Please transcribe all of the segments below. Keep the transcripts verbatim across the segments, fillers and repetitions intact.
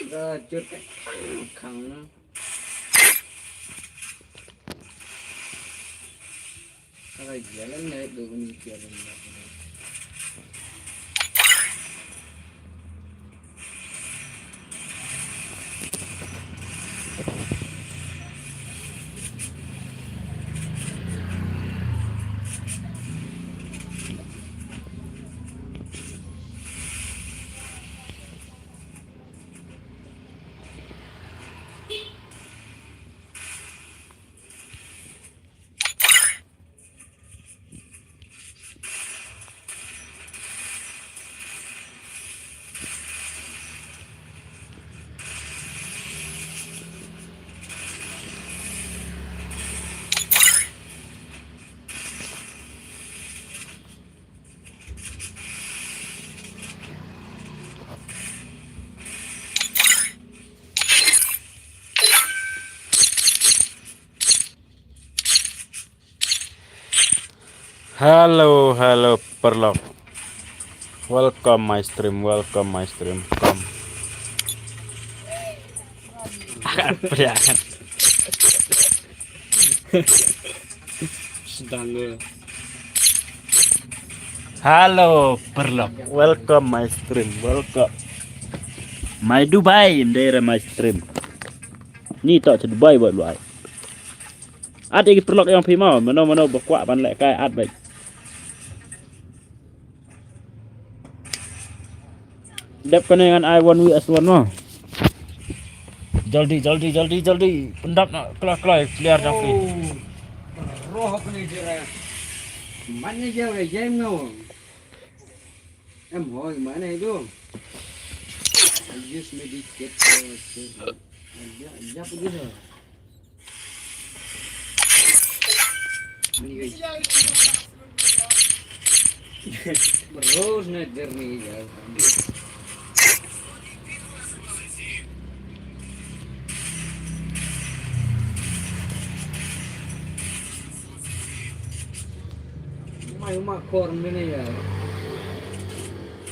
Ka jur ka khang na. Ka jalan na do ni jalan na. Hello, hello, paralok. Welcome my stream, welcome my stream. Come. Hello, paralok. Welcome my stream, welcome. My Dubai, ndera my stream. Ni to Dubai buat luai. At ïa ki paralok jong phi mo, mano mano ba kwah ban leh kai at beit. Dep kane ngan ai one V S one mo. Jaldi, jaldi, jaldi, jaldi. Pyndap na, kloi, kloi, clear jong phi. Roh kane jera. Mana jera, jera no. Em hoi, mana itu? Use medikit. Ya, ya, begitu. Bros na journey ya. Mai ma kor mene ya.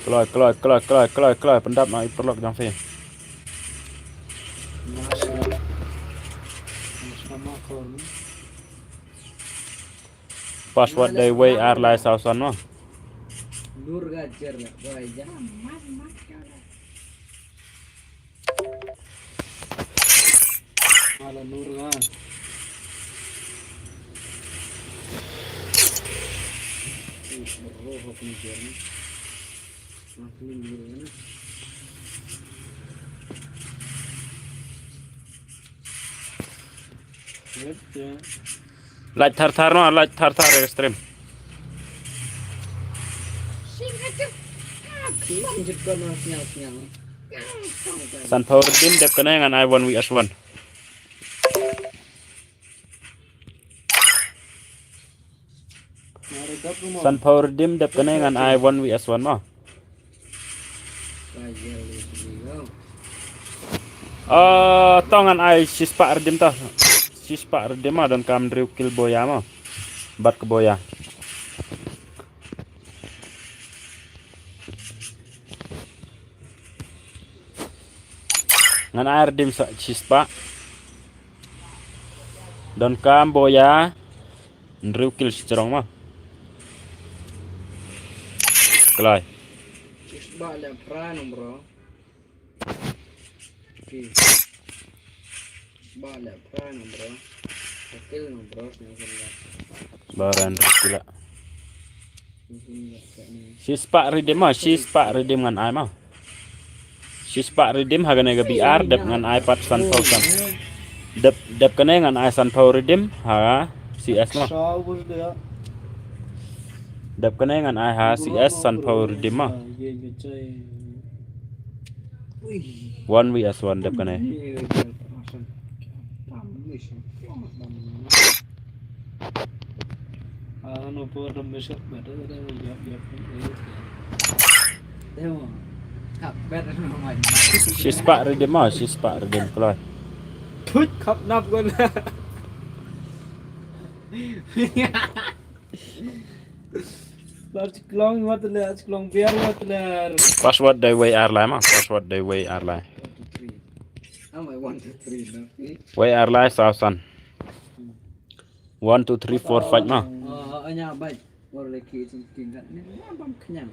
Kloi, kloi, kloi, kloi, kloi, kloi, pyndap na i paralok jong phi. Password dei wei ar lai saw san mo. Nur ga jer la, wai ja. Ala nur ga. Ih, bro, hok ni jer ni. Like thar thar no, like thar thar ïa ka stream. Sanphew redeem dep kane ngan ai one V S one. Sanphew redeem dep kane ngan ai one V S one mo. Ah, to ngan ai shispah redeem to. Shispah redeem mo, donkam hynriew kill boya mo. Bad ka boya. Ngan ai redeem sa shispah. Donkam boya. Hynriew kill shi jrong mo. Kloi. Shispah le phra no bro. Shispah le phra no bro. Kill no bro. Baran kill. Shispah redeem mo, shispah redeem ngan ai mo. Shispah redeem ha kane ka B R, dep ngan ai pat sanphew san. Dep, dep kane ngan ai sanphew redeem ha C S mo. Dep kane ngan ai ha C S sanphew redeem mo. One V S one dep kane. Shispah redeem mo, shispah redeem kloi. Thut khap nap gon. Lar chiklong wat ler, chiklong biar wat ler. Password dei wei ar lai mo, password dei wei ar lai. Wei ar lai saw san. One, two, three, four, five ma. Oh, anya bai. Or leki sing tingkat ni. Bam kenyang.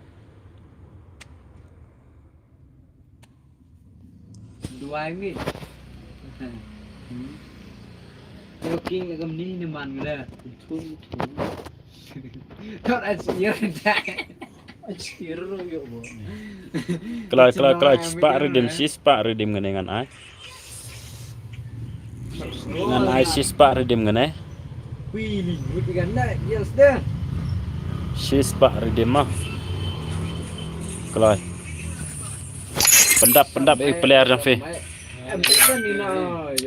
Duai mi. Yo king lagam ni ni man gula. Thot a sir da. Kloi, kloi, kloi, shispah redeem, shispah redeem ngane ngan ai. Ngan ai shispah redeem ngane. Shispah redeem ma. Kloi. Pyndap, pyndap, eh, player jong phi.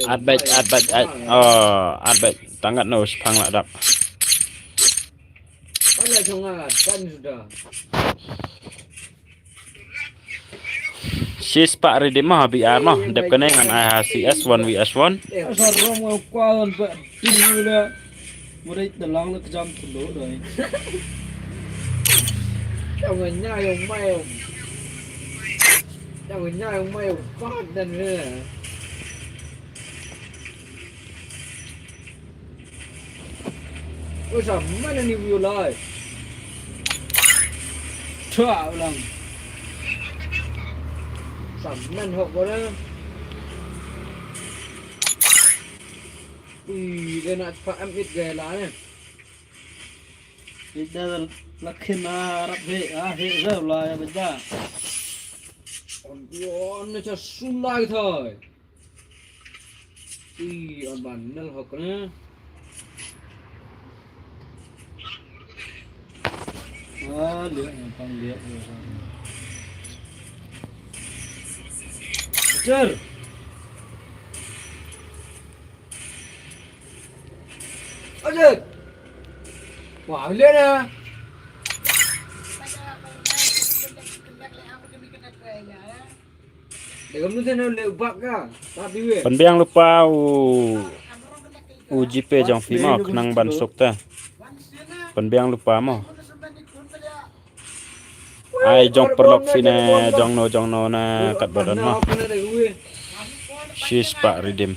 At bait, at bait, at. Oh, at bait. Tang katno shiphang la dap. Shispah redeem ma, B R ma. Dep kane ngan ai ha C S one V S one. Asa rom nga kwa on ba ding le. Murai da lang le kjam tulo doi. Yang nya yang mai. Yang nya yang mai. Padan le. Ôi, sa man ani view lai. Chua ulang. Sa man hok ko na. Ui, dia nak cepat amit gaya lah ni. Ida la khin a rap he, a he, he la ya benda. On, on, ni cha sulai thoi. Ui, on ban nel hok ne. Ah, lihat, yang pang lihat, lihat. Kejar. Aduh. Wah, lihat dah. Pynbiang lypa u, u GPay jong phi mo, khnang ban suk te. Pynbiang lypa mo. Ai jong paralok phi ne, jong no, jong no ne, katba don mo. Shispah redeem.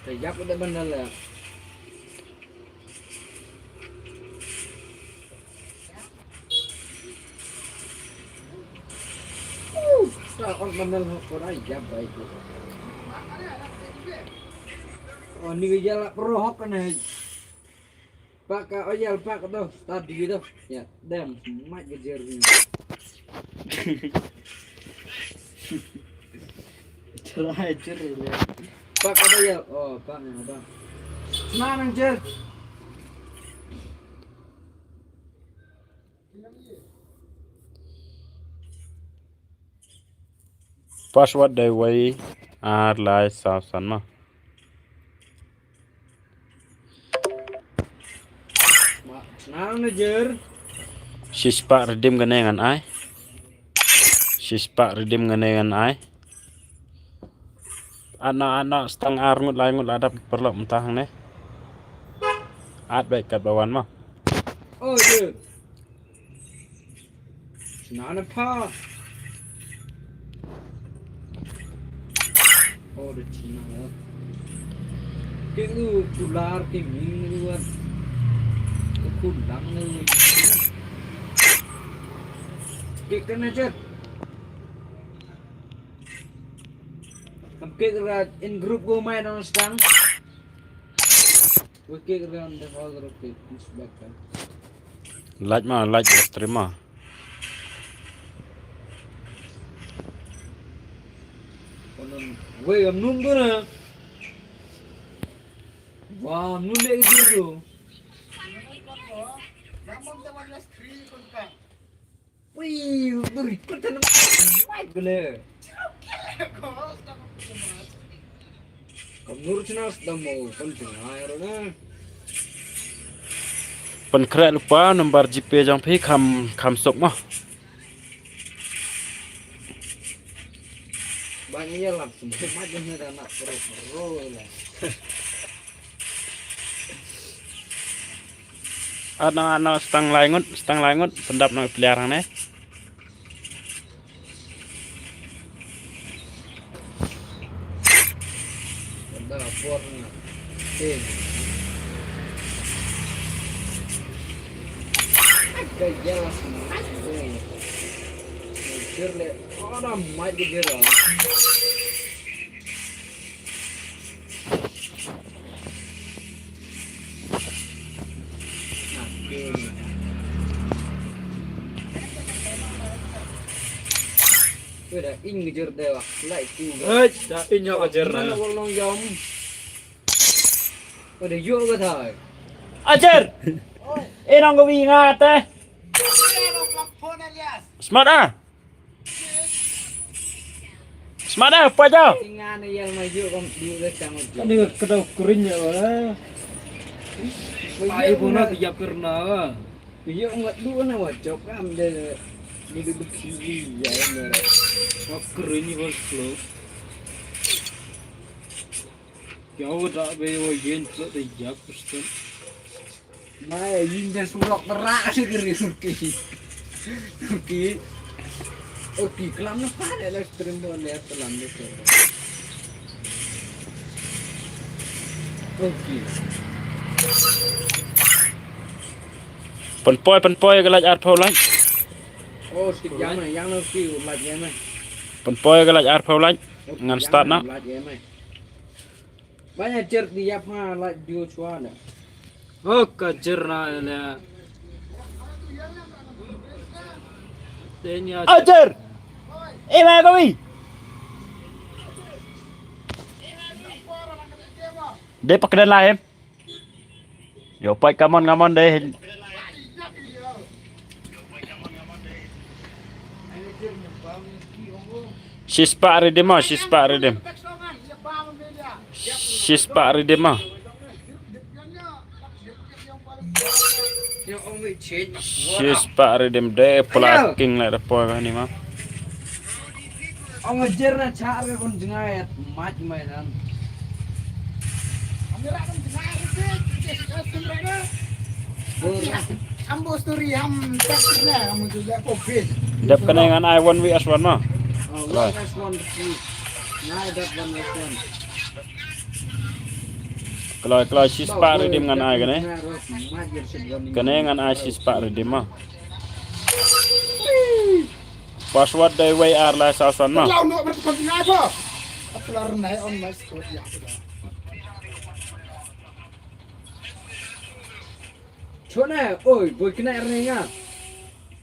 Te yap da ban la. Uh, ta on ban la ko da yap bai ko. Oh, ni ga yala pro hok ne. Pak ka oyal pak to, tadi to. Ya, dem, mat gejer ni. Cerai, cerai, ya. Pak ka oyal, oh, pak ni, pak. Nang, nang, jer. Password dei wei ar lai saw san ma. Nang na jer. Shispah redeem kane ngan ai. Shispah redeem kane ngan ai. Ana, ana, stang ar ngut lai ngut la dap paralok mynta hangne. At beit katba wan ma. Oh, jer. Sna na pha. Oh, da china. Ke ngu kular ke ming ngu wan. Ke kundang ngu. Ke kena chet. Kam ke ra in group go mai nang stang. Like ma, like stream ma. Wei, am nun tu na. Wah, nun le tu tu. Ui, dur ikut tanam. Mai gule. Kam nur china sedang mau kon china ro na. Pynkhreh lypa number GPay jong phi kham, kham suk mo. Ïa lap sum, mat jong ne da nak pro pro la. At na, at na, stang lai ngut, stang lai ngut, pyndap na u player hangne. Da por na. Te. Ka ïa lap sum, mat jong ne. Jir le, oh, da mat jir. Udah ing jir de wak, lai tu. Eh, da ing ïa ka jir na. Mana wal nong yom. Udah yuk ka thai. Ajer. Eh, nong ka wi nga te. Smart ah. Smart ah, pa jo. Tingan ïa ma yuk kom du le chang ma yuk. Ani ka dau kring ïa wa. Ai puna tiap kerna. Yuk ngat du na wa jop kam de. Ni du du kiri ïa ma. Wa kring ni wa slow. Ïa wa da be wa yen slow de ïa Kristen. Mai yin jan surok terak sih kiri surki. Surki. Oke, kelam na pa le la stream do le kelam de. Oke. Pynpoi, pynpoi ka lait arphew lait. Oh, stik yang na, yang na ki lait yang na. Pynpoi ka lait arphew lait. Ngan start na. Lait yang na. Ba ïa jer di ïap nga lait dio chwa ne. Oh, ka jer na ne. Tenya. Ajer. Eh, ba ka wi. De pak dan lain. Yo, pai kamon, kamon de. Shispah redeem ah, shispah redeem. Shispah redeem ah. Shispah redeem de pula king la da poi ni ma. Ong ajer na char ka kon jngai mat mai nan. Ambo story ham tak na ham tu ya ko pin. Dep kane ngan ai one V S one ma. Oh, one V S one. Na dep one V S one. Kloi, kloi, shispah redeem ngan ai kane. Kane ngan ai shispah redeem ma. Password dei wei ar lai saw san ma. Lau no bertukar tinggal apa? Aku lar nai on mas kod ya. Chona, oi, boy kena ernga.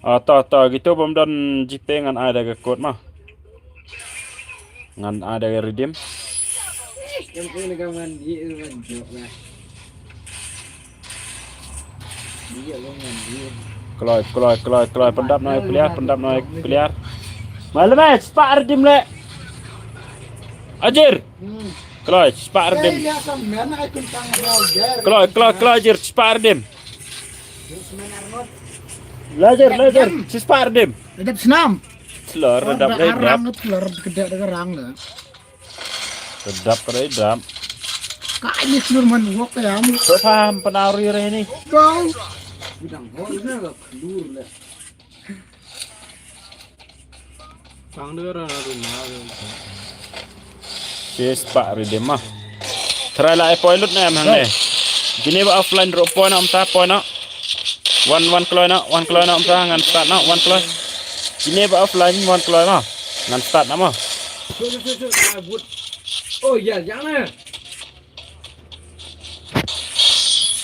Ah, to, to, gitu bom don G P ngan ai da ka code ma. Ngan ai da ka redeem. Yang ini kawan, iya, iya, iya. Kloi, kloi, kloi, kloi, pyndap na player, pyndap na player. Malam eh, shispah redeem le. Ajir. Kloi, shispah redeem. Kloi, kloi, kloi, ajir, shispah redeem. Lajer, lajer, shispah redeem. Redap snam. Kloi, redap, redap. Redap ka dei dap. Ka ni klur man wok ya am. Ko paham penari re ni. Kau. Bidang hol na ka klur le. Pang de ra na runa. Shispah redeem ma. Try la ai poi lut na em hangne. Kine ba offline ro poi na amta poi na. One, one kloi na, one kloi na amta ngan start na, one kloi. Kine ba offline one kloi ma. Ngan start na ma. Oh ya, jangan.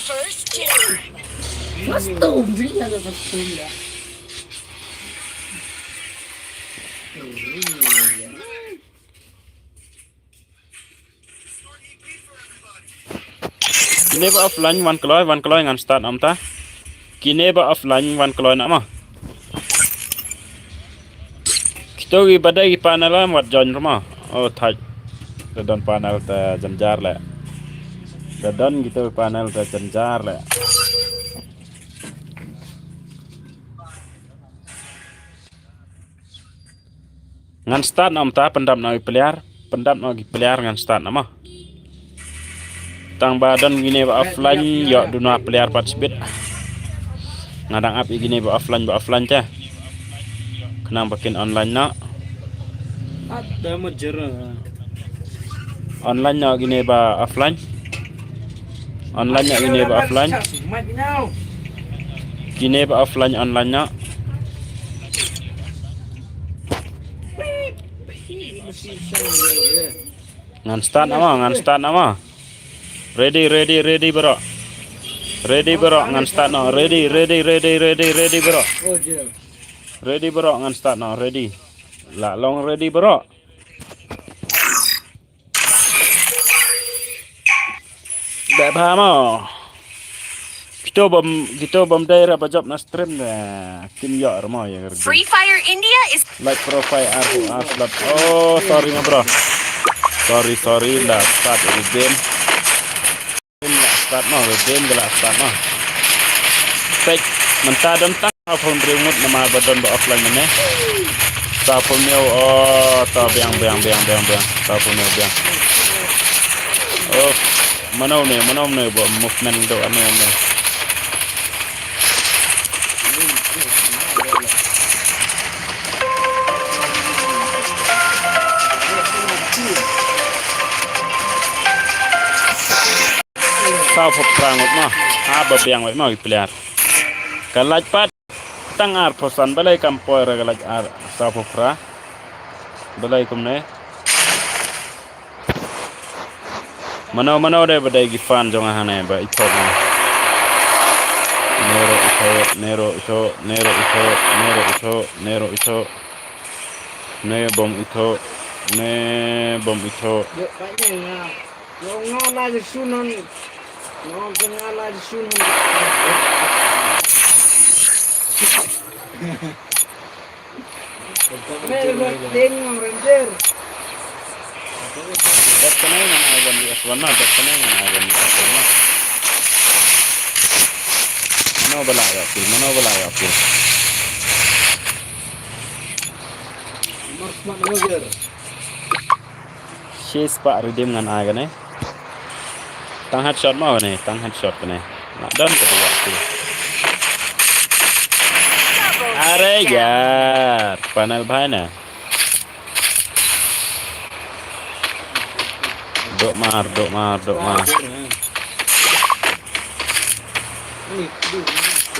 First down. First down, dia ada satu ya. Kine ba offline wan kloi, wan kloi ngan start na amta. Kine ba offline wan kloi na ma. Kito ki ba dei ki panel am wat join ruma. Oh thaj. Da don panel te jynjar le. Da don kito ki panel te jynjar le. Ngan start na amta pyndap na u player. Pyndap noh ki player ngan start noh mo. Tang ba don kine ba offline, ïoh duna player pat sbit. Nga dang ap ïa kine ba offline, ba offline te. Khnang ba kin online noh. Online noh kine ba offline. Online noh kine ba offline. Kine ba offline, online noh. Ngan start noh mo, ngan start noh mo. Ready, ready, ready baroh. Ready baroh, ngan start noh. Ready, ready, ready, ready, ready baroh. Ready baroh, ngan start noh. Ready. Lah long ready baroh. Bad bha mo. Kito bym, kito bym dei ra ba jop na stream de. Kim ïoh ra mo ïa ka. Free Fire India is like profile ar ar slot. Oh, sorry mo bro. Sorry, sorry, la start ïa ka game. Game la start mo, game la start mo. Peit, mynta don tang saw phew hynriew ngut namar ba don ba offline mynne. Saw phew hynñiew, oh, ta biang, biang, biang, biang, biang. Saw phew hynñiew biang. Oh, mano ne, mano ne ba movement do ane ane. Saw phew phra ngut mo. Ha ba biang wei mo ki player. Ka lait pat tang ar phew san, balei kam poi re ka lait ar, saw phew phra. Balei kumne. Mano mano de ba dei ki fan jong nga hangne ba ithuh mo. Nero ithuh, nero ithuh, nero ithuh, nero ithuh, nero ithuh. Ne bom ithuh, ne bom ithuh. Yo, ka ne nga. Yo, nga la je sunan. Nga, nga la je sunan. Dot kane ngan ai ban di S one na, dot kane ngan ai ban di S one na. Mano ba la ïa phi, mano ba la ïa phi. Shispah redeem ngan ai kane. Tang headshot mo kane, tang headshot kane. Nga don ka dua tu. Are yar, panel bhai na. Dok mar, dok mar, dok mar.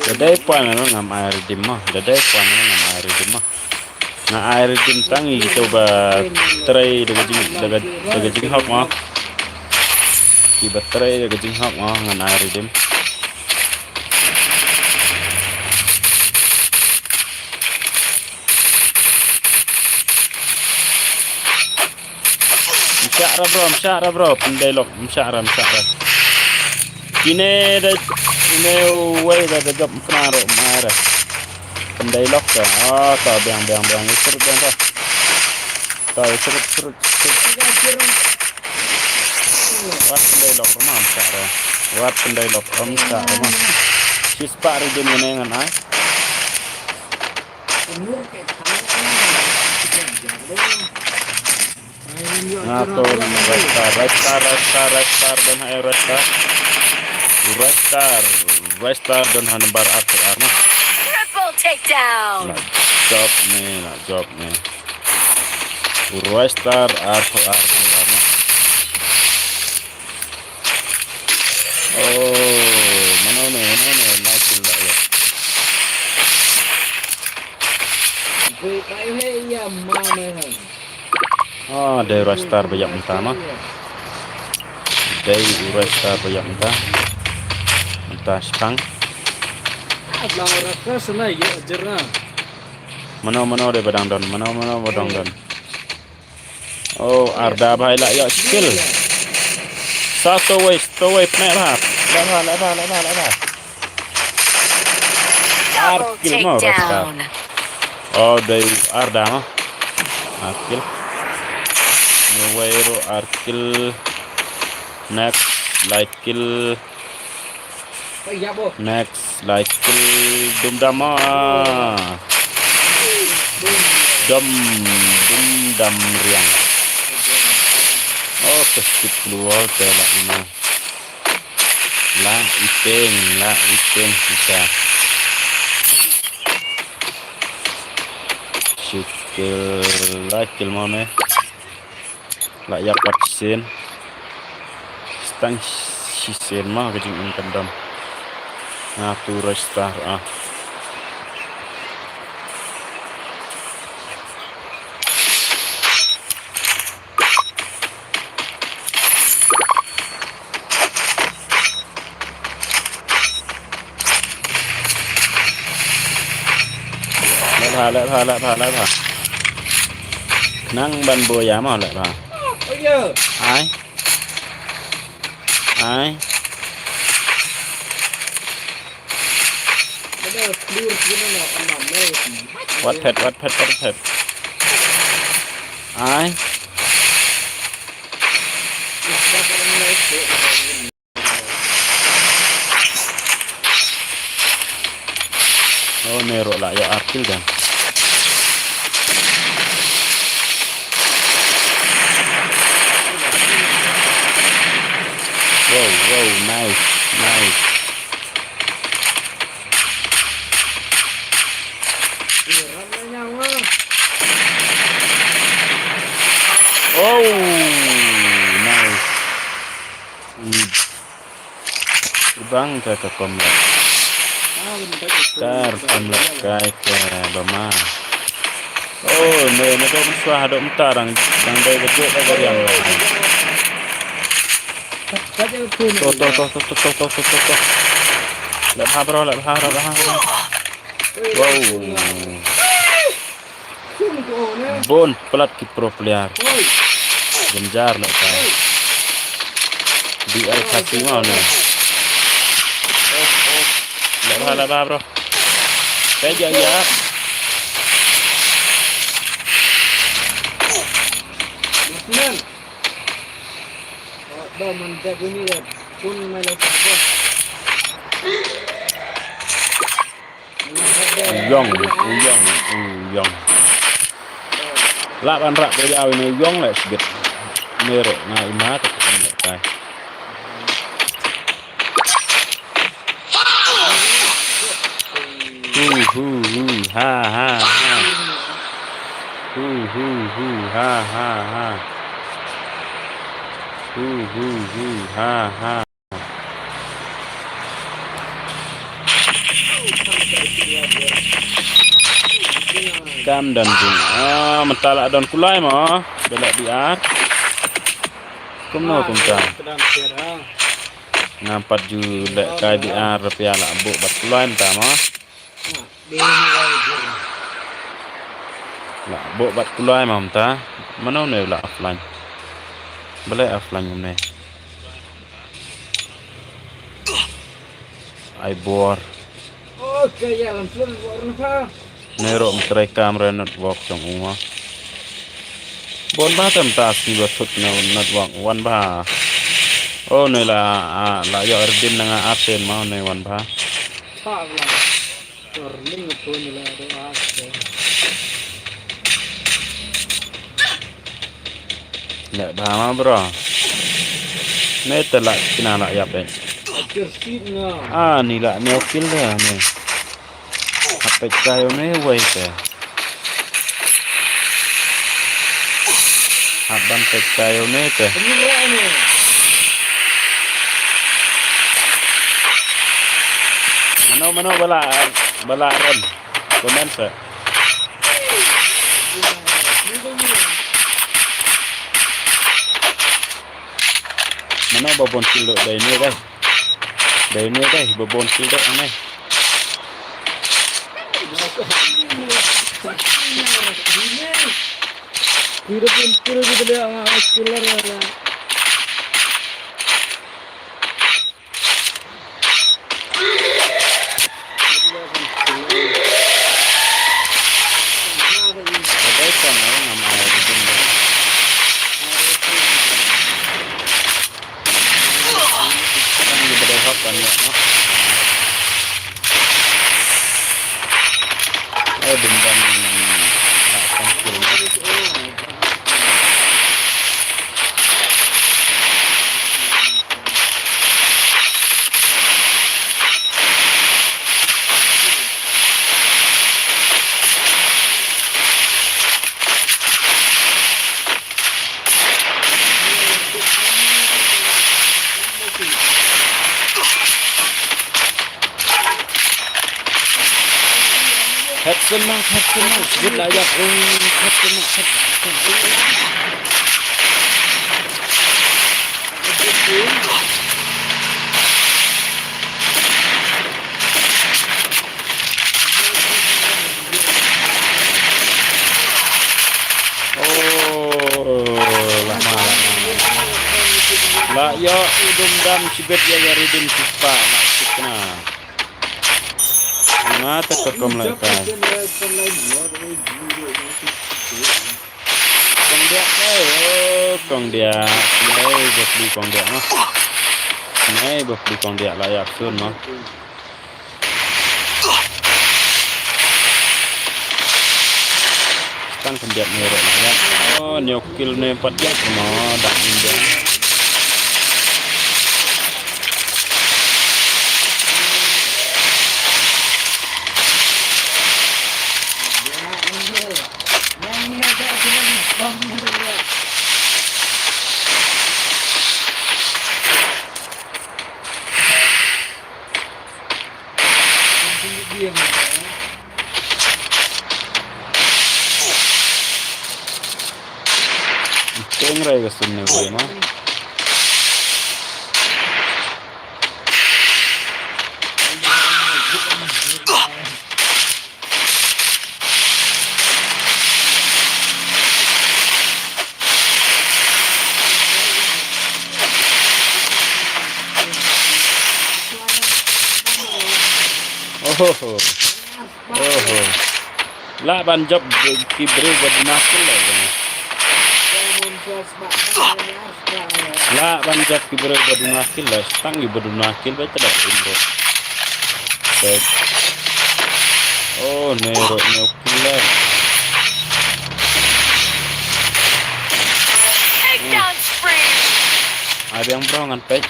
Da dei panel ngam ai redeem mo, da dei panel ngam ai redeem mo. Nga ai redeem tang ïa kito ba trei da ka jing, da ka, da ka jinghok mo. Kiba trei da ka jinghok mo ngan ai redeem. Mshah ra bro, mshah ra bro, pyndei lok, mshah ra, mshah ra. Kine da, kine uwei da, da jop mkna ro, ma ra. Pyndei lok ka, ah, ta biang, biang, biang, ïa srut biang ta. Ta ïa srut, srut, srut. Wat pyndei lok ra ma, mshah ra. Wat pyndei lok ra, mshah ra ma. Shispah redeem kane ngan ai. Nga to Red Star, Red Star, Red Star, Red Star, don ha Red Star. Red Star, Red Star don ha number ar phew ar na. Triple takedown. La jop ne, la jop ne. Red Star ar phew ar number na. Oh, mano ne, mano ne, na kill la ïa. Ah, dei Red Star ba ïap mynta ma. Dei Red Star ba ïap mynta. Mynta shipang. Mano, mano dei ba dang don, mano, mano ba dang don. Oh, arda bha, i la ïoh kill. Sa stowaway, stowaway, pyneh bha. Leh bha, leh bha, leh bha, leh bha. Ar kill mo, Red Star. Oh, dei arda mo. Ar kill. Stowaway ruh ar kill. Next, lai kill. Next, lai kill dum dam ah. Dum, dum dam riang. Skip keluar te la ina. La iteng, la iteng kita. Shit, la kill mo ne. La ïa pat sien. Stang shisien ma ka jingim kan dam. Nga tu restart ah. Leh bha, leh bha, leh bha, leh bha. Khnang ban buh ïa mo leh bha. Ai. Ai. Wat phet, wat phet, wat phet. Ai. Oh, ne ruh la ïa ar kill dan. Wow, wow, nice, nice. Oh, nice. Hmm. Bang ka ka kom leh. Tar kom leh kai ka ba ma. Oh, ne ne dok swa dok mta dang dang dei ka jok ka riang. To to to to to to to to to. Leh bha bro, leh bha bro, leh bha bro. Wow. Bun palat ki pro player. Jynjar leh ka. D L Khasi ma ne. Leh bha, leh bha bro. Peit ïa ïa. Ïong, ïong, ïong. Lah ban rak ïa u ne ïong leh sgit. Ne ruh nga i ma ka pun leh kai. Hu hu hu ha ha ha. Hu hu hu ha ha ha. Hu hu hu ha ha. Kam don jing. Ah, mynta la don kulai mo. Bela biar. Kumno kumta. Ngam pat ju leh kai biar pia la buk bat kulai mynta mo. La buk bat kulai mo mynta. Mano ne la offline. Bela offline ne. Ai bor. Okay, ïa lan slun bor na pha. Ne ruh mtrei kam re network jong u ma. Bon bha tem ta si ba thut na network wan bha. Oh ne la, ah, la ïoh redeem na nga asen ma ne wan bha. Pha bla. Tor ling ko ne la do asen. Leh bha ma bro. Ne te la kina la ïap eh. Ani la ne okil da ne. Hap peit kai ne wei te. Hap ban peit kai ne te. Mano mano bala bala ren. Comment sa. Mano ba bon kill dei ne dei. Dei ne dei ba bon kill dei ne. Kira pun kill kita dia nggak killer lah. Kena, kena, kena. Jit lah, jat. Oh, kena, kena, kena. Oh, lama, lama, lama. La ïoh u dum dam shibit ïa ka riddim shispah, la shikna. Nga te ka kom la kai. Kong dia, eh, oh, kong dia. Nei ba pli kong dia, no. Nei ba pli kong dia la ïap sun, no. Tang khyndiat ne ruh na ïap. Oh, ne u kill ne pat ïap mo, dak India. Teng rai ka sun ne ko ma. Oho. Oho. Lah ban jop ki briew ba duna kill la kane. Lah ban jop ki briew ba duna kill la, tang ki ba duna kill ba tla in bro. Tek. Oh, ne ro ne kill la. Takedown spree. Ai biang bro ngan pek.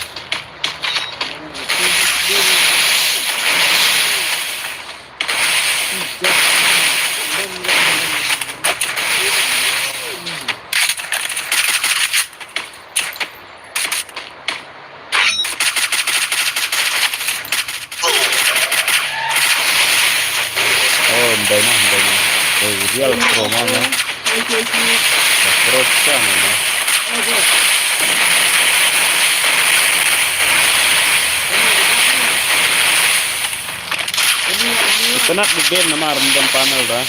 Oh, ndai na, ndai na. Oh, real pro ma na. Pro sa na na. Itynnad ka game namar ym don panel da.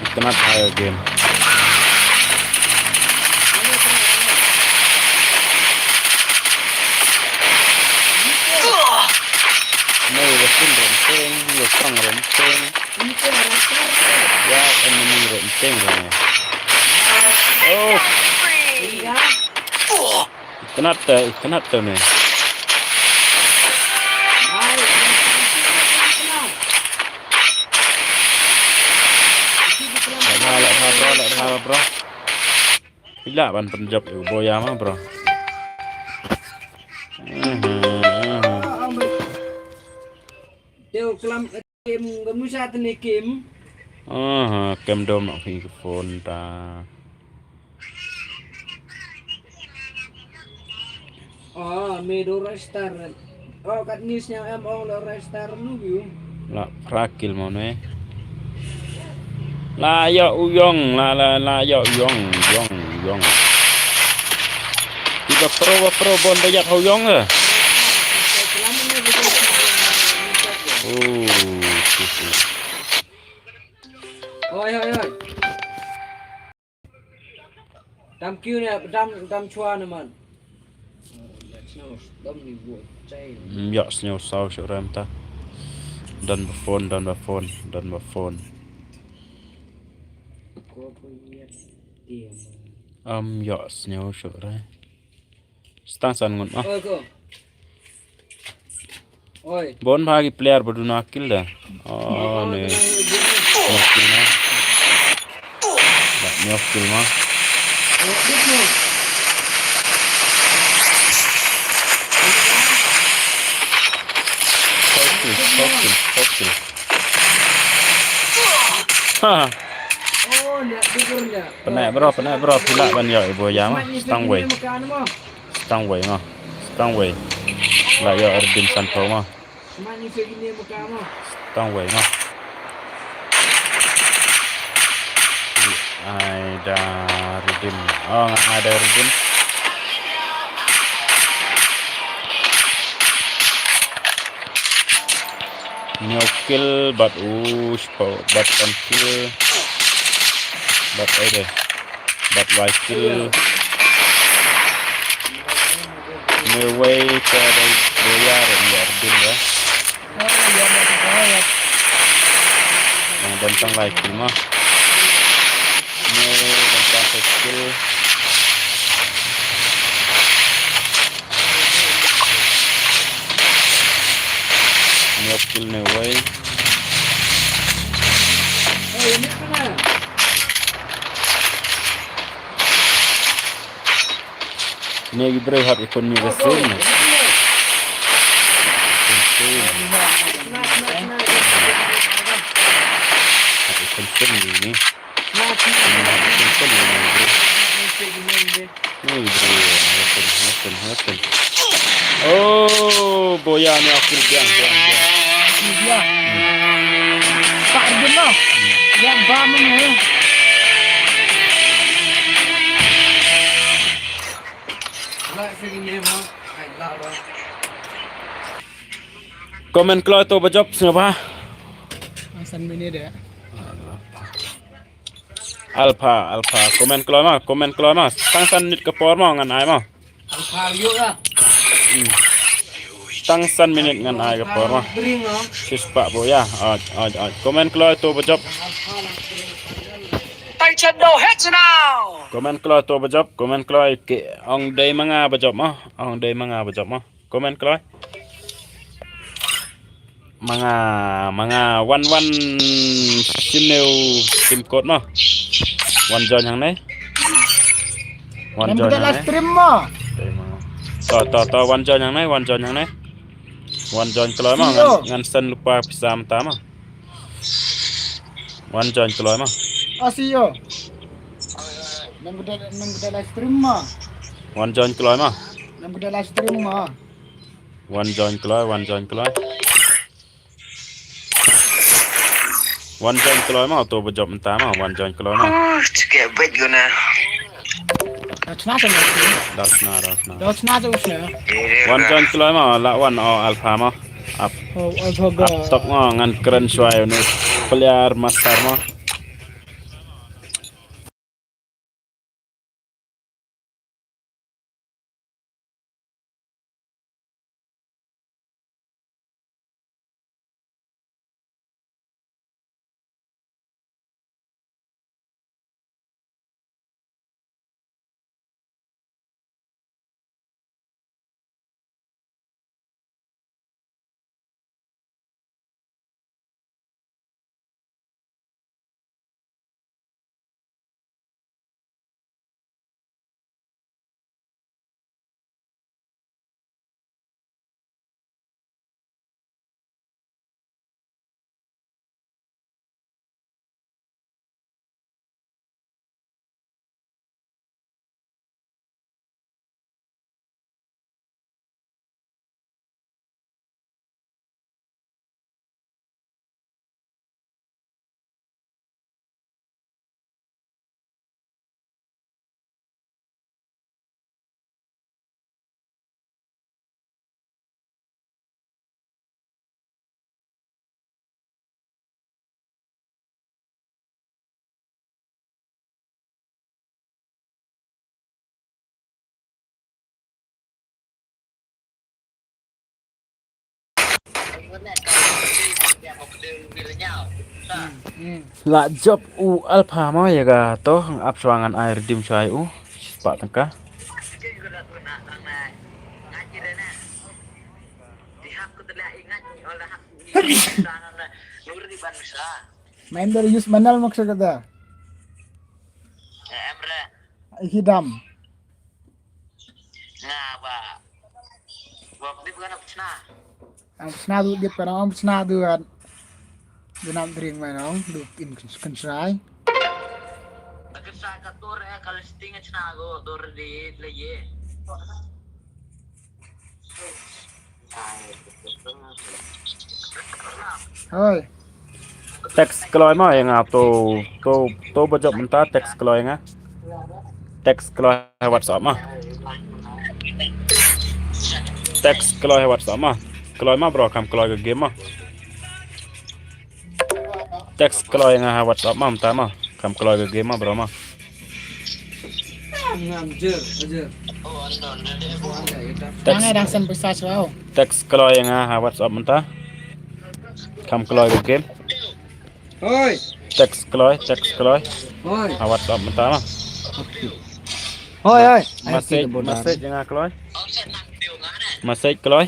Itynnad ha ka game. Nei, wa kin rom teng, wa kang rom teng. Ya, enemy rom teng rom. Oh. Itynnad te, itynnad te ne. La bha, la bha, bro, la bha, bro. Phi lah ban pynjop ïa u Boya ma, bro. Te u klam. Kim, ka musa tene Kim. Aha, Kim dom nok hi ka phone ta. Ah, me do register. Oh, kat ni sñiaw em ong lo register lu view. La phra kill mo ne. La ïoh u yong, la, la, la ïoh u yong, yong, yong. Iba pro, ba pro, bon ba ïap ha u yong eh. Oh, shit. Oi, oi, oi. Dam kiew ne, dam, dam chwa ne man. Ym ïoh sñiaw saw shuh re mynta. Don ba phone, don ba phone, don ba phone. Ym ïoh sñiaw shuh re. Stang san ngut ma. Oi, ko. Oi. Bon bha ki player ba duna kill da. Oh, ne. Neo kill ma. Da neo kill ma. Four kill, four kill, four kill. Ha. Pyneh bro, pyneh bro, phi lah ban ïoh i Boya ma. Stang wei. Stang wei ma. Stang wei. Lah ïoh riddim sanphew ma. Stang wei ma. Da redeem. Oh, nga ada redeem. New kill, but u spo, but on kill, but ada, but why kill? New way to the boyar and redeem ya. Yang dan tang lai kill ma. New dan tang kill. New kill new way. Ini ki briew hap ikun ni ka sien. Ikun sien. Hap ikun sien ni ni. Ikun sien ni ni briew. Ni briew. Happen, happen, happen. Oh, boya ni aku biang, biang, biang. Biang. Tak ada lah. Yang bam ni. Comment kloi to ba jop sngewbha. San minit ya. Alpha, Alpha, comment kloi ma, comment kloi ma. Tang san minit ka por ma ngan ai ma. Alpha yuk ya. Hmm. Tang san minit ngan ai ka por ma. Bring no. Shispa boya. Oj, oj, oj. Comment kloi to ba jop. Tai chet do het now. Comment kloi to ba jop, comment kloi ke ong dei ma nga ba jop ma. Ong dei ma nga ba jop ma. Comment kloi. Ma nga, ma nga wan wan sim neu sim kot ma. Wan join hangne. Wan join hangne. Live stream ma. To to to wan join hangne, wan join hangne. Wan join kloi ma ngan, ngan send lypa pisa mynta ma. Wan join kloi ma. Ah, see you. Nang gede, nang gede live stream ma. Wan join kloi ma. Nang gede live stream ma. Wan join kloi, wan join kloi. Wan join kloi ma, to ba jop mynta ma, wan join kloi ma. Oh, to get big guna. Dah chna tu. Dah chna, dah chna. Dah chna tu sih. Wan join kloi ma, la wan o Alpha ma. Ap. Oh, Alpha ga. Ap tok ma, ngan kren shwai ni. Player master ma. La jop u Alpha mo ïa ka to, ap shuwa ngan ai redeem shuwa ïa u. Spah tyngka. Main dari use mana mo kata. Hidam. Nga ba. Ba dip kan ap chna. Ang chna du dip kan, ang chna du kan. Du nam dring mai nong du in kan chrai. Ka chna ka tur eh ka listing chna go dur di le ye. Hoi. Text kloi mo ïa nga to to to ba jop mynta text kloi nga. Text kloi ha WhatsApp ma. Text kloi ha WhatsApp ma. Kloi ma bro, kam kloi ka game ma. Text kloi nga ha WhatsApp ma mynta ma. Kam kloi ka game ma bro ma. Ngam jer, jer. Text, Dang eh, dang send pisa shuwa. Text kloi nga ha WhatsApp mynta. Kam kloi ka game. Hoi. Text kloi, text kloi. Hoi. Ha WhatsApp mynta ma. Hoi, hoi. Message, message nga kloi. Message kloi.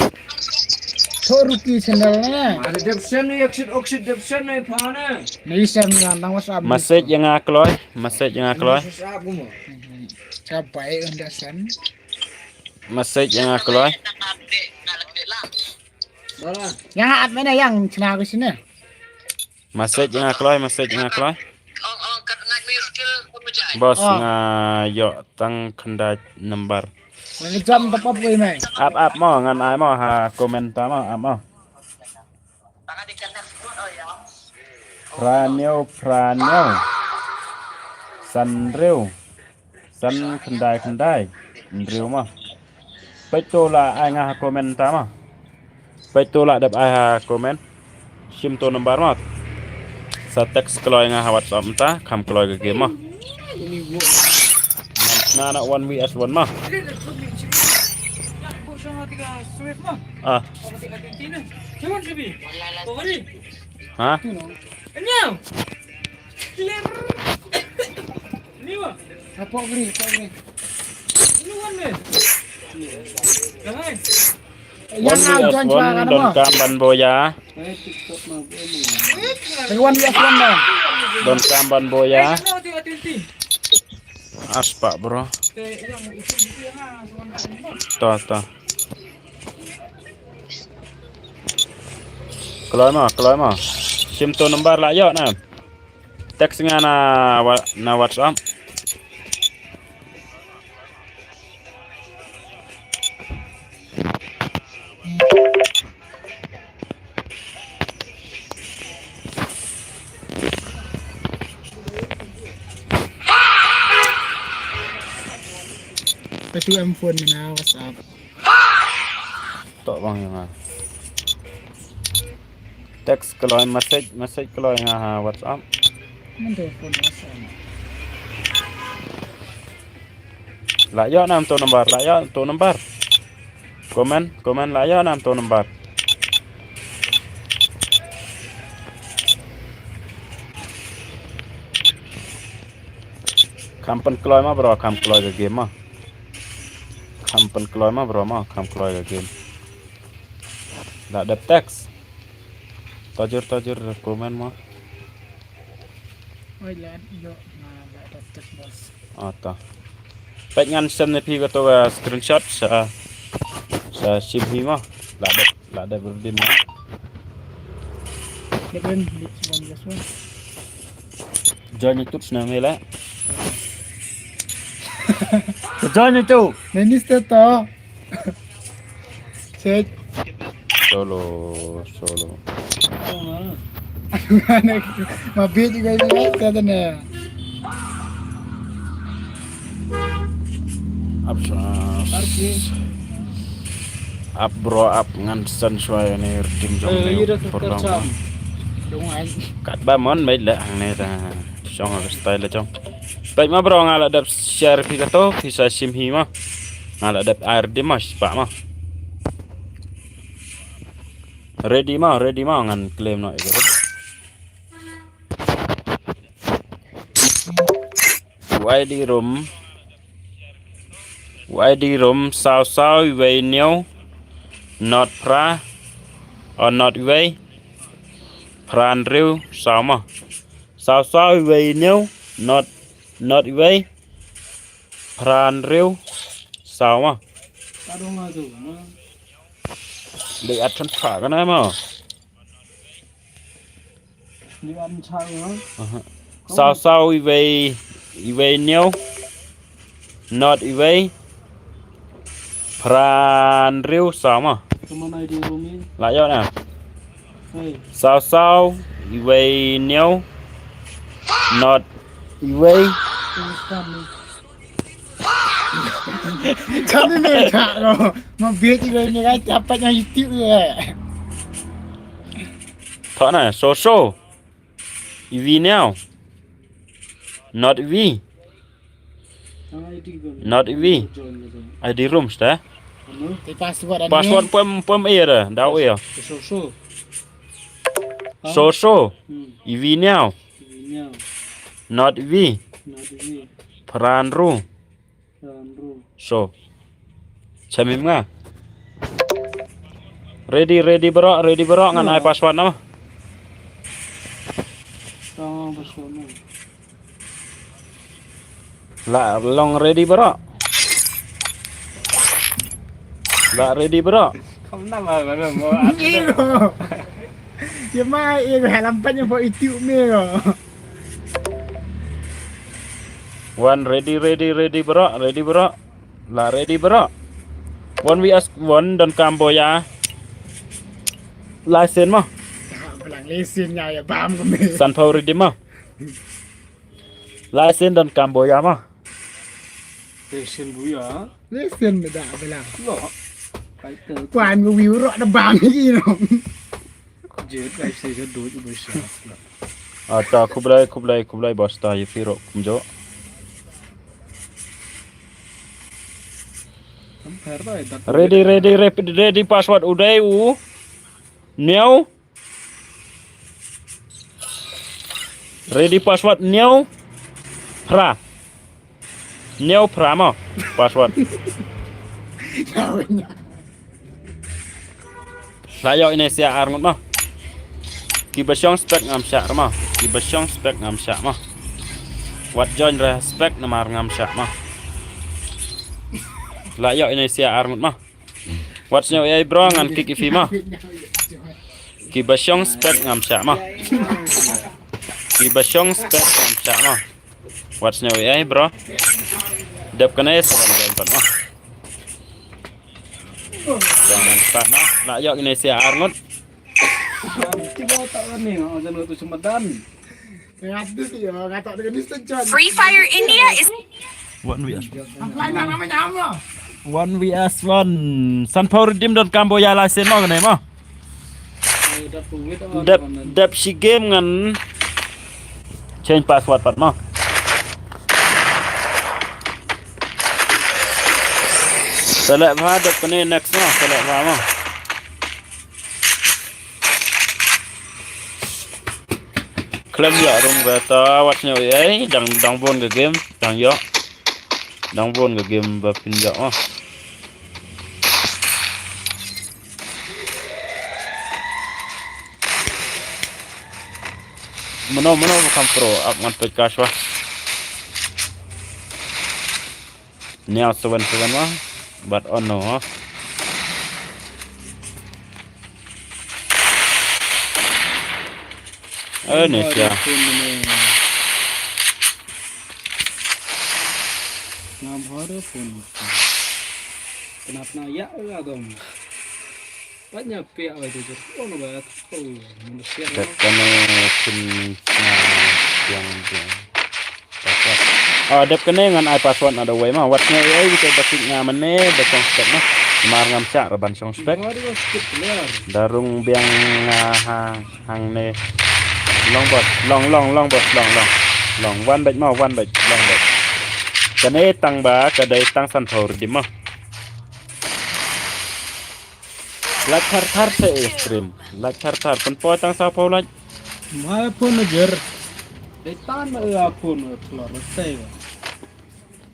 Tho ruki channel na. Ada dep sen ni, exit, exit dep sen ni, phone. Ni sen ni, nang WhatsApp. Message nga kloi, message nga kloi. WhatsApp mo. Ka bai unda sen. Message nga kloi. Bara. Yang at mana yang chna ko sini. Message nga kloi, message nga kloi. Boss, nga ïoh tang khyndai number. Ngi jam top up wei mai. Ap, ap mo, ngan ai mo ha comment ta mo, ap mo. Phra hynñiew, phra hynñiew. San hynriew. San khyndai khyndai. Hynriew ma. Peit to la ai nga ha comment ta ma. Peit to la dep ai ha comment. Shim to number ma. Sa text kloi nga ha WhatsApp mynta, kham kloi ka game ma. Na na one V S one ma. Ah. Ha? Ni wa. Apa beli, apa beli? Ni wan me. Jangan. Yang One V S one, don kam ban boya. Yang one V S one dah. Don kam ban boya. Aspa bro. To, to. Kloi ma, kloi ma. Shim to number la ïoh na. Text nga na wa-, na WhatsApp. Ka tu em phone na WhatsApp. To bang ïa nga. Text kloi, message, message kloi nga ha WhatsApp. Mynta phone WhatsApp. La ïoh nam to number, la ïoh to number. Comment, comment la ïoh nam to number. Kham pynkloi ma bro, kham kloi ka game ma. Kham pynkloi ma bro ma, kham kloi ka game. La dep text. Tajur, tajur, comment ma. Oi, la, ïoh, na, la dep text, boss. Ata. Peit ngan send ne phi kato ka screenshot sa, sa shim hi ma. La dep, la dep redeem ma. Dep redeem, this one, this one. Join itu senang ni lah. Join itu. Minister to. Set. Solo, solo. Ma bit juga ini, kata ni. Up, up bro, up ngan send shuwa ïa ne redeem jong ne. Kat ba mon mai la hangne ta. Jong style jong. Peit ma bro nga la dep share phi kato, phi sa shim hi ma. Nga la dep ai redeem ma, shipa ma. Ready ma, ready ma, ngan claim noh ïa ka. U I D room. U I D room, saw saw, iwei hynñiew, not phra, o not iwei, phra hynriew, saw ma. Saw saw, iwei hynñiew, not, not iwei, phra hynriew, saw ma. Dei at than phra ka na ma. Aha. Saw saw iwei, iwei hynñiew. Not iwei. Phra hynriew saw ma. La ïoh na. Saw saw iwei hynñiew. Not iwei. Kami me ka ko. Ma beti ko me ka dapat na YouTube ye. Thok na, so so. Ivi now. Not ivi. Not ivi. I D room sta. Te password. Password pem pem iya da. Dau iya. So so. So so. Ivi now. Not ivi. Pran ru. So. Chamim nga. Ready, ready bro, ready bro, ngan ai password nama. La long ready bro. La ready bro. Kam nama mana mo. Ego. Ya mai ego halam pan yang buat itu me ko. One ready, ready, ready bro, ready bro. La ready bro. One V S one don kam boya. License mo. Belang license nya ya bam ko me. San pau ready mo. License don kam boya mo. License buya. License me da belang. Lo. Kwan ko wiu ro da bam ni no. Ata khublai khublai khublai basta ye piro kumjo. Ready ready ready ready password udai u. New. Ready password new. Pra. Neu pra mo. Password. La yok ine sia ar ngut mo. Ki ba shong spek ngam shah mo. Ki ba shong spek ngam shah mo. Wat join respect namar ngam shah mo. La yok ine sia ar ngut mo. What's new ai bro ngan kick ifi mo. Ki ba shong spek ngam shah mo. Ki ba shong spek ngam shah mo. What's new ai bro. Dep kane seven game pat mo. Jangan pat mo. La yok ine sia ar ngut. Tiba tak ni, jangan tu semadan. Free Fire India is One V S. One V S one. San pau redeem don kam boya license mo kane mo. Dep dep shi game ngan change password pat mo. Select bha dep kane next mo. Select bha mo. Klem ïa rung beta wat sñiaw ei dang dang bun ka game dang ïa dang bun ka game ba pynïa ah. Mano mano ba kam pro ap ngan peit ka shwa. Nia seven seven ma. But oh no. Eh, ni sia. Ngam hor pun. Kenapa na ya dong. Banyak pia ai tu. Oh no ba. Dep kane pin na yang dia. Password. Ah, dep kane ngan ai password na da wei ma. Wat ne ai kita basik nga mane da song spek ma. Mar ngam syak raban song spek. Darung biang nga ha hang ne. Long bos, long long long bos, long long. Long wan bek ma, wan bek, long bek. Kane tang ba, kadai tang san thor di ma. Lak thar thar te stream. Lak thar thar pun po tang sa po lak. Mai phone na jer. Dei tan na ïa phone na tlor na sei.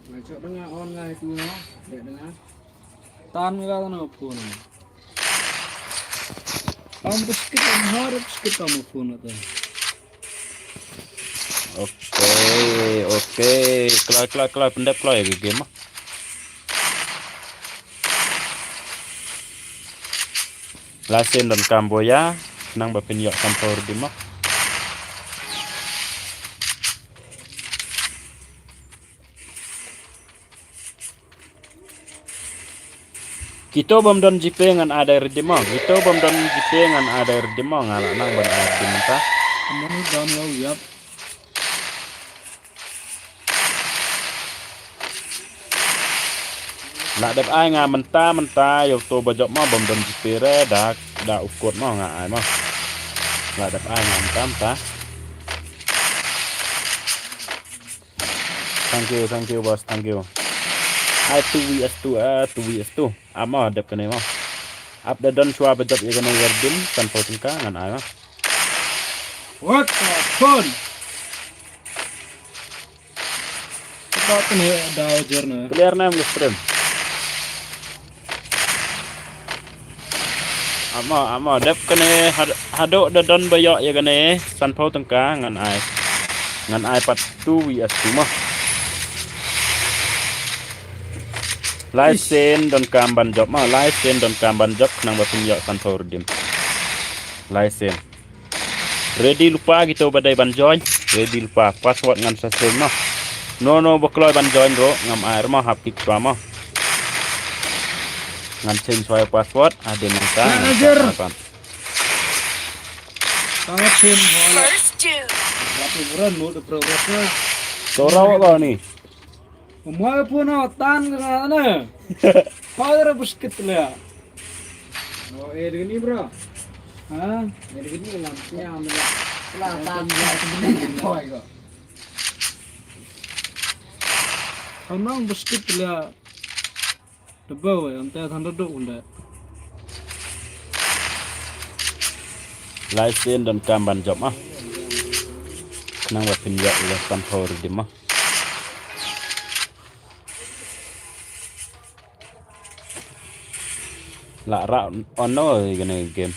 Ngai chok dengar on ngai tu na. Dei dengar. Tan ngai na phone. Am biskit am har biskit am phone na ta. Okay, okay. Kloi kloi kloi pendep kloi ke game. Lasin don Kamboya nang ba pin yok kam por di mo. Kito bam don jipe ngan adai redim mo. Kito bam don jipe ngan adai redim mo. Ngala nang ban adai redim ta. Amanu dam lo yap. La dep ai nga mynta mynta ïa uto ba jop mo, bym don GPay re, da da u code mo nga ai mo. La dep ai nga mynta mynta. Thank you, thank you boss, thank you. Ai two V S two, ah two V S two. Ap mo dep kane mo. Ap da don shuwa ba jop ïa kane ïa redeem, sanphew tyngka ngan ai mo. What the fun? Ba kane da jer na. Clear na em stream. Ap mo, ap mo dep kane had-, haduh da don ba ïoh ïa kane sanphew tyngka ngan ai. Ngan ai pat two V S two mo. Lai sien donkam ban jop mo, lai sien donkam ban jop khnang ba phin ïoh sanphew redeem. Lai sien. Ready lypa kito ba dei ban join. Ready lypa, password ngan sa send mo. No no ba kloi ban join ruh ngam ai re mo, hap kick shuwa mo. Ngan change shuwa ïa u password hadien nangta. Manager. Tang pin wala. First two. Lap bra no de progress na. Sora wa ni. Umai pun na tan ka na. Pada buskit le. Oh, eh, dengan ni, bro. Ha? Eh, dengan ni lam. Ya, ambil. Selatan ya, sebenarnya boy kok. Anang buskit le. Debo, eh, ante than duduk unda. Lai sien donkam ban jop ah. Khnang ba phin ïoh ïa sanphew redeem ah. La rah on no ïa kane game.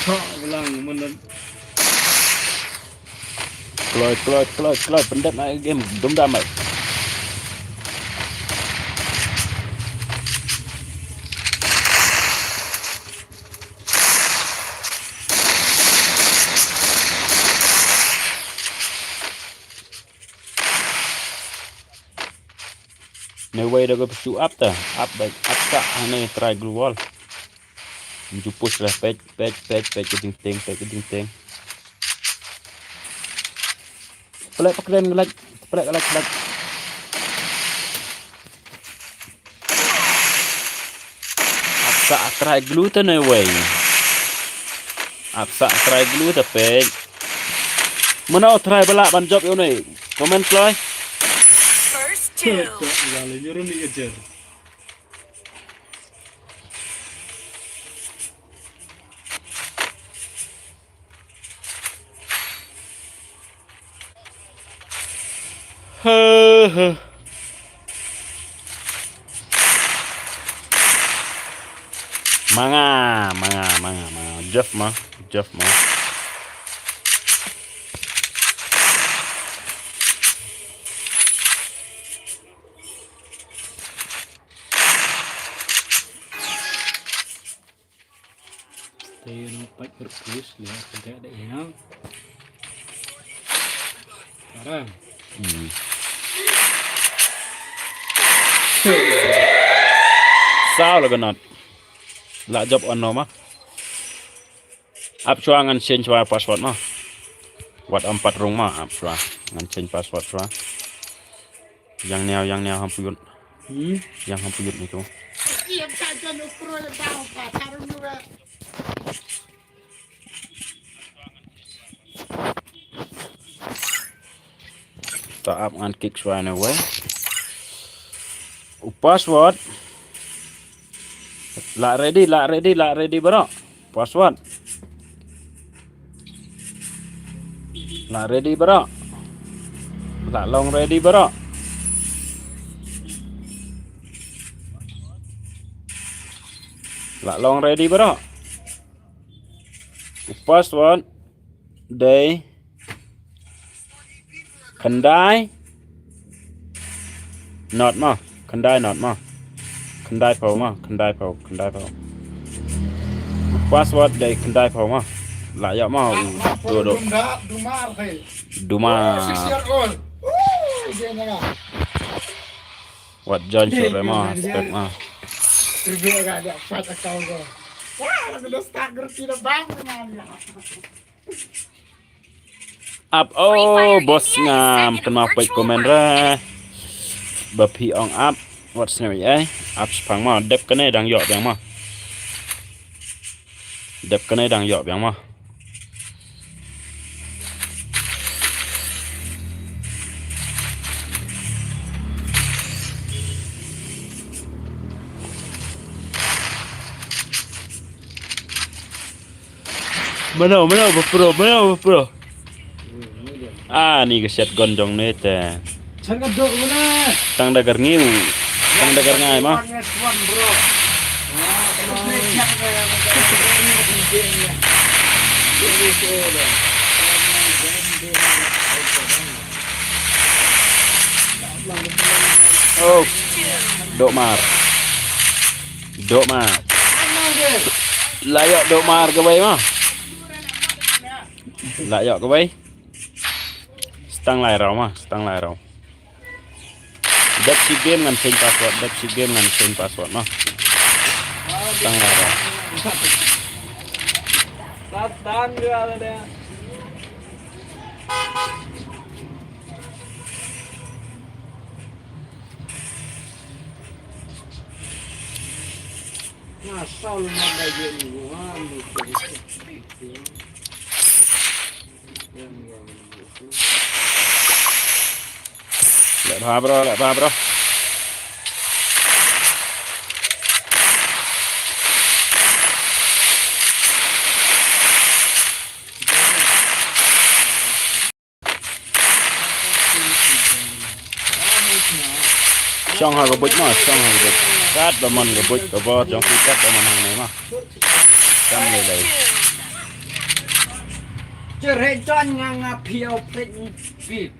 Chok blang, mana. Kloi, kloi, kloi, kloi, pyndep na game, dum dam ai. Ne wei da ka psu ap ta, ap da, ap ka, ane try glue wall. Ju push lah, peit, peit, peit, peit ka jingtieng, peit ka jingtieng. Plek pakren ngelak, plek ngelak, plek. Ap ka try glue ta ne wei. Ap ka try glue ta peit. Mano try bala ban jop ïa une. Comment kloi. First two. Lalu nyuruh ni ajar. He, he. Manga, manga, manga, manga. Jeff ma, Jeff ma. Te ïa nang pat refuse ïa ka dei ïa nang. Parang. Hmm. Saw la ka not. La jop on no ma. Ap shuwa ngan change shuwa password ma. Wat ym pat rung ma, ap shuwa ngan change password shuwa. Yang niaw, yang niaw ham puyut. Hmm? Yang ham puyut ni tu. Ta ap ngan kick shuwa ne wei. U password. La ready, la ready, la ready bro. Password. La ready bro. La long ready bro. La long ready bro. U password dei khyndai not ma, khyndai not ma. Khyndai phew ma, khyndai phew, khyndai phew. Password dei khyndai phew ma. La ïa ma u do do. Duma. Wat join shuh re ma, respect ma. Terus dia agak dia fight account ko. Wah, aku dah start ngerti dah bang dengan dia. Ap, oh, bos ngam kynmaw peit comment re. Ba phi ong ap, wat sngewbha ai. Ap shipang mo, dep kane dang ïoh biang mo. Dep kane dang ïoh biang mo. Mano, mano, ba pro, mano, ba pro. Ah, ni ka shotgun jong ne te. Tang da gar ngiu. Tang da gar ngai ma. Oh. Dok mar. Dok mar. La ïoh dok mar kawei ma. La ïoh kawei. Stang lai rau ma, stang lai rau. Dep shi game ngan change password, dep shi game ngan change password ma. Stang lai rau. Satan juga ada. Ngasal na da yen gua ni. Leh bha bro, leh bha bro. Shong ha ka buit mo, shong ha ka buit. Kat ba mon ka buit ka bor jong phi, kat ba mon hangne mo. Kam lei lei. Cerai ton nga nga piau prit pit.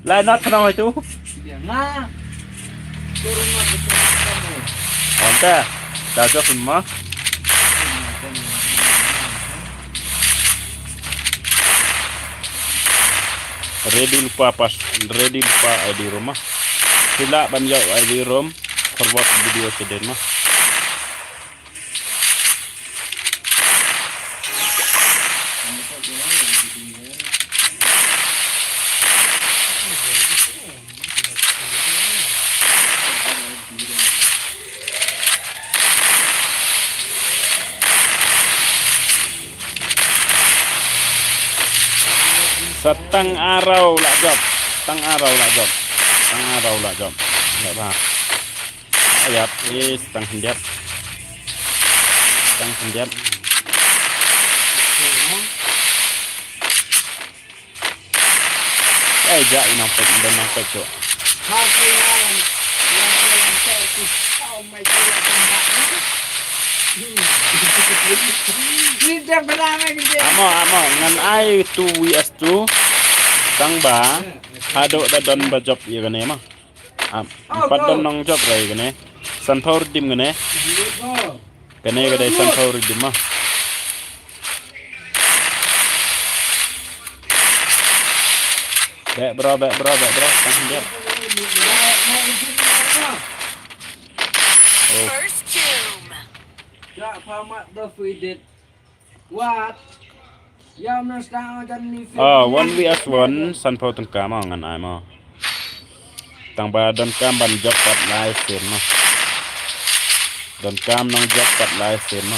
Lai not khnong itu. Anta, ta jok ma. Ready lypa pas, ready lypa I D room ma. Phi lah ban ïoh I D room, forward video sha dien ma. Sa tang arau lah jop. Tang arau lah jop. Tang arau lah jop. Lah ba. Ayap, eh, sa tang khyndiat. Sa tang khyndiat. Ai, ja, i nang pek, i nang pek tu. Amo, amo, ngan ai two V S two. Tang ba haduh da don ba jop ïa kane ma. Am, pat don nong jop rai kane. Sanphew redeem kane. Kane ka dei sanphew redeem ma. Beh bro, beh bro, beh bro. Tang beh. Oh. First tomb. What? Ah, one V S one, sanphew tyngka mo ngan ai mo. Tang ba donkam ban jop pat lai sien mo. Donkam nong jop pat lai sien mo.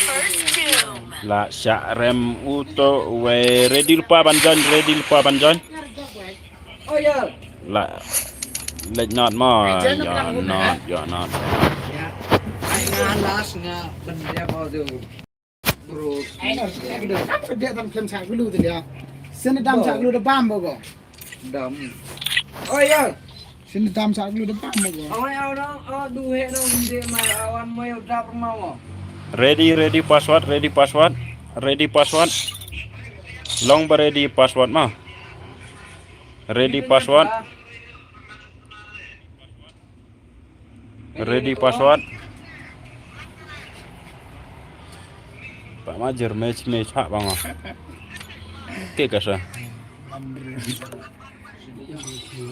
First tomb. La shah rem uto wei, ready lypa ban join, ready lypa ban join. La leh not mo, ïa not, ïa not. Ai nga last nga bendep audio. Bro. Ai no, kita kita. Apa dia tam klem sa gulu tu dia. Sini dam sa gulu da bam bo. Dam. Oi, oi. Sini tam sa glu depan mo. Oi, oi, dong. Oh, duhe dong, hindi mai awan mo yung dap mo. Ready, ready password, ready password. Ready password. Long ba ready password ma. Ready password. Ready password. Pak Major match match hak bang ah. Oke kasa.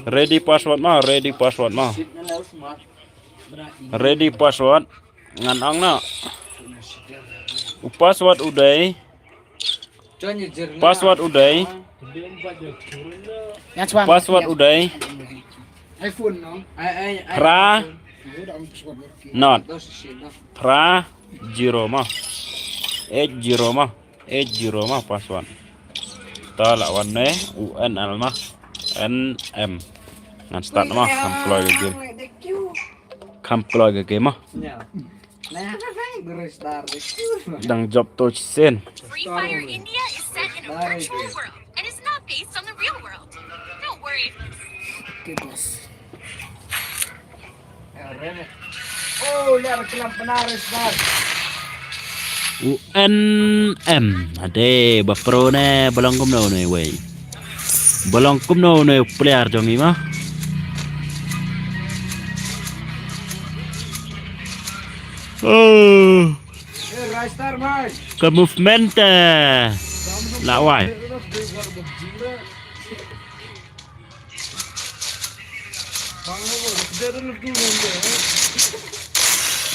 Ready password ma, ready password ma. Ready password. Ngan ang na. U password u dei. Password u dei. Password u dei. Phra. Not. Phra. Zero ma. Eight zero ma. Eight zero ma password. Ta la wan ne u N L ma. N M. Ngan start ma. Kam kloi ka game. Kam kloi ka game ma. Dang job to sen. Free Fire India is set in a virtual world and is not based on the real world. Don't worry. U N M. Ade ba pro ne ba long kumno ne wei. Ba long kumno ne player jong i ma. Oh. Ka movement eh, la wai.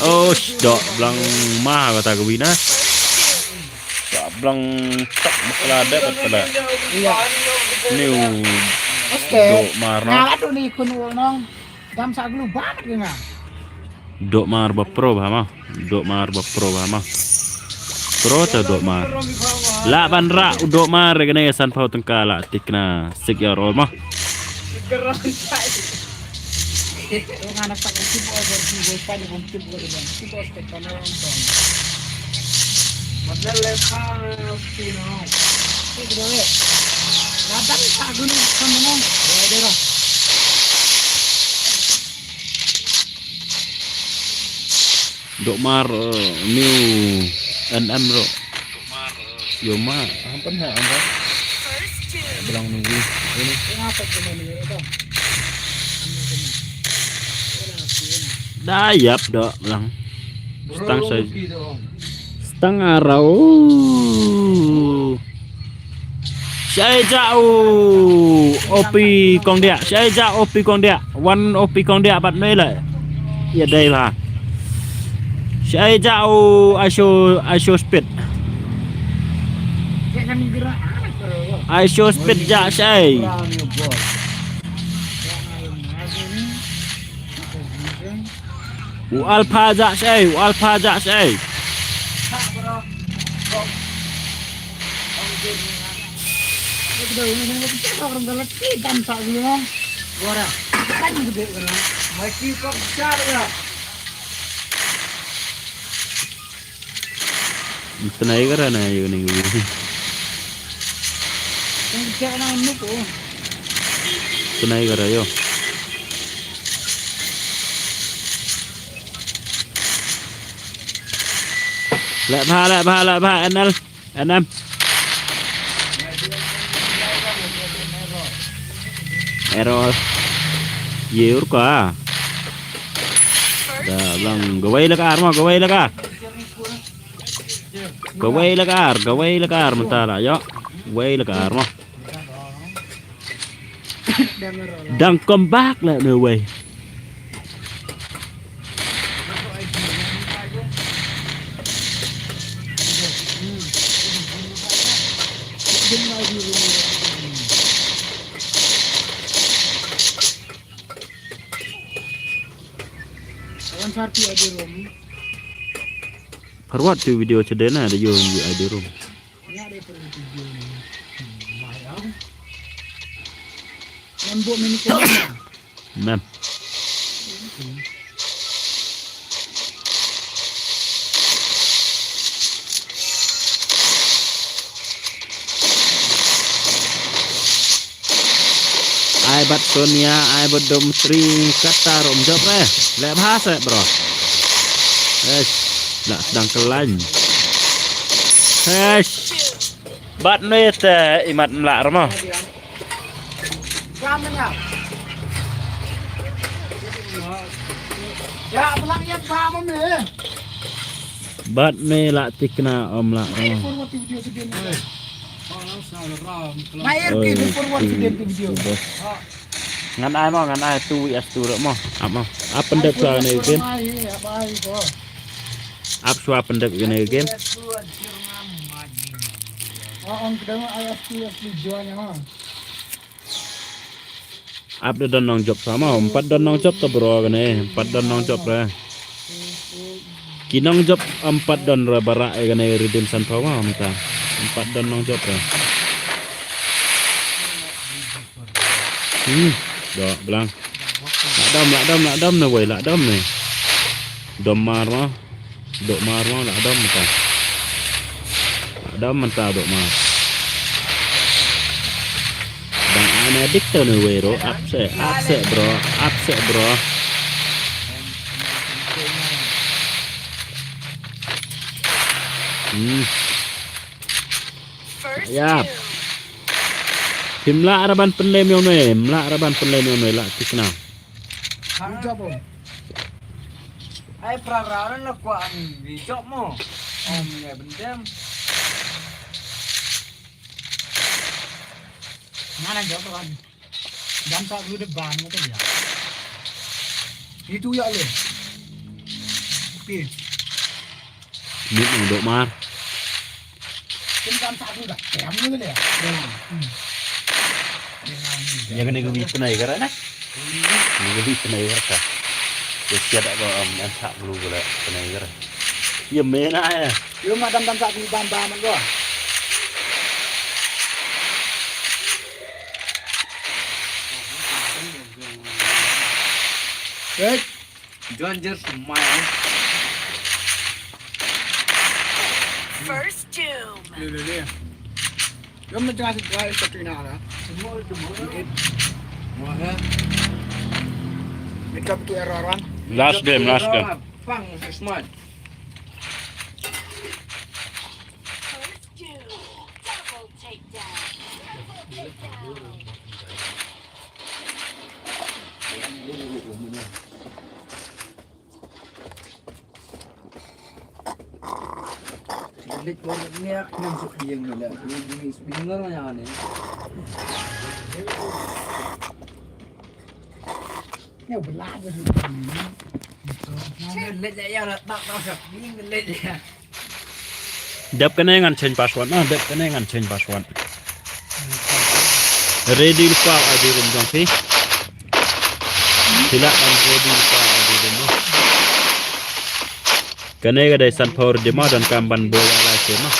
Oh, dok blang ma kata ka wina. Dok blang tak bakla dek bakla. Iya. New. Oke. Dok marah. Ngala tu ni kun nong. Dam sa glu banget ke nga. Dok mar ba pro ba ma. Dok mar ba pro ba ma. Pro ta dok mar. La ban ra u dok mar ke ne san pau tengka la tikna sik ya rol ma. Dok mar, eh, new N M ro. Yo ma, ampan ha ampan. Belang nunggu. Ini. Da yap dok belang. Stang sa. Stang arau. Shai ja u O P kong dia. Shai ja O P kong dia. One O P kong dia bat noi la. Ya dai la. Shai ja u I show, I show speed. I show speed ja shai. U alpha ja shai, u alpha ja shai. Tnai kara na yo ning. Tnai kara yo. Lek bha, lek bha, lek bha, N L. N M. Error. Ye ur ka. Da blang gawai la ka ar ma, gawai la ka ar. Gawai la ka ar, gawai la ka ar mynta la yo. Gawai la ka ar ma. Dang come back la no way. Parwat tu video cedena ada yo di ada room. Mem. Ai bad Sonia, ai bad Dom Tring, kata rom jop eh. Leh bha seh, bro. Eish, la sdang kelain. Eish. Bad ne te imat mlak rama. Bad ne la tikna om la rama. Oi, ngan ai mo, ngan ai tu wi as tu mo. Ap mo. Ap pyndep sa ne game. Ap swa pyndep kane ka game. Ap da don nongjop sa mo, em pat don nongjop to bro kane, em pat don nongjop re. Ki nongjop em pat don re baroh kane Redeem Sanphew mo mynta. Em pat don nongjop re. Hmm, dok blang. La dom, la dom, la dom ne wei, la dom ne. Dom mar mo. Dok mar mo, la dom mynta. La dom mynta dok mar. Dang ane dik to ne wei ro, ap seh, ap seh bro, ap seh bro. Hmm. Yap. Phim lah ra ban pynlem ïa me, phim lah ra ban pynlem ïa me, lah tikna. Good job, Om. Ai, pra ra na kwah am bijok mo. Om, ïa bendem. Mana jawab kan? Dam sa dulu depan mo kan ya. Itu ya le. Oke. Mit nang dok mar. Kin dam sa dulu dah. Kem dulu ya. Hmm. Ya kena gwi penai kara na. Kena gwi penai kara ka. Ko siat ko am an sa dulu kara penai kara. Ya mena ya. Yo ma dam dam sa dulu bam bam ko. Hey. John Jer Smile. First Doom. Le, le, le. Jom na tengah situ, tengah situ, tengah lah. Make up tu error, kan? Last game, last game. Pang, smart. First Doom. Double takedown. Triple takedown. Leit bor ngiak nang suk ïeng le. Ni suk ïeng nang ya ni. Ni belah ke suk ïeng. Leit ya ya tak tak suk ïeng leit ya. Dep kane ngan change password na, dep kane ngan change password. Ready lypa I D room jong phi. Phi lah ban ready lypa I D room mo. Kane ka dei Sanphew Redeem mo, donkam ban buh ïa la sien mo.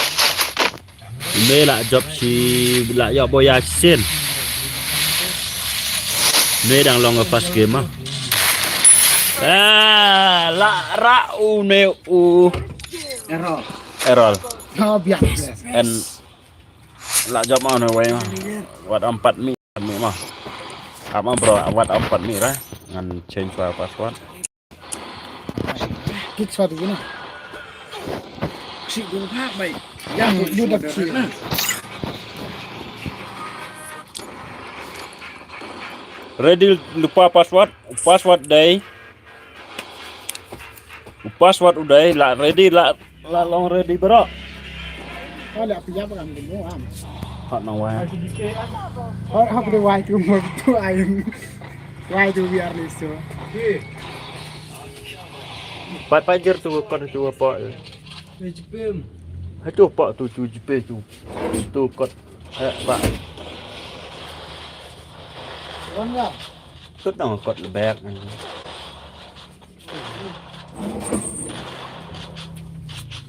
Me lah jop shi lah ïa buh ïa sien. Me dang long ka first game mo. Ah, lah ra u ne u. Error. Error. Oh, biang, biang. En la jop ma ne wei ma. Wat empat mi, mi ma. Apa bro, wat empat mi ra. Ngan change pa password. Kit swat guna. Si guna pa bai. Ya, lu dak si. Ready lypa password, password dei. U password u dei, la ready, la, la long ready bro. Oh, la pia ba kan demo am. Hot na wai. Oh, hot de wai tu mo tu ai. Wai tu biar ni so. Pat pat jer tu kot tu apa. Hai tu apa tu tu jepe tu. Tu kot. Eh, apa. Wan ya. Tut nang kot lebek.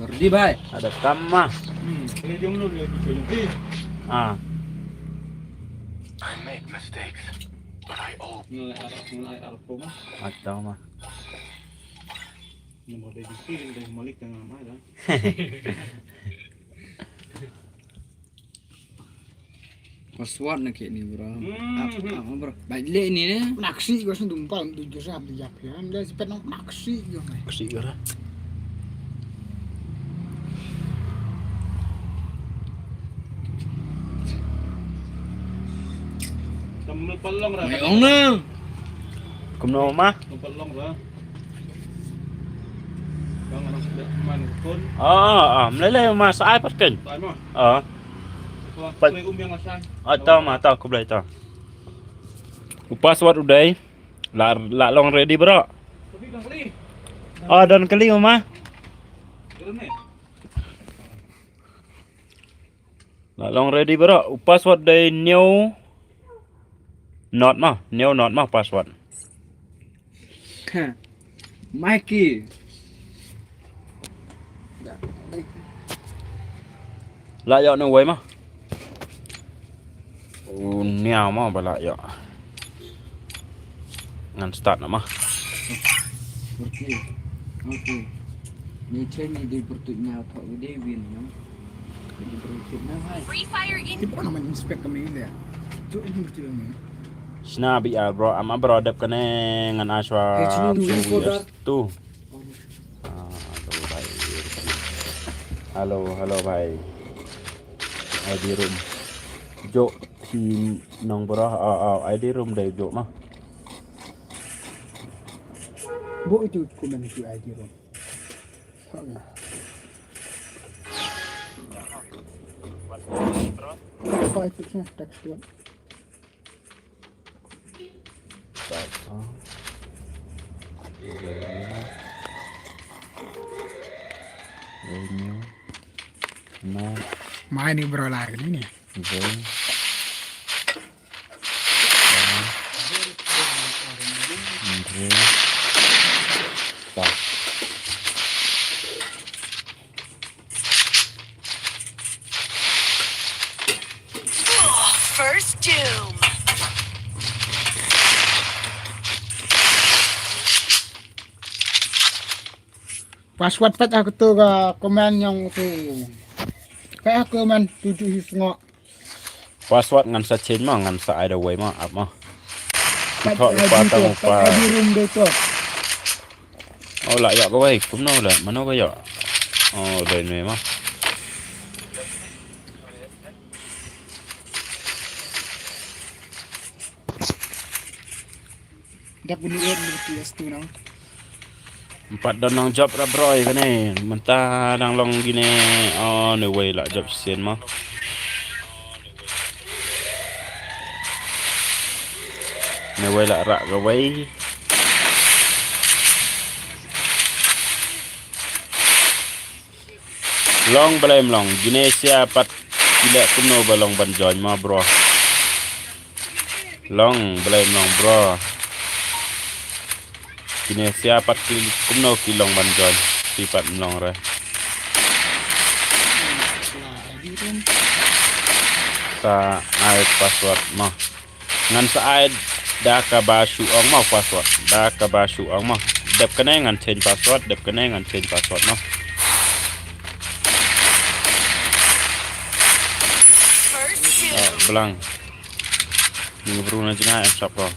Ready, bhai. Ada kam mah. Hmm, kena jom dulu, dia pergi. Ah. I make mistakes, but I owe. Mulai arah, mulai arah rumah. Macam mah. Nombor dia bisi, dia malik tengah mai dah. Password na kini, bro. Hmm. Ap, ap, bro. Baik le ni ne. Naksi ko sing tumpal tu jasa ap dia pia. Dia sepet nang naksi ko. Naksi ko ra. Tam mel pelong ra. Mai ong na. Kumno ma? Tam pelong ra. Bang anak sebelah man kun. Ah, ah, melele ma sa ai pat kun. Sa ai ma. Ah. Pat. Khublei um yang asan. Ah, ta ma, ta, khublei ta. U password u dei. La, la long ready, bro. Tapi kang kali. Ah, don kali ma. Kali ni. La long ready, bro. U password dei new not ma. New not ma password. Ha. Mikey. La ïoh na wei ma. U niaw ma ba la ïoh. Ngan start na ma. Okay. Okay. Ni chen ni dei pertut nya thok dei win no. Ni pertut na hai. Free Fire in. Tipo nama inspect kami le. Tu ini betul ni. Sna bi ar bro, ama bro dep kane ngan ashwa. Hey, sini dulu info dar. Tu. Ah, hello bhai. Hello, hello bhai. I D room. Jo hi nong bro. Ah, ah, I D room dei jo ma. Bo itu komen itu I D room. Sana. Apa itu sih text one? Mai ni bro lar ni ni. First Doom. Password pat aku tu ka komen yang tu. Ka aku man tujuh hi sngok. Password ngan sa change ma, ngan sa ai da wei ma, ap ma. Pat thok I D pa tu, tang pat pa. I D room dei tu. Oh, la ïoh kawei, kumno la, mano ka ïoh? Oh, dei ne ma. Dak bunu er ni P S two nang. Empat don nang job ra bro ïa kane. Mynta dang long gine. Oh, ne wei la job sien ma. Ne wei la rak kawei. Long blei mlong, gine sia pat ki leh kumno ba long ban join ma bro. Long blei mlong bro. Gine sia pat ki kumno ki long ban join. Ki pat mlong re. Sa ai password ma. Ngan sa ai da kaba shu ong ma password. Da kaba shu ong ma. Dep kane ngan change password, dep kane ngan change password ma. Ah, blang. Ni bru na jngai em sap ko.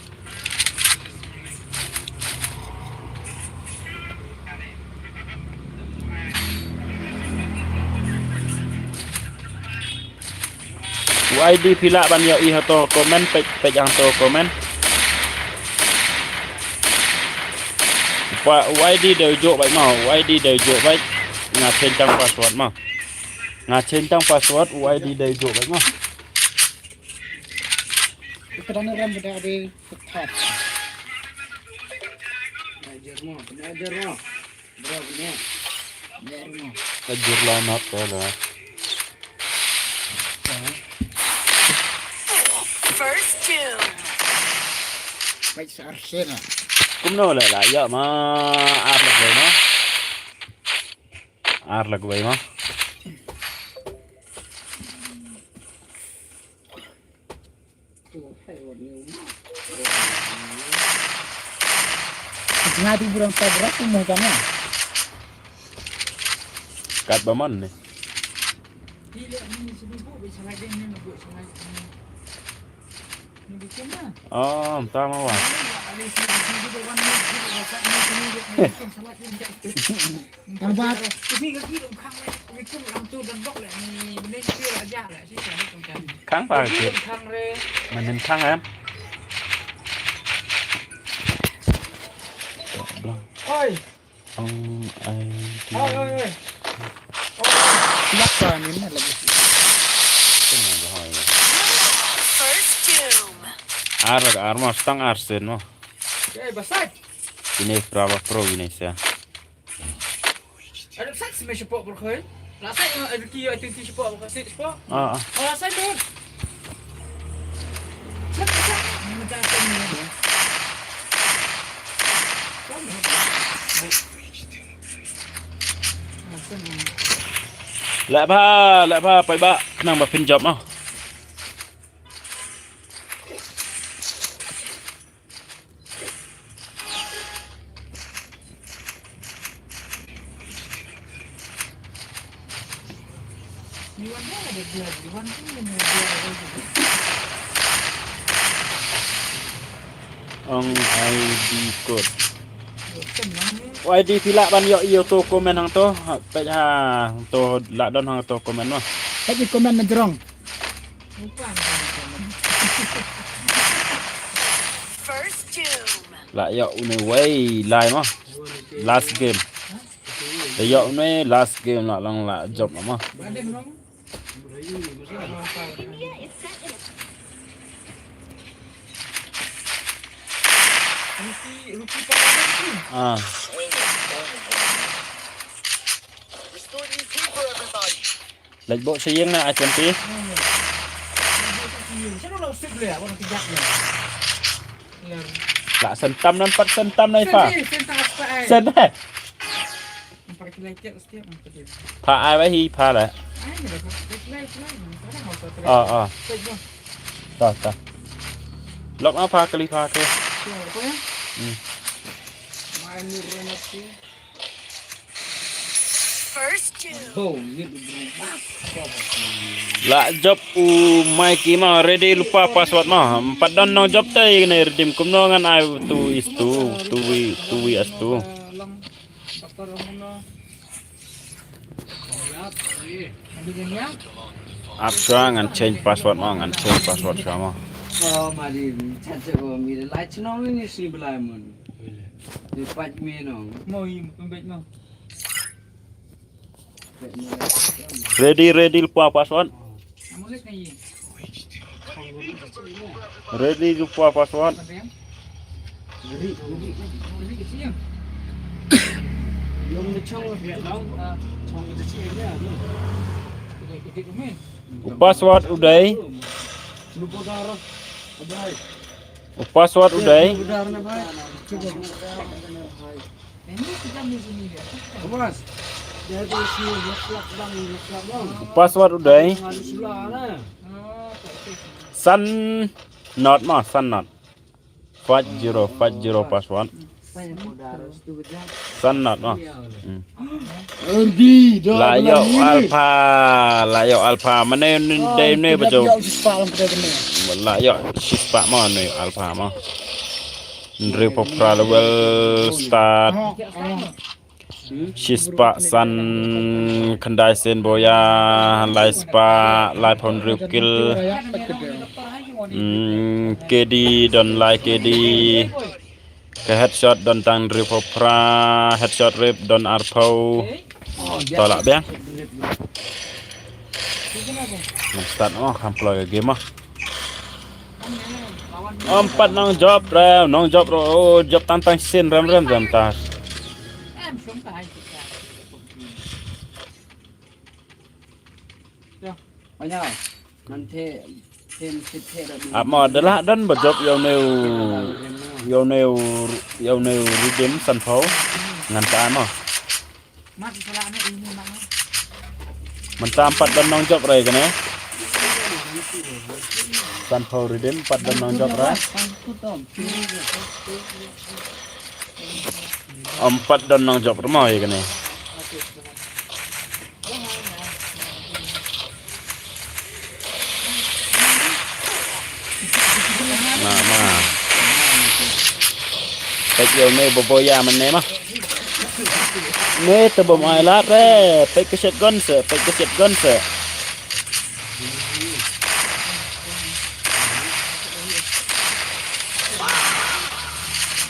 U I D phi lah ban ïoh i ha to comment, peit, peit hang to comment. Pa, u I D dei u jok bait mo, u I D dei u jok bait. Nga change tang password mo. Nga change tang password, u I D dei u jok bait mo. Ito na ram bida di. Belajar mo, belajar mo. Bro, belajar. Belajar mo. Belajar lah, mat, ya lah. First kill. Baik, searsen lah. Kumno lah, lah, ya, ma, ar lah, ma. Ar lah, ma. Nga ti burang ta berat tu mah kan ya. Kat baman ni. Ti le ni sebubu be sangai ding ni nubuk sangai. Oh, mynta ma wa. Khang pa ke. Manin khang em. Oi. Ong ai. Oi, oi, oi. Oi. Yak pa ni na lagi. First doom. Ar, ar mo, stang ar sen mo. Eh, basat. Ini berapa pro ini sih? Ada sat smash po berkhoi. La sat yang ada ki, ada ki po berkhoi, sat po. Ah, ah. Oh, la sat tu. Sat, sat. Ini macam apa ni? Lah ba, lah ba, pai ba. Khnang ba phin jump ah. Ong I D code. I D phi lah ban ïoh ïa uto comment hangto. Peit ha, to lah don hangto comment noh. Peit ïa comment na jrong. First doom. Lah ïoh une wei lai mo. Last game. Lah ïoh une last game lah long lah jump mo. Ah. Leit bok sha ïing na, ai twenty. La sen tam nan pat sen tam nai pha. Sen eh. Pha ai ba hi pha la. Oh, oh. Ta, ta. Lok na pha kali pha ke. Hmm. First doom. La jump u Mikey ma, ready, lypa password ma. Em pat don nongjop te ïa kane redeem kumno ngan ai two is two, two we, two we as two. Ap shuwa ngan change password ma, ngan change password shuwa ma. Oh, mari, chacha ko mi lai chnong ni si belai mun. Ni pat mi no. Mo i pembet mo. Ready, ready, lypa password. Ready, lypa password. U password u dei. U password u dei. U password u dei. San not ma, san not. Five zero, five zero password. San not ma. Hmm. La ïoh alpha, la ïoh alpha. Mane dei ne ba jop. La ïoh shispah ma ne alpha ma. Hynriew phew phra level start. Shispah san khyndai sien boya, lai spah, lai phew hynriew kill. Hmm, K D don lai K D. Ka headshot don tang hynriew phew phra, headshot rip don arphew. To lah biang. Nang start noh, kham kloi ka game ah. Em pat nongjop re, nongjop re, oh, jop tang tang sien rem rem rem tas. Ap mo da lah don ba jop ïa une u, ïa une u, ïa une u redeem sanphew. Ngan ta mo. Mynta em pat don nongjop re kane. Sanphew redeem em pat don nongjop re. Em pat don nongjop re mo ïa kane. Ma, ma. Peit ïa une ba boi ïa mynne ma. Ne te bym ai lad re. Peit ka shotgun se, peit ka shotgun se.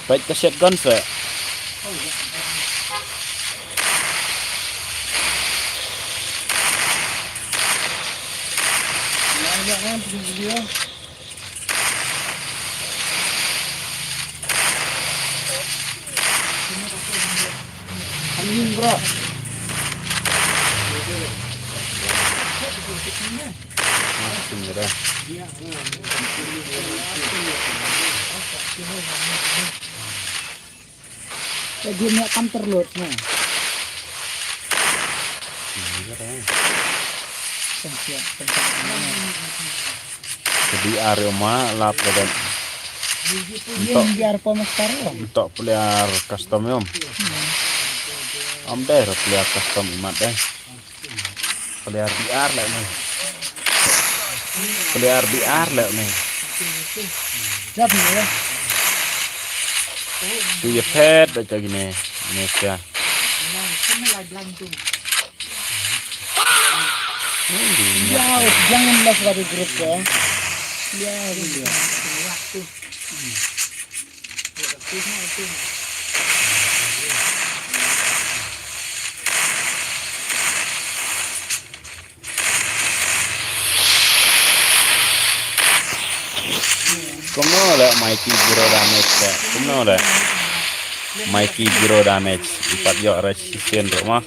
Peit ka shotgun se. Ka jin ïa kam terlut na. Ka B R ïa ma lap ka dan. Jin B R pa master lo. Ntok player custom ïom. Am deh player custom imat deh. Player B R leh ne. Player B R leh ne. Jap ne. Tu ïa phet da jagi ne. Ne sia. Ya, jangan lah pada grup ya. Ya, ya. Kumno le Mikey zero damage le. Kumno le Mikey zero damage. Ipat ïoh resistant ruh ma.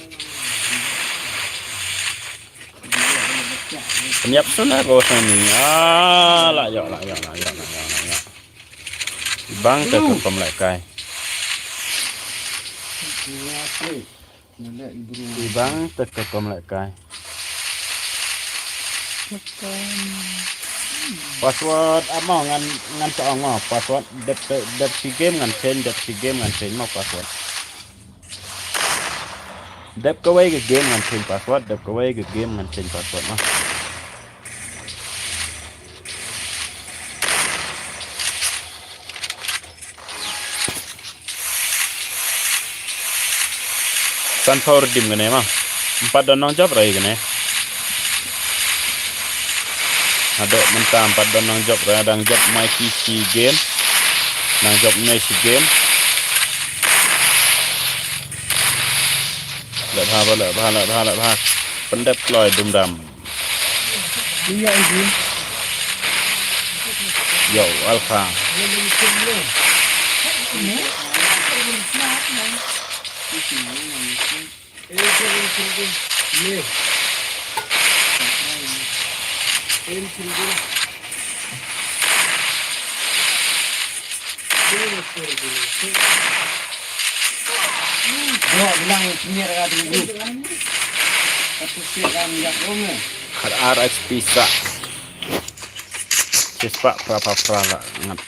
Pynïap suna ko sani. Ah, la ïoh, la ïoh, la ïoh, la ïoh, la ïoh. Bang te ka kom le kai. Ibang te ka kom le kai. Password amo ngan ngan sa ong mo password dep dep si game ngan change dep si game ngan change mo password. Dep kawei ka game ngan change password dep kawei ka game ngan change password mo. San phaw redeem kane ma. Empat don nong jop rai kane. Ado menta empat don nong jop rai dang jop mai ki si game. Nang jop mai si game. Lek bha lek bha lek bha lek bha. Pendep kloi dum dam. Iya, iya. Yo, Alpha. Dok bilang senior ka tu. Satu set dah minyak dong eh. Khat ar H P sa. Sispa pra pra pra la ngat.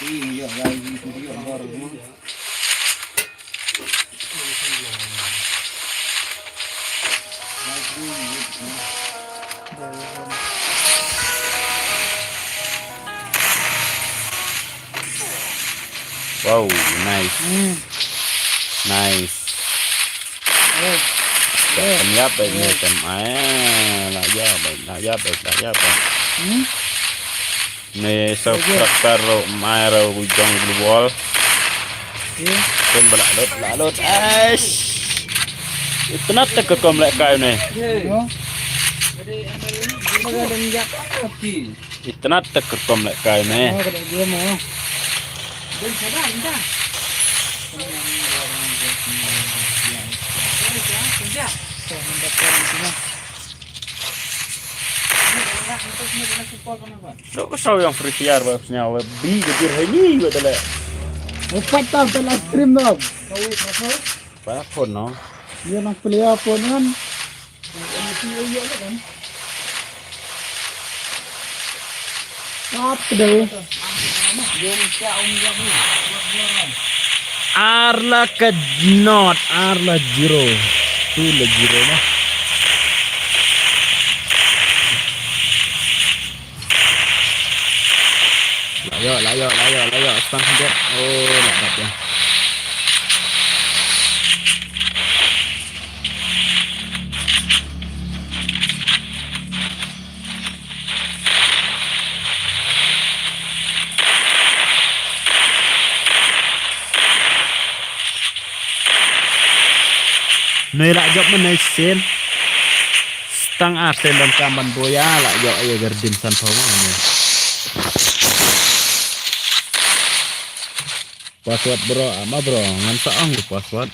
Ih, minyak lagi tu minyak baru. Wow, nice. Hmm. Nice. Eh. Kan ya baik ni kan. Eh, lah ya baik, lah ya baik, lah ya baik. Hmm. Ni sa karakter mai ro jong blue wall. Ken ba la lut la lut. Aish. Itna te ka kom le kai ne. Itna te ka kom le kai ne. Dok ka saw yang free fire ba snya wa bi ka jir hai ni wa dale. Upat tam pe live stream dong. Ba phone no. Ye nang player phone kan. Apa deh? Ar la ka not, ar la zero. Tu la zero mah. Ïoh, la ïoh, la ïoh, la ïoh, stang kynjat. Oh, la dap ïa. Nui la jop mynne shisien. Stang ar sien donkam ban buh ïa la ïoh ïa ka redeem sanphew ma nui. Password bro, ama bro, ngan sa ong password.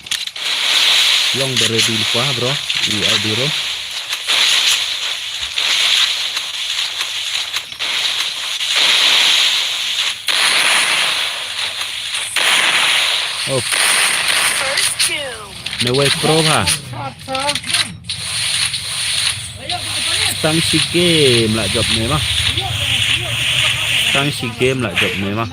Long ba ready lypa bro, i I D bro. Oh. First kill. Ne wei pro ha. Tang shi game la jop ne ma. Tang shi game la jop ne ma.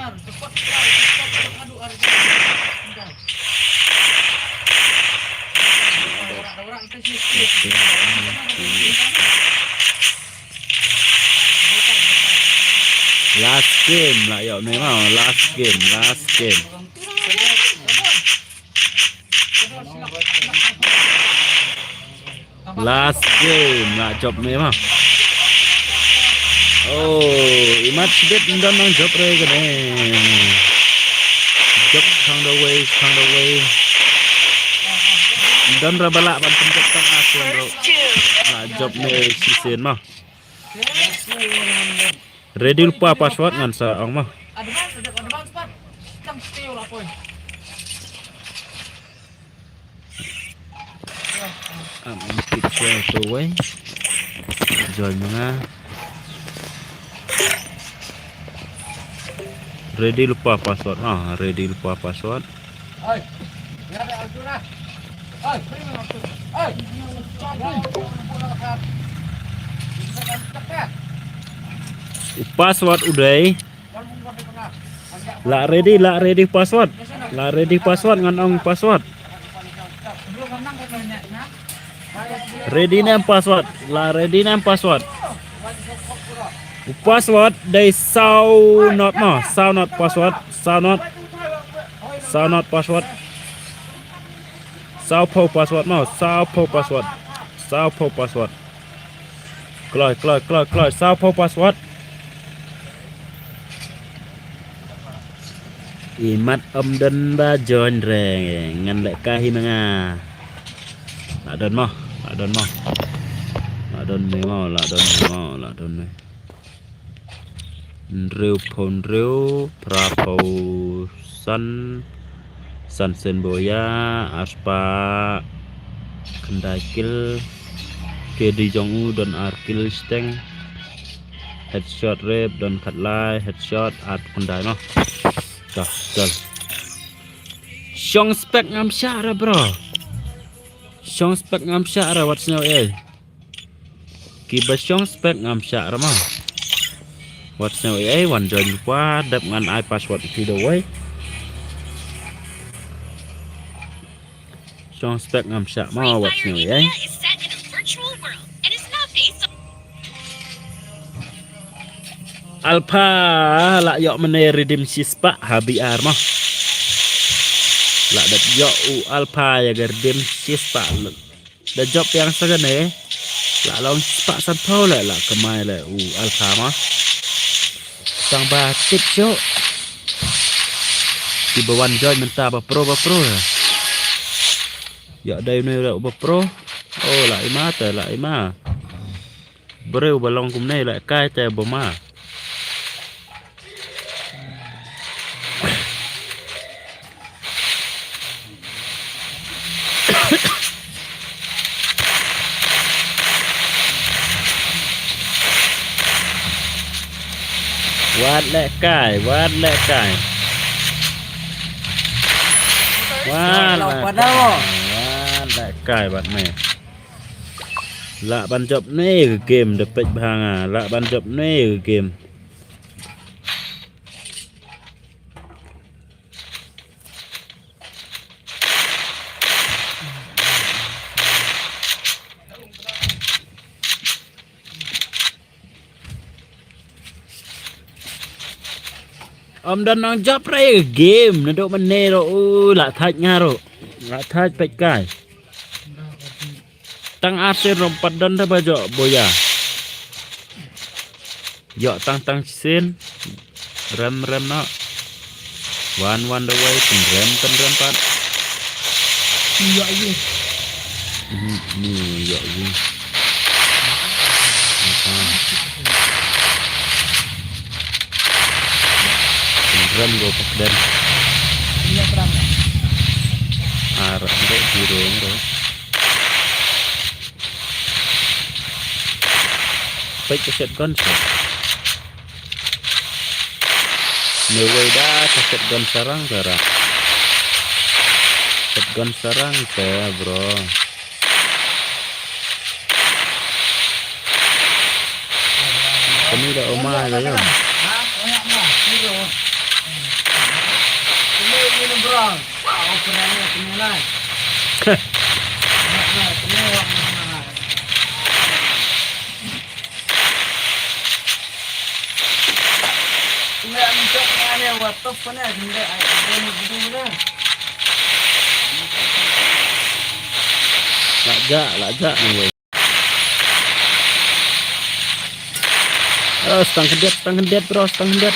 Last game la ïoh ne ma, last game, last game. Last game la jop ne ma. Oh, imat sibit ndon nang jop re kane. Jop khang da wei, khang da wei. Ndon ra ba lah ban pynjop tang a sien ro. La jop ne shisien ma. Ready lypa password ngan sa ong ma. Am am tik sa tu wei. Join ma nga. Ready lypa password. Ah, ready lypa password. U password u dei. La ready, la ready password. La ready password ngan ong password. Ready ne em password. La ready ne em password. U password dei saw not ma, saw not password, saw not. Saw not password. Sawphew password mo, sawphew password. Sawphew password. Kloi, kloi, kloi, kloi, sawphew password. Imat ym don ba join re, ngan leh kai hi ma nga. La don mo, la don mo. La don ne mo, la don ne mo, la don ne. Hynriewphew hynriew, phraphew san, san sien boya, arspah khyndai kill. K D jong u don ar kill shiteng. Headshot rep don khatlai, headshot ar khyndai noh. Dah, dah. Shong spek ngam shah ra, bro. Shong spek ngam shah ra, wat sngew eh. Kiba shong spek ngam shah ra ma. Wat sngew ei ei, wan join lypa, dep ngan ai password ïa phi da wei. Shong spek ngam shah ma, wat sngew ei ei. Alpha la ïoh mynne redeem shispah ha B R ma. La dep ïoh u Alpha ïa ka redeem shispah. Da jop biang sa kane. La long spah sanphew le, la kamai le u Alpha ma. Tang ba tip shuh. Kiba wan join mynta ba pro, ba pro le. Ïa dei une le ba pro. Oh, la i ma te, la i ma. Briew ba long kumne la kai te ba ma. Wat leh kai, wat leh kai. Wat leh kai, wat leh kai, wat me. Lah ban jop ne ka game, da peit bha nga, lah ban jop ne ka game. Ym don nang jop re game, naduh mynne ruh, u, la thait nga ruh. La thait peit kai. Tang ar sien ruh ym pat don da ba jop boya. Ïoh tang tang sien. Rem rem noh. Wan wan da wei, pynrem pynrem pat. Ïoh ïoh. Mhm, ni ïoh ïoh. Apa? Pynrem go pynrem. Ïoh pynrem. Ar, nde zero, nde. Peit ka shotgun sa. Newei da ka shotgun sarang ka ra. Shotgun sarang ka, bro. Kani da umai ka, ya. La jah, la jah ni wei. Oh, stang khyndiat, stang khyndiat, bro, stang khyndiat.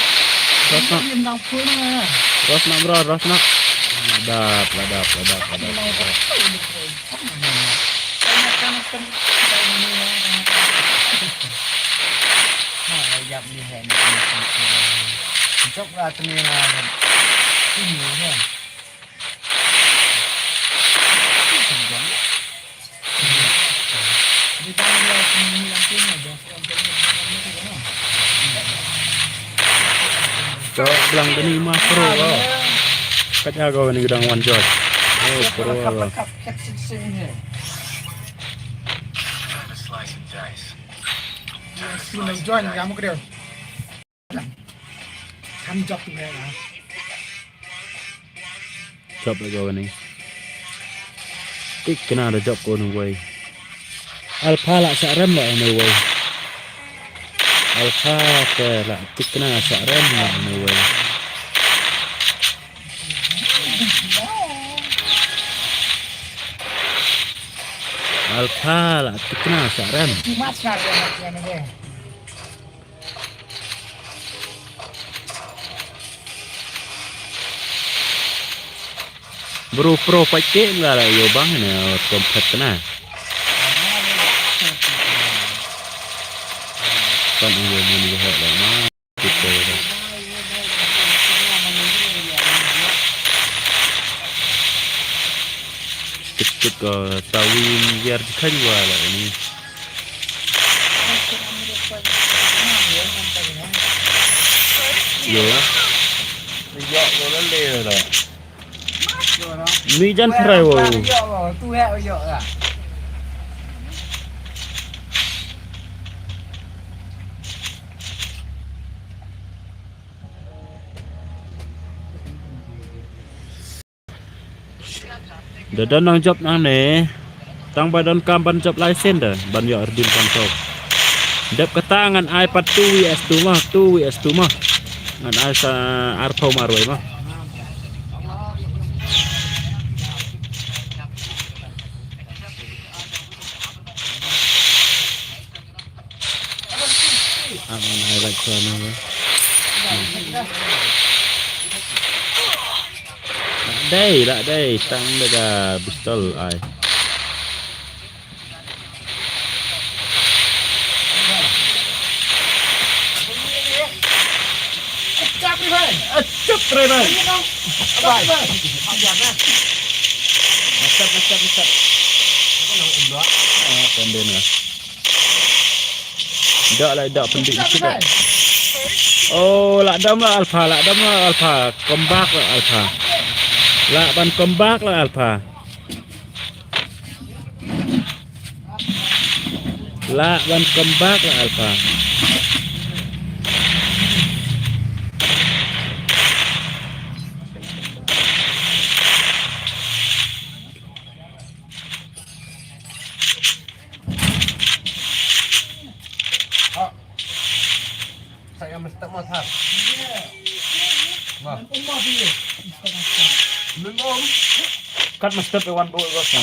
Ros noh. Ros noh, bro, ros noh. La dap, la dap, la dap, la dap. Ka bilang kani ma pro ka. Ka jago kani ka dang wan jot. Oh, pro ka. Kan jop tu ya. Jop la jop ni. Tik kena da jop ko ni wei. Alpha la sa rem la ni wei. Alpha te la tik kena sa rem la ni wei. Alpha la tik kena sa rem. Bro pro pat ke la la yo bang ne kompet na. Kan yo mun yo hok la ma. Kita. Kit kit ko tawin biar dikan wala ini. Yo. Ni jan trai wo. Da don nang jop nangne. Tang ba don kam ban jop license da ban ïoh redeem control. Dep kata ngan ai pat two V S two ma, two V S two ma. Ngan ai sa arphew marwei ma. Ang highlight ko ano ba? La dei, la dei, tang da ka pistol ai. Acap ri bai. Acap ri bai. Bai. Acap, acap, acap. Apa nak umrah? Ah, pendek lah. Dak lah, dak pendek sikit lah. Oh, lah dam lah Alpha, lah dam lah Alpha. Comeback lah Alpha. Lah ban comeback lah Alpha. Lah ban comeback lah Alpha. Saya mesti masak. Kat ma step wan bo ko sa.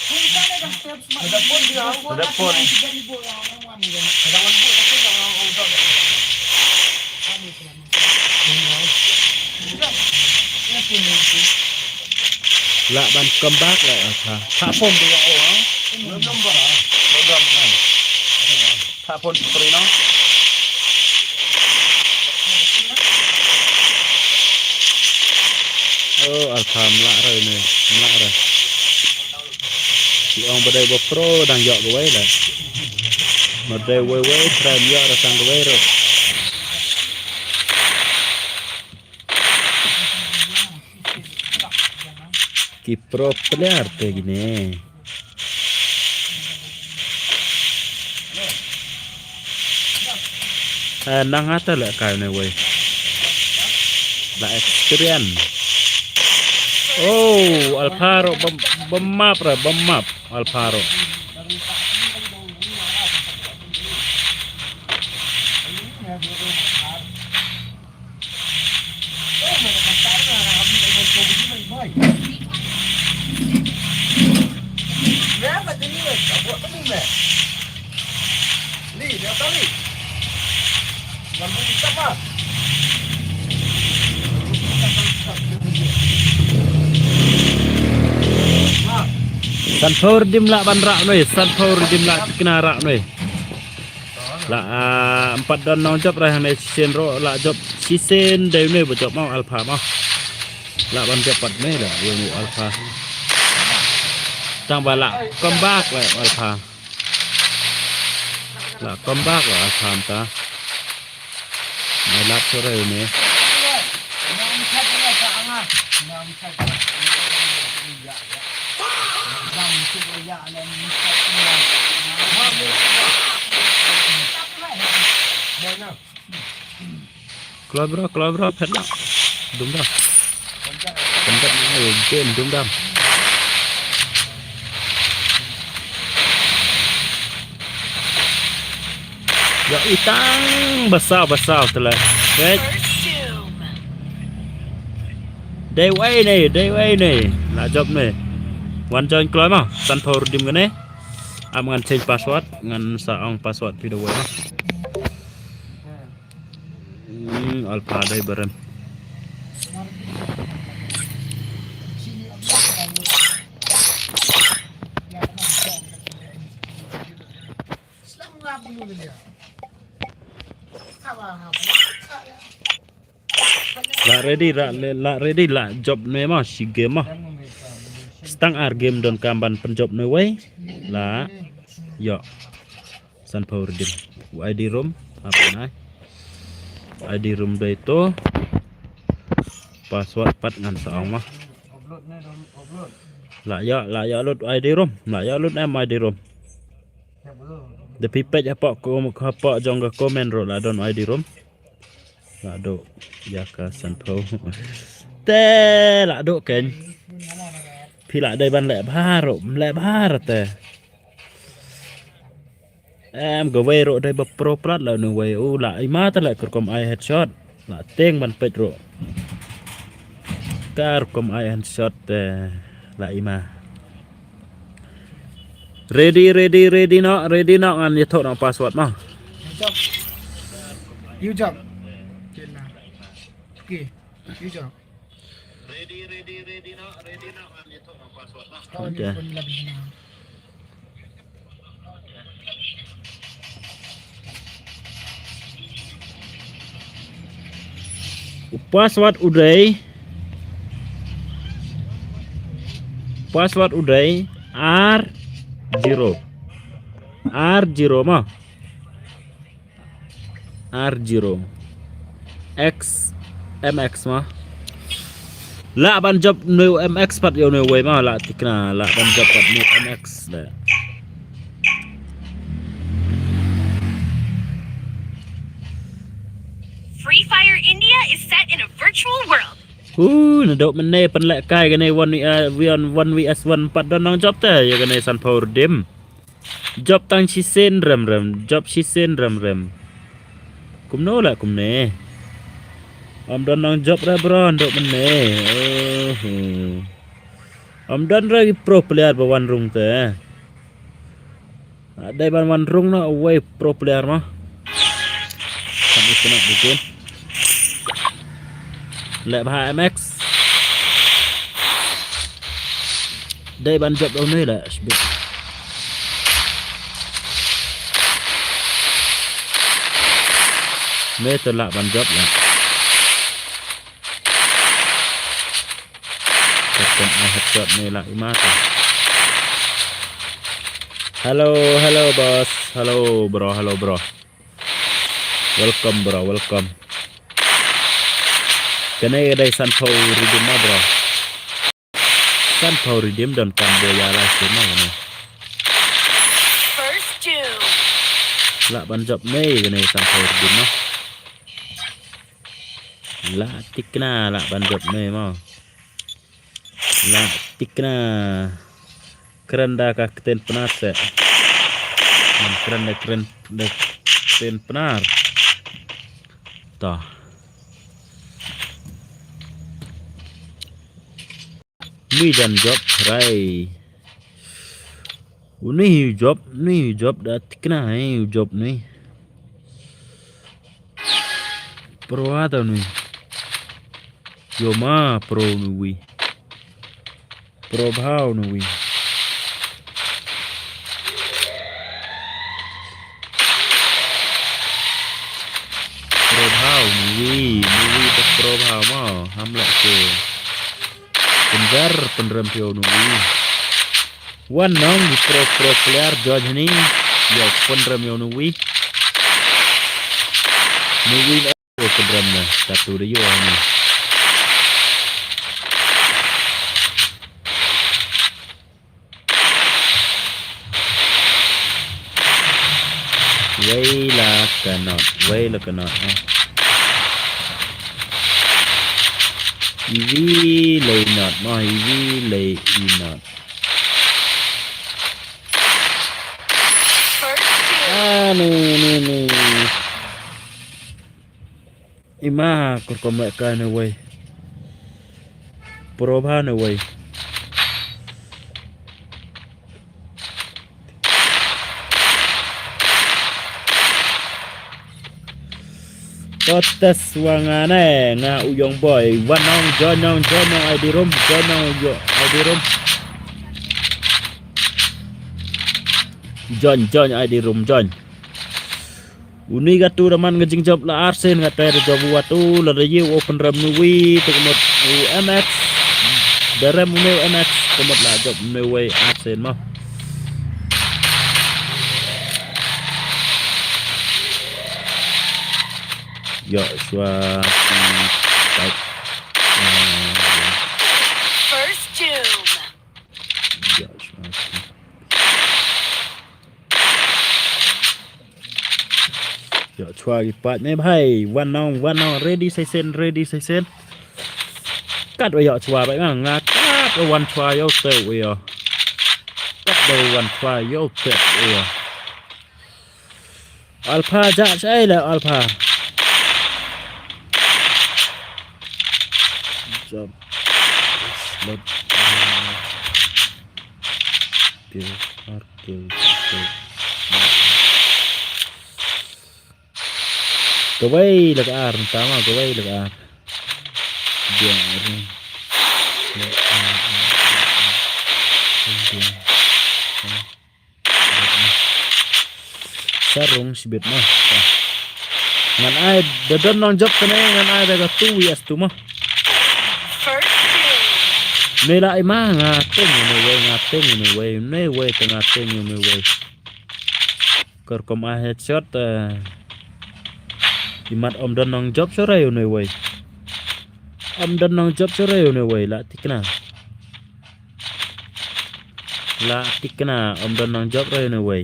Ada pun dia. Ada pun. Lah ban come back lah, Alpha. Ka pom dia, oh, ha? Belum, belum, belum. Belum, belum. Ka pom peri, no? Oh, Alpha, mlah re ne, mlah re. Ki ong ba dei ba pro dang ïoh kawei la. Ma dei wei wei, trai ïoh re tang kawei ruh. Ki pro player te kine. Eh, nang ata la kai ne wei. La experience. Oh, Alpha ruh bam, bam map ra, bam map Alpha ruh. Sanphew Redeem lah ban rah noi, Sanphew Redeem lah kena rah noi. Lah, ah, empat don nong jop rah ne shisien ro lah jop shisien dei ne ba jop mau Alpha mau. Lah ban jop pat ne lah, ïa ne Alpha. Tang ba lah come back lah Alpha. Lah come back lah Alpha ta. Mai lap sore ne. Kloi bro, kloi bro, phet lah. Dum dah. Pynjat ni, eh, game dum dah. Ya itang basah basah telah. Wait. Dei wei ne, dei wei ne. Nak jop ne. Wan join kloi ma. Sanphew Redeem kane. Am ngan change password, ngan sa ong password video wei ma. Hmm, Alpha dei berem. Lah ready, lah, lah ready, lah jop ne ma, shi game ma. Stang ar game don kam ban pynjop ne wei. Lah. Yo. Sanphew Redeem. U I D room. Apa nai? U I D room dei to. Password pat ngan sa ong ma. Lah ya, lah ya lut I D room. Lah ya lut em I D room. Da phi peit hapoh ko, hapoh jong ka comment ruh lah don I D room. Lah duk ïa ka Sanphew. Te lah duk ken. Phi lah dei ban leh bha ruh, leh bha ruh te. Em, kawei ruh dei ba pro plat la nu wei. U la i ma ta la ka rukom ai headshot. La teng ban peit ruh. Ka rukom ai headshot, eh, la i ma. Ready, ready, ready noh, ready noh ngan ïathuh noh password noh. You jump. You jump. Okay. You jump. Ready, ready, ready noh, ready noh ngan ïathuh noh password noh. Okay. U password u dei. Password u dei R zero. R zero ma. R zero. X M X ma. Lah ban jop nu M X pat ïa nu wei ma, lah tikna, lah ban jop pat nu M X da. Free Fire India is set in a virtual world. Hu, na dok mene pynleh kai kane one, uh, one, one V S one pat don nang jop te, ïa kane Sanphew Redeem. Jop tang shisien rem rem, jop shisien rem rem. Kumno la kumne. Ym don nongjop re bro, ndoh mynne. Ym don re ki pro player ba wan rung te. Dei ban wan rung noh uwei pro player mo. Kam i kena bikin. Leh bha M X. Dei ban jop da une leh shibit. Me te lah ban jop leh. Katkum ai headshot ne lah i ma te. Hello, hello boss. Hello bro, hello bro. Welcome bro, welcome. Kane ka dei sanphew redeem ma bro. Sanphew redeem don kam bo ya la sima kane. Lah ban jop ne kane sanphew redeem ma. Lah tikna lah ban jop ne ma. Lah tikna. Kren da ka ktien Pnar se. Kren da kren da ktien Pnar. Ta. Ni jan jop rai. Uni jop, ni jop da tikna hai jop ni. Pro ata ni. Yo ma pro ni wi. Pro bhau ni wi. Pro bhau ni wi, ni wi ta pro bhau ma. Ham leh ke. Pynjar pynrem pio ni wi. Wan nong di pro pro player judge ni. Yo pynrem yo ni wi. Ni wi. Yo pynrem na satu de yo ni. Wei la ka not, wei la ka not. Iwi lei not ma, iwi lei i not. Ah, ni ni ni. Ima kurkom leh ka ne wei. Probha ne wei. Kotes wangane nga u young boy. Wan nong, join nong, join nong I D room, join nong yo I D room. Join, join I D room, join. Uni katu da man ka jingjop la arsen kata da jop watu la da ye open rem nui te kemot u M X. Da rem nui M X kemot la jop nui wei arsen ma. Yo shwa. First doom. Yo shwa. Yo chwa ki pat ne bhai, wan nong, wan nong, ready session, ready session. Kat wa yo chwa bai ma nga kat wa wan chwa yo te wa yo. Kat wa wan chwa yo te wa yo. Alpha ja chai la Alpha. Jump. Slot. Kill, ar, kill, kill. Kawei la ka ar, tama kawei la ka ar. Dia ni. Sarung sibit ma. Ngan ai da don nong jop kane ngan ai da ka tu wi as tu ma. First kill. Nui la ima nga ting nui wei nga ting nui wei nui wei te nga ting nui wei. Kor kom ai headshot. Imat om don nong jop sore nui wei. Om don nong jop sore nui wei la tikna. La tikna om don nong jop re nui wei.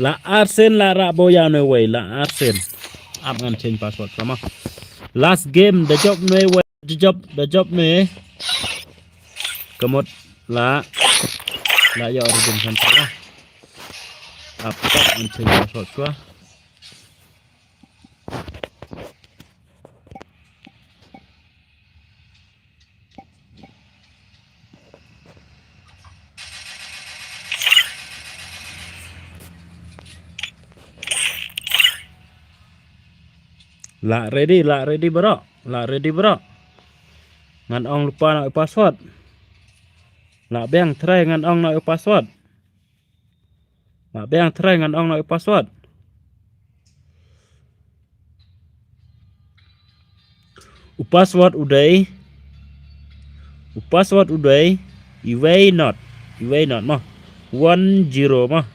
La arsien la rah bha ïa une uwei, la arsien. Ap ngan change password sa mo. Last game, da jop une uwei, da jop, da jop une. Ka mut la, la ïoh redeem san sa mo. Ap, ap ngan change password sa. La ready, la ready bro. La ready bro. Ngan ong lypa noh ïa u password. La biang trai ngan ong noh ïa u password. La biang trai ngan ong noh ïa u password. U password u dei. U password u dei. Iwei not. Iwei not mo. One zero mo.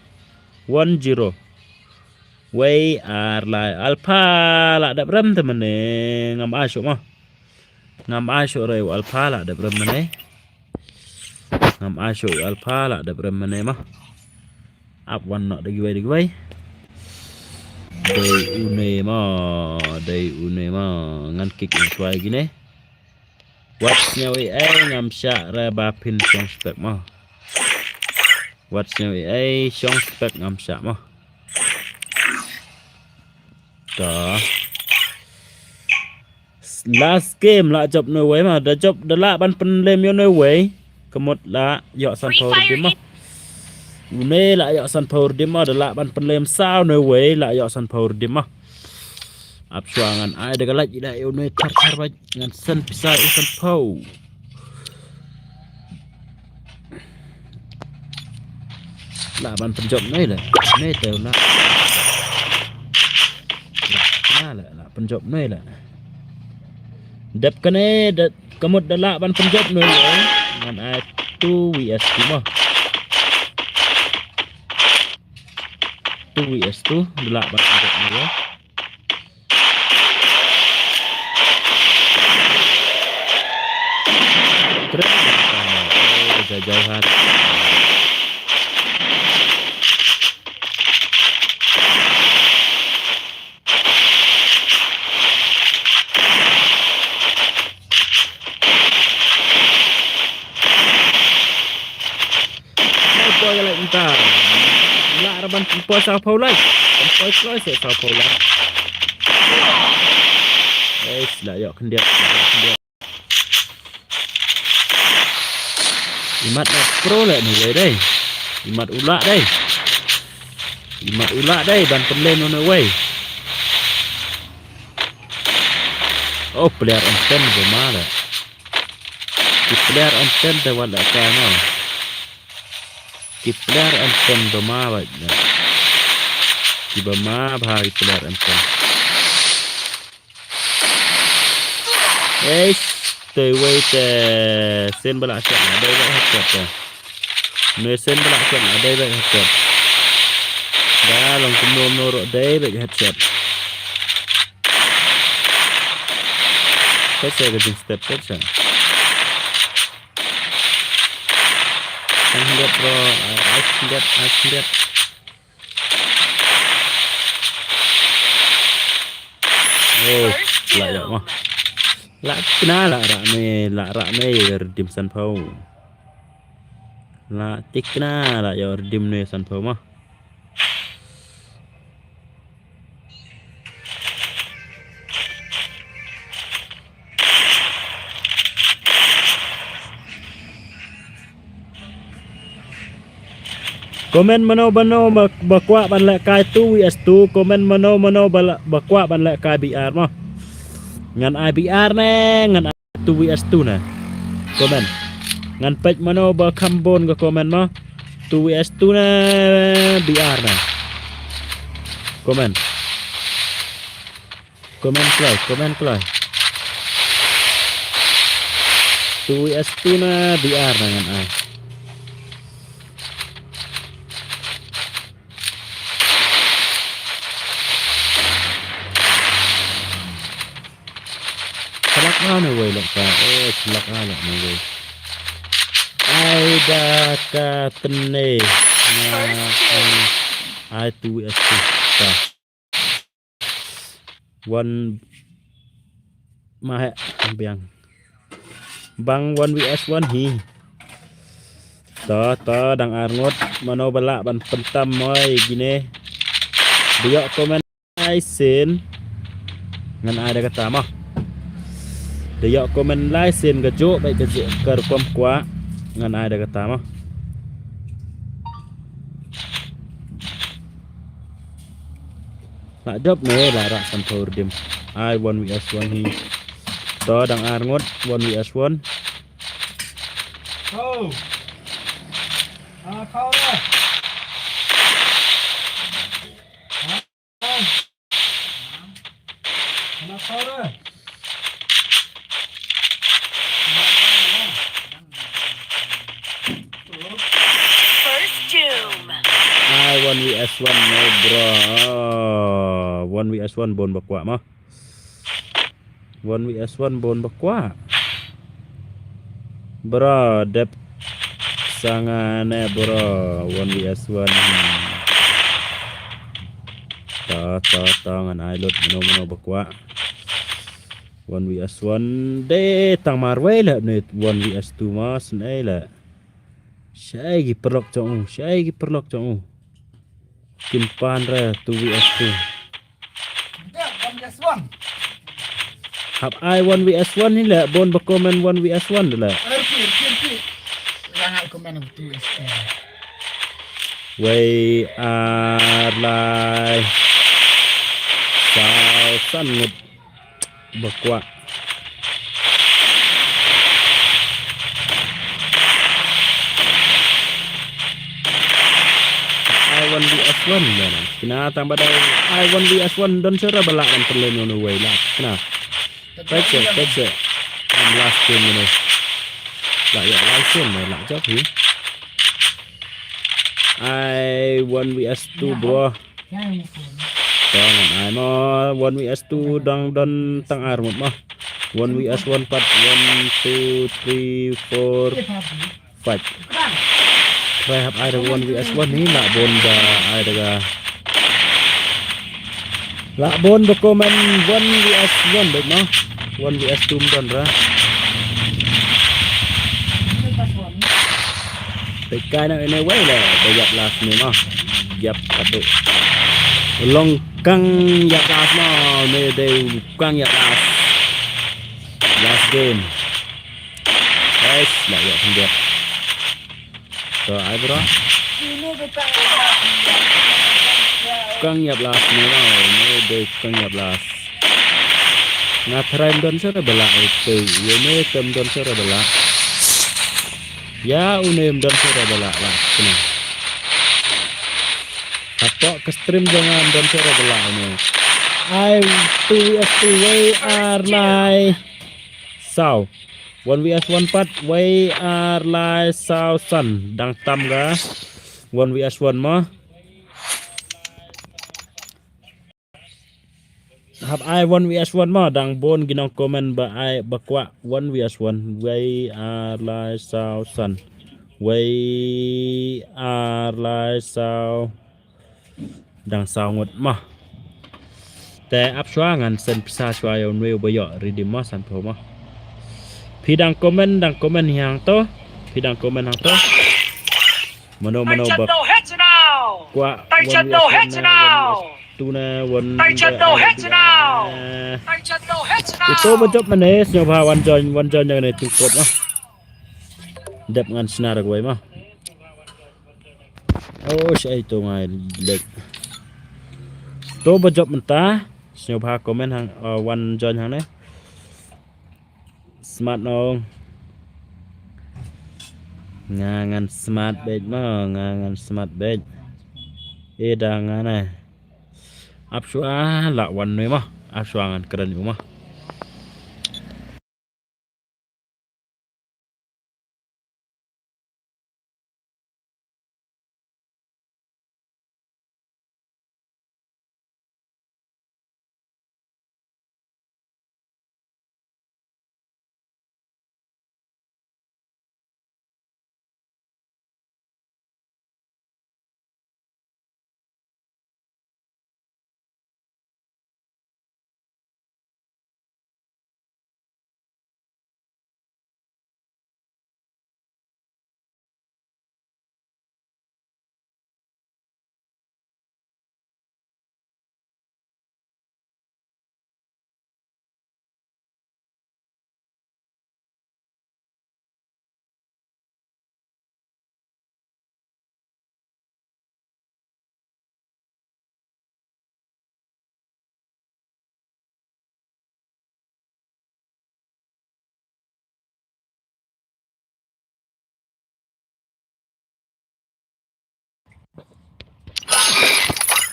One zero. Wei ar lai alpha la dep rem te mane ngam ai shuh mo. Ngam ai shuh re u alpha la dep rem mane. Ngam ai shuh u alpha la dep rem mane mo. Ap wan noh da kiwei da kiwei. Dei une mo, dei une mo. Ngan kick in shuwa ïa kine. Wat sniew ei ei ngam shah re ba phin shong spek mo. Wat sniew ei ei shong spek ngam shah mo. To. Last game la jop une uwei mo, da jop da lah ban pynlem ïa une uwei. Ka mut la ïoh san phew redeem mo. Une la ïoh san phew redeem mo, da lah ban pynlem sa une uwei la ïoh san phew redeem mo. Ap shuwa ngan ai da ka lait ïa une thar thar bad ngan send pisa ïa u san phew. Lah ban pynjop ne la. Ne te la. Lah, la, lah pynjop ne la. Dep kane da ka mut da lah ban pynjop ne la. Ngan ai two V S two mo. Two V S two da lah ban pynjop ne la. Keren. Oh, jauh-jauhan. Poi ka lait mynta. Lah ra ban poi saw phew lait. Ban poi kloi se saw phew lait. Eh, sila ïoh khyndiat, khyndiat. Imat la pro leh ni leh dei. Imat u lah dei. Imat u lah dei ban pynlem noh ne wei. Oh, player on ten ba ma leh. Ki player on ten te wat la ka no. Ki player on ten ba ma ba. Ki ba ma ba ki player on ten. Eish, te wei te sien ba la shot la dei ba headshot te. Ne sien ba la shot la dei ba headshot. Da long kumno kumno ruh dei ba headshot. Te sa ka jingstep te sa. Ai khyndiat bro, ai khyndiat, ai khyndiat. Oh, lah ïoh mo. Lah tikna lah rah ne, lah rah ne redeem san phew. Lah tikna lah ïoh redeem ne san phew mo. Comment mano mano ba, ba kwah ban lehkai two V S two, comment mano mano ba, ba kwah ban lehkai B R mo. Ngan ai B R ne, ngan ai two V S two ne. Comment. Ngan peit mano ba kham bun ka comment mo. Two V S two ne, B R ne. Comment. Comment kloi, comment kloi. Two V S two ne, B R ne ngan ai. Shlak na ne wei lok ka, eh, shlak na lok ne wei. Ai da ka tene na, eh, Ai two V S two. Ta. One. Ma he, biang. Bang one V S one hi. To, to, dang ar ngut, mano ba lah ban pyntam moi kine. Ba ïoh comment lai sien. Ngan ai da kata mo. Da ïoh comment lai sien ka juh bad ka juh ka rukom kwah. Ngan ai da kata mo. Lah jop ne lah rak san thor dim. Ai one V S one hi. To dang ar ngut one V S one. Oh. Ah, kau dah. First Doom. Ai one V S one no bro. One V S one bun ba kwah mo. One V S one bun ba kwah. Bro, dep sanga ne bro, one V S one. Ta, ta, ta, ngan ai lut mano mano ba kwah. One V S one de tang marwei le ne one V S two mas ne le. Shai gi perlok jong u, shai gi perlok jong u. Kin pan re two V S two. Hap ai one V S one ni le, bun ba comment one V S one de le. Wei ar lai. Saw san ngut. Ba kwah. Ai one V S one man. Kina tang ba dei ai one V S one don sera ba lah ban pynlong no wei lah. Kina. Petse, petse. Last game ni. Lah ya last game lah jop hi. Ai one V S two bro. Dang ai mo one V S two dang don tang ar ngut mo. One V S one pat one two three four five. Try hap ai da one V S one ni lah bun da ai da ga. Lah bun da comment one V S one bad mo. One V S two don ra. Te kai na ene wei le ba ïap last ni mo. Ïap padu. Long kang ïap last mo. Ne de kang ïap last. Last game. Guys, lah ïap sendiri. To ai bro. Kang ïap last ni mo. Ne de kang ïap last. Nga tharai mdon sara bala oi pei. Ye ne tem don sara bala. Ya une mdon sara bala la kena. Hatok ke stream jangan mdon sara bala une. Ai two V S two wei ar lai. Saw. One V S one pat wei ar lai saw san dang tam ga. One V S one mo. Hap ai one V S one mo dang bun ginong comment ba ai ba kwah one V S one wei ar lai saw san wei ar lai saw dang saw ngut mo. Te ap shwa ngan send pisa shwa ïa unwe uba ïoh redeem mo san phew mo. Phi dang comment dang comment hi hangto. Phi dang comment hangto. Mano mano ba kwah one V S one na one V S two na one. Ito ba jop mane sñiawbha wan join wan join ïa kane tu kot na. Dep ngan snar kawei ma. Oh shai to ngai lek. To ba jop mynta sñiawbha comment hang wan join hangne. Smart nong. Nga ngan smart beit ma, nga ngan smart beit. Eda nga ne. Ap shwa la wan nui ma. Ap shwa ngan kren yu ma.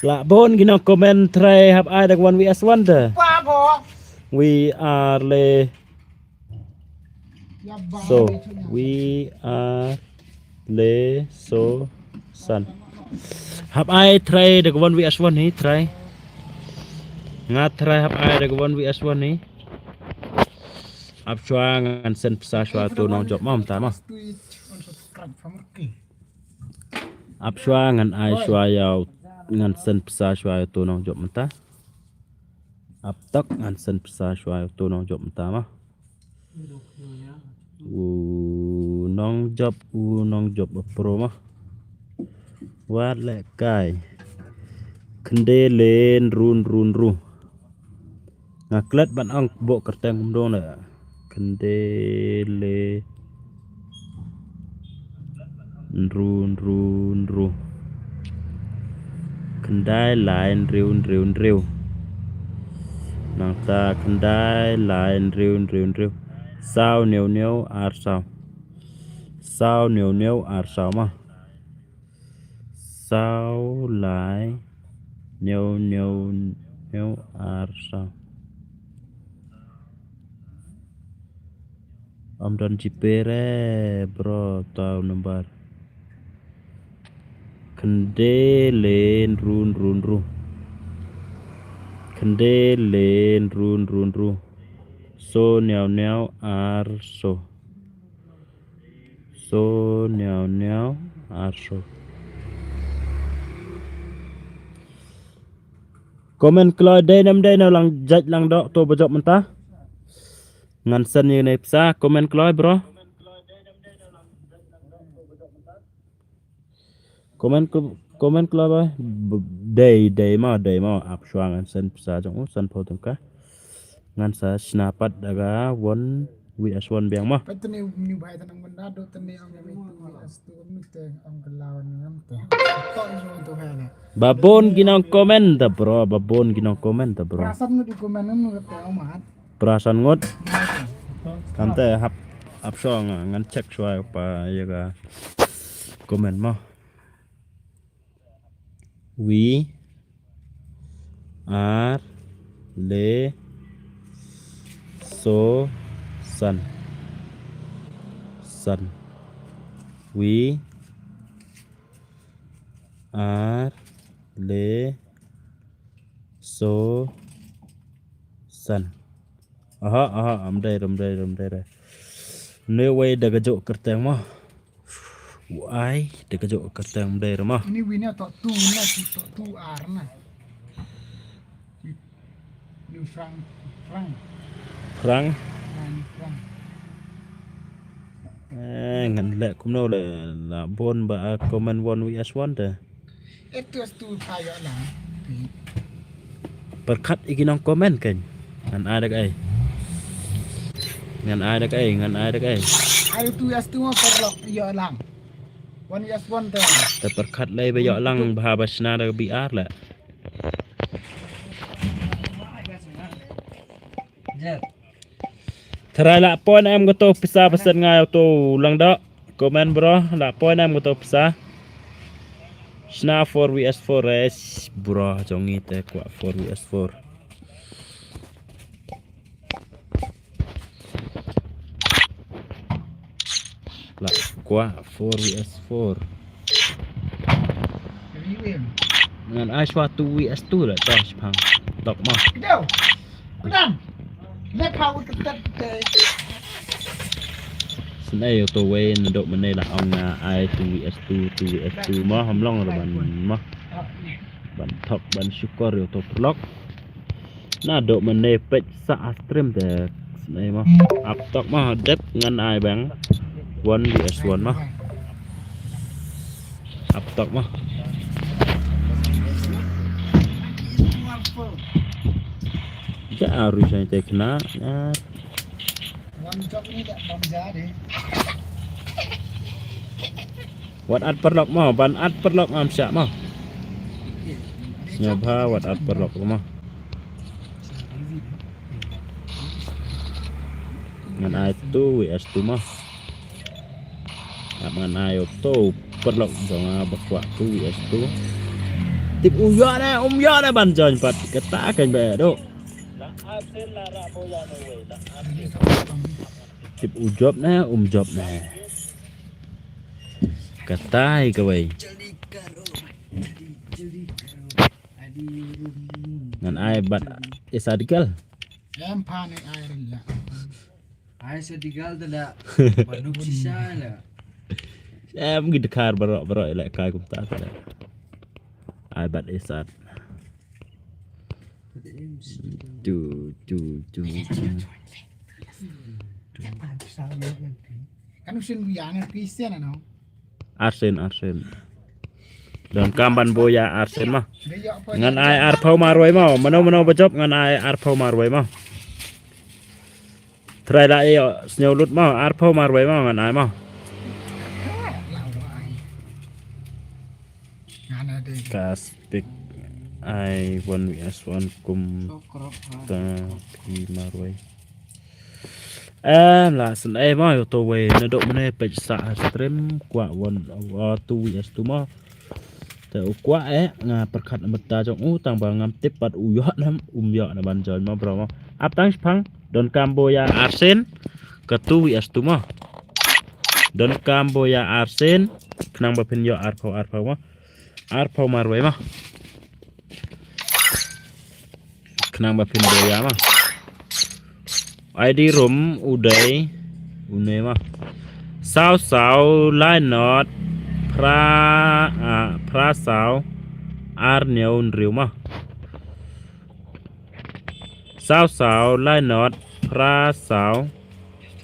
Lah bun ki nong comment trai hap ai da ka one V S one te. Ba bo. We are le. Ya ba. So, we are le so san. Hap ai trai da ka one V S one hi trai. Nga trai hap ai da ka one V S one hi. Ap shuwa ngan send pisa shuwa to nong jop mam ta ma. Ap shuwa ngan ai shuwa ïa u, ngan send pisa shuwa ïa u to nong jop mynta. Ap tok ngan send pisa shuwa ïa u to nong jop mynta ma. U nong jop, u nong jop ba pro ma. Wat leh kai. Khynde le ynru ynru ynru. Nga klet ban ong bok kyrteng kumno ne. Khynde le ynru ynru ynru. Khyndai lai hynriew hynriew hynriew. Nangta khyndai lai hynriew hynriew hynriew. Saw hynñiew hynñiew ar saw. Saw hynñiew hynñiew ar saw ma. Saw lai hynñiew hynñiew hynñiew ar saw. Ym don GPay re bro, ta u number. Khynde le ynru ynru ynru. Khynde le ynru ynru ynru. Saw hynñiew hynñiew ar saw. Saw hynñiew hynñiew ar saw. Comment kloi dei ne ym dei na u lang jait lang doh to ba jop mynta. Ngan send ïa kane pisa comment kloi bro. Comment kl-, comment kloi ba. B-, dei, dei ma, dei ma. Ap shuwa ngan send pisa jong u, san phew tyngka. Ngan sa shna pat da ka one V S one biang ma. Pat tene ni bai tanang benda do tene ang yang itu V S tu kami te ang kelawan ngam te. Tok ni semua tu hai le. Ba bun ki nong comment ta bro, ba bun ki nong comment ta bro. Perasan ngut di comment ngut te amat. Perasan ngut. Kam te hap, hap shuwa nga, ngan check shuwa pa ïa ka comment ma. We are le so san. San. We are le so san. Aha, aha, ym dei, ym dei, ym dei re. Ne wei da ka jok kyrteng ma. U ai da ka jok kyrteng ym dei re ma. Ini wina tok tu na tu tok tu ar na. Ni Frank, Frank. Frank. Frank, Frank. Eh, ngan leh kumno le la bun ba a comment one V S one te. Itu astu pha ïoh lang. Pyrkhat ïa ki nong comment kan. Ngan ai da kaei. Ngan ai da kaei, ngan ai da kaei. Ai tu astu ma paralok ïoh lang. One V S one te. Te pyrkhat lei ba ïoh lang ba ha ba shna da ka B R la. Tharai la poi na em kato pisa ba send nga ïa uto u langdoh. Comment bro, la poi na em kato pisa. Shna four V S four eh bro, jong ngi te kwah four V S four. La kwah four V S four. Ngan ai shuwa two V S two la to shipang. Tok ma. Kdew. Kdam. Lek ha u tet tet. Snei uto wei naduh mynne la ong nga ai two V S two, two V S two ma, ham long ra ban ma. Ban thok ban shukor ïa uto paralok. Naduh mynne peit sa a stream te snei ma. Ap tok ma dep ngan ai bang. One V S one ma. Ap tok ma. Ja aru shang te kena. Wat at paralok ma, ban at paralok ngam shah ma. Sngewbha wat at paralok ma. Ngan ai two V S two ma. Ap ngan ai uto paralok jong nga ba kwah two V S two. Tip u ïoh ne, um ïoh ne ban join pat. Kata kan ba do. Tip u jop ne, um jop ne. Kata hi kawei. Ngan ai bad isa dikal. Em phan ai rin la. Ai sa digal da la. Banuk sisa la. Em gi dkhar barok barok ila kai kumta la. Ai bad isat. Tu tu tu. Kan usin biang Christian ano. Arsen, arsen. Don kam ban boya arsen ma. Ngan ai arphew marwei ma. Mano mano bajop ngan ai arphew marwei ma. Try la ïoh sñiaw lut ma, arphew marwei ma ngan ai ma. Kas pik ai one V S one kum ta three marwei. Em la sien ai ma ïoh to wei na dok mene pej sa stream kwah one, uh, two V S two ma. Te u kwah eh nga pyrkhat na mynta jong u tang ba ngam tip pat u ïoh nam um ïoh na ban join ma bro ma. Ap tang shipang don kam boya arsen ka tu wi astu ma. Don kam boya arsen khnang ba phin ïoh arphew arphew ma. Arphew marwei ma. Khnang ba phin boya ma. I D room u dei une ma. Saw saw lai not phra, ah, phra saw ar hynñiew hynriew ma. Saw saw lai not phra saw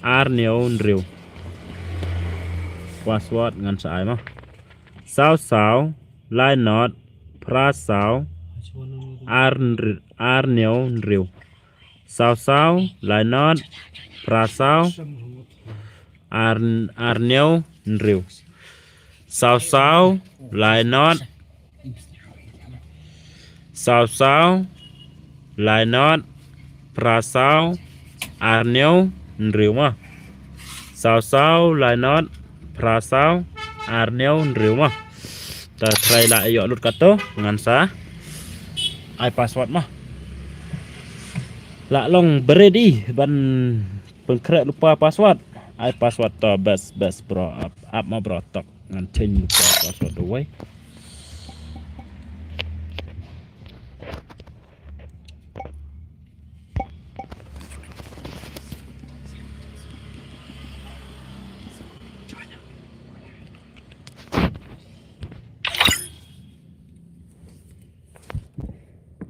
ar hynñiew hynriew. Password ngan sa ai ma. Saw saw lai not phra saw ar hynr-, ar hynñiew hynriew. Saw saw lai not phra saw ar, ar hynñiew hynriew. Saw saw lai not saw saw lai not phra saw ar hynñiew hynriew ma. Saw saw lai not phra saw ar hynñiew hynriew ma. Ta try la ïoh lut kato ngan sa ai password ma. La long ba ready ban pynkhreh lypa password. Ai password to best best bro, ap ap ma bro tok ngan change lypa password away.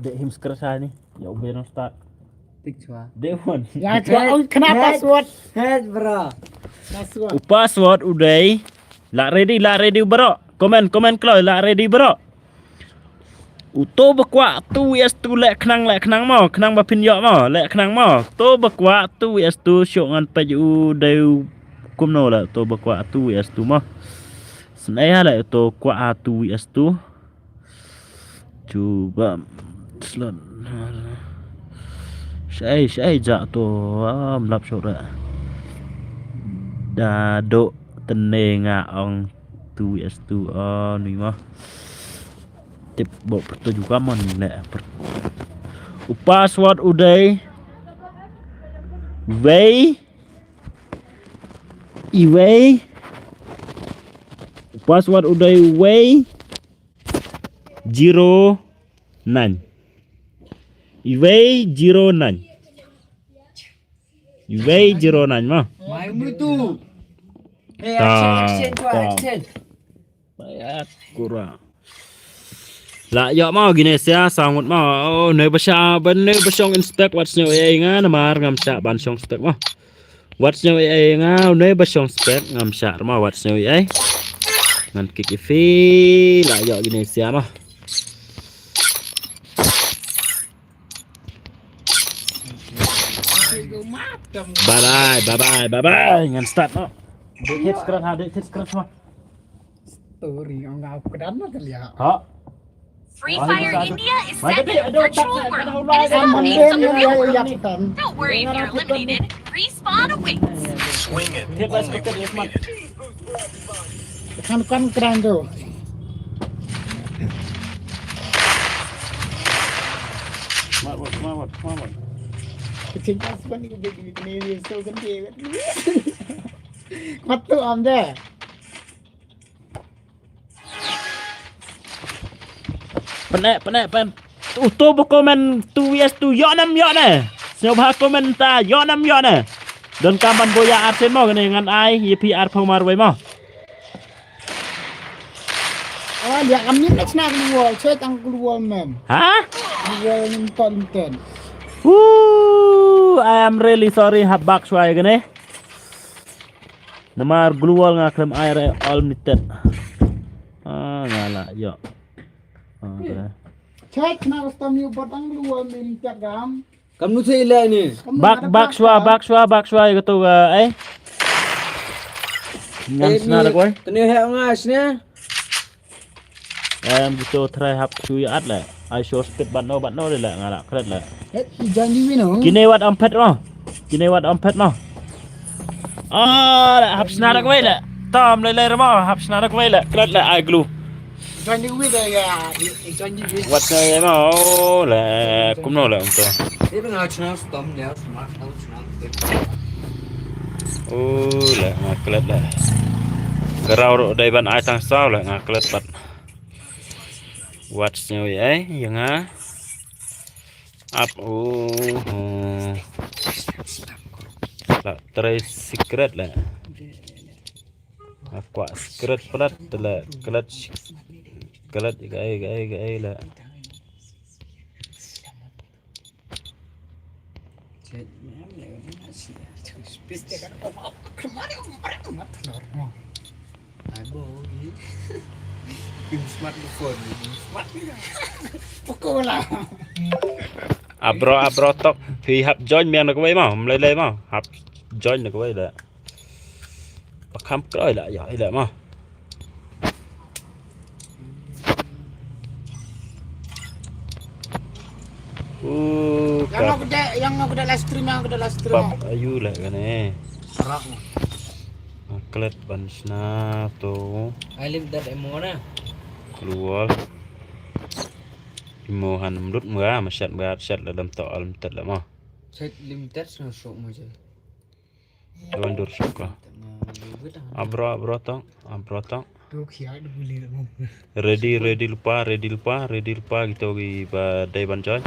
Dek him skres ha ni. Ya ube no start. Tik chwa. Dek hon. Ya chwa ong kena password. Head bro. Password. U password u dei. La ready, la ready bro. Comment, comment klo la ready bro. U to ba kwah tu yes tu leh khnang leh khnang mo, khnang ba phin ïoh mo, leh khnang mo. To ba kwah tu yes tu shuh ngan peit u dei u kumno leh to ba kwah tu yes tu mo. Snei ha leh to kwah tu yes tu. Cuba slot. Shai shai ja to am lap shok ra. Da do tene nga ong tu yes tu o ni mo. Tip bo pertu juga mon le. U password u dei. Wei. I wei. U password u dei wei. Zero nine. Iwei zero nine. Iwei zero nine ma. Mai mutu. Eh, action, action, action. Bayat kura. La ïoh ma gine sia sangut ma. Oh, ne basha ban ne bashong inspect wat sñiaw ei nga namar ngam sha ban shong spek ma. Wat sñiaw ei ei nga une ba shong spek ngam shah ma wat sñiaw ei ei. Ngan kik ifi la ïoh gine sia ma. Bye bye bye bye bye bye ngan start ma. Dek hit screen ha dek hit screen ma. Story ong au kedan ma telia. Ha. Free Fire India is set in a virtual world and is about to make something real. Don't worry if you're eliminated. Respawn awaits. Swing it. Kan kan kerang tu. Come on, come on, come on. Kecil pas pun ni kebik ni ni ni so kan dia. Matu am deh. Pene pene pen. Tu tu bu komen tu yes tu yo nam yo ne. Sio ba komen ta yo nam yo ne. Don kaman boya arsen mo kene ngan ai ye pi ar pau mar wei mo. Oh, dia kam ni nak snak keluar, saya tang keluar mem. Ha? Keluar ni ton ten. Woo, I am really sorry hap bak shwa kene. Namar global nga khlem ai re all limited. Ah, nga la yo. Ah, okay. Check na custom you bot ang global limited gam. Kam nu sei le ni. Bak bak shwa bak shwa bak shwa ïa katu eh. Ngam sna da koi. Tani he nga sne. Em gitu try hap shu ïa at le. Ai show speed bat no bat no le nga la kret le. He i jan di wino. Kine wat ampet no. Kine wat ampet no. Ah, le hap sna da koi le. Tam le le mo hap sna da koi le. Kret le ai glue. Join the video ya, join the video. Wat na ya ma o le kumno le ungto. Even our channel stom ya smart our channel. O le nga klet le. Garau ro dai ban ai tang saw le nga klet pat. Wat snyo ya ya nga. Ap o. La try secret le. Aku secret plat le klet klet gai gai gai le. Abro abro tok phi hap join miang na kawai ma mlai lai ma hap join na kawai le. Ba kham kroi la ya ila ma. Uh, yang aku dah yang aku dah live stream yang aku dah live stream. Pap ayu la kane. Rak. Klet ban sna to. Alim dat emona. Keluar. Imo han mlut mga mashat mga shat la dam to alim tat la ma. Shat lim tat sna sok mo je. Tuan dur suka. Abro abro tong, abro tong. Ready ready lupa, ready lupa, ready lupa gitu gi ba dai ban join.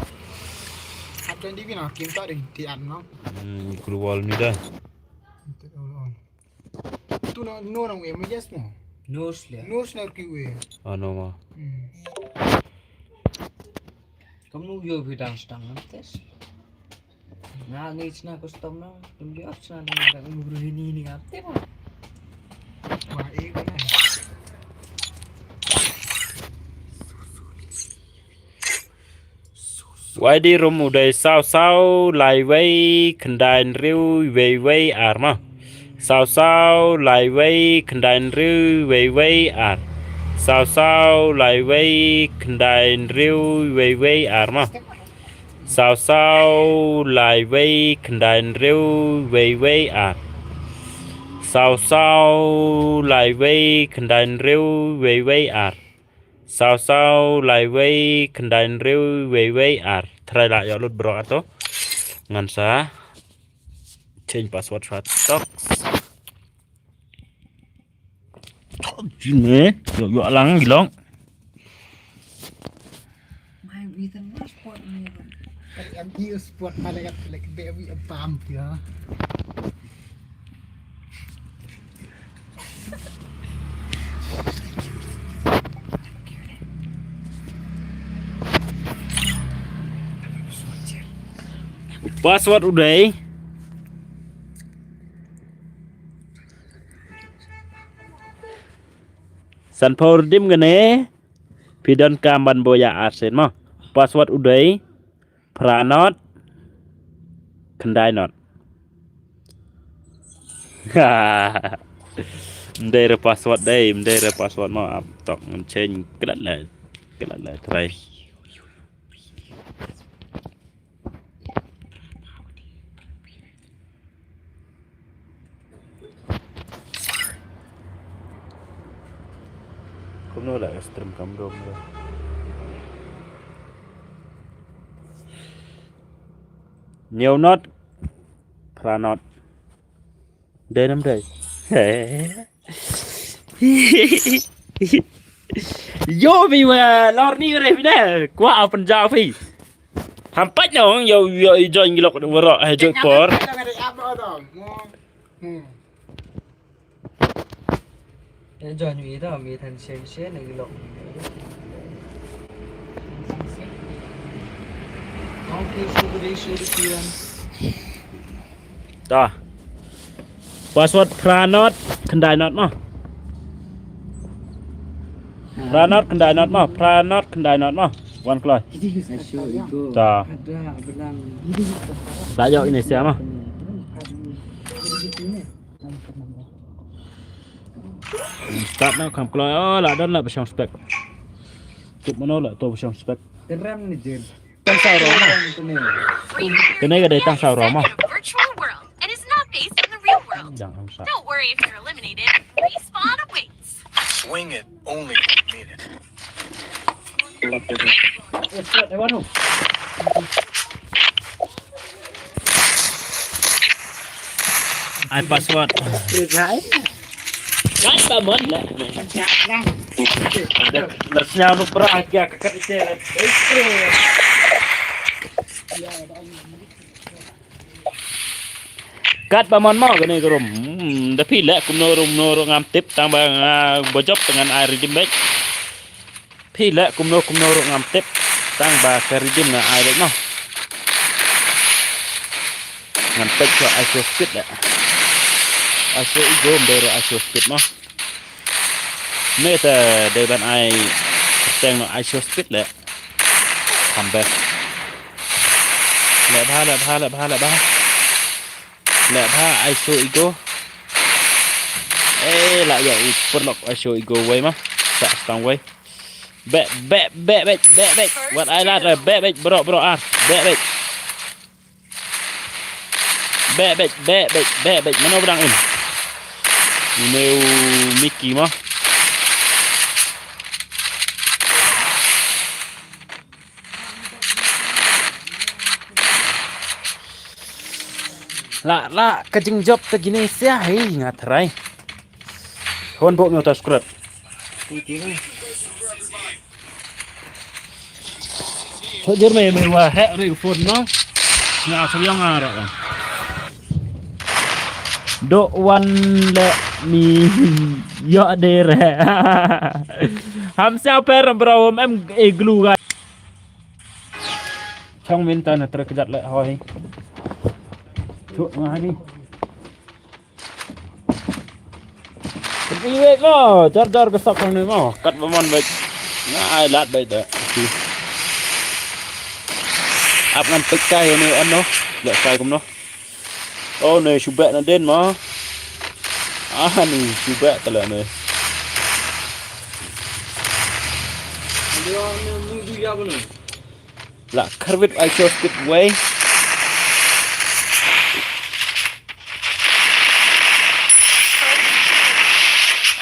Apa yang di bina kim tak ding ti an no. Hmm, global ni dah. Tu no no nang we yes no. Nus le. Nus na ki we. Ano ma. Hmm. Kamu yo bidang sedang nantes. Nga ngi chna custom na, tum di op chna na ka ngubru hini ni ngam te ba. Wa e ko na. Wai di rum u dei saw saw lai wei khyndai hynriew wei wei ar ma. Saw saw lai wei khyndai hynriew wei wei ar. Saw saw lai wei khyndai hynriew wei wei ar ma. Saw saw lai wei khyndai hynriew wei wei ar. Saw saw lai wei khyndai hynriew wei wei ar. Saw saw lai wei khyndai hynriew wei wei ar. Try la ïoh lut bro ato. Ngan sa change password shwa tok. Jin me, yo yo lang gilong. Mai wi tan mas pot ni. Kat yang ki sport malaikat lek be wi abam ya. Password u dei. San pau redeem kane. Phi don kam ban boya arsen mo. Password u dei. Phra not. Khyndai not. Mdei re password dei, mdei re password mo ap tok ngan change klat le. Klat le try. Kumno la stream kam dom la. New not. Pra not. Dei nam dei. Yo mi wa lor ni re phi ne. Kwa apan ja phi. Ham pat no yo yo i join gilok wara ha jot por. Join mi da mi than share share ne gilok. Da. Password pra not khyndai not mo. Pra not khyndai not mo. Pra not khyndai not mo. Wan kloi. Da. Da yo ini sia mo. Start na kam kloi. Oh, la don la ba shong spek. Tup mano la to ba shong spek. Kram ni jin. Tang saw rong. Kane ka dei tang saw rong mo. Virtual world and is not based in the real world. Jang am sa. Don't worry if you're eliminated. Respawn awaits. Swing it only when needed. Ai password. Kat ba mon la. La sñiaw nu bra kia ka kat ite la. Kat ba mon mo kane ka rum. Hmm, da phi leh kumno rum no rum ngam tip tang ba nga bojop dengan ai redeem bek. Phi leh kumno kumno ruh ngam tip tang ba ka redeem nga ai leh noh. Ngan peit shuwa ai shuwa speed leh. Ai shuwa ego ym dei ruh ai shuwa speed noh. Me te dei ban ai kyrteng noh ai shuwa speed leh. Kam best. Leh bha leh bha leh bha leh bha. Leh bha ai shuwa ego. Eh lah ïa u paralok ai shuwa ego wei ma. Sa stang wei. Beh beh beh beh beh beh. Wat ai lad re beh beh bro bro ar. Beh beh. Beh beh beh beh beh beh. Mano ba dang im? Ine u Mickey mo. La la ka jingjop ta gine sia hei nga tharai. Hon bok nyo ta scrap. Thok jur me me wa hek ri phone no. Nga sa yong ara. Dok wan le mi yo de re. Ham sa per bro em e glu ga. Chong min ta na trek jat le hoi. Thok nga ni. Pynti wek mo, jar jar ka sak hangne mo. Kat ba mon bek. Nga ai lad bek da. Ap ngan pek kai ne ano. Lek kai kumno. Oh ne shubek na den mo. Ah ni shubek tala ne. Dia ne mung du ya bano. La karbit ai shuwa speed wei.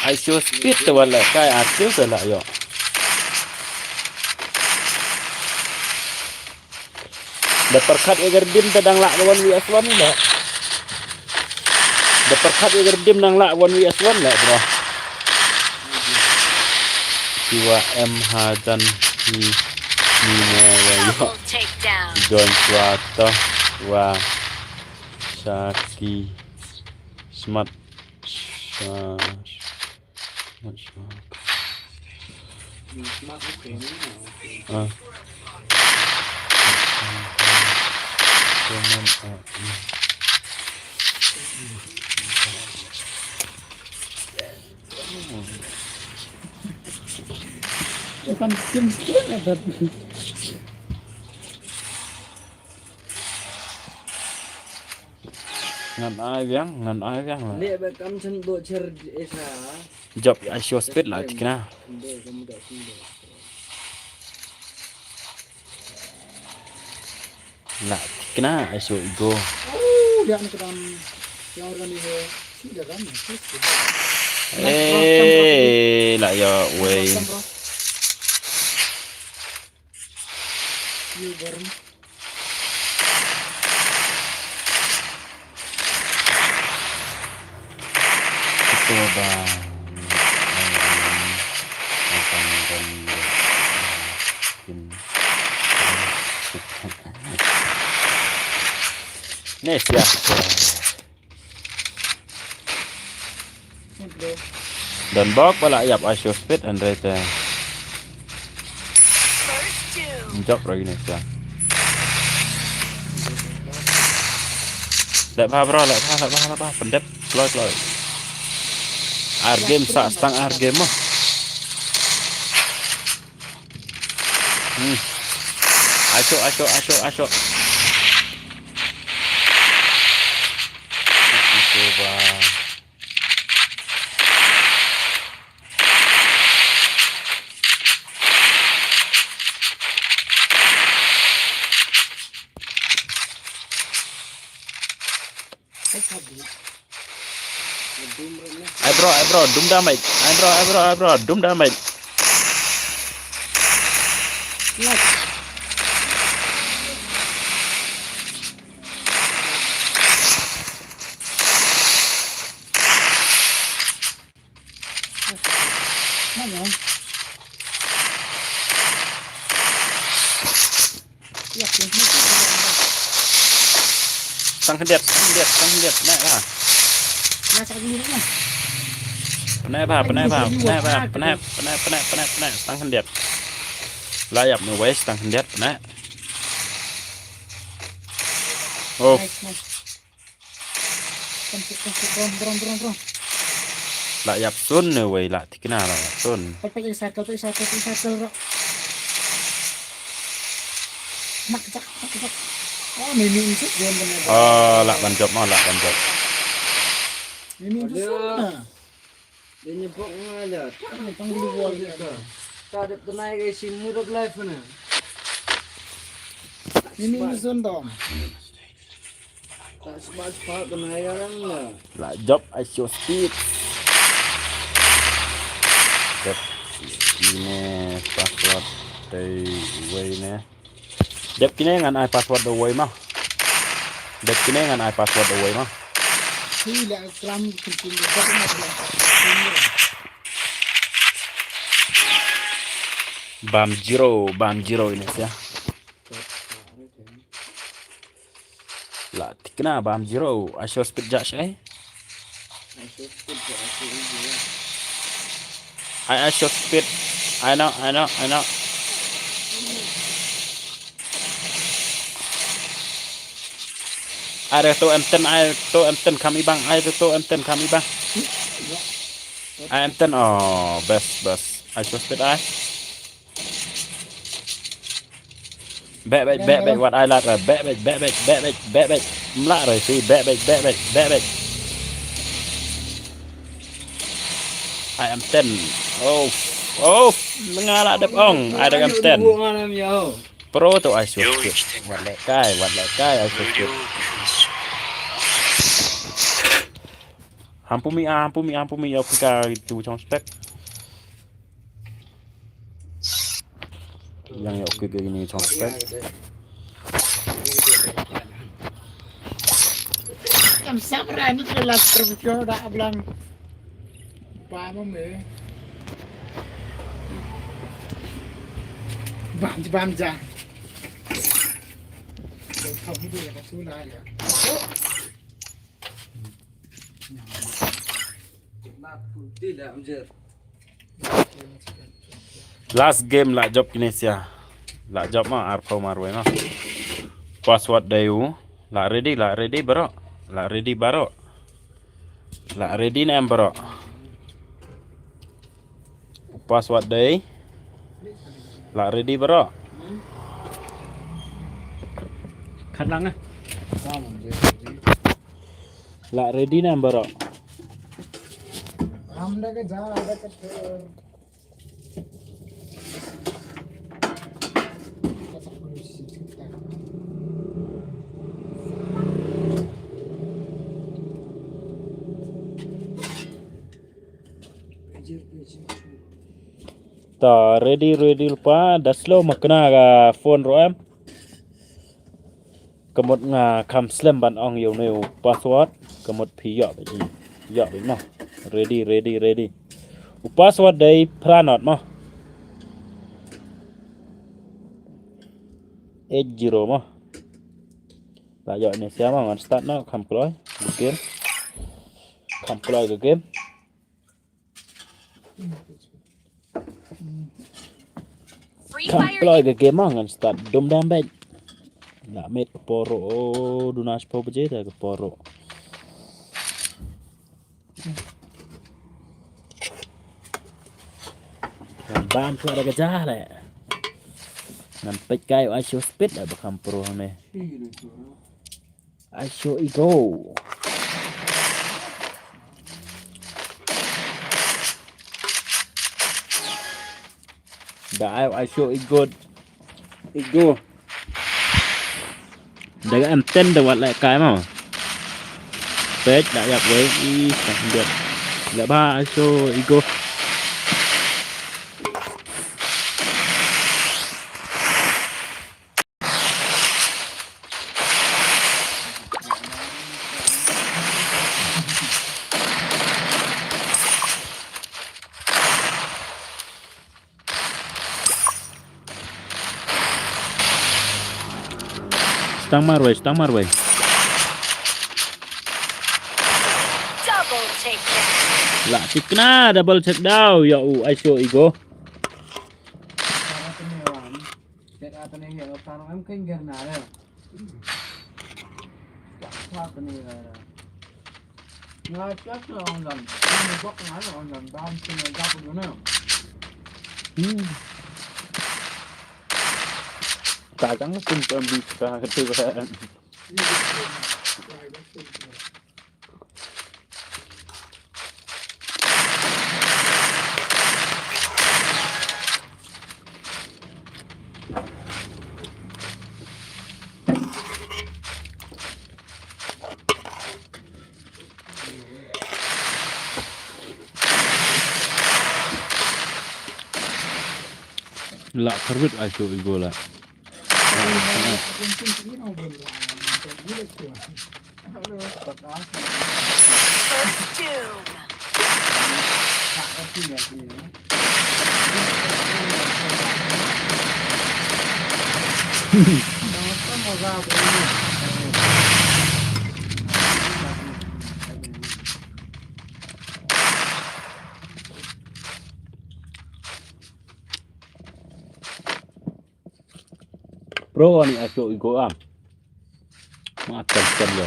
Ai shuwa speed te wala kai ai shuwa te la yo. Da pyrkhat ïa ka redeem te dang lah ka one v one la. Da pyrkhat ïa ka redeem nang lah one v one la bro. Kiwa em ha jan hi ni ne wa yo. Double takedown. Join shuwa to wa Shaki Smart Sha- Ngan ai biang, ngan ai biang la. Leh ba kam chen do cher esa. Jop ai shuwa speed la thikna. La thikna ai shuwa ego. Oh, dia ni kedam. Yang orang ni he. Si dia kan. Eh, la ya wei. You burn. Toba. Nesia. Don bok ba la ïap Ice Speed hynrei te. Jop roi Nesia. Leh bha bro, leh bha, leh bha, leh bha. Pyndep kloi kloi. Ar game sa stang ar game mo. Hmm. Asok, asok, asok, asok. Coba. Ai bro, ai bro, dum damage. Ai bro, ai bro, ai bro, dum damage. Tang khyndiat, tang khyndiat, tang khyndiat, pyneh bha. Pyneh bha, pyneh bha, pyneh bha, pyneh, pyneh, pyneh, pyneh, pyneh, tang khyndiat. La ïap na wei, tang khyndiat, pyneh. Oh. La ïap sun ne wei la thikna la ïap sun. Oh, la ban jop ma, la ban jop. Dia nyebok ngaja. Tang di wall dia. Ka dep tenai ke si muruk live na. Ini sun dong. Tak sebab sebab tenai garang lah. La jop Ice Speed. Jop. Ini password dari wei ne. Dep kine ngan ai password da wei ma. Dep kine ngan ai password da wei ma. Hi la klam kin kin da na. Bam zero, bam zero ini sia. La thikna bam zero, Ice Speed ja shai. Ai Ice Speed. I know, I know, I know. Ai to M ten, ai to M ten kham ibang, ai to M ten kham ibang. Ai M ten, oh, best, best. Ice Speed ai. Bek bek bek bek wat ai lad ra. Bek bek bek bek bek bek bek bek. Mla ra si bek bek bek bek bek bek. Ai M ten. Oh. Oh. Lenga la dep ong. Ai dep M ten. Pro to Ice Speed. Wat leh kai, wat leh kai Ice Speed. Hampumi, hampumi, hampumi, ïa ka tu chong spek. Yang ïa, okay, kaei kane chong spek. Em sab ra ni ke la terpecah da ablang. Ba ma me. Bam bam ja. Kau ni dia kat tu lah ya. Last game la jop kine sia. La jop ma arphew marwei ma. Password dei u. La ready, la ready bro. La ready bro. La ready ne em bro. Password dei. La ready bro. Khat lang ah. La ready ne em bro. Ta ready, ready lypa, da slow ma kane ka phone ruh em. Ka mut nga kham slem ban ong ïa une u password, ka mut phi ïoh beit, ïoh beit noh. Ready, ready, ready. U password dei phra not mo. Eight zero mo. La ïoh ne sia mo, ngan start noh, kham kloi. Game. Kham kloi ka game. Free Kham Fire kloi ka game mo, ngan start dum dam bad. La met ka por ruh, oh, duna shiphew baje te ka por ruh. Ngan bam shuwa da ka ja le. Ngan peit kai u Aisho speed le ba kham pro hangne. Aisho Ego. Da ai, Aisho Ego. Ego. Da ka em ten da wat leh kai mo. Peit da ïap wei. Ih, ka hyndiat. Leh ba Aisho Ego. Stang marwei, stang marwei. Double take down. La tikna double take down ïa u Aisho Ego. Hmm. Ka dang kum pem bi ka tu kan. La karbit ai tu igola. First doom. Pro ani aso igo am. Ma tem tem lo.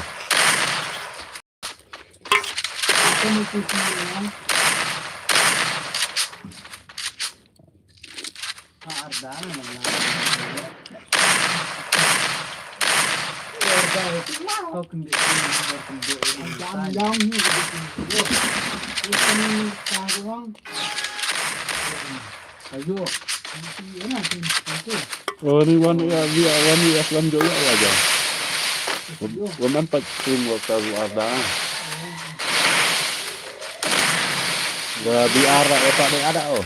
Oh, ni wan ya, ya, wan ya, wan ya, ya, ya. Wan empat tim waktu ada. Dah biar ada, ada, oh.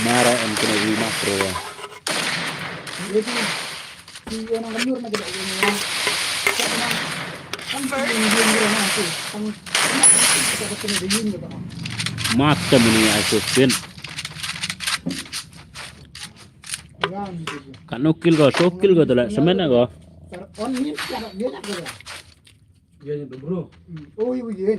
Mara em kena lima pro. Mata muni aso spin. Kano kill ko, so kill ko tala, semen ko. Yen tu, bro. Hmm. Oh, iya, iya.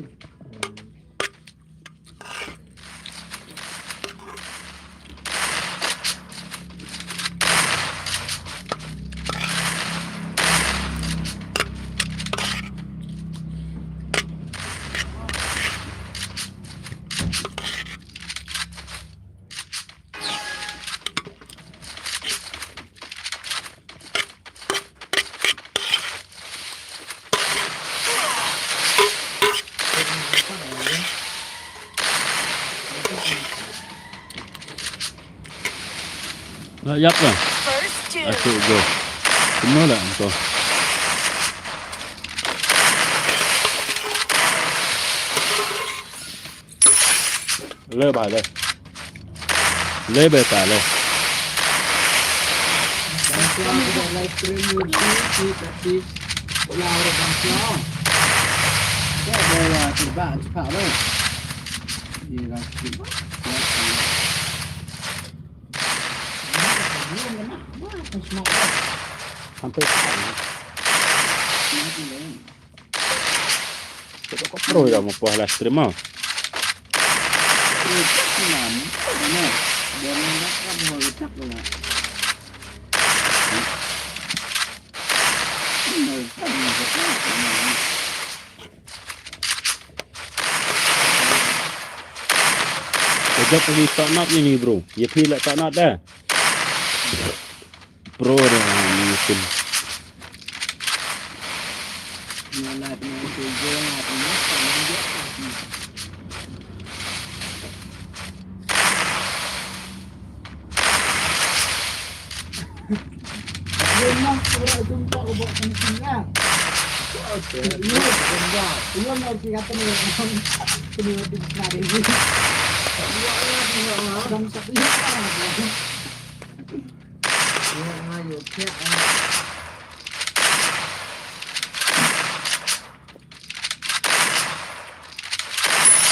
Lah, yap lah. First two. Asyik go. Semua lah engkau. Le ba le. Le ba ta le. Sampai. Kita kau pro dah mau puas lah stream ah. Kejap lagi tak nak ni, bro. Ya, phi lah tak nak dah. Pro dah ni mungkin.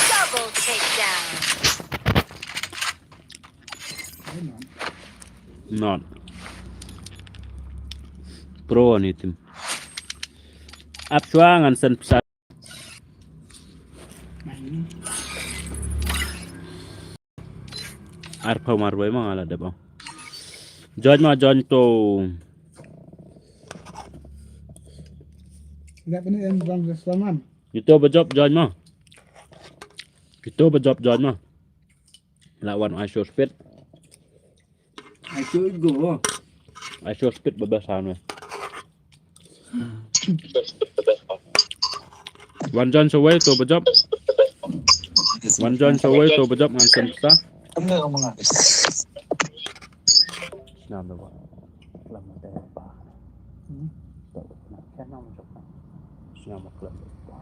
Double takedown. Not. Pro ni tim. Ap shuwa ngan send pesan. Arphew marwei ma nga la dep ong. Join ma, join to. Nda pyneh em bang Saman. Kito ba jop join ma. Kito ba jop join ma. La wan ai show speed. Ai show go. Ai show speed ba best anu. Wan join sawei to ba jop. Wan join sawei to ba jop ngan send sa. Nam da ba. Lam da ba. Hmm. Nam da ba. Nam da ba.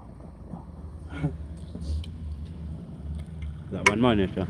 La wan ma ne sa.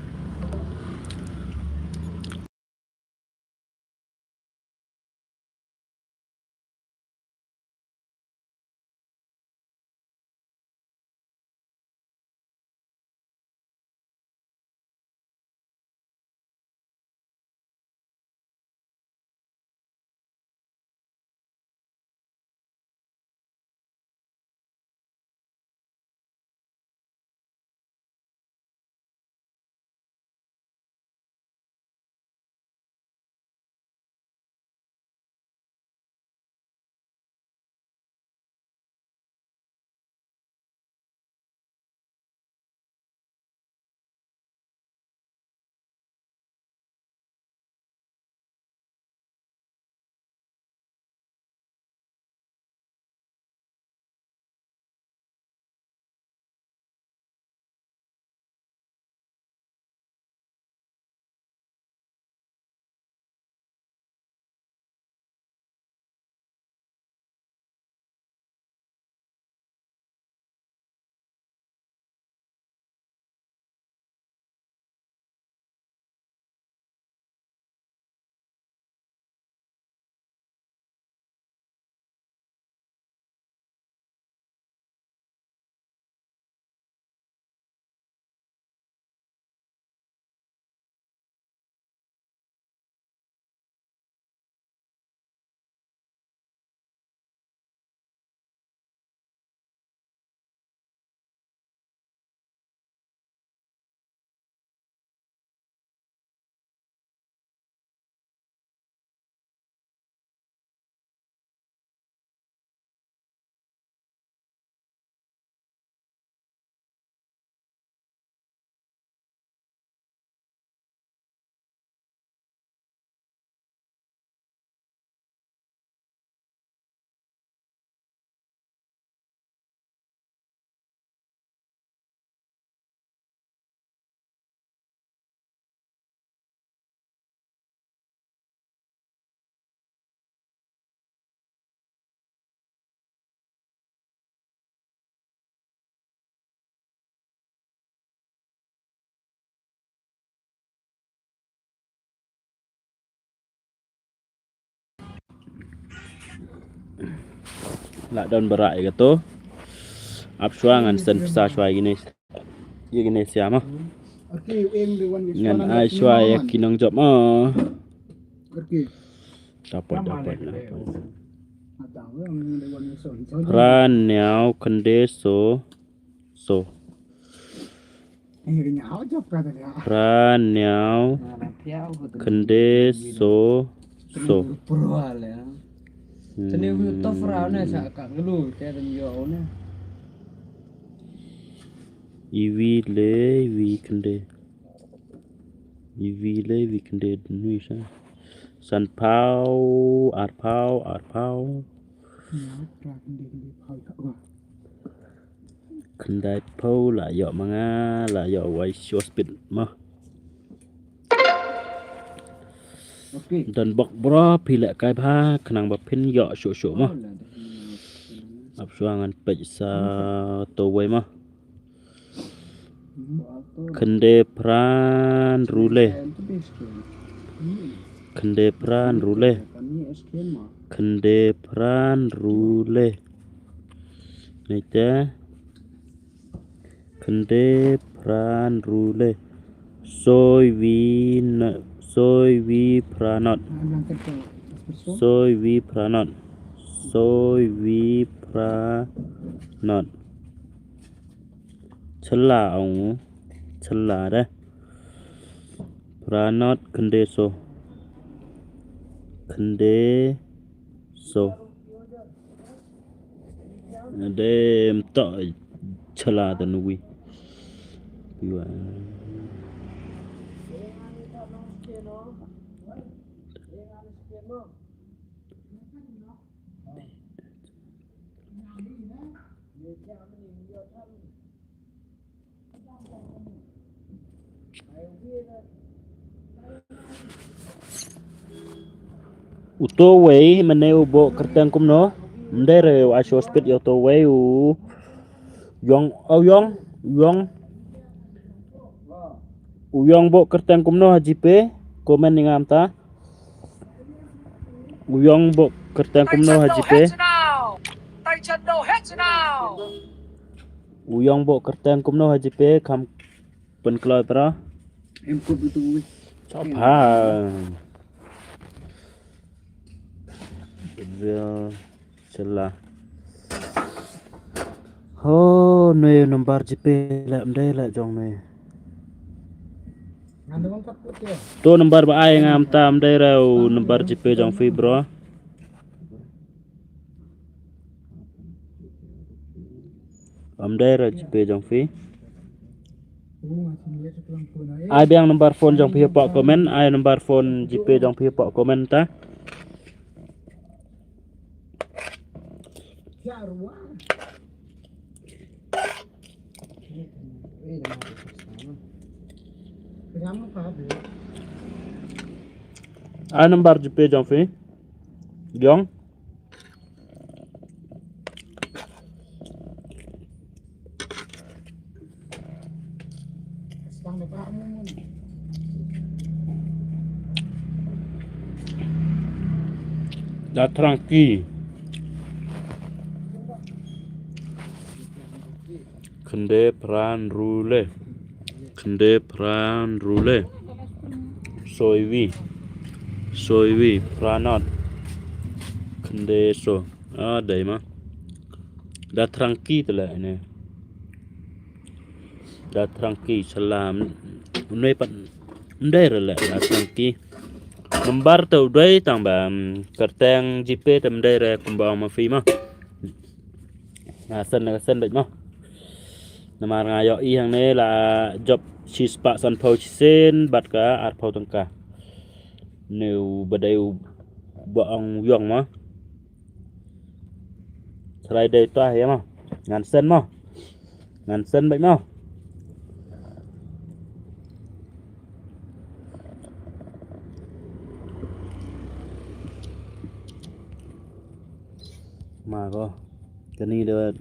La don barah ïa kato. Ap shuwa ngan send pisa shuwa ïa kine. Ïa kine sia mo. Ngan ai shuwa ïa ki nongjop mo. Dapat, dapat, dapat. Phra hynñiew khyndai saw. Saw. Phra hynñiew khyndai saw. Saw. Hmm. Iwi le iwi khyndai. Iwi le iwi khyndai nui sa. San phew, ar phew, ar phew. Khyndai phew la ïoh ma nga, la ïoh wai shuh speed mo. Don bok bro, phi leh kai bha khnang ba phin ïoh shuh shuh mo. Ap shuwa ngan peit sa to wei mo. Khyndai phra hynriew le. Khyndai phra hynriew le. Khyndai phra hynriew le. Nai te. Khyndai phra hynriew le. Saw iwi na, saw iwi phra nod. Saw iwi phra nod. Saw iwi phra nod. Chella ong, chella de. Phra nod khyndai saw. Khyndai saw. Dem to chella da nui. Piwa. Uto wei mane u bok kyrteng kumno? Mdei re u asho speed ya uto wei u yong, u yong, u yong. U yong bok kyrteng kumno ha GPay? Comment ni ngam ta. U yong bok kyrteng kumno ha GPay? U yong bok kyrteng kumno ha GPay? Kham pynkloi para. Em kut betul. Chop ha. Chella. Ho, ne number GPay la mdei la jong ne. To number ba ai ngam ta mdei ra u number GPay jong phi bro. Mdei ra GPay jong phi. Ai biang number phone jong phi hapoh comment, ai number phone GPay jong phi hapoh comment ta. Ai number GPay jong phi. Jong. Da tranki. Khyndai phra hynriew le. Khyndai phra hynriew le. Saw iwi. Saw iwi phra nod. Khyndai saw. Ah, dei ma. Da tranki te le ne. Da tranki salam. Unai pat. Mdei re le da tranki. Number te u dei tang ba, mm, kyrteng GPay te mdei re kumba ong ma phi ma. Nga send, nga send beit mo. Namar nga ïohi hangne la jop shispah sanphew shisien bad ka arphew tyngka. Ne u ba dei u ba ong u yong mo. Try dei ta ïa mo. Ngan send mo. Ngan send beit mo. Ma ko. Kane da,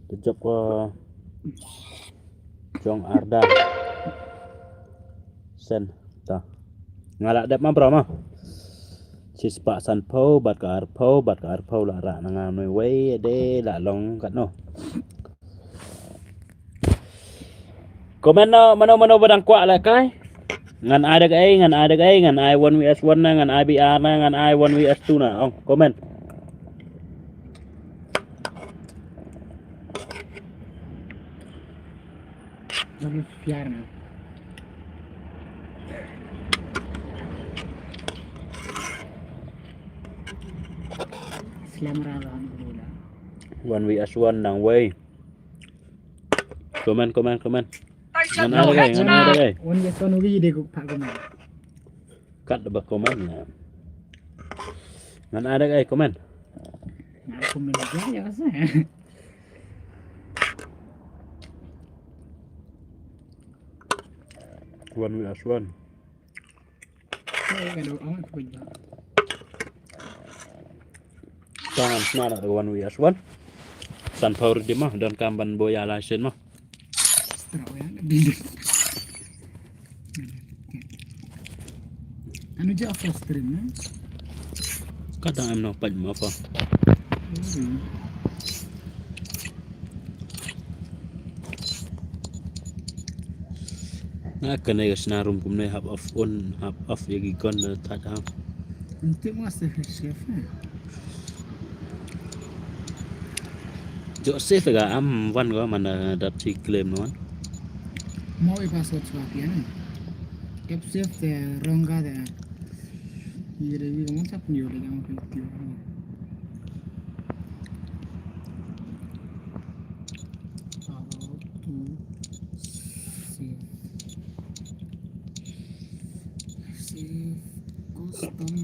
da jop ko jong Arda. Send ta. Nga la dep ma bro ma. Shispah sanphew bad ka arphew bad ka arphew la rah na nga, nui wei de la long katno. Comment noh mano mano ba dang kwah lehkai. Ngan ai da kaei, ngan ai da kaei, ngan ai one V S one na, ngan ai B R na, ngan ai one V S two na. Ong comment. One V S one na. Slam ra ra ni bola. One V S one nang wei. Comment, comment, comment. Ngan ai da kaei, ngan ai da kaei. One V S one ugi de ko pa comment. Kat ba comment na. Ngan ai da kaei comment. Ngan comment aja ya sa. One V S one. Tangan sna da one V S one. Sanphew ruh di ma, don kam ban boya license ma. Anu je off stream na. Kadang em no paj ma apa. Na kane ka sna rum kumne hap off on, hap off ya ki gun na thaj ha. Enti ma se chef ne. Joseph ga am wan go man da dap chi claim no. Mo i password chwa pia ne. Kep save te rong ga de. Ye de ye mon sap nyo de jang pin tio. How to save. Save custom.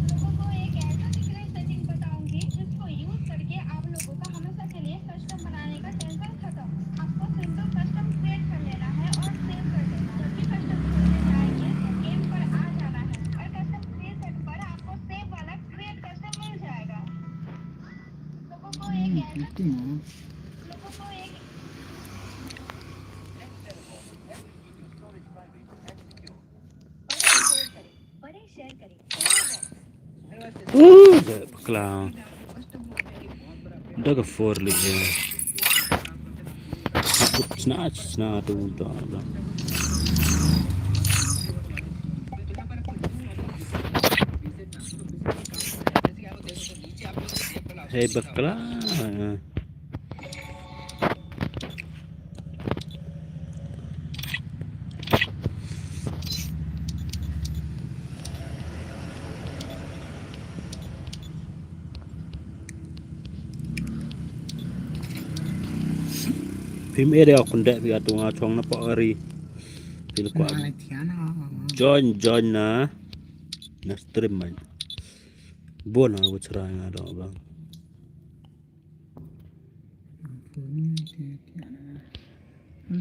लोगों को एक ऐसा सीक्रेट सेटिंग बताऊंगी जिसको यूज़ करके आप लोगों का हमेशा के लिए कस्टम बनाने का टेंशन खत्म। आपको सिंपल कस्टम क्रिएट कर लेना है और सेव कर देना। जब भी कस्टम खोलने जाएंगे तो गेम पर आ जाना है और कस्टम क्रिएट पर आपको सेव वाला क्रिएट कस्टम मिल जाएगा। लोगों को एक ऐसा लोगों को एक Uh, da bakla. Da ka four li ya. Sna, sna tu da, da. Hey, bakla. Phim area kun dek phi atu nga chong na pok ari. Phi lukwa. Join, join na. Na stream man. Bon aku cerai nga dong bang.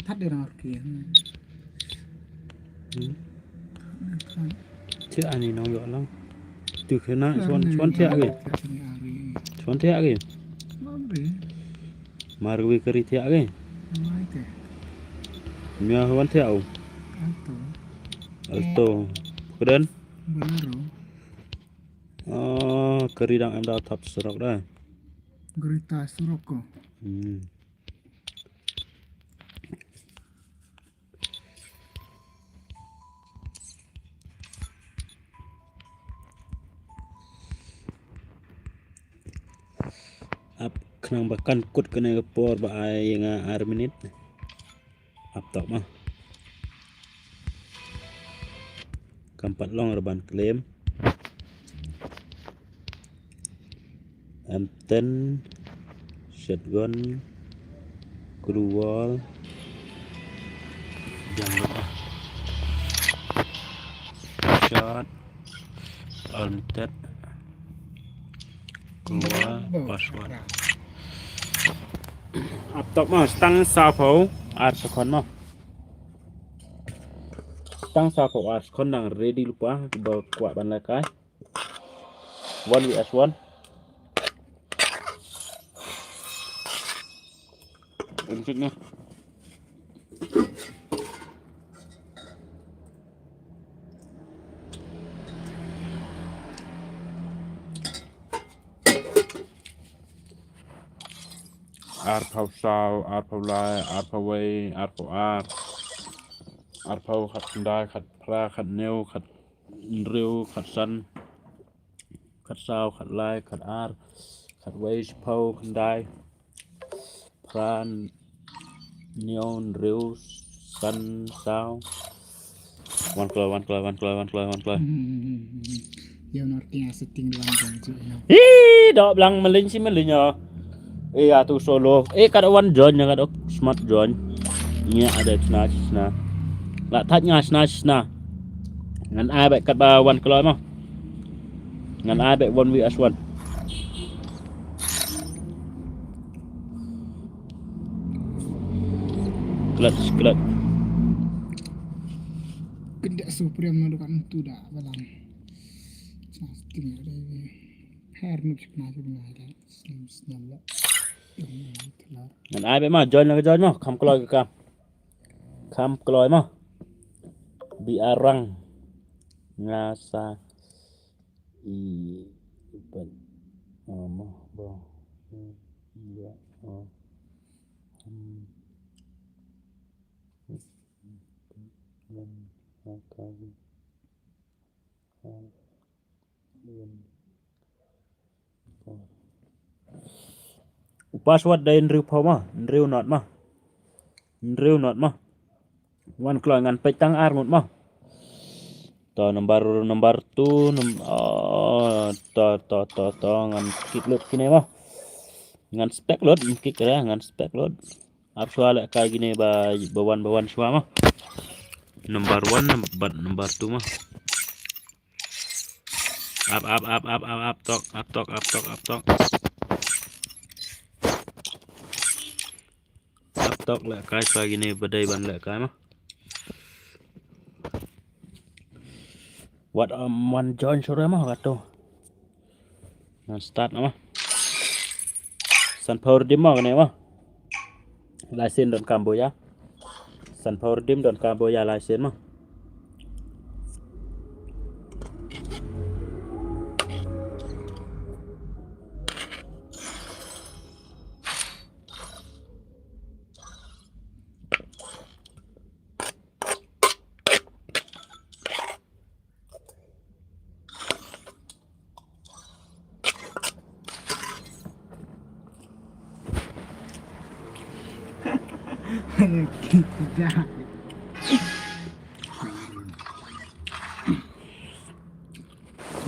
Thad de rang arki. Thiah ani nong ïoh lang. Tu khana chon chon thiah ki. Chon thiah ki. Mar wi kari thiah ki. Mia wan thiah u. Alto. Kren. Oh, kari dang em da thap surok da. Garita surok ko. Hmm. Ap khnang ba kan kut kane ka por ba ai nga ar minit. Ap tok ma. Kam pat long ra ban claim. M ten, shotgun, gloo wall, jang ba shot, unlimited, gloo wall, password. Ap tok ma, stang saphew ar second ma. Stang saphew ar second nang ready lypa, ba kwah ban lehkai. One V S one. Insik ni. arphew saw, arphew lai, arphew wei, arphew ar, arphew khatkhyndai, khatphra, khathynñiew, khathynriew, khatsan, khatsaw, khatlai, khatar, khatwei, shiphew, khyndai, phra, hynñiew, hynriew, san, saw. Wan kloi, wan kloi, wan kloi, wan kloi, wan kloi. Hmm. Ïa, nor ting setting wan jong ji, ïa. Ih, dok blang, maliñ shi maliñ, oh. Eh, atu solo. Eh, kat wan join, kat ok smart join. Nia ada sna sna. La thaj nga sna sna. Ngan ai bad kat ba wan kloi mo. Ngan ai bad one V S one. Clutch, clutch. Kynda supreme ma dukan tu da balang. Sa sting ada. Her nuk sna sna da. Sna sna la. Ngan ai bad ma join la join mo. Kam kloi ka kam. Kam kloi mo. Bi arang. Nga sa i ban. Ah, mo ba. Ïa, ah. Hmm. U password dei hynriew phew ma, hynriew not ma. Hynriew not ma. Wan kloi ngan peit tang ar ngut ma. To number, number two, num-, oh, to, to, to, to, ngan kick lut kine ma. Ngan spek lut, ngan kick re, ngan spek lut. Ap shuwa lehkai kine ba, ba wan, ba wan shuwa ma. Number one, num-, bad number two ma. Ap, ap, ap, ap, ap, ap tok, ap tok, ap tok, ap tok. Ap tok lehkai shuwa kine ba dei ban lehkai ma. Wat, um, wan join shuwa ma kato. Ngan start na ma. San phew redeem ma kane ma. Lai sien don kamboya. San phew redeem don kamboya lai sien ma.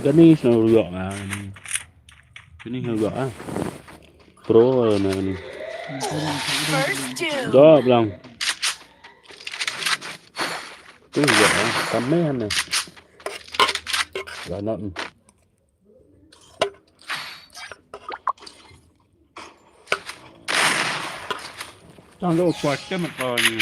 Kane sna ruyok ah. Kane sna ruyok ah. Pro na kane. First kill. Dok blang. Kane ruyok ah. Kame han na. Ganap. Tang lo kuat te ma to ni.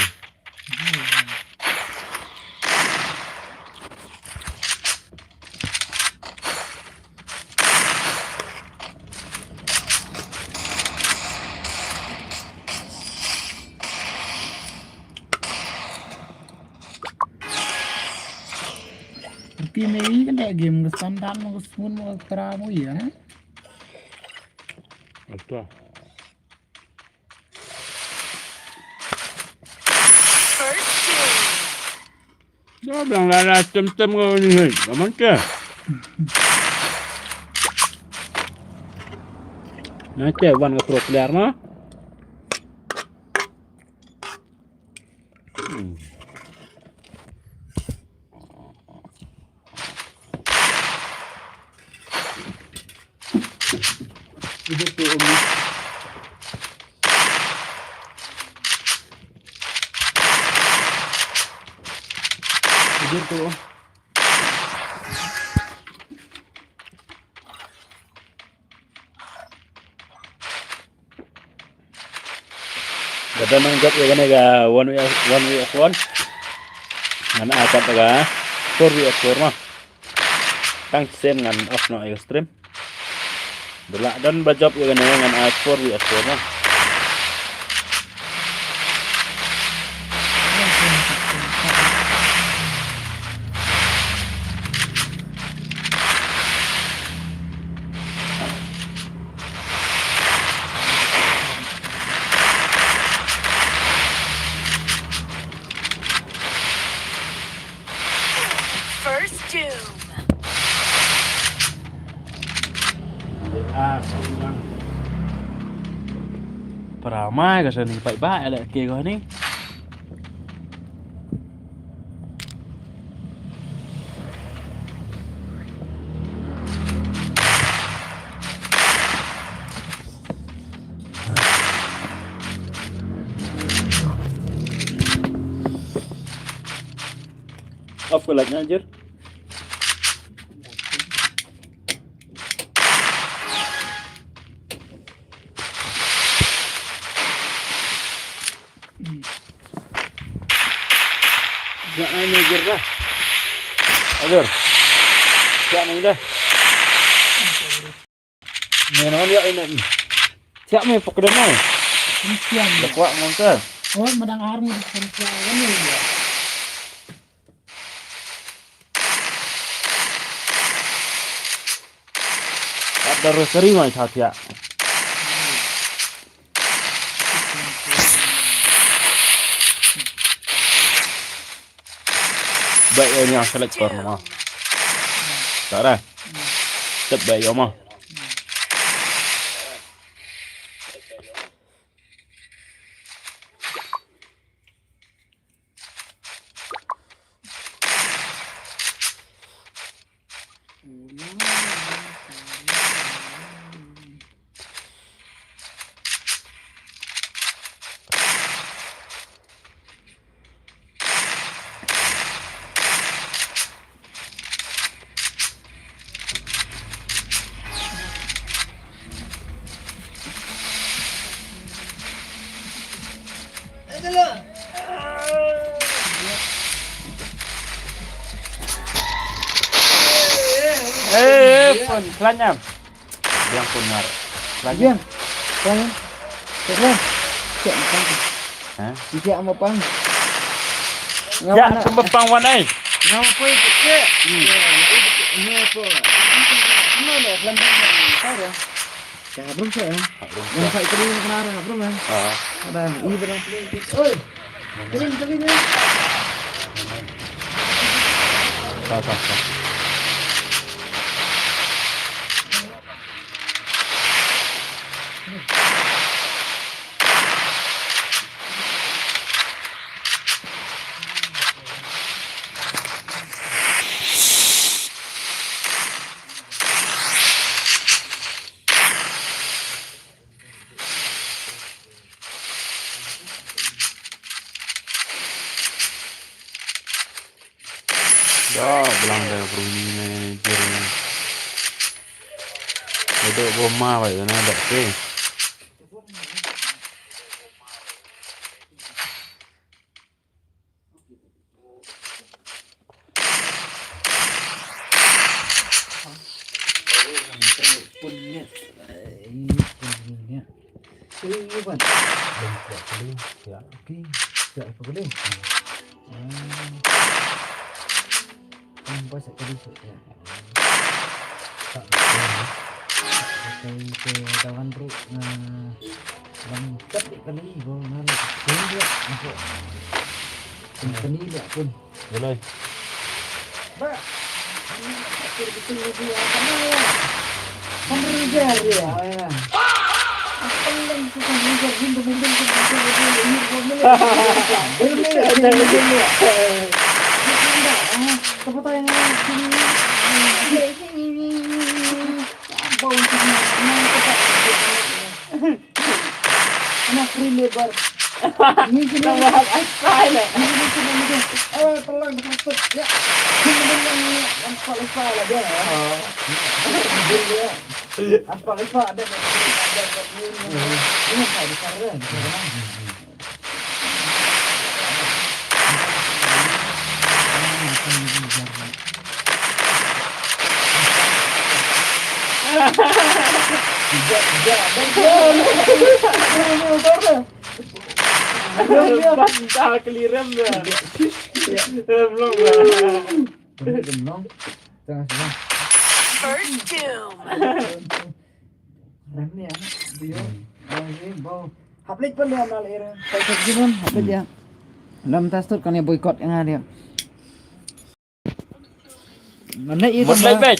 Ki me i kan da game ka standard mo ka smooth mo ka tra mo i, eh? Asta. First kill. Da blang la la tem tem ko ni hei. Ka man ke. Na te wan ka pro player ma. Hmm. Ibu tu, Umi. Ibu tu. Ka don nang jop ïa kane ka one v one, one v one. Ngan ai pat ka four v four ma. Tang sien ngan off noh ïa ka stream. Dula don ba jop ïa kane ngan ai four v four ma. Para mai ka sani paidbah, ïa leh ke ko ni. Off ko light na, Jer. Ïa, ai ne, Jer, dah. Adur. Ïa, ne, dah. Ne, ne, ïa, ne. Ïa, me, pok, dah, ne. Siang. Dah kuat, ngom, sir. Oh, madang army di siang, siang, ne, ïa. Ada rosary mai tha thiah. Ba ïa ni select kor ma. Tara. Tep ba ïa ma. Eh, eh, pun, kelanyam. Biang pun ngar. Kelanyam. Biang. Pang. Terus. Cek makan. Ha? Cek sama pang. Ya, ngapa nak? Kembang pang wan ai. Ngapa itu, cek? Hmm. Ya, ini apa? Ini apa? Ini apa? Ini apa? Ka harum sa, eh? Harum sa. Yang sa ikut ini kena harum, eh? Ah. Ada, ini barang. Oi. Turun, turun, ya. Sa, sa, sa. Da blang da bruni ne jir ne. Ada goma bai da na da ke. Wan kat dik kali ko ngan pun dia masuk. Company dia pun. Boleh. Ba. Betul betul dia apa ya? Kan rejar dia. Apa yang susah rejar, dia betul betul. Betul betul. Betul betul. Tepuk tangan. Apa untuk mana kita? Kena free labor. Ni kena buat asal. Ni kena buat. Oh, tolong dikasih. Ya. Ni kena buat ni. Nampak lupa lah dia. Oh. Dia. Nampak lupa ada. Ada ni. Ini tak besar kan? Belum, belum. Belum. Tengah sana. First doom. Rem ni, ah. Dia. Hmm. Ah, ni bau. Hap leit pun dia mal era. Tak tak gimana, hap leit dia. Lam tas tu kan dia boycott yang ada. Mana ia Mut tu, leit, Bang? Bang.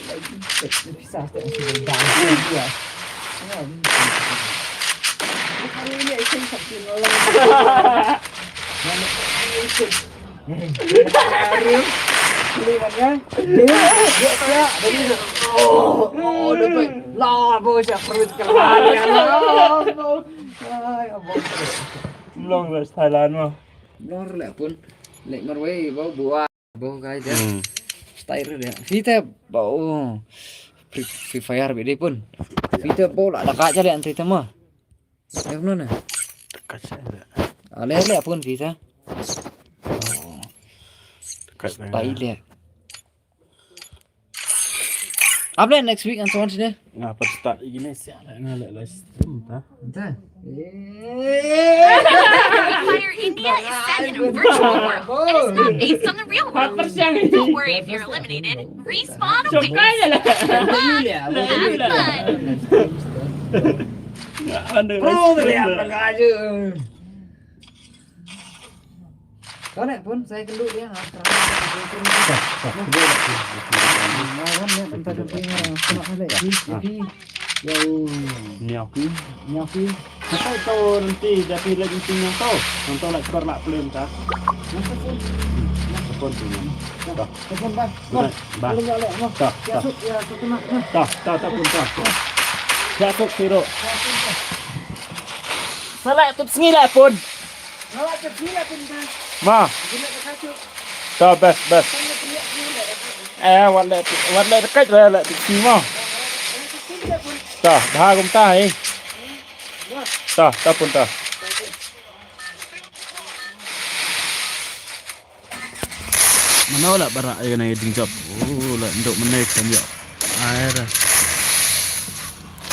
Pisa stek sibuk dang. Ya. Ya. Kali ini action satu nolong. Mana action? Baru. Beli mana? Dia, dia, dia, dia. Oh, oh, dapat. Lah, bos, ya, perut kelar, ya, lah. Mlong ruh Thailand mo. Mlong ruh leh pun. Leh marwei bau bua. Bau kai ja. Hmm. Style ruh dia. Phi te bau. Free, Free Fire bidi pun. Phi te bau la da ka ja leh anti te mo. Leh pun na. Ka ja leh. Ah, leh leh pun phi te. Oh. Ka ja leh. Style leh. Upload next week and so on sini. Nga pat start igi ne sia la nga leh live stream ta. Ente. Fire India is set in a virtual world that is not based on the real world. Don't worry if you're eliminated. Respawn awaits. Have fun. Pro de ya. Kau nak pun saya kena dulu ya. Nah, kan ni tempat camping, ah, kena balik. Jadi, yo. Niau ki. Niau ki. Sampai tu nanti jadi lagi nanti yang tu. Yang tu lagi keluar nak pelim ta. Yang tu pun. Yang tu pun tu. Dah. Tu pun, bah. Bah. Bah. Pelim balik, bah. Dah, Ya, dah. Suk, ya, suk kena. Dah. Dah, dah, dah pun dah. Ya, suk sirup. Salah tu sengilai pun. Ma. Ta best, best. Eh, wat leh, wat leh dekat, wat leh dekat sini ma. Ta, dah kumta eh. Ta, ta pun ta. Mano la barak ïa kane ka jingjop. Oh, la ndok mynne kan ïa. Ai ra.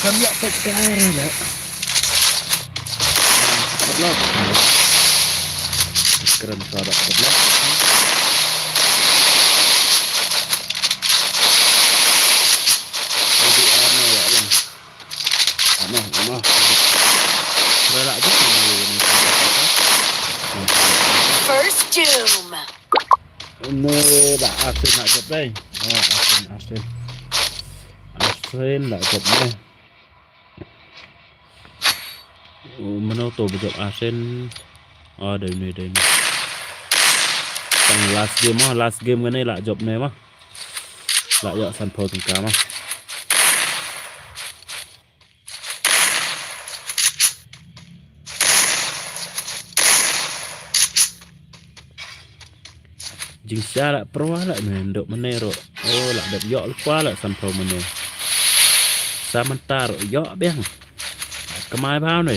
Kan ïa pek ka ai ra la. Keren suara keren. Jadi ano ya lang. Ano, ano. Rela aja sama ini. First Doom. Ini dah asin nak jep deh. Oh, asin, asin. Asin nak jep deh. Oh, mano to bejep asin. Oh, dei ni, dei ni. Tang last game ah, last game kane lah jop ne mah. Lah ïa sanphew tyngka mah. Jingshisha la pyrwa la mynne ndok mynne ruh. Oh, la dep ïoh lypa la sanphew mynne. Sa mynta ruh ïoh biang. Kamai bha ne.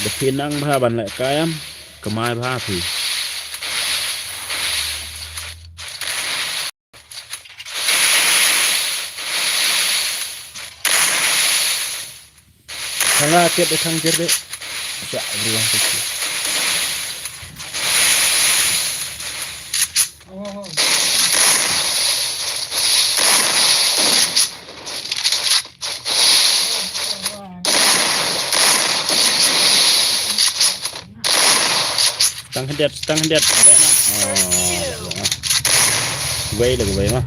Dep phi nang bha ban leh kai em. Kamai bha phi. Thanga tiap de thang jer de. Sa ruang tu. Tang hyndiat, tang hyndiat. Oh, wei lah, wei mah.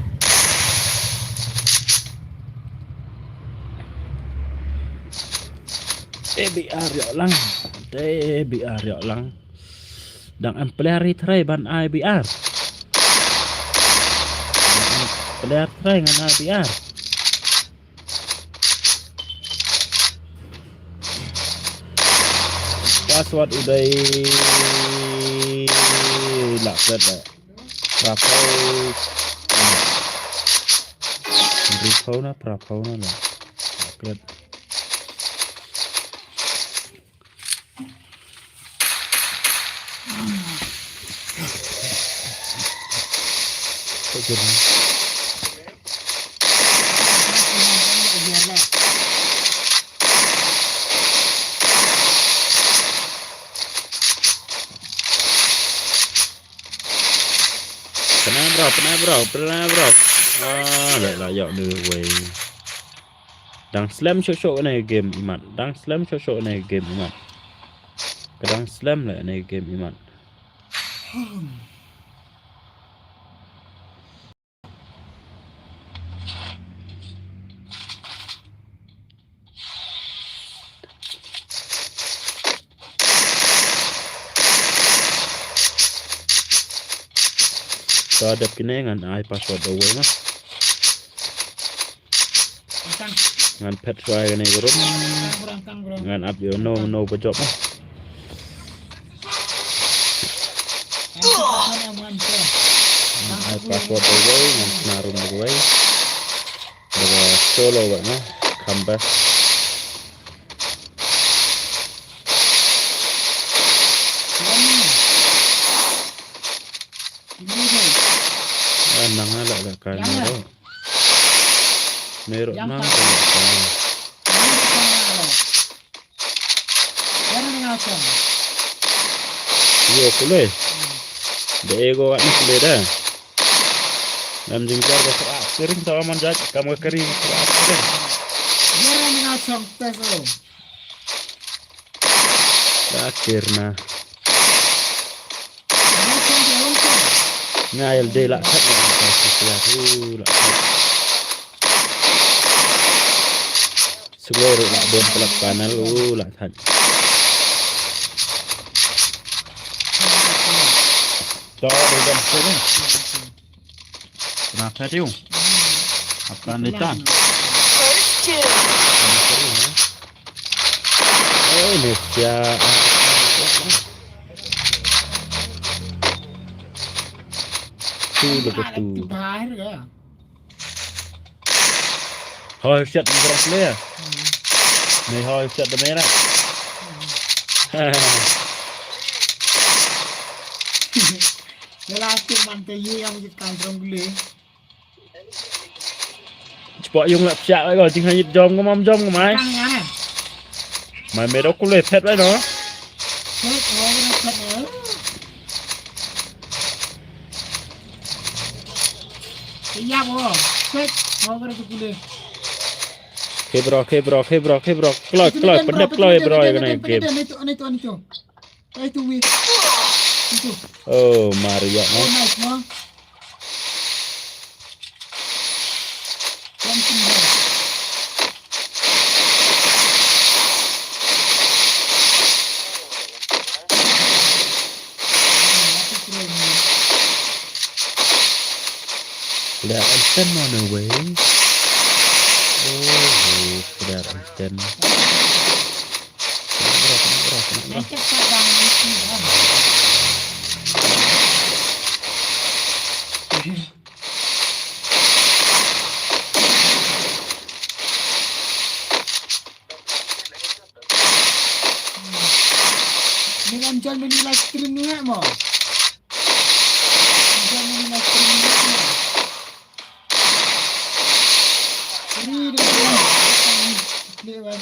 Te B R ïoh lang. Te B R ïoh lang. Dang em player ri trai ban ai B R. Player trai ngan ai B R. Password u dei la klet la. Prapau. Prapau na, prapau na la. La klet. Pynai bro, pynai bro, pynai bro. Ah, la, la ïoh dei wei. Dang slem shuh shuh ne game imat. Dang slem shuh shuh ne game imat. Ka dang slem le ne game imat. Sa dep kine ngan ai password da wei ma. Ngan phet shuwa ïa kane ka room. Ngan ap ïa uno uno ba jop. Ngan ai password da kawei, ngan shna room da kawei. Da ka solo bad nga. Kham best. Ah, nang ah, la, la, ka nang ruh. Me ruh nang ka la ka. Yo kule. Da ego kat ni kule da. Ngam jingjar ba ka kering tawa man jaj kam ka kering ka kering. Ka kir na. Nga el de la khat na ka kir la khat. Sugoi ruh la don pelak panel u la thaj. To de dam sini. Kena thaj tiu. Apa ni tan? First kill. Oi, ni sia. Tu lepas tu. Hoi, siat ni orang player. Ni hoi, siat ni merah. Yalah, tu man te ye yang kita kan terang gule. Cepat yung lap siat lagi, tinggal yit jom ke mam jom ke mai. Mai merah kule pet lagi no. Pet, oh, pet, oh. Iya, bro. Pet, oh, pet kule. Okay, bro, okay, bro, okay, bro, okay, bro. Kloi, kloi, pendep kloi, bro, ïa kane game. Itu, itu, itu, itu. Itu, wi. Itu. Oh, Mario, no? Oh, nice, no? Something nice. Player ten on the way. Oh, player ten. Kena bro, kena bro, kena bro. Ni kan join mini live stream ni mo. Join mini live stream ni mo. Ni dia. Ni kan.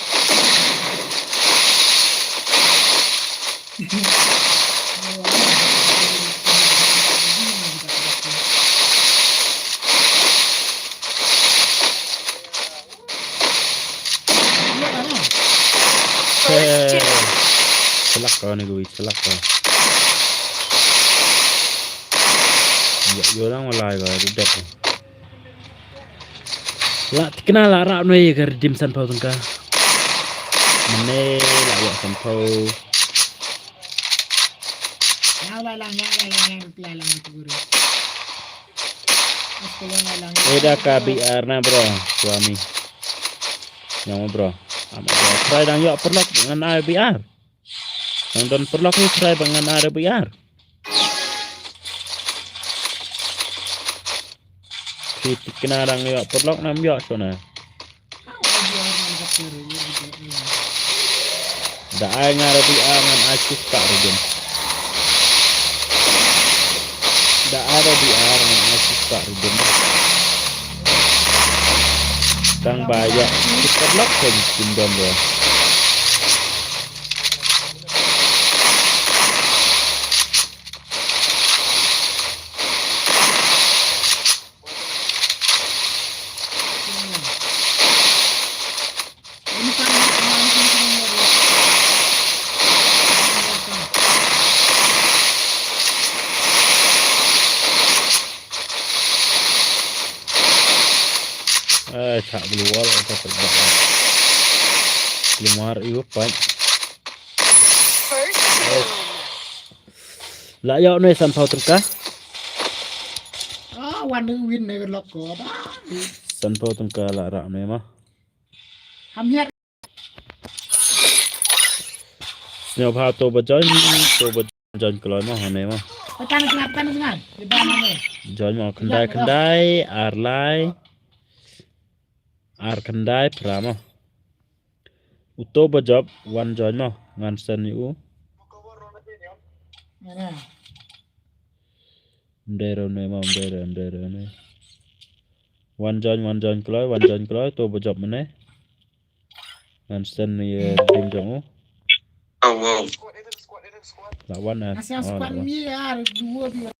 First kill. Selak kau ni, gue selak kau. Ya, yo lang malai kau, udah. La tikna la rap noi ka redeem sanphew tyngka. Mane la ya sanphew. Yang lai lang, yang lai lang, yang lai lang itu guru. Eda ka B R na bro, suami. Yang bro. Ama bro. Try dang yok perlok ngan ai B R. Nang don perlok ni try ba ngan ai B R. Ki tikna dang yok perlok nam yok sona. Da ai nga da B R ngan ai shisha ruh din. Da ai da B R ngan ai shisha ruh din. Tang ba ïa shisha lok ken kin don ruh. Eh, tak blue wall atau tak blue wall. Blue mar iu pat. First kill. La ïa une sanphew tyngka. Ah, wan win ne lok ko ba. Sanphew tyngka la rah ne ma. Ham hiat. Sñiaw bha to ba join, to ba join kloi mo, hane mo. Patan sñiaw, patan sñiaw. Di ba mo ne. Join mo, khyndai, khyndai, ar lai. Ar khyndai, phra mo. Uto ba jop, wan join mo. Ngan send ïa u. Mana? Mdei rew ne mo, mdei rew, mdei rew ne. Wan join, wan join kloi, wan join kloi, to ba jop mane. Ngan send ïa dim jong u. Oh, wow. La wan na. Nasi yang squad ni ya, dua dia.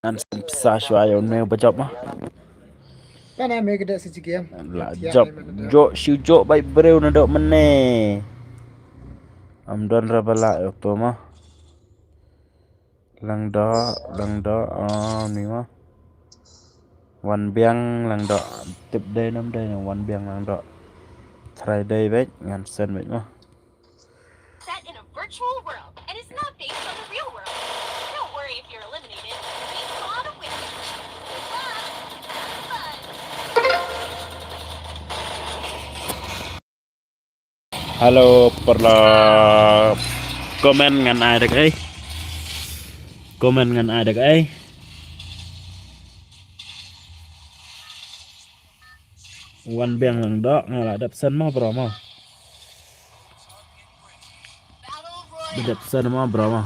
Ngan sa shuwa ïa une ba jop ma. Kana me ka da si game. La jop jo shu jo bai breu na dok mene. Am don ra ba la ïa to ma. Lang dok, lang dok, oh ni ma. Wan biang lang dok, tip dei nam dei na wan biang lang dok. Try dei bek, ngan send bek ma. Set in a virtual world, and it's not based on the real world. Don't worry if you're eliminated. We call the winners. Good luck. Have fun. Hello, paralok. Comment ngan ai da kaei? Comment ngan ai da kaei? Wan biang lang dok, nga la dep send mo bro mo. Dep send mo bro mo.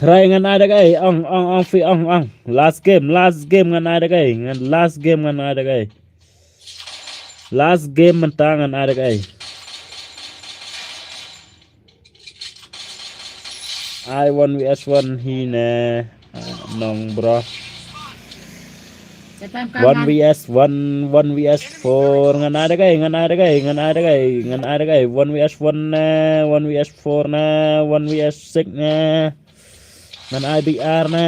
Try ngan ai da kaei, ong, ong, ong, fi, ong, ong. Last game, last game ngan ai da kaei, ngan last game ngan ai da kaei. Last game mynta ngan ai da kaei. Ai one V S one hi ne, ah, nong bro. One V S one, one V S four, ngan ai da kaei, ngan ai da kaei, ngan ai da kaei, ngan ai da kaei, one V S one ne, one V S four ne, one V S six ne, ngan ai B R ne.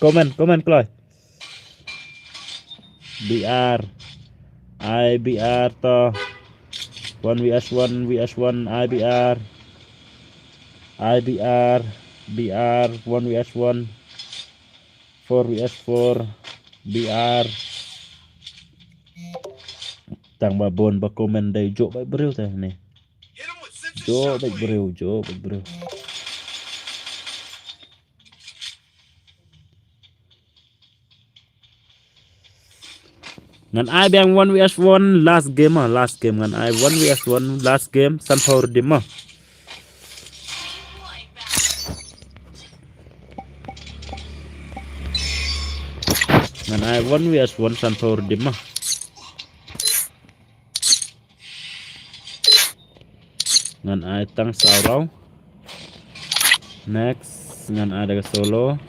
Comment, comment kloi. B R. Ai B R to. One V S one, V S one, ai B R. Ai B R, B R, one V S one, four V S four, B R. Tang ba bun ba comment dei jok bai briew te ne. Jok bai briew, jok bai briew. Ngan ai biang one V S one last game ma, last game ngan ai one V S one last game, san phaw redeem ma. Ngan ai one V S one san phaw redeem ma. Ngan ai tang saw round. Next, ngan ai da ka solo.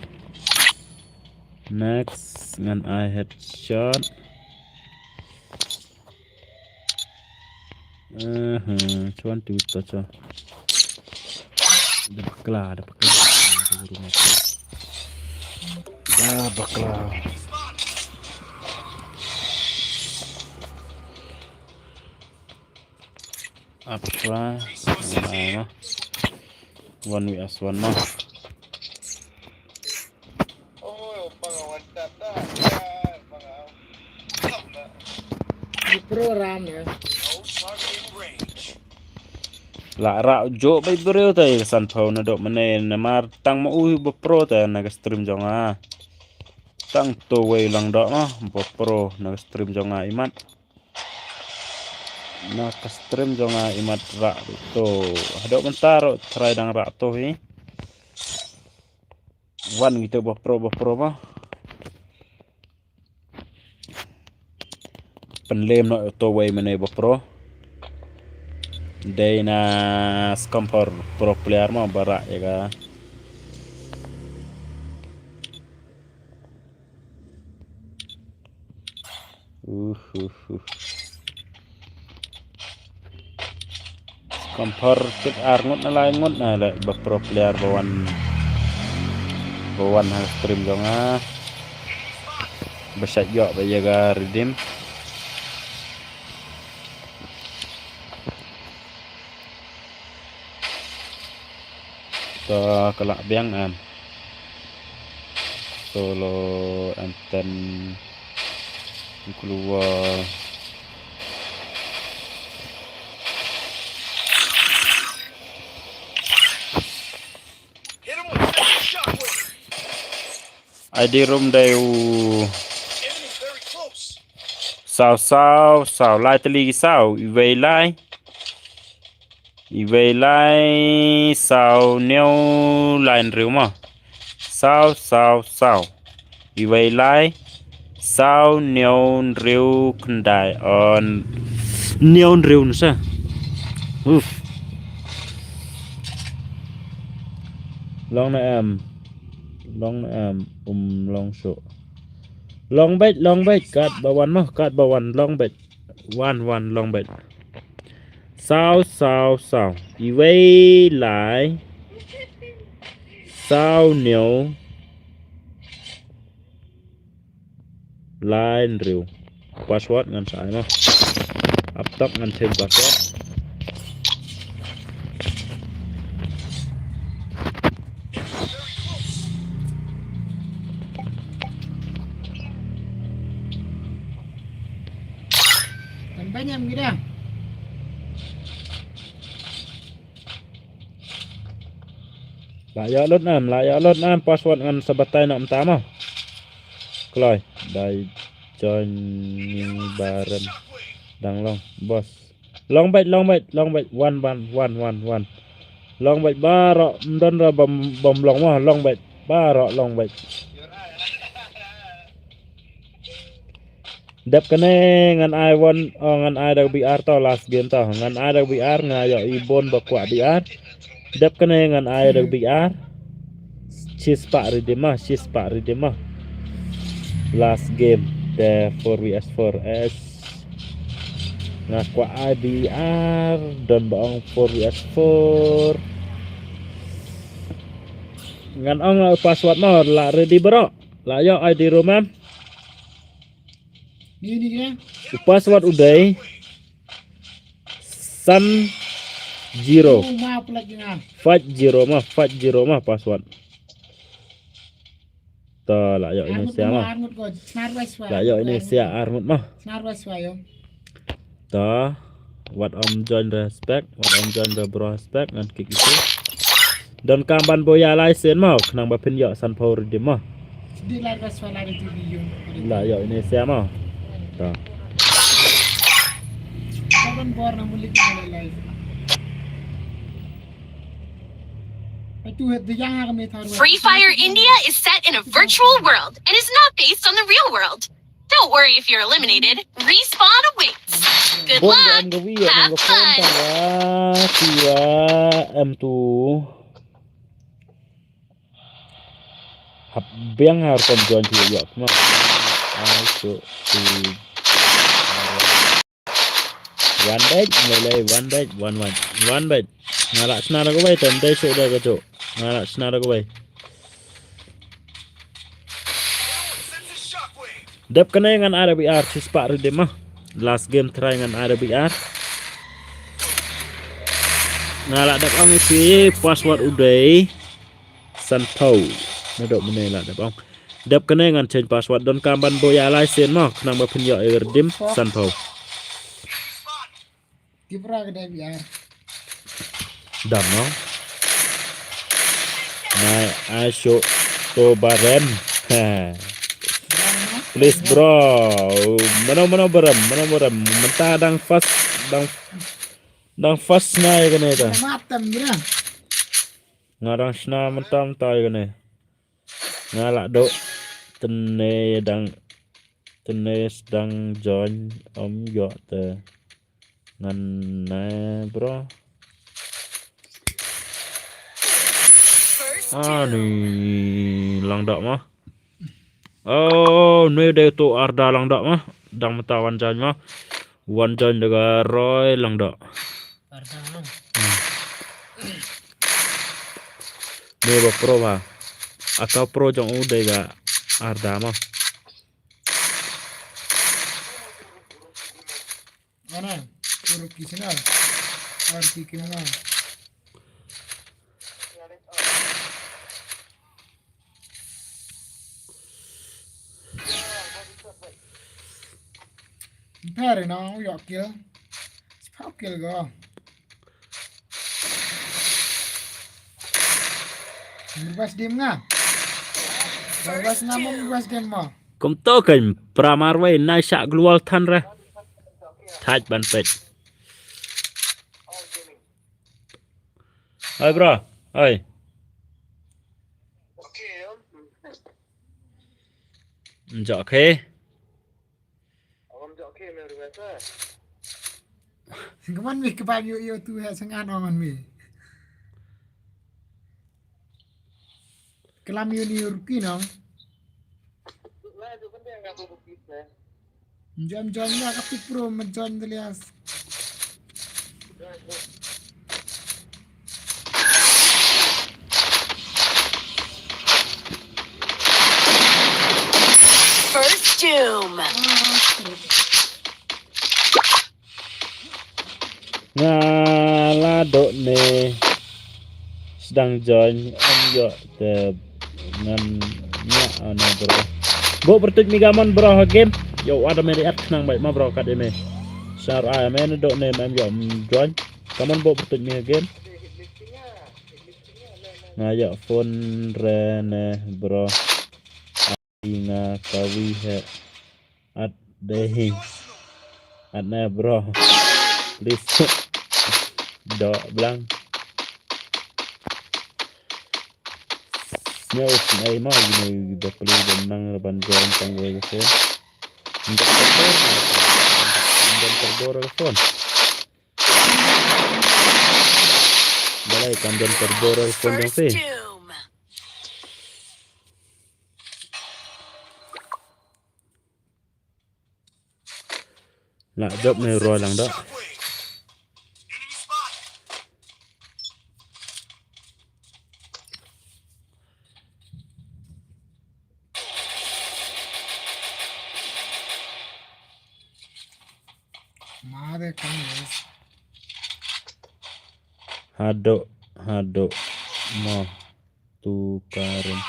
Next, ngan ai headshot. Aha, chuan tu to cho. Da bakla, da bakla. Da bakla. Up try. Ai, no. One V S one, no. Pro ram ya. La rah jooh bad briew te, ka San Pau na dok mane namar tang ma u ba pro te na ka stream jong nga. Tang to wei lang dok ma ba pro na ka stream jong nga imat. Na ka stream jong nga imat rah to. Hadok mynta ruh try dang rah to hi. Wan kita ba pro ba pro ma. Pynlem noh to wei mane ba pro. Dei na Scamper pro player ma ba rah ïa ka. Uh, uh, uh. Scamper kit ar ngut na lai ngut na leh ba pro player ba wan, ba wan ha stream jong nga. Ba shait ïoh ba ïa ka redeem. To ka lah biang em. Solo M ten keluar. Hit him with shockwave. Ai di rum dai u. Enemy very close. Saw saw saw lai tylli ki saw, iwei lai. Iwei lai saw hynñiew lai hynriew ma. Saw saw saw. Iwei lai saw hynñiew hynriew khyndai. On hynñiew hynriew nasa. Uf. Long na em. Long na em. Um long shuh. Long beit, long beit. Kat ba wan ma, kat ba wan long beit. Wan, wan long beit. Saw, saw, saw. Iwei lai. Saw hynñiew. Lai hynriew. Password ngan sa ai noh. Up top ngan change password. Kan banyak kita. La ïoh lut nam, la ïoh lut nam, password ngan sa batai noh mynta mo. Kloi, dei join ni baren. Dang long, boss. Long beit, long beit, long beit. Wan, wan, wan, wan, wan. Long beit baroh, ym don re bym, bym long mo, long beit. Baroh long beit. Dep kane ngan ai wan, oh, ngan ai da B R to, last game to. Ngan ai da B R, nga ïoh i bun ba kwah B R. Dep kane ngan ai da B R. Shispah redeem ma, shispah redeem ma. Last game, the four V S four S. Nga kwah ai B R, don ba ong four V S four. Ngan ong la password mo, la ready baroh. La ïoh I D room em. Ni, ni, ni. U password u dei san zero. Oh, ma, pelat jingah. Five zero ma, five zero ma password. To, la ïoh ini sia ma. Armut ko, snar wai swa. La ïoh ini sia armut ma. Snar wai swa yo. To, wat ym join respect, wat ym join re bro respect, ngan kick isi. Don kam ban boya lai sen mo, khnang ba phin ïoh san phew redeem mo. Di lai wai swa lai di yo. La ïoh ini sia mo. To. Kaban bor na mulik na lai. Free Fire India is set in a virtual world and is not based on the real world. Don't worry if you're eliminated. Respawn awaits. Good luck. Have fun. Hap biang har kon join ti yak ma. Ai so ti. One bait, lei lei, one bait, one one, one bait. Nga la snar ko bai, tam dei so da ko. Nga la snar ko bai. Dep kane ngan ai da B R, shispah redeem ma. Last game try ngan ai da B R. Nga la dep ong ïa phi password u dei sanphew. Naduh mynne la dep ong. Dep kane ngan change password, donkam ban buh ïa lai sien mo, khnang ba phin ïoh ïa redeem sanphew. Kipra ka dep ïar. Dam mo. Nai ai shu to barem. Ha. Please bro. Mano mano barem, mano barem. Mynta dang first, dang dang first nai kane ta. Matam bro. Nga dang shna mynta mynta ïa kane. Nga la dok. Tene dang, tene sdang join, ym ïoh te. Ngan ne bro. Ani Langdoh mo. Oh, ne dei tu Arda Langdoh mo. Dang mynta wan join mo. Wan join da ka Roy Langdoh. Arda. Hmm. Ne ba pro ba. Ata pro jong u dei ka Arda mo. Mana? Uru ki channel. Arti ki mana? Pare na u yok kill. Spau kill go. Berbas dim nga. Berbas nga mo, berbas dim mo. Kumto kan pramar wei nai sha global than re. Thaj ban pet. Oi bro, oi. Jok he. Kaman mi kebab yu yu tu he sengan kaman mi. Kelam yu ni ruki nong. Jom jom ya ka pik pro menjom delias. First Doom. Nga la dok ne sdang join, ym ïoh te ngan ïa ne bro. Bo pertuit mi gamon bro ha game. Yo, ada meri at khnang bai ma bro kat ine. Sar ai me ne dok ne, ym ïoh join. Kamon bo pertuit mi ha game. Nga ïa phone re ne bro. Nga kawi he. At dei. At ne bro. Please. Dok blang. Sñiaw snei ma ine da pli da nang ra ban join tang wei ka phone. Ndak terbor. Ndak terbor ka phone. Balei kam don terbor ka phone jong phi. Lah jop ne roi lang dak. Mare kan yes. Hadok, hadok. Mo. Tu ka rum.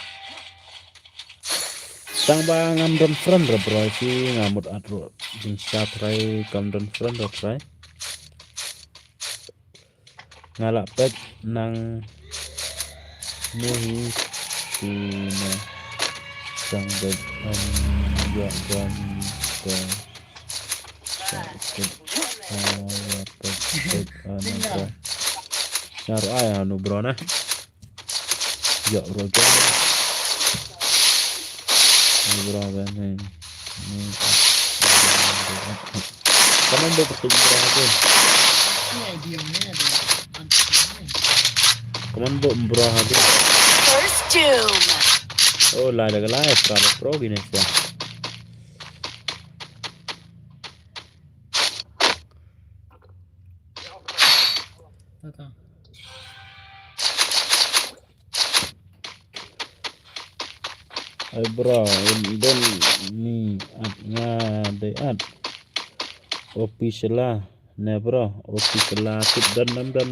Tang ba ngam don friend ra bro, shi nga mut at ro. Jing sha trai kam don friend ra trai. Nga lah pek nang muhi tu na tang ba am ya ban ka. Nya ro ai anu bro na. Ïa bro ïa. Anu bro ba ni. Ni. Kaman bo pertuit bro ha din. Kaman bo bro ha din. First Doom. Oh, lai da lai, pro, pro gini sia. Tata. Ai bro, don ni at nga dei at. Official lah, ne bro, official lah, tip don nam don.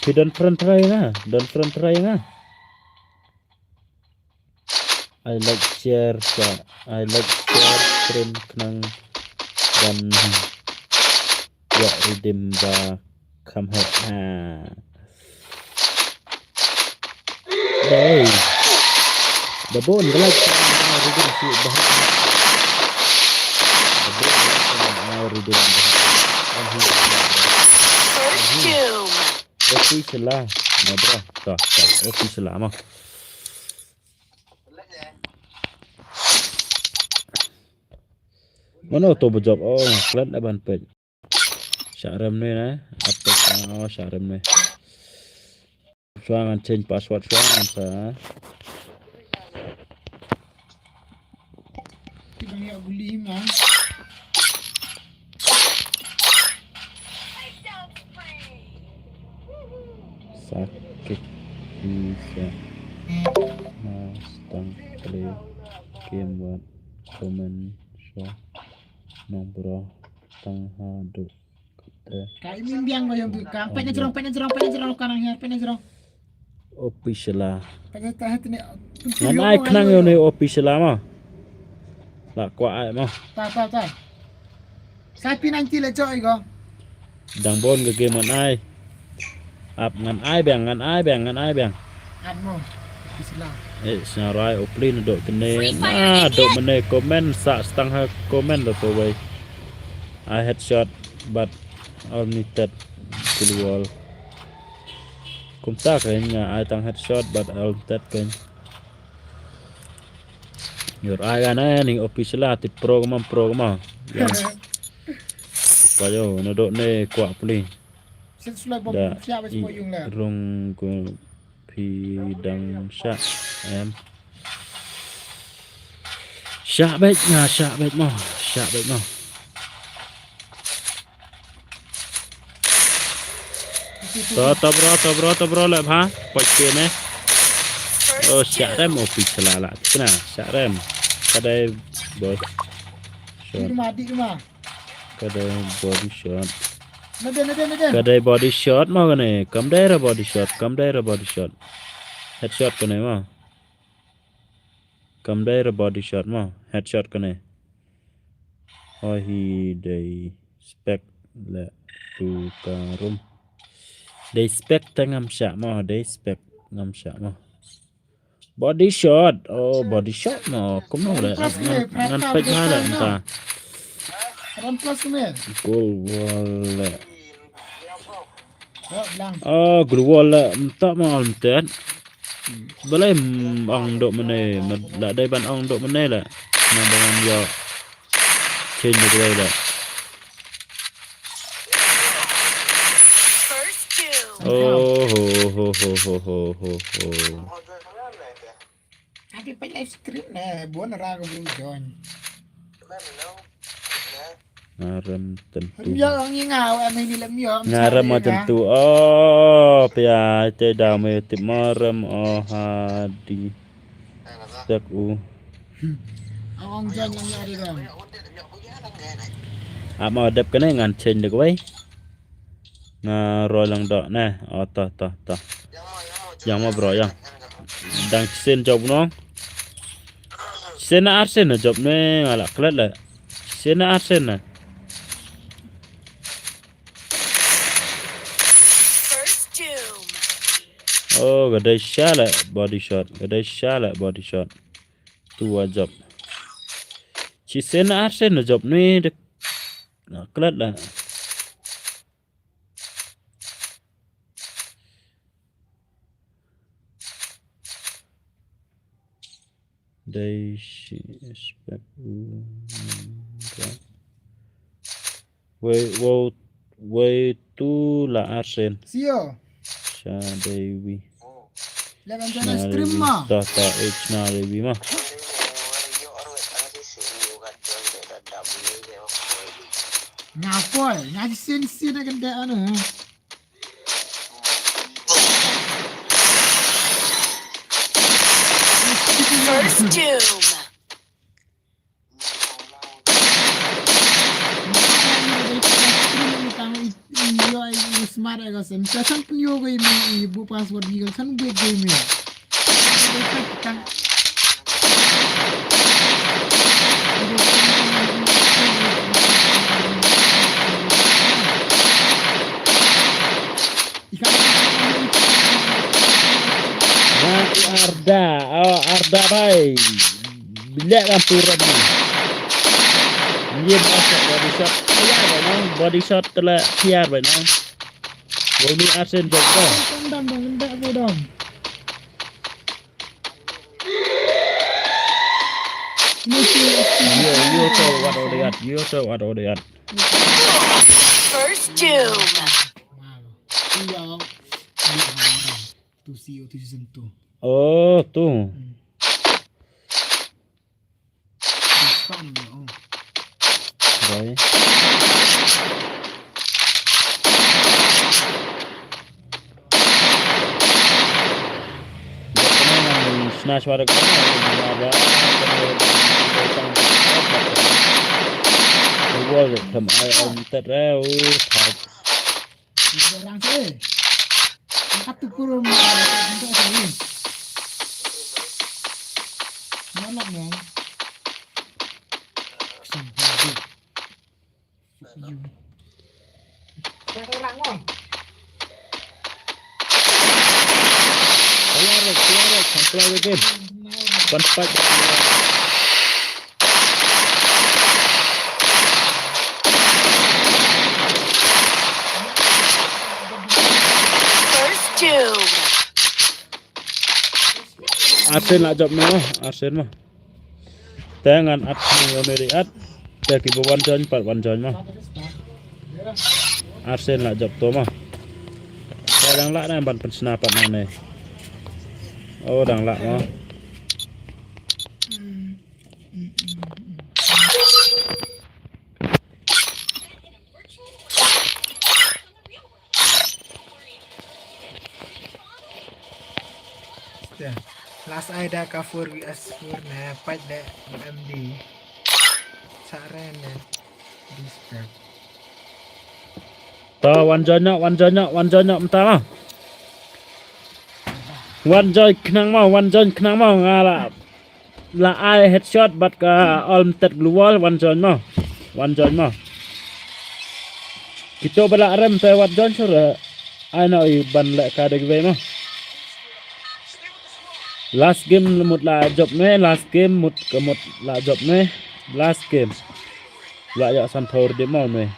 Phi don friend trai nga, don friend trai nga. I like share sa, I like share friend khnang ban ïa redeem ba kham heh ha. Dei. Da bun ka like redeem shi ba. Da bun ka like redeem ba. First kill. Official la. Na bro. Ta, ta. Official la ma. Mano to bujop? Oh, klet da ban pet. Sharem ne na. Apa ka? Oh, sharem ne. Shuang an change password shuang an sa. Kita ni aku lima. Sakit bisa. Mas tang play game buat komen so nong bro tang hadu. Ka i min biang ba yong ka. Pet na jrong, pet na jrong, pet na jrong ka nang hiar, pet na jrong. Official la. Pet na ta het ni. Ngan ai khnang ïa une official la ma. La kwah ai ma. Ta ta ta. Sa pin anti le choi go. Dang bon ka game ngan ai. Ap ngan ai biang, ngan ai biang, ngan ai biang. Ap mo. Official la. Eh, sna rai oplin dok kene. Na dok mene komen sa stang ha komen dok to wei. I headshot but Unlimited global. Kumta kan nga ai tang headshot but unlimited kan. Yor ai kan eh ni official la ti pro kama pro kama. Yang. Payo na dok ne kwah puli. Sen sulai bom. Da siap bes i po yung la. Rung ku. Phi dang shah em. Shah beit nga, shah beit mo, shah beit mo. To to bro, to bro, to bro le bha. Poi ke ne. Oh shah rem o pi chala la. Kena shah rem. Kadai bos. Di rumah, di rumah. Kadai body shot. Nade, nade, nade. Kadai body shot mo kane. Kam dai ra body shot. Kam dai ra body shot. Headshot kane mo. Kam dai ra body shot mo. Headshot kane. Oh hi dai spec le tu ka room. Dai spec te ngam shah mo. Dai spec ngam shah mo. Body shot. Oh, body shot no. Kumno le? Ngan pek na le nta. Ram plus ni. Global le. Oh, global le. Nta ma ntet. Balai ong dok mene. La dai ban ong dok mene le. Na dengan yo. Change the way le. Oh ho ho ho ho ho ho. Ati pa live stream ne, buan ra ka bru join. Ngarem tentu. Ngarem ma tentu. Oh pia te da me tip marem oh hadi. Stek u. Ong join yang ya ri rom. Ama dep kane ngan change dek wei. Nga roi lang dok ne. Oh to to to. Yang ma bro yang. Dang shisien jop nong. Shisien na arsien na jop ne nga la klet le. Shisien na arsien na. Oh, gadai shala body shot. Gadai shala body shot. Tu wa jop. Shisien na arsien na jop ne dek. Nga klet le. Dei shi spek u. Wei wow wei tu la arsien. Sio. Sha dei wi. Lekan jana stream ma. Ta ta h na dei wi ma. Nga poi, nga sin sin kan de anu. First doom. Smart Sem ka san pun yo goi me i bu password gi kan san goi goi me. Arda, oh, Arda bhai. Bilek lah turun ni. Ye body shot, body shot. Ayah bhai no, body shot telah tiar bhai no. Wong ni Arsen jogda. Yo, yo to wat odiat, yo to wat odiat. First doom. Tu si tu si sentuh. Oh, tu. Spam ni oh. Bhai. Smash wala kena ada. Wall them I on the row. Orang sih. Angkat tu kurung. Untuk sini. Mana yang? Sampai. Keluar, keluar, keluar. One spike. First doom. Arsen lah jop noh, Arsen mah. Te ngan at ni yo meri at. Te ki bu wan join pat wan join mah. Arsen lah jop to mah. Te dang lah na ban pensna pat na ne. Oh dang lah mah. Last ai da ka four vs four ne pait da M D. Sare ne. Respect. To wan join nok, wan join nok, wan join nok mynta ma. Wan join khnang ma, wan join khnang ma nga la la ai headshot bad ka all mynta global wan join ma. Wan join ma. Kito ba la rem te wat join sura. Ai na i ban le ka de gwe ma. Last game mut la jop me, last game mut ka mut la jop me. Last game. La ya san thor de ma me.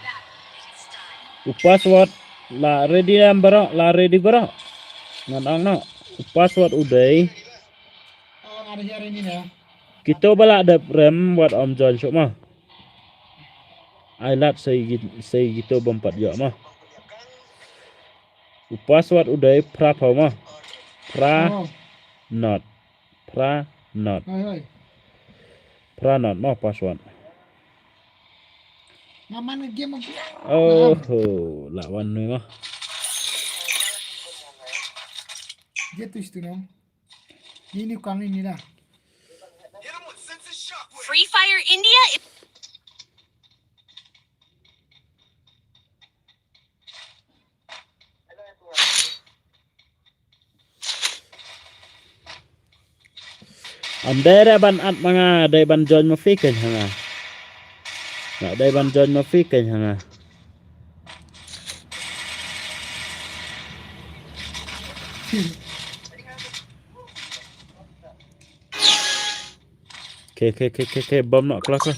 U password la ready em bro, la ready bro. Ngan ang na. U password u dei. Kito ba la dep rem wat om join suk ma. Ai lat sei kito bom pat yo ma. U password u dei pra pau ma. Pra not. Pra not. Pra not ma password. Maman game. Oh, la wan nui ma. Dia tu situ nong. Ini kang ini lah. Free Fire India. Am dei re ban at ma nga dei ban join ma fi keng ha nga. Nga dei ban join ma fi keng ha nga. Ke ke ke ke ke bom nok klak lah.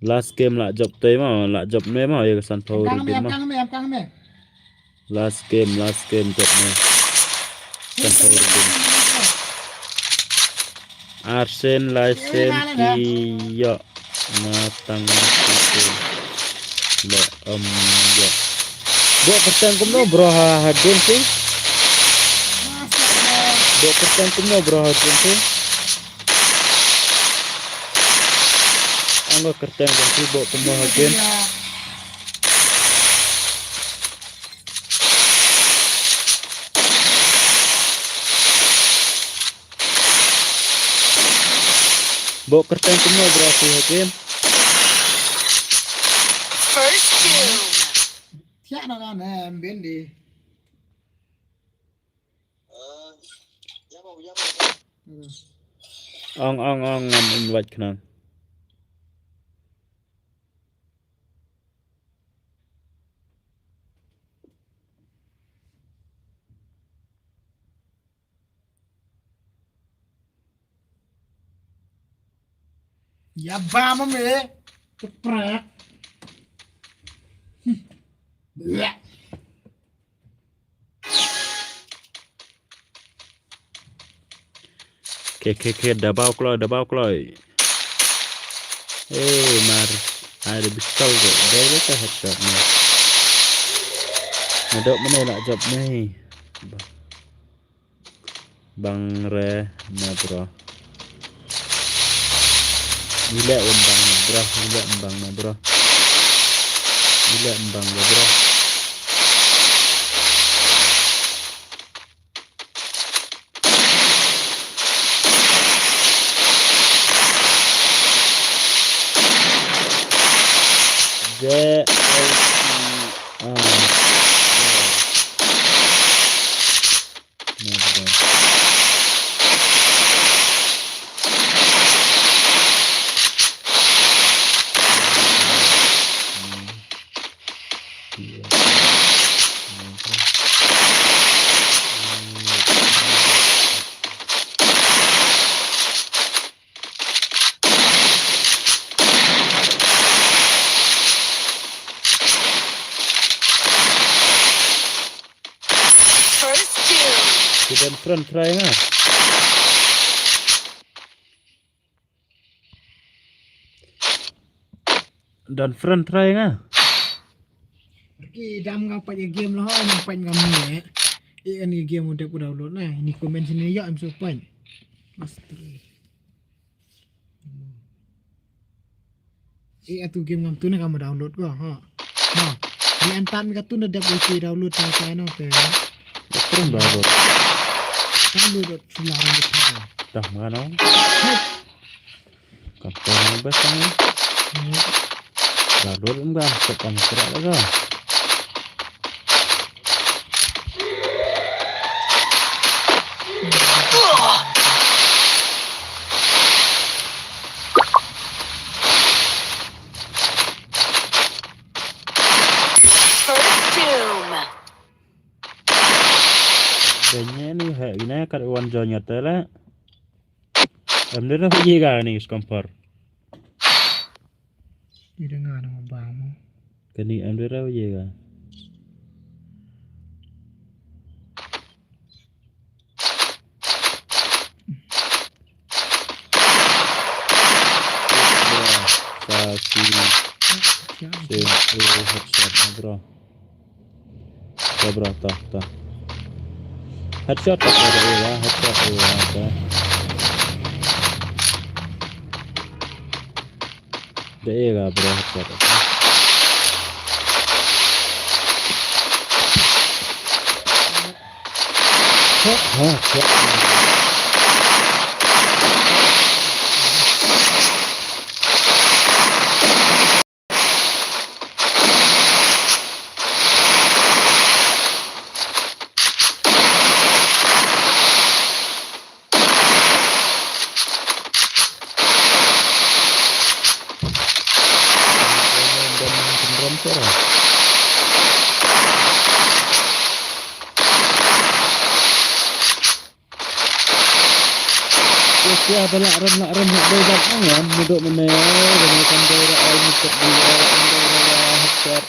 Last game la jop te ma, la jop me ma, ya kesan power Kang me, din ma. Kang me, Kang me. Last game, last game jop me. Kesan power din. Arsen, Laisen, ki yo. Matang sisi. Le om yo. Bo kerteng kumno bro ha ha game si. Bo kerteng kumno bro ha game si. Anggo kerteng jong si bo kumno ha game. Bo kerteng kumno bro si ha game. First kill. Te na kan em bin di. Ong, ong, ong, ngam invite khnang. Ïa ba ma me. Keprak. Bleh. Ke, ke, ke, da baw kloi, da baw kloi. Eh, mar. Ai da pistol ko. Da da ka headshot ni. Nadok mene la jop ni. Bang re na bro. Ila un bang na bro. Ila un bang na bro. Ila un bang na bro. J L C R. First kill. Ki don friend try nga. Don friend try nga. Ki dam nga pait game lah, nga pait nga mie. Eh, ani game udah ku download nah. Ini komen sini ya, em so pait. Mesti. Eh, atu game ngam tu ne kam download ko, ha. Ha. Ni antan ka tu ne dep usi download ta ta no te. Terus download. Download dot sulara ni ta. Dah mana? Hei. Kam tu ne bas ni. Hmm. Download enggak, tak kam serak lagi. First doom. Danya ni ha ina kat wan jonya tela. Am dera ye ga ni skompor. Ida nga na ba mo. Kani am dera ye ga. Sa si. Sa si. Eh, headshot na, bro. Ta, bro, ta, ta. Headshot ta, ta, ta, ta, headshot ta, ta. Da ega, bro, headshot ta. Ha, ha, ha. Sia ba lah rem, lah rem, lah dei ban ong ïa, mudok mene, kane kan dei ra ai mutep dei ra, kan dei ra, ra, headshot.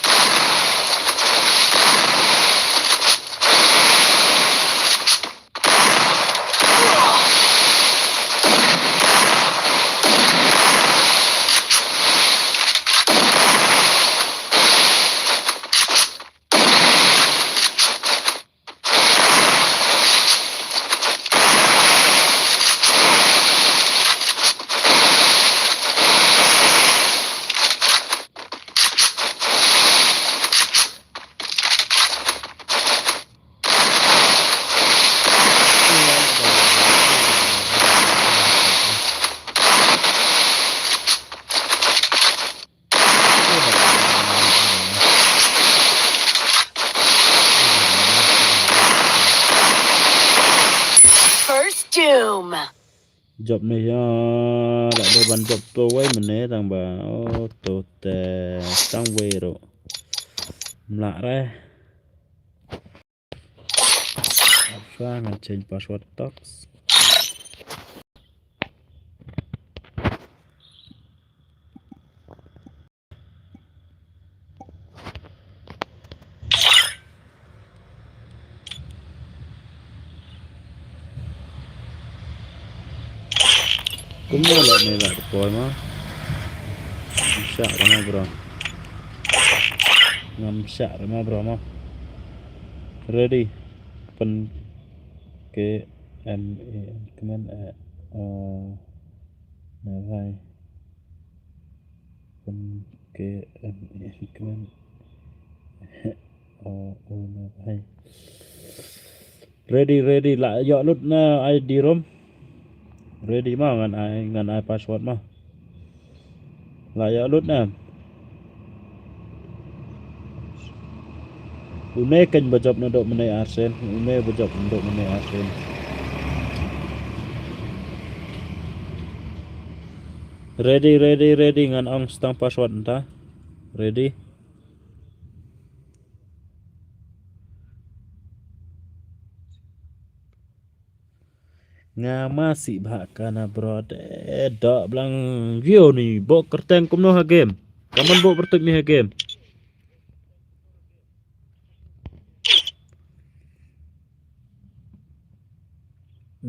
Boom. Jop ne ya, la dei ban jop to wei mene tang ba. Oh, to te tang wei ro. Mla re. Apa ngan change password toks. Kumno la ne la deploy ma. Ngam shah re ma bro. Ngam shah re ma bro ma. Ready. Pen ke M A N command eh. Oh. Na bhai. Pen ke M A N command. Oh, oh, na bhai. Ready, ready, la ïoh lut na I D rom. Ready ma, ngan ai, ngan ai password ma. La ïoh lut na. Une kan ba jop na dok mene arsen, une ba jop na dok mene arsen. Ready, ready, ready, ngan ong stang password nta. Ready. Nga masi bha kana bro de dok blang view ni bo kerteng kumno ha game. Kaman bo bertuk ni ha game.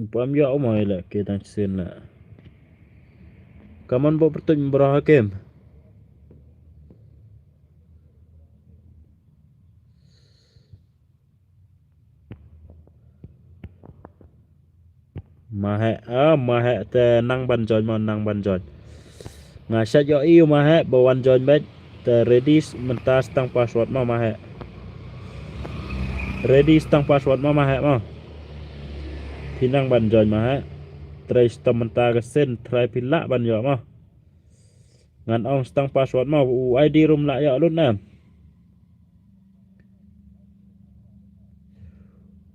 Pam ya umai la ke tang sin la. Kaman bo bertuk bro ha game. Mahe, ah, mahe te nang ban join mo, nang ban join. Nga shat yo iu mahe ba wan join bet te ready mynta stang password mo mahe. Ready stang password mo mahe mo. Phi nang ban join mahe. Try stang mynta ka sen try phi lah ban yo mo. Ngan ong stang password ma u I D rum la ya lut na.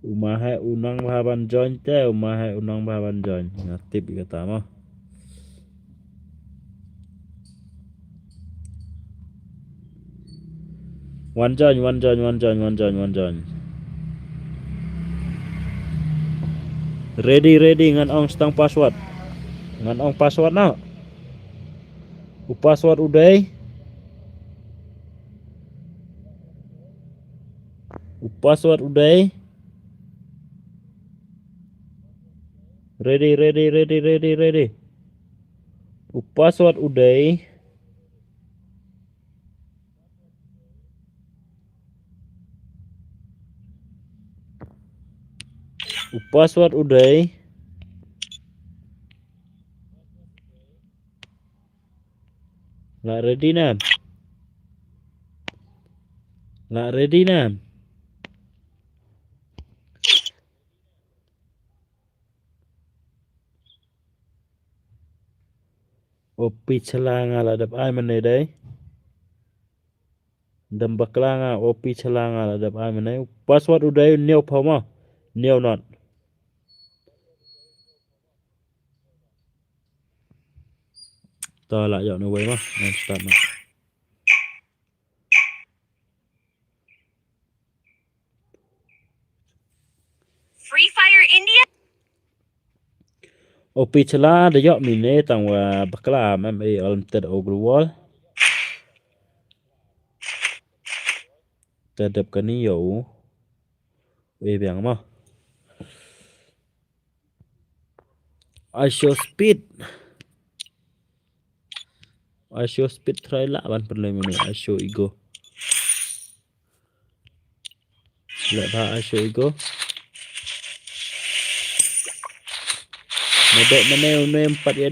U mahe u nang bha ban join te, u mahe u nang bha ban join. Nga tip ïa kata ma. Wan join, wan join, wan join, wan join, wan join. Ready, ready, ngan ong stang password. Ngan ong password na. U password u dei. U password u dei. Ready, ready, ready, ready, ready. U password u dei. U password u dei. La ready na. La ready na. O pi chala nga la dep ai mane dei. Dem bakla nga o pi chala nga la dep ai mane. Password u dei new phaw ma. New not. Ta la yok ne wei ma. Ngan start ma. Free Fire India. O pi chala da yok mine tang wa bakla M M A Unlimited Overwatch. Ta dep kani yo u. Wei biang ma. I show speed. I show speed try la ban pynlei mane I show ego. La ba I show ego. Mane mane une empat ya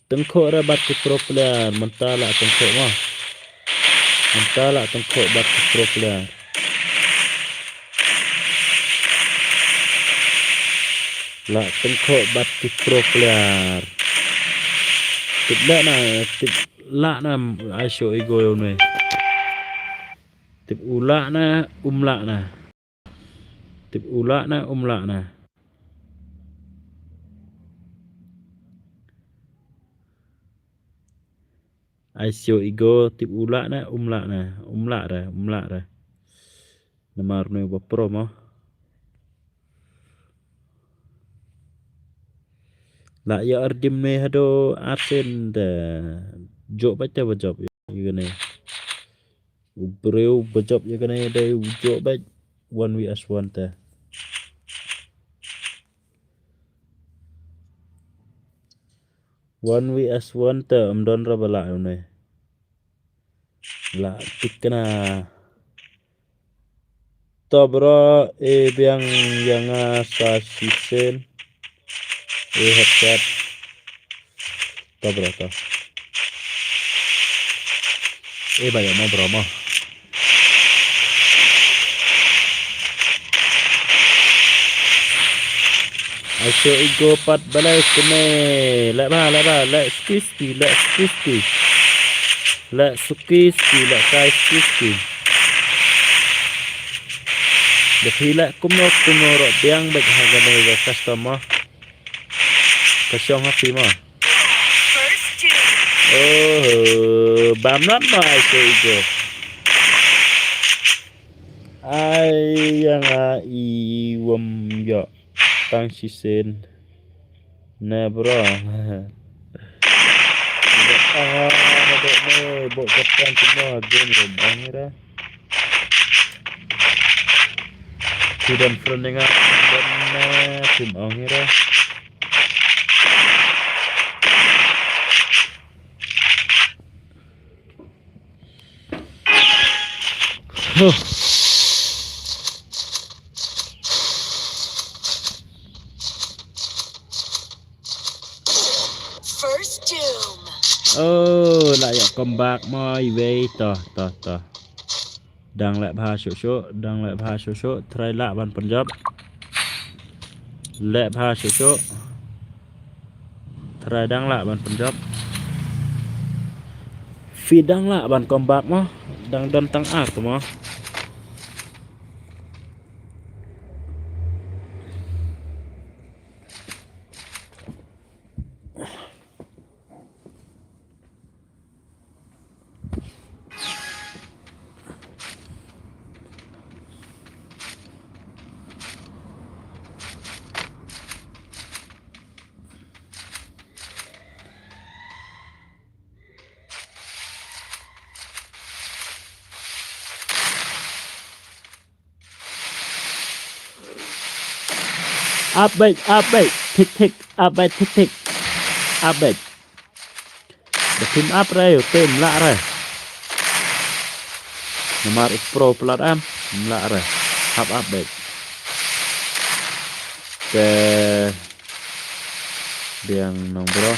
tengkok ra bat ki pro player. Mentala tengkok ma. Mentala tengkok bat ki pro player. La tengkok bat ki pro player. Tip la na, tip la na, I show ego yo ne. Tip u la na, um la na. Tip u la na, um la na. Ai sio ego tip u lah ne, um lah ne, um lah re, um lah re. Namar ne ba pro mo. La ïa ardim ne hado arsen de. Jop ba te ba jop ïa kane. U briew ba jop ïa kane dei u jop ba one v one te. One v one te, ym don re ba lah ïa une. Lah tik na. To bro, e biang ïa nga sa shisien. E headset. To bro, to. E ba ïa mo bro mo. Ai sio ego pat balai kene. Leh ba, leh ba, leh ski ski, leh ski ski. Leh suki ski, leh kai ski ski. Ba phi leh kumno kumno ruh biang bad ha kane ka custom mo. Ka shong ha phi mo. Oh, bam not mo ai sio ego. Ai ïa nga i wam ïa tang shisien. Ne bro. Ah, ne bo katan tu mo game rom ong ira. Ki don friend nga don na tim ong ira. Huh. First Doom. Oh, la ïa comeback mo iwei to to to. Dang leh bha shuh shuh, dang leh bha shuh shuh, try lah ban pynjop. Leh bha shuh shuh. Try dang lah ban pynjop. Phi dang lah ban comeback mo, dang don tang ar tu mo. Up bad, up bad, thik thik, up bad, thik thik, up bad. Ba team up re, u team lah re. Namar u pro plat am, lah re. Up, up bad. Te biang nong bro.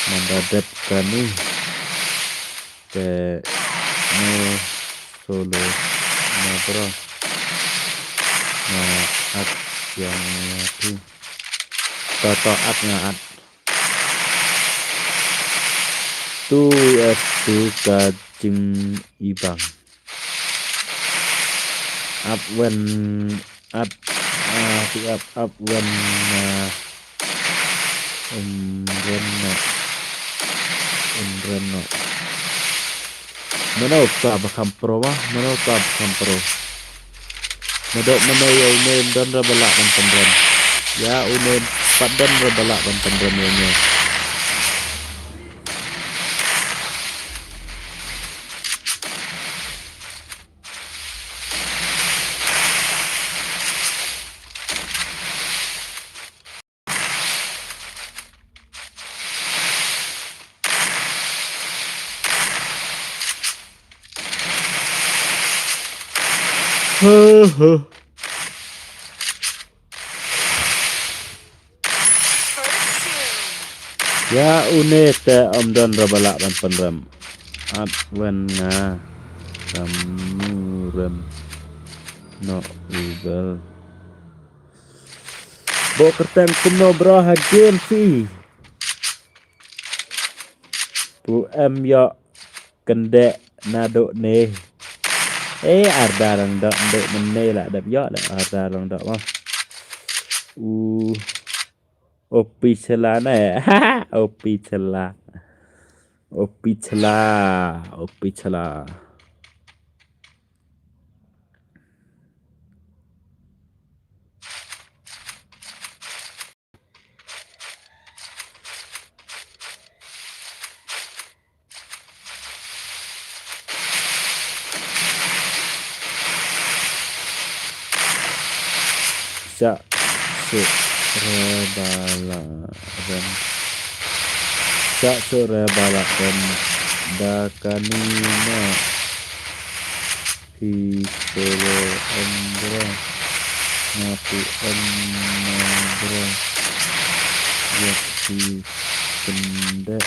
Nanda dep kani. Te no solo no bro. Nga at yang ati. To to at nga at. Tu es tu ka jing ibang. Up when At, ah, ti ap, ap wen, ah, um, ren no. Um, ren no. Mano ta ba kham pro ma? Mano ta ba kham pro? Mado mano ya une don ra ba lah ban pynrem. Ya une pat don ra ba lah ban pynrem ya une. Huh, huh. Ya une te ym don ra ba lah ban pynrem. At wen nga kam rem no ubel. Bo kyrteng kumno bro ha game phi. Pu em yo. Kyndeh naduh ne. Eh, arda lang doh, nduh mynne lah dep ïoh lah arda lang doh mah. U, opi sela ne. Opi sela. O pichla, o pichla. Sa so re bala rem. Sa so re bala rem. Da kani na. Phi solo em bro. Nga pu em na bro. Ïa phi kynde.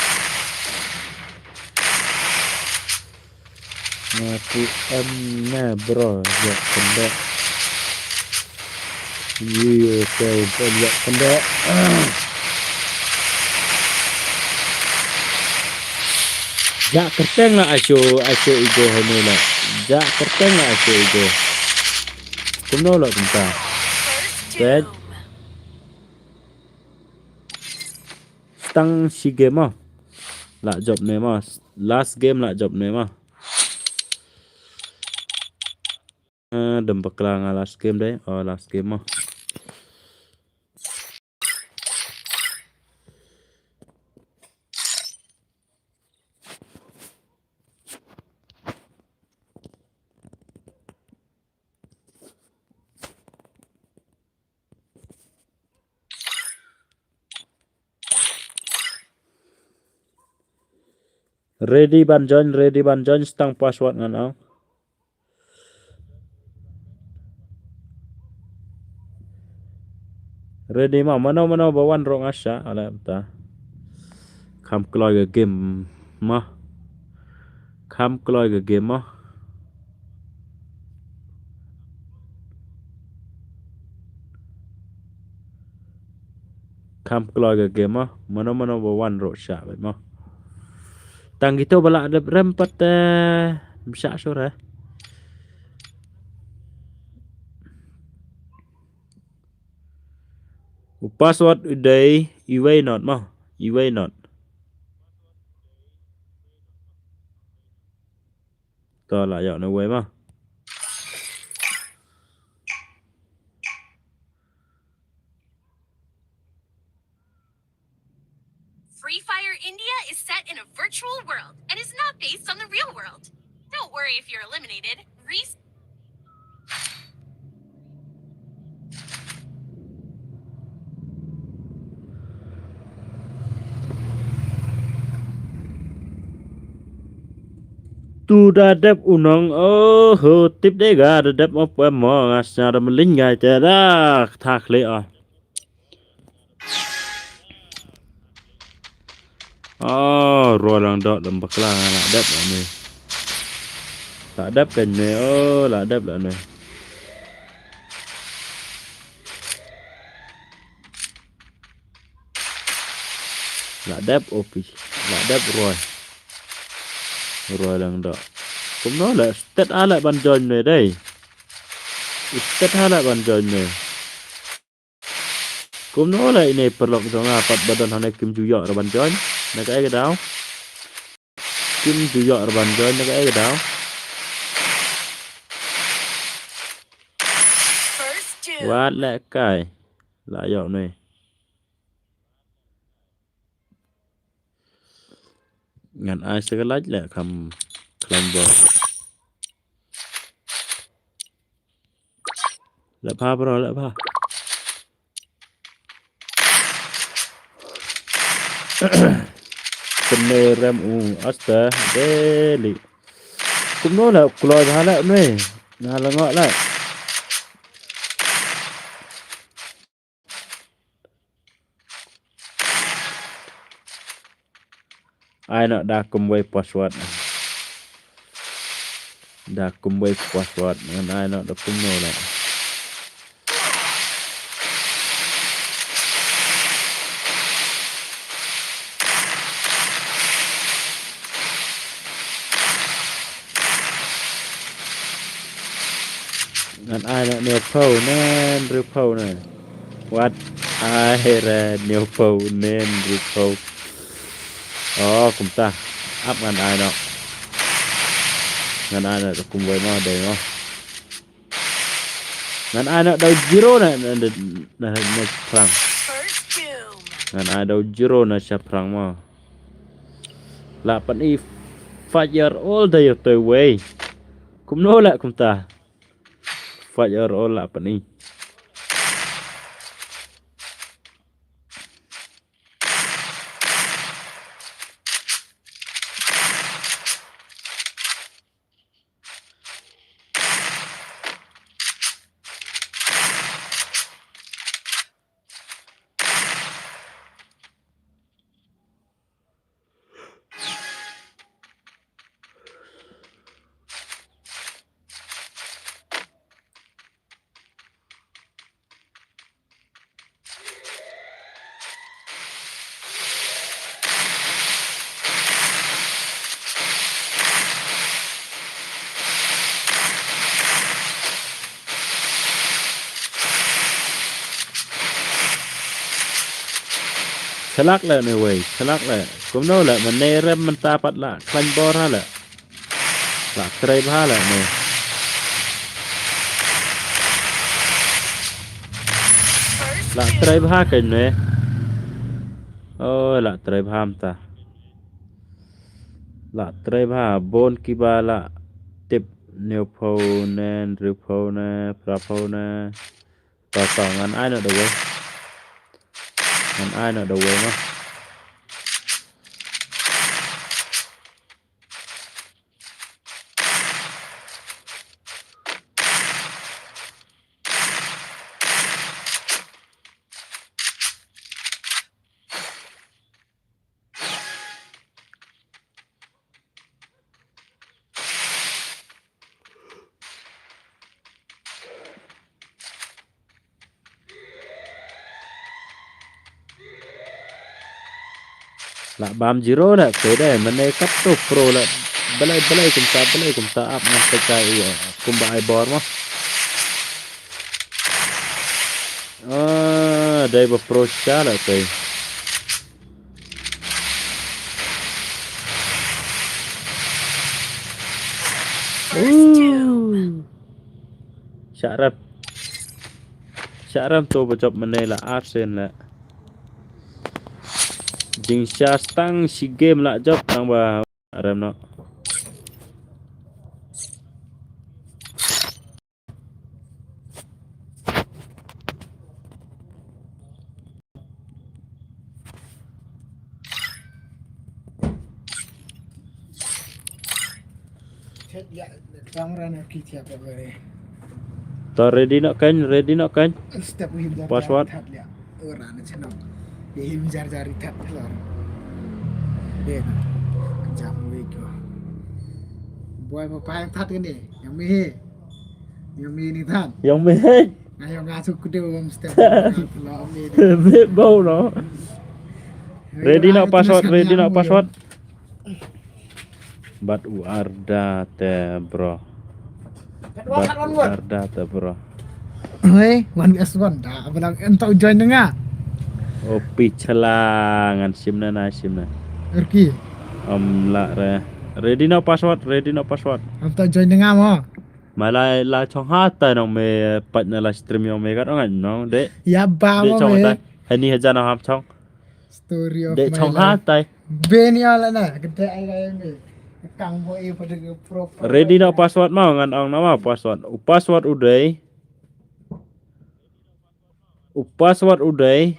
Nga pu em na bro. Ïa kynde. Ïa te em ïa kynde. Ja kyrteng la aso aso igo hanu la. Ja kyrteng la aso igo. Kumno la kumta. Tet. Stang shi game mo. La jop ne mo. Last game la jop ne mo. Eh, dem bakla nga last game dei. Oh, last game mo. Ready ban join, ready ban join, stang password ngan ong. Ready ma, mano mano ba wan rong asha, ala ta. Kham kloi ka game ma. Kham kloi ka game ma. Kham kloi ka game ma. Mano mano ba wan rong sha ba ma. Tang gitu ba la dep rem pat, eh, msha sure. U password u dei iwei not ma. Iwei not. To la ïoh na wei ma. Free Fire India is set in a virtual world and is not based on the real world. Don't worry if you're eliminated. Re- Tu da dep u nong, oh, ho, tip de ga, da dep mo pwe mo, nga sñiaw da mlin ngai te da, tha khlieh, oh. Oh, roi lang dok dam bakla nga la dep la ne. La dep kan ne, oh, la dep la ne. La dep opi, la dep roi. Roi lang dok. Kumno la stet ala ban join ne dei. Stet ala ban join ne. Kumno la ine paralok jong nga pat ba don hangne kim ju ïoh ra ban join. Na kaei ka daw. Kim ju ïoh ra ban join na kaei ka daw. Wat leh kai. La ïoh ne. Ngan ai sa ka like leh kham khlaiñ bor. Leh pha bro, leh pha. Kene rem u asta deli. Kumno leh kloi bha leh ne. Nga la ngoh leh. Ai noh da kumwei password. Da kumwei password. Ngan ai noh da kumno leh. Ngan ai na hynñiew phew ne hynriew phew ne. Wat ai re hynñiew phew ne hynriew phew. Oh, kumta. Ap ngan ai noh. Ngan ai noh kumwei mo, dei mo. Ngan ai noh da u zero na, na, na, na, na shaphrang. Ngan ai da u zero na shaphrang mo. La pyni five year old da ïa te wei. Kumno la kumta. Five year old la pyni. Shalak leh ne wei, shalak leh. Kumno leh, mynne rem mynta pat la khlaiñ bor ha leh. La trei bha leh ne. La trei bha kein ne. Oh, la trei bha mynta. La trei bha, bun kiba la tip hynñiewphew ne, hynriewphew ne, phraphew ne. To, to, ngan ai noh da wei. Ngan ai noh da wei noh. La bam zero la te dei, mynne katto pro la. Balei, balei kumta, balei kumta, ap ngan peit ka ïa kumba ai bor mo. Ah, dei ba pro sha la te. Shah rep. Shah rep to ba jop mynne la ar sien la. Jingshah tang shi game la jop tang ba rem noh. To ready noh kein, ready noh kein. Password. Boy, ma pa yang that kane. Yang mi hi. Yang mi ni that. Yang mi hi. Ayo nga su kudu bom step. Bit bau no. Ready noh password, ready noh password. Bad u Arda te bro. Bad u Arda te bro. Hei, one v one da. Apa dah entok join dengan. Oh, pichla ngan sim na na sim na. Erki. Am la re. Ready noh password, ready noh password. Entok join dengan mo. Malai la chong ha ta nong me pat na la stream yong me kat ong ngan nong de. Ya ba mo me. Hani hajan ham chong. Story of my life. Dek chong ha tai. Benia la na, kete ai ai me. Kang bo e pada ke pro. Ready noh password mo ngan ong na mo password. U password u dei. U password u dei.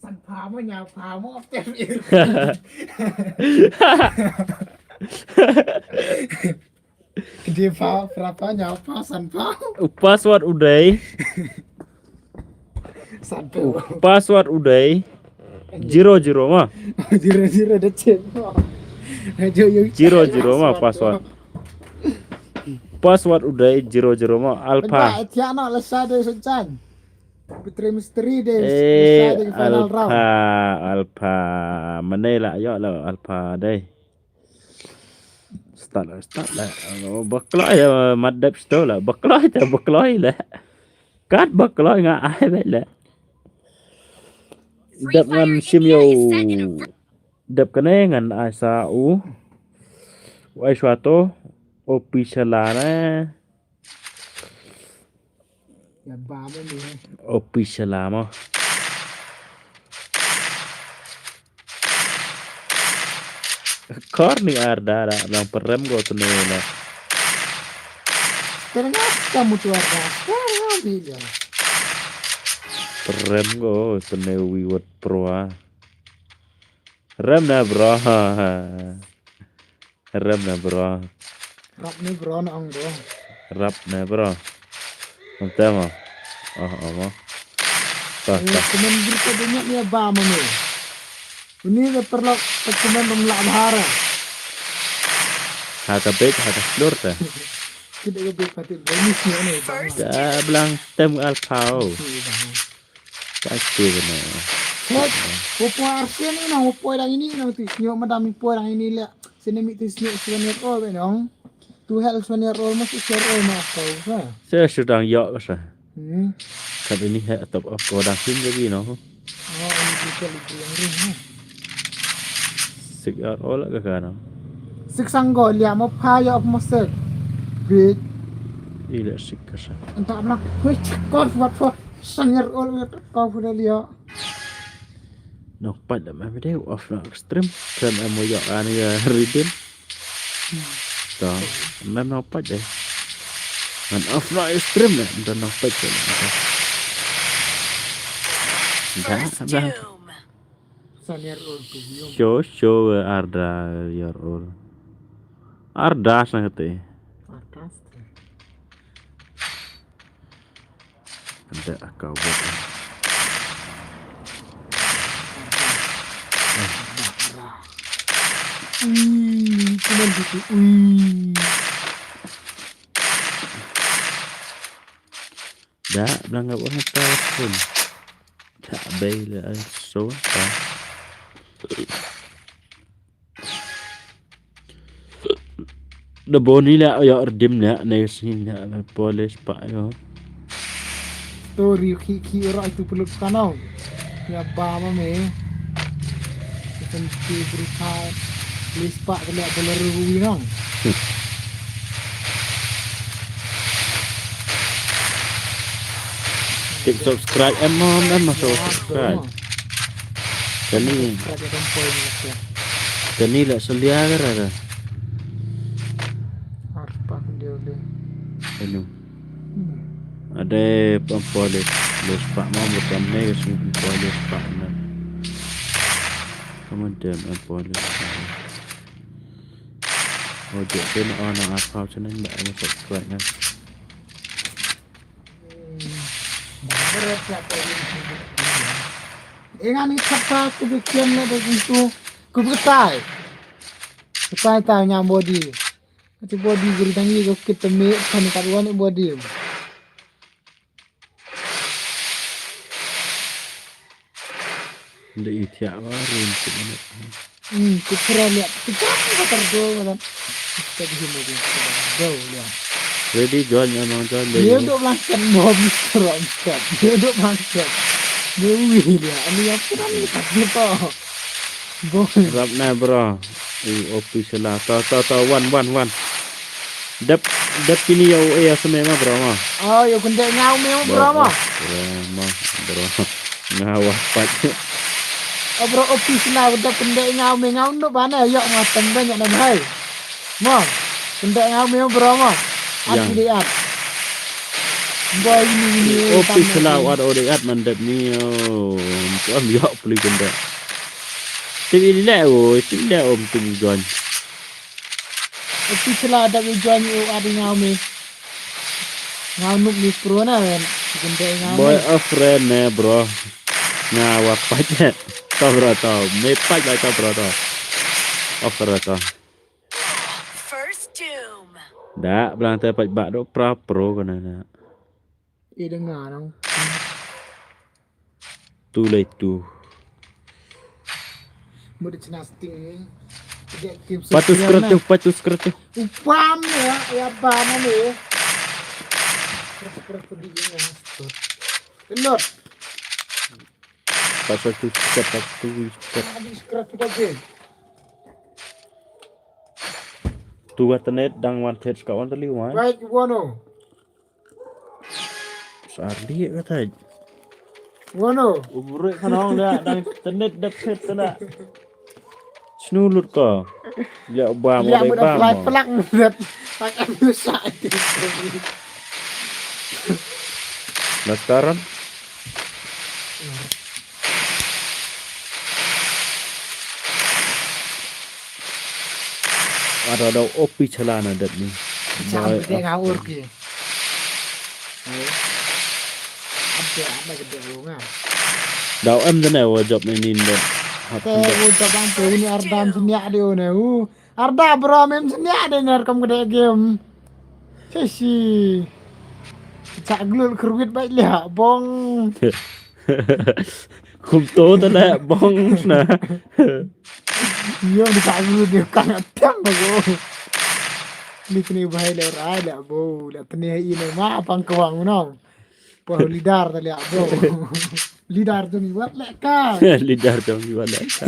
San pa mo nya pa mo te. Dia pa, berapa nyawa pa, san pa? U password u dei. San pa. U password u dei. Zero zero ma. Zero zero de chin. Zero zero ma password. Password u dei zero zero ma alpha. Tiana la sa de san chan. Petri misteri de. Eh, sa de final round. Alpha, alpha. Mana la yo la alpha dei. Start lah, start lah. Oh, bakloi ya, mat dep sto lah. Bakloi ta, bakloi lah. Kat bakloi nga ai bet lah. Dep ngan sim yo. Dep kane ngan ai sa u. U ai shuwa to. O pi shala na. Ya ba mo ni. O pi shala mo. Kor ni arda da lang perem go tu ni na. Ternyata mutu arda. Ternyata dia. Perem go tu ni wi wat pro a. Rem na bro. Rem na bro. Rap ni bro na ang bro. Rap na bro. Ang tema. Oh, oh, mo. Tah, tah. Komen group ka dunia ni ba mo ni. Ini le perlu komen rum la bahara. Ha ka bet, ha ka slur ta. Kita ka bet pati bonus ni ni ba. Da blang tem alpha. Pasti kena. Hei, upo arsen ni nang, upo dang ini nang tu, nyok madam upo dang ini le. Sini mi tu sini sini oh be nang. Tu hel sini roll mas sini roll mas kau sa. Saya sedang yok sa. Hmm. Kat ini hek top up kau dah sim lagi no. Oh, ini kita lagi yang ni. Sik ar ol ka kana. Sik sanggo lia mo pha yok mo sik. Bit. Ila sik ka sa. Entah mana. Wih, cekor buat po. Sangir ol ka ko fu lia. Nong pat da ma video off na stream. Kan amo yok ani ya redeem. To, ngan nang pat deh. Ngan off na stream deh, ngan nang pat deh. Dah, dah. Senior all to you. Show, show, eh, Arda, your all. Arda sang kete. Arda. Ada kau buat. Ui, cuman gitu. Ui. Da, belangap orang tahu pun. Tak baik lah, so, tak. Da boni la ya redeem la ne sini la polish pa yo. Story khi khi ora itu pelut kanau. Ya ba ma me. Itu ti berita polish pa kena boleh rugi nang. Tik subscribe em mom em masuk subscribe. Kani. Kani la selia ke rara. Arpa dia le. Anu. Ada pampolis. Lis pak mau bukan ne si pampolis pak na. Kemudian pampolis. Oh, dia kena anak apa sana ndak mau subscribe kan. Ingan ni kata aku bikin na da gintu. Ku betai. Betai ta nyam body. Kata body guri tangi ko kita me kan kat wan body. Nda i thiah ba rin sik minit. Hmm, ku kira liat. Ku kira ba ter do ba dan. Kita di sini di do liat. Ready join, memang join. Dia duk bangkit bom terus. Dia duk bangkit. Dia wih dia. Ani apa kan ni kat dia to. Bom. Rap na bro. I official lah. To to to one one one. Dep dep kini ya u ya seme ma bro ma. Oh, ya kunde ngau me ma bro ma. Bro ma bro. Nga wa pat. Oh, bro, office na dep kunde ngau me ngau no bana ya ma tang banyak na bhai. Ma. Kunde ngau me ma bro ma. At di at. Boy ini ini. Office na wa o de at man dep ni. Oh, am ya pli kunde. Ti le o, ti le om ti gon. Iti sila da wi join u adi ngau mi. Ngau nuk mi pro na wen. Gende ngau mi. Boy a friend ne bro. Nga wa pach. To bro to. Me pach ba to bro to. Offer to. First doom. Da blang te pach ba do pra pro kana na. Ida nga nang. Too late too. Muda china sting. Patu skrat tu, patu skrat tu. Upam ya, ya bana ni. Skrat skrat tu di ya. Elot. Pasal tu skrat, pasal tu skrat. Tadi skrat tu bagai. Tu ka tenet dang wan thet ska wan teli mai. Wait, wano? Sar di ka thet. Wano? Umrek kanong da dang tenet da thet tena. Snu lut ko. Ya ba mo. Ya ba mo. Plak lut. Pakai musa. Nastaran. Ada ada opi chalana dat ni. Jam de nga ur ki. Ada ada gede lu nga. Dau em dene wa job ni nin dat. Te u job ang te uni ardam sini ade une u. Arda bro mem sini ade ner kam gede game. Sesi. Chak glut kerwit baik liha bong. Kum to ta leh bong na. Yo di ka lu di ka na tem ba go. Ni kini bahai le rai le bo le tni hai ine ma pang kawang no. Po leader ta le bo. Leader tu ni wat le ka. Leader jong i wat le ka.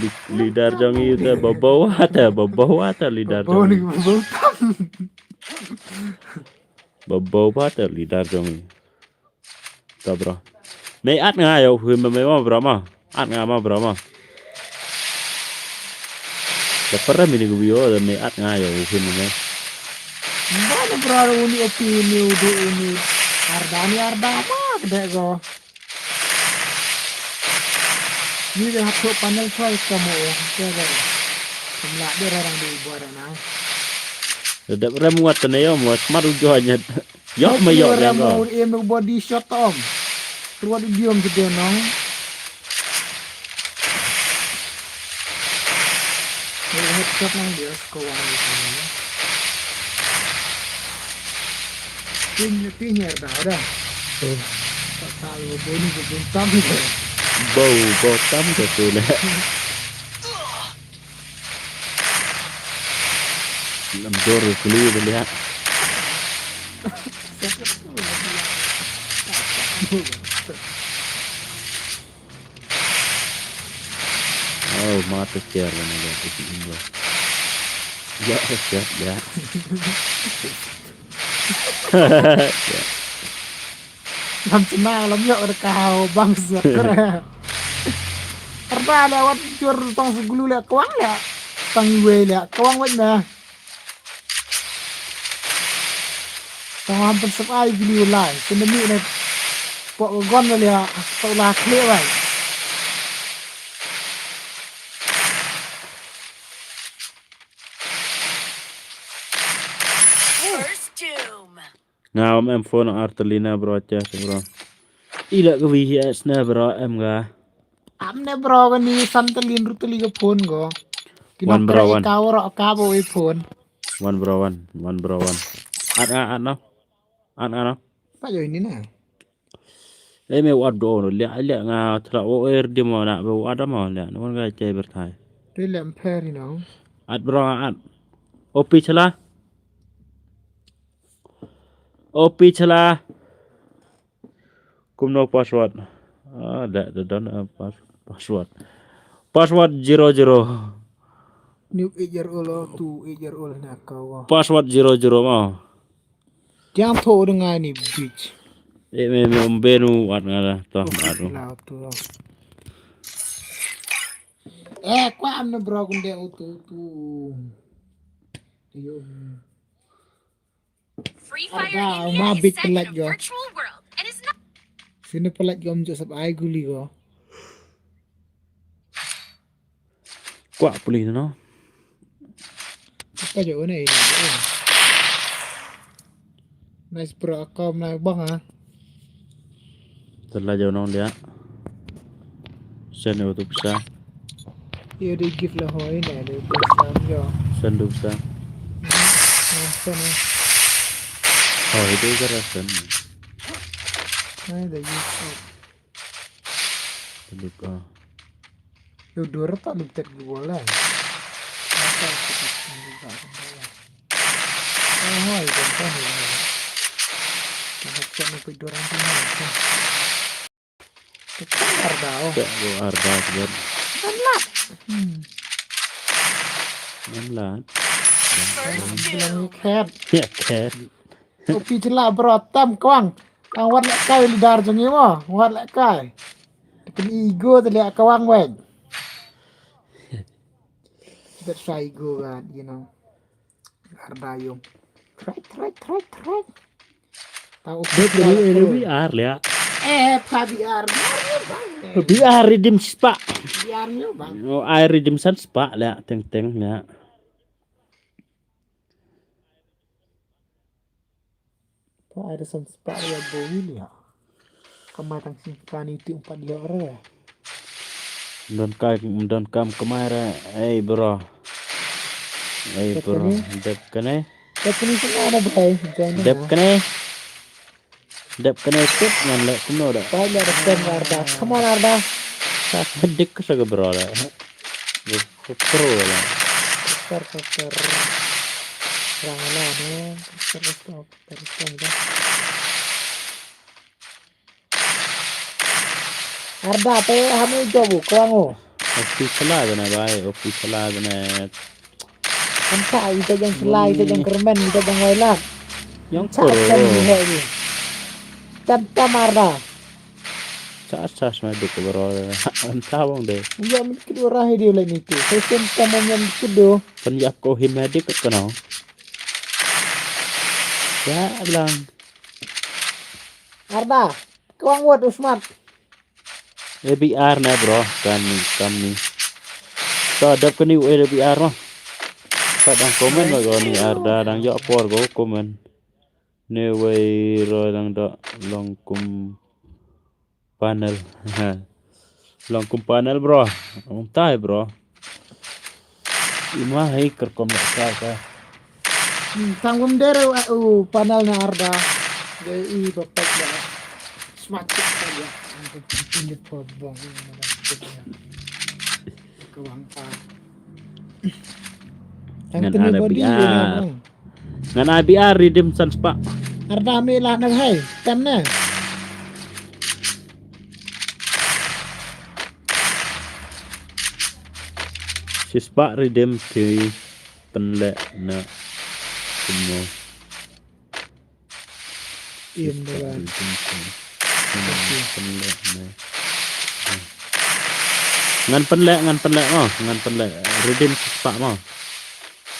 Li- Leader jong i ta babo wa ta babo wa ta leader. Bo jong ni i. Babo tam. Babo wa ta leader jong i. Ta bro. Me at nga yo hu me me ma bro ma. At nga ma bro ma. Da para mi ni gu yo da me at nga yo hu me me. Ba na bro uni opi ni udu uni. Arda ni arda ma de go. Ni de hap to panel choi ka mo o. Ke ga. Kumla de rarang de bora na. Da rem wat ne yo mo smart u jo nyet. Yo ma yo ya mo. Em body shot om. Ruat diom jede nong. Ni headshot nang dia ko wang ni. Tin ni tin ya da da. Pasal bo ni bo tam ni. Bo bo tam ke tu le. Lam dor kuli beliak. Oh, mata tiar na ga tu si imba. Ya, ya, ya. Lam chena lam yok da ka hau bang siap kere. Arda le wat jur tong su gulu le kwang le. Tang iwe le kwang wat me. Tang ham pen sep ai gulu lai. Sende mi ne. Pok gon le le. Pok la kle wai. First doom. Nga um em phone ar tylli na bro cha bro. Ila ka V H S na bro em ga. Am ne bro ga ni san tylli ru tylli ga phone go. One bro one. Ka wara ka bo i phone. One bro one, one bro one. At nga at no. At nga no. Pa jo ini na. Ei me wat do no le le nga tra o er di mo na be wat mo le no ga che ber thai. Te le am peri no. At bro at. Opi chala. Opi chala. Kumno password. Ah, da da don password. Password zero zero. New eight year old or two eight year old na ka wa. Password zero zero ma. Tiang tho de ngai ni beach. Eh me me um benu wat nga da to ma tu. Eh kwa am na bro kunde utu utu. Yo. Arda ma bit pelat go. Sini pelat go mjo sap ai guli go. Kwah pulih tu no. Apa je one ini. Nice bro kau menai bang ah. Telah jauh nong dia. Send utu pisa. Iyo di gift lah hoi ne di pisa jo. Send utu pisa. Send. Hoi itu kara send. Nah, the gift. Send utu. Yo dua ratus tak lu tet gue boleh. Apa kita tunggu kat sana. Oh, hai kan kan. Kita cek nak dua ratus lima. Tekan Arda oh. Cek gua Arda sebenarnya. Kan lah. Hmm. Em la. Bilang khet. Ya khet. Kopi chelak bro tam kwang. Tang wat leh kai leader jong i mo. Wat leh kai. Tekan ego te leh kwang wek. That's why ego kan, you know. Arda yung. Try, try, try, try. Tau. Dep ni eh, ni B R leh. Eh, pa B R. B R redeem spah. B R ni bang. Oh, ai redeem san spah leh, teng teng leh. Pa ai redeem san spah leh bo ni leh. Kamai tang sing kani ti umpat leh re. Don kai, don kam kamai re. Ei bro. Ei bro. Dep kane. Dep kane. Dep kane sing ana bai. Dep kane. Dep kane tip ngan leh kumno da. Bai leh dep kane Arda. Come on Arda. Sa dik sa ga bro da. Pro da. Super super. Rang la ne. Super super. Arda te hame job u kwang u. Office la bana bai, office la bana. Anta ita jang selai, ita jang kermen, ita jang wailat. Yang koro. Tam tam Arda. Sa sa sa duk bro. Anta bang de. Ya min kidu rahi dia lagi tu. Saya sem tam yang kidu. Pen yak ko him hadik kano. Ya lang. Arda, kwang wat Usmat. A B R na bro, kani kani. Ta dap kani A B R ma. Ta dang comment ma go ni Arda dang yo por go comment. Ne wei ro dang do long kum panel. Long kum panel bro. Ong tai bro. Ima hai kerkom da ka ka. Hmm, tang wam dere u panel na Arda. Dei i bapak da. Smatik ka ya. Ang ko pili po bong na da. Ka wang pa. Ngan ada B R. Ngan ai B R redeem san spah. Arda me la nang hai. Kan na. Shi spah redeem ki pynleh na kumno. Im da. Pynleh na. Ngan pynleh, ngan pynleh mo, ngan pynleh. Redeem shi spah mo.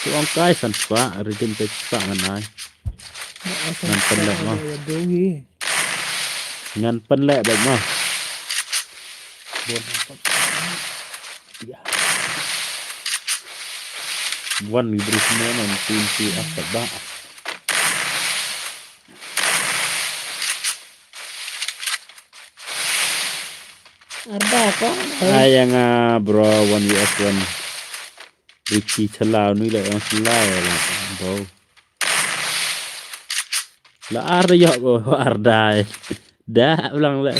Tu ong kai san spah, redeem shi spah ngan ai. Ngan pynleh mo. Ngan pynleh bad mo. Wan ni bris mo nan tin ti apa ba. Arda ko. Ayang ah bro one U S one. Ricky Chala nui la yang Chala ya la. Bro. La ar yo ko Arda. Da ulang la.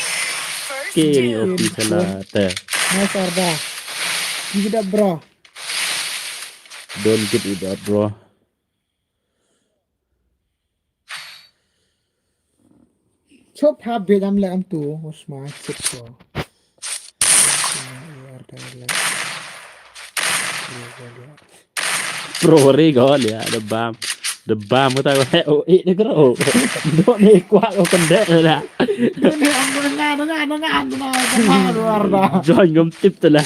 Ke ni opi Chala te. Nice Arda. Give it up bro. Don't give it up bro. Chop ha bedam le am tu, usma chip ko. Pro re go le da bam. Da bam ta go he o e de gro. Do ne kwa ko kan de la. Ne am na na na na na na na. Join ngam tip ta la.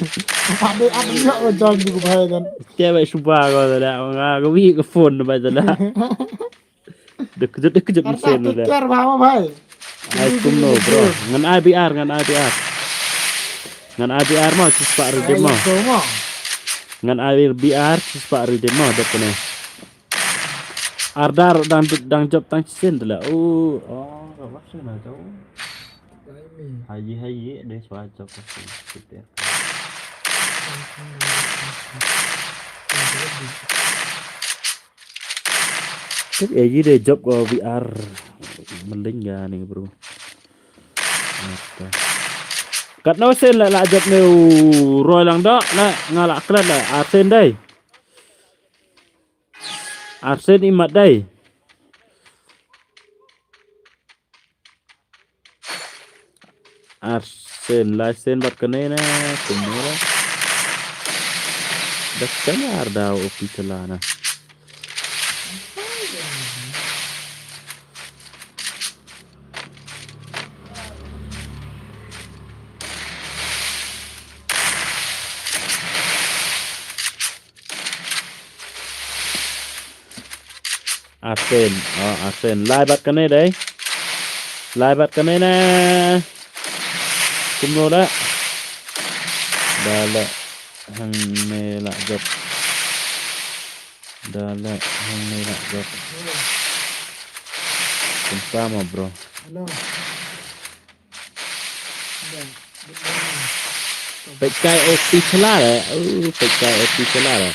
Ade ade yo join bu bhai kan. Te bai suba ko ta la. Nga ko wi ko phone bai ta la. Dek kejut, dek kejut mesin udah. Kiar ba ma bhai. Ai kumno bro. Ngan I B R, ngan I B R. Ngan I B R mo, shi spah redeem mo. Ngan I B R, shi spah redeem mo, dep kane. Ardar dang dang job tang shisien tu la. Oh, oh, apa sih na tu? Haji haji deh swa job pasti. Tek ya ji de job ko V R. Mending ya ni bro. Apa? Katno sen la la job ne u roi lang dok la nga la klet la arsen dai. Arsen imat dai. Arsen, lai sen bat kane na, kumno la. Da kanyar da u pi tela na. Asen, oh, asen. Lai bat kane dei. Lai bat kane na. Kumno da. Da la hangne la jop. Da la hangne la jop. Kumta ma bro. Hello. Peit kai o pi chla re. Oh, peit kai o pi chla re.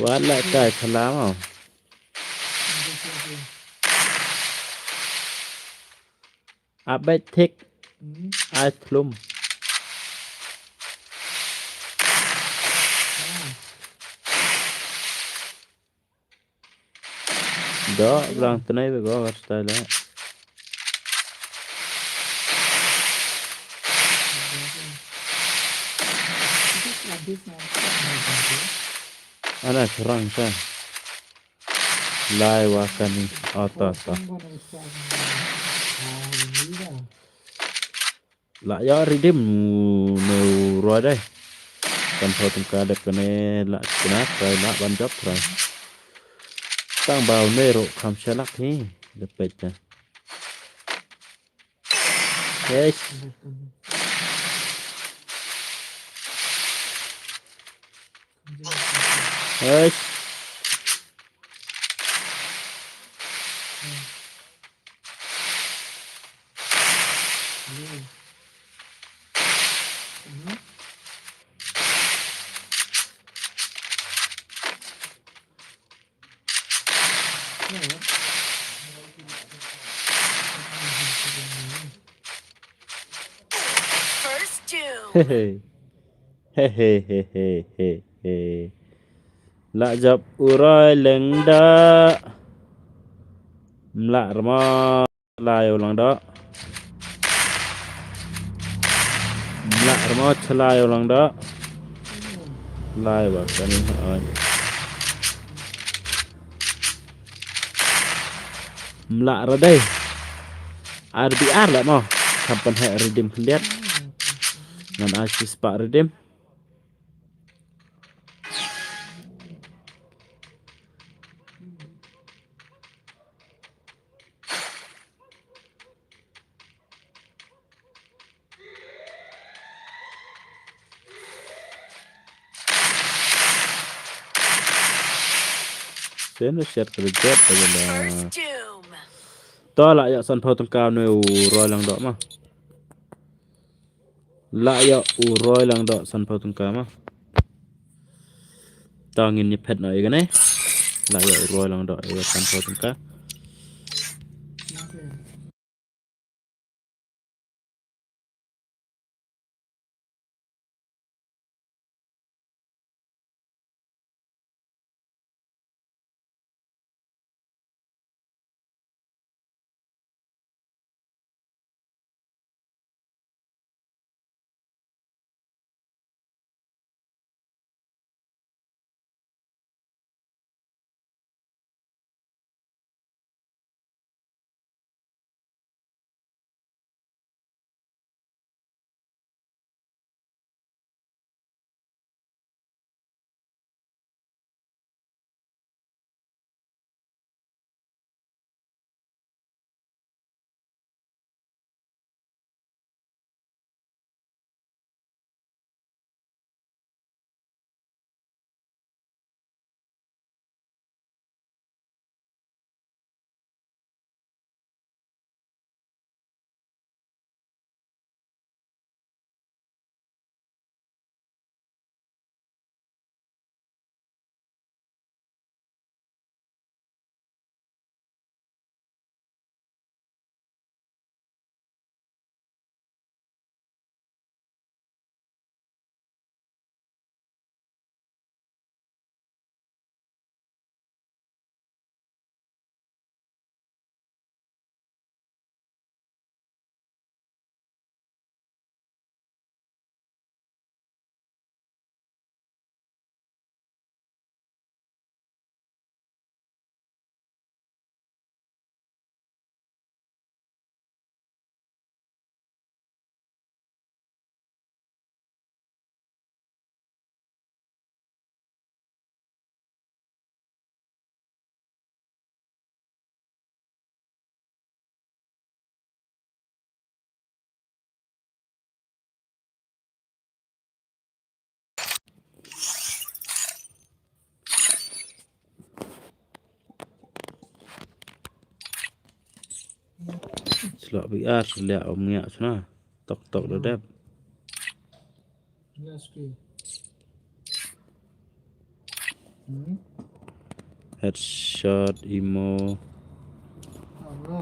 Wat la kai chla mo. A beit thik. Ai thlum. Doh, blang tnai be go, wat style. Ana serang sa. Lai wa kani, ata, ata. La ïa redeem ne u roi dei. Kan thau tengka dep kane la kena trai la ban jop trai. Tang bau ne ro kham shalak hi. Dep peit ka. Yes. Yes. First doom. Hey, hey. Hey, hey, hey, hey, hey, hey. La jop u roi leng da. Mla rma lai u lang da. Mla rma chalai u lang da. Lai wa kani ai. Mla ra dei. R B R la mo. Kam pynheh redeem khyndiat. Ngan ai shi spah redeem. Sen da shet ka reject ka jela. First doom. To la ïa sanphew tyngka ne u roi lang doh ma. La ïa u roi lang doh sanphew tyngka ma. To ngin ïa phet noh ïa kane. La ïa u roi lang doh ïa sanphew tyngka. Tlok B R, liak um ngiak sna. Tok tok da dep. Yes, okay. Hmm? Headshot, emo. Oh, no.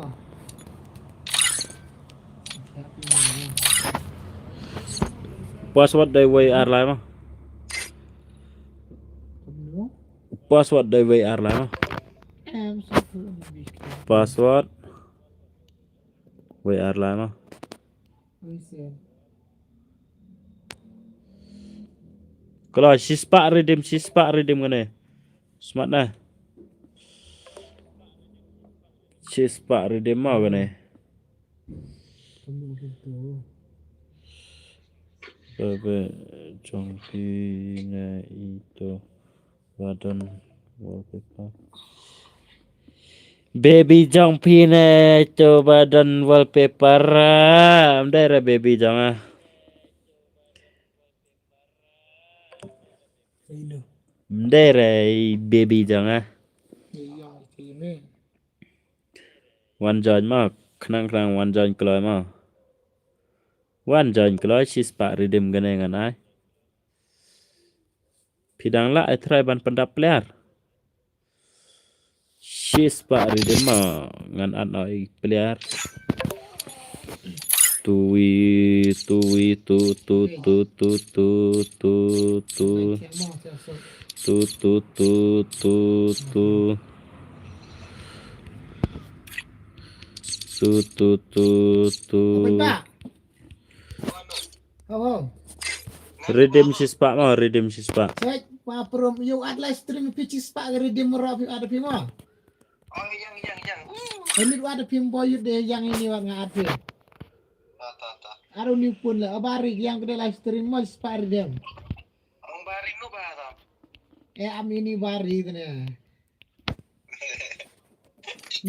Password dei wei ar lai ma. Password dei wei ar lai ma. Password wei ar lai ma. Kala shispah redeem, shispah redeem kane. Smat na. Shispah redeem ma kane. Bebe jong phi ne ito ba don wallpaper. Baby jong phi ne ito ba don wallpaper. Am dei re baby jong a. Am dei re baby jong a. Wan join ma, khnang khnang wan join kloi ma. Wan join kloi shispah redeem kane ngan ai. Phi dang lah ai try ban pyndap player. Shispah redeem ma ngan add noh i player. Tui tui tu tu tu tu tu tu tu tu tu tu tu tu tu tu. Ho, ho. Redeem shispah ma, redeem shispah. Sek ma prom yu at live stream phi shispah redeem ro phi at phi ma. Oh, yang yang yang. Ini wat phi boyut de yang ini wat nga at phi. Ta ta ta. Aru ni pun la abari yang kede live stream ma shispah redeem. Ong bari no ba ta. Eh am ini bari kene.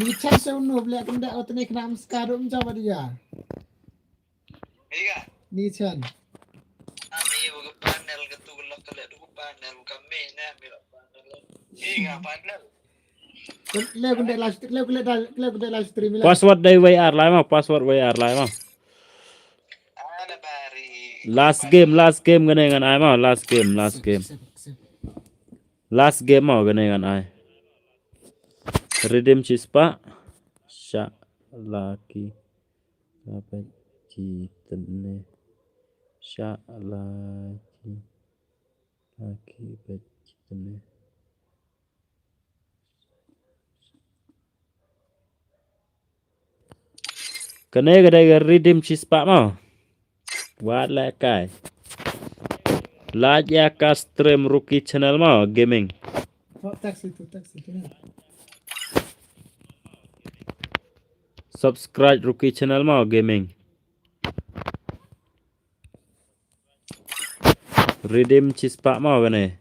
Ni chan se unu ble kende otne kena am skadum jaba dia. Iga. Ni chan. Ami bu panel ke tu lok kele du panel kami ne mi lok panel. Iga panel. Le kunde live stream, le kunde live stream. Password dei wei ar lai ma, password wei ar lai ma. Ana bari. Last game, last game kane ngan ai ma, last game, last game. Last game ma kane ngan ai. Redeem shispah. Sha laki. Ka bad ki tne. Sha laki. Laki bad ki tne. Kane ka dei ka redeem shispah ma. Wat la kai. Like ïa ka stream Rookie Channel ma gaming. Subscribe Rookie Channel ma gaming. Redeem shispah ma kane.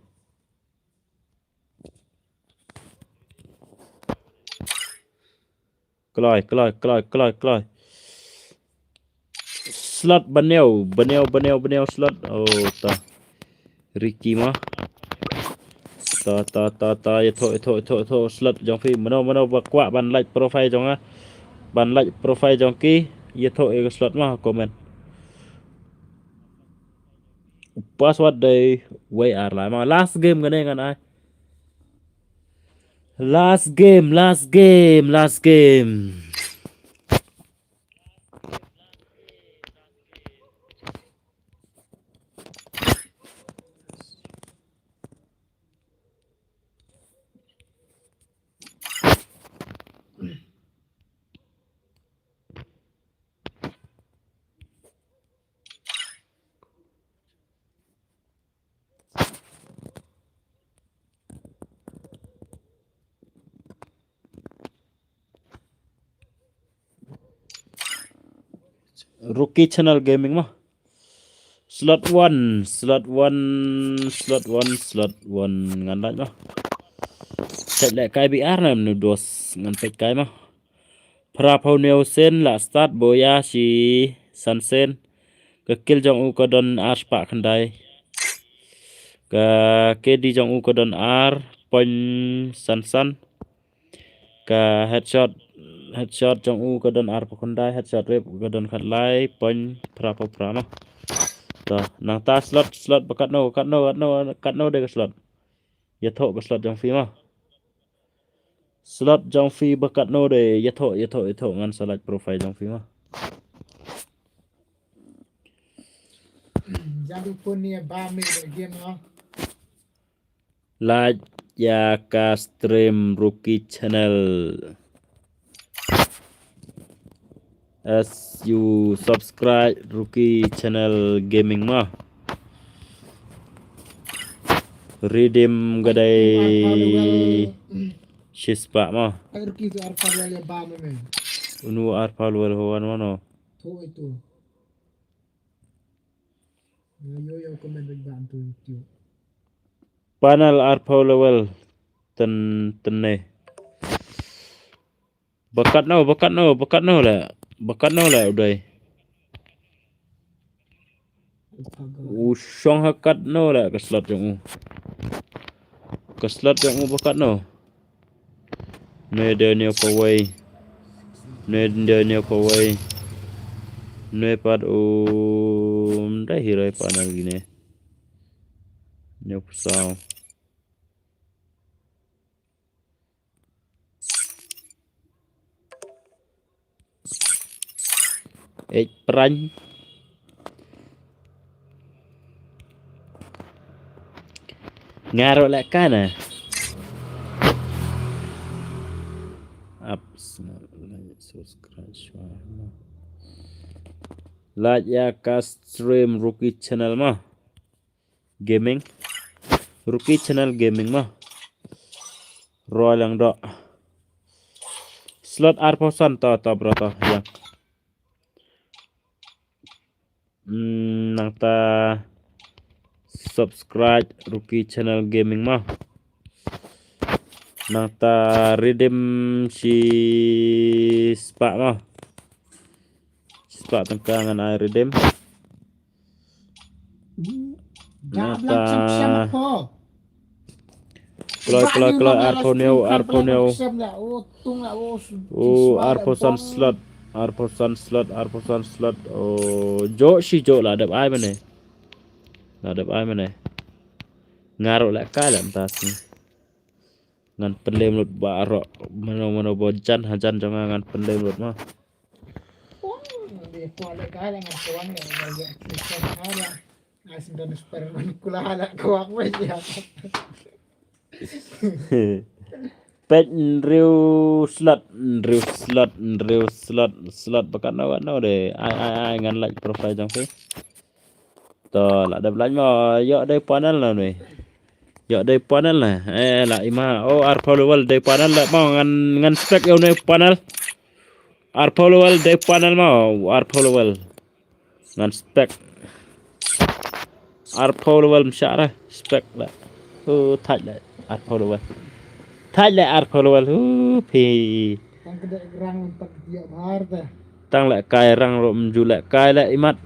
Kloi, kloi, kloi, kloi, kloi. Slot baniaw, baniaw, baniaw, baniaw slot. Oh, ta. Ricky ma. Ta, ta, ta, ta, ïathoh, ïathoh, ïathoh, ïathoh slot jong phi. Mano, mano ba kwah ban like profile jong nga. Ban like profile jong ki. Ïathoh ïa ka slot ma, comment. Password dei wei ar lai ma. Last game kane ngan ai. Last game, last game, last game. Rookie Channel Gaming ma. Slot one, slot one, slot one, slot one ngan lait ma. Check leh kai B R na mnu dos ngan peit kai ma. Phra phew hynñiew sen la start boya shi san sen. Ka kill jong u ka don ar spah khyndai. Ka K D jong u ka don ar point san san. Ka headshot Headshot jong u ka don arphew khyndai, headshot rep ka don khatlai point phraphew phra mo. To, nangta slot, slot ba katno, katno, katno, katno de ka slot. Ïathuh ka slot jong phi mo. Slot jong phi ba katno de, ïathuh, ïathuh, ïathuh, ngan sa lait profile jong phi mo. Jadu pun ni ba mi game mo. Like ïa ka stream Rookie Channel. As you subscribe Rookie Channel Gaming mo. Redeem ka dei shispah mo. Ai Rookie tu arphew level ïa ba mo me. Unu arphew level ho wan mano. Tu itu. Yo yo comment bad ba tu itu. Panel arphew level ten tenne. Ba katno, ba katno, ba katno la, ba katno la u dei. U shong ha katno la ka slot jong u. Ka slot jong u ba katno. Ne de ne kawei. Ne de ne kawei. Ne pat u dei hero panel gine. Ne psaw. Eh, pran. Nga ruh leh kana. Up, like, subscribe, share. Like ïa ka stream Rookie Channel mo. Gaming. Rookie Channel Gaming mo. Roi lang dok. Slot arphew san to, to bro to. Ïa. Hmm, nangta subscribe Rookie Channel Gaming mo. Nangta redeem shispah mo. Shispah tyngka ngan ai redeem. Nangta kloi, kloi, kloi, arphew hynñiew, arphew hynñiew. U, arphew san slot, arphew san slot, arphew san slot. O, jok shi jok la dep ai mane. La dep ai mane. Nga ruh leh kai leh mynta sngi. Ngan pynlem lut baroh mano mano ba jan hajan jong nga ngan pynlem lut mo. Peit hynriew slot, hynriew slot, hynriew slot, slot ba katno katno de. Ai ai ai ngan like profile jong phi. To la dep lait mo, ïoh dei panel na nui. Ïoh dei panel na. Eh la ima. Oh arphew level dei panel la mo ngan ngan spec ïoh nui panel. Arphew level dei panel mo, arphew level. Ngan spec. Arphew level msha ra spec la. Oh thait la arphew level. Thait la arphew level. Uh phi. Tang ka dei rang tang ka dei bhar ta. Tang leh kai rang ruh mju leh kai leh imat.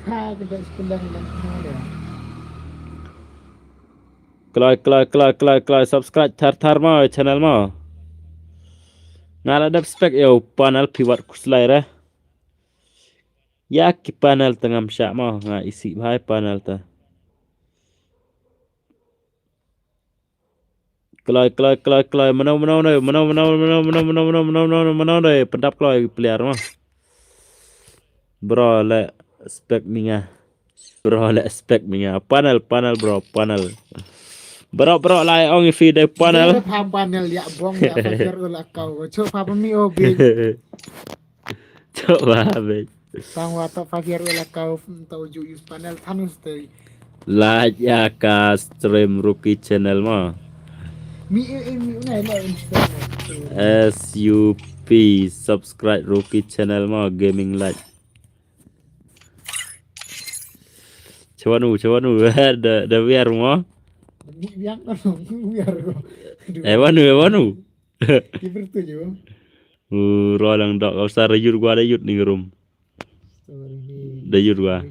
Tha ka dei speleng leh mo de. Kloi kloi kloi kloi kloi subscribe thar thar mo channel mo. Nga la dep spec ïa u panel phi wat khuslai re. Ïa ki panel te ngam shah mo nga isih bha ïa panel te. Kloi kloi kloi kloi mano mano mano mano mano mano mano mano mano mano mano mano mano de pyndap kloi player mo. Bro le spec mi nga. Bro le spec mi nga. Panel panel bro panel. Bro bro lai ong ifi de panel. Pha panel ïa bong ïa panel la kau. Cho pha mi o bi. Cho ba be. Tang wa ta pha ïa la kau ta ju use panel thanus te. Like ïa ka stream Rookie Channel mo. Mi e e mi una la Instagram. S U P subscribe Rookie Channel mo gaming like. Chawanu chawanu da da wiar mo. Mi wiar ko wiar ko. Eh wanu eh wanu. Kiber tu je. Uh, rolang dok kau sa rayur gua da yut ni rum. Da yut gua.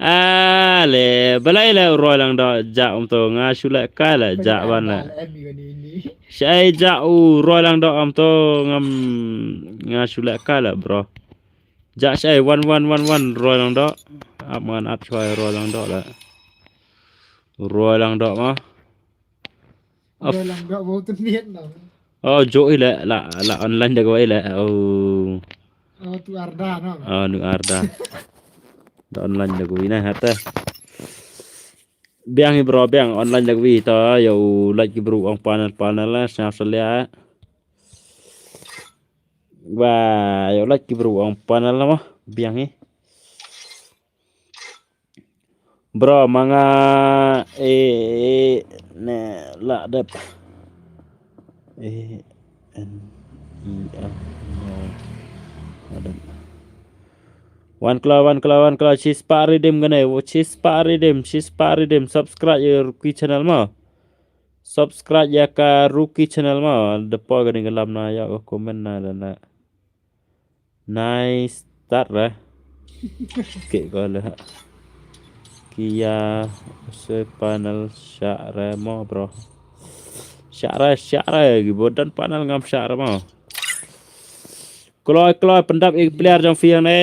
Ale, balei le u Roy Langdoh, ja um to, nga shu leh kai le, ja ban le. Shai ja u Roy Langdoh um to, ngam, nga shu leh kai le, bro. Ja shai, wan, wan, wan, wan, Roy Langdoh. Ap man, ap shai Roy Langdoh le. Roy Langdoh ma. Of. Roy Langdoh bau tu niat no. Oh, jo i le, la, la online da ko i le. Oh. Oh, tu Arda no. Oh, nu Arda. Da online da ko i na hata. Biang hi bro, biang online da ko i ta, yo, like ki bro, ong panel, panel la, snap selia. Wa, yo, like ki bro, ong panel la ma, biang hi. Bro, ma nga, eh, eh, ne, la dep. Eh, N, E, L, no, la dep. Wan kla, wan kla, wan kla, shispah redeem kane, shispah redeem, shispah redeem, subscribe ïa Rookie Channel ma. Subscribe ïa ka Rookie Channel ma. Depa kane ka lam na ïa ka comment na da na. Nice start re. Ki ko le. Kia se panel share mo bro. Share, share, ki bodan panel ngam share mo. Kloi, kloi, pyndap ik player jong phi ne.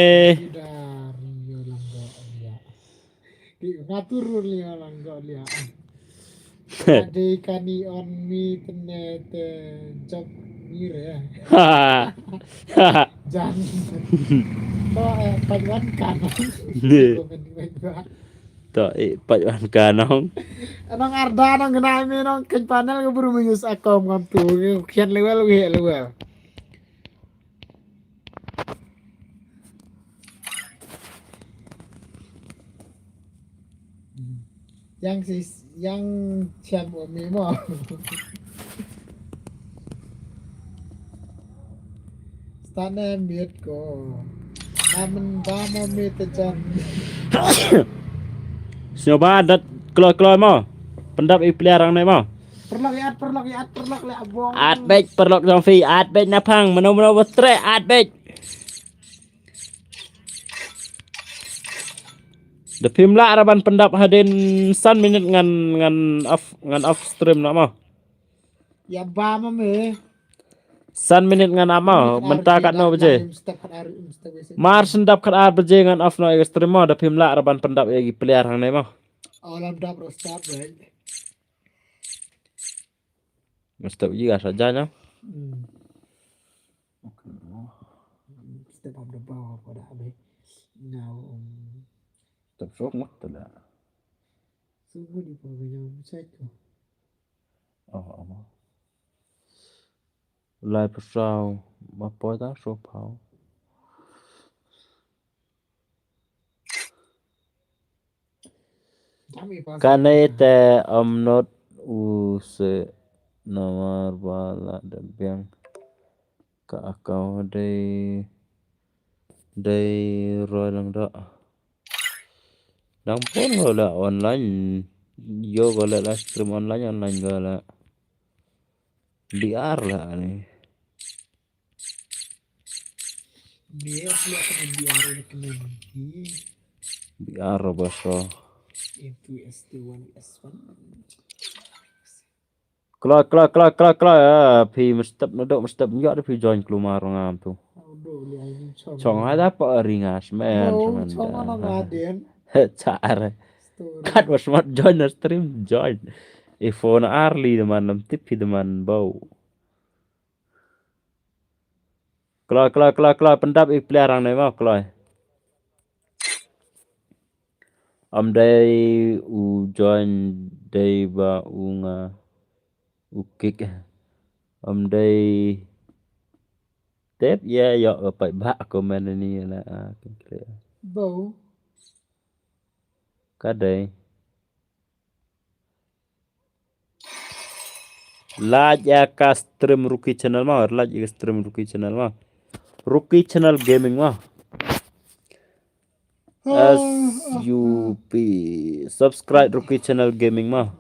Ki ngatur lia lang go lia. Ade kani on mi tene te jok mi re. Jan. To eh pajwan kan. Komen baik ba. To eh pajwan kan nong. Nong Arda nong kena mi nong ken panel ke buru minus akom ngam tu. Kian lewel wi lewel. Yang si yang siam o mi mo. Stane miet ko. Namen ba mo miet te jan. Snyoba dat kloi kloi mo. Pyndap i player ang ne mo. Perlok iat, perlok iat, perlok le abong. At bej perlok jong phi, at bej na phang, mano mano ba tre, at bej. Da phim lah ra ban pyndap hadien san minit ngan, ngan off, ngan off stream na mo. Ya ba ma me. San minit ngan ap mo, mynta katno baje? Mar shen dap khatar baje ngan off noh ïa ka stream mo, da phim lah ra ban pyndap ïa ki player hangne mo. Aw lam dap ro start bej. Mesti uji ka saja nya. Hmm. Step up the bar pada habis. Now, um, step sok mut tu dah. Sungguh di pawai yang besar tu. Oh, oh. Lai pesau, apa dah sopau. Kane te ym not u se namar ba la dep biang ka account dei, dei Roy Langdoh. Dang pun ko la online, yo ko la live stream online, online ko la. B R la ni. Ni aku nak kena B R ni kena ni. B R ba so. Into S T one S one. Kla kla kla kla kla ya. Phi mestep nadok mestep nyak de phi join klumar ngam tu. Chong ada pa ringas men. Chong ana ngaden. Chare. Kat was mat join na stream join. Ifo na arli de man nam tip phi de man bau. Kloi, kloi, kloi, kloi, pyndap i player hangne mo, kloi. Ym dei u join dei ba u nga u kick. Ym dei tep ïa ïoh ka paidbah comment ni na a. Bo. Ka dei. Like ïa ka stream Rookie Channel mo, like ïa ka stream Rookie Channel mo. Rookie Channel Gaming mo. S U P. Subscribe Rookie Channel Gaming mo.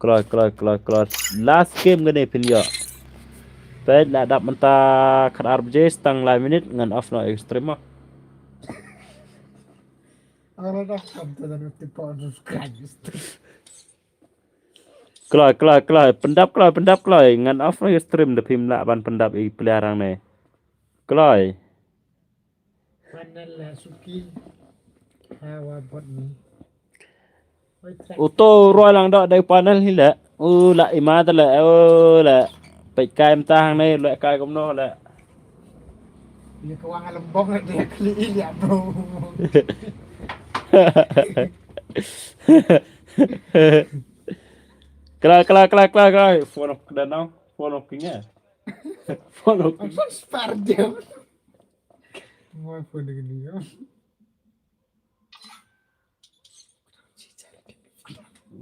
Kloi, kloi, kloi, kloi. Last game kane phin ïoh. Peit la dap mynta khatar baje stang lai minit ngan off noh ïa ka stream mo. Ora dah kam tu dah nanti pon subscribe. Kloi, kloi, kloi, pyndap kloi, pyndap kloi. Ngan off na stream da phim lah ban pyndap i player hangne. Kloi. Panel la suki. Hawa bot ni. Oi, trak. Uto roi lang dok dei panel hi leh. U la ima ta leh, u la. Peit kai mynta hangne leh kai kumno leh. Ïa ka wang lembong leh dia kli ïa bro. Kla, kla, kla, kla, kla. Phone of the now. Phone of king ya. Phone of king. Spar jam. Mai phone dengan dia.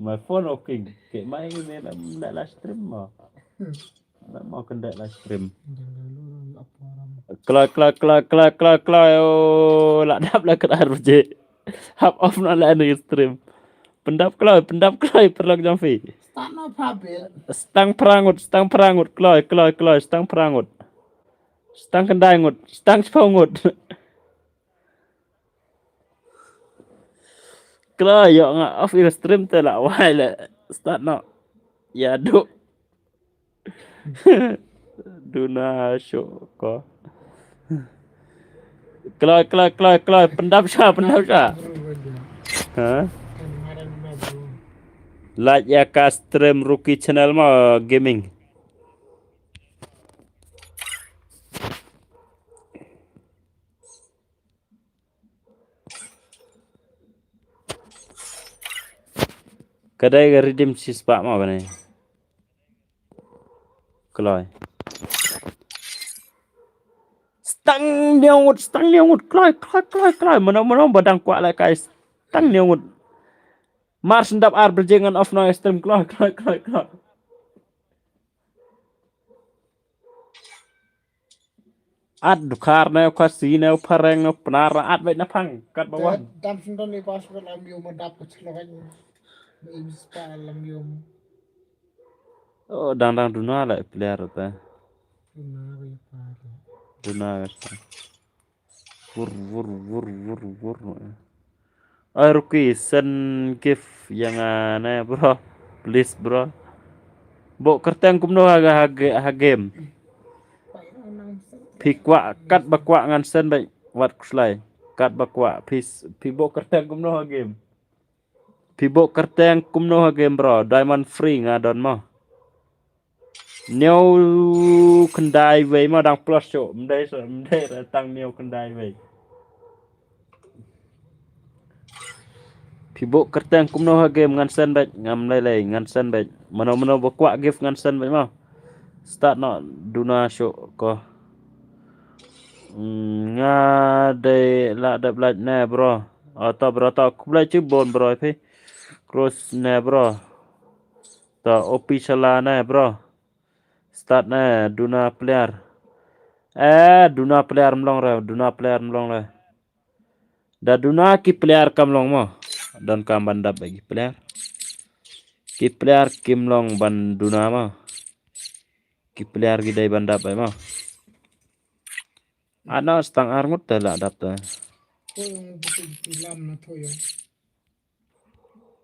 My phone of king. Kek mai ni nak nak live stream mah. Nak mau kena live stream. Kla, kla, kla, kla, kla, kla. Oh, la dap la kena arbaje. Hap off na la ni stream. Pyndap kloi, pyndap kloi, perlok jam fi. Start na pabit. Stang prangut, stang prangut, kloi, kloi, kloi, stang prangut. Stang kendai ngut, stang chipau ngut. Kloi, yo nga off in stream te la wai le. Start no. Ya duk. Duna show ko. Kloi, kloi, kloi, kloi. Pyndap sha, pyndap sha. Ha? Like ya ka stream Rookie Channel ma gaming. Ka dei ka redeem shispah ma kane. Kloi. Stang hynñiew ngut, stang hynñiew ngut. Kloi, kloi, kloi, kloi. Mano, mano ba dang kwah lehkai. Stang hynñiew ngut. Mar shen dap ar baje ngan off noh stream. Kloi, kloi, kloi, kloi. At dukar ne u Khasi ne u phareng ne u Pnar, at beit na phang kat ba wan. Dam shen don i pas ka lam yum dap ka chlok. Im spa lam yum. Oh, dang, dang duna la player te. Duna ba i pa te. Duna ka sa. Wur, wur, wur, wur, wur. Oi Rookie, send gift ïa nga ne bro. Please bro. Bok kyrteng kumno ha, ha, ha game. Phi kwah, kat ba kwah ngan send beit wat khuslai. Kat ba kwah phi, phi bok kyrteng kumno ha game. Phi bok kyrteng kumno ha game bro. Diamond free nga don mo. Hynñiew khyndai wei ma dang plus shuh. Ym dei, ym dei tang hynñiew khyndai wei. Phi bok kyrteng kumno ha game ngan send beit, ngam lei lei ngan send beit. Mano mano ba kwah gift ngan send beit ma. Start noh duna shuh ko. Hmm, nga dei la dep lait ne bro. Ato bro to khublei chibun bro phi. Cross ne bro. To official ne bro. Start ne duna player. Eh, duna player mlong re, duna player mlong re. Da duna ki player kam long mo. Don kam ban dap ba ki player. Ki player kim long ban duna mo. Ki player ki dei ban dap ba mo. Ano stang ar ngut te la dap te. Ko yung buti buti lam na to yung.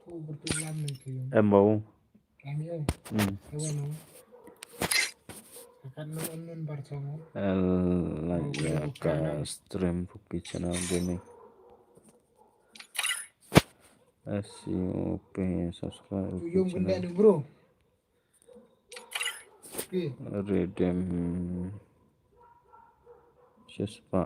Ko buti lam na to yung. Em bau. Lam yung. Hmm. Ewa no. Akan no on non bar chong. El la ya ka stream Rookie Channel Gaming. S U P subscribe Rookie Channel. Yung benda ni bro. Redeem. Shispa.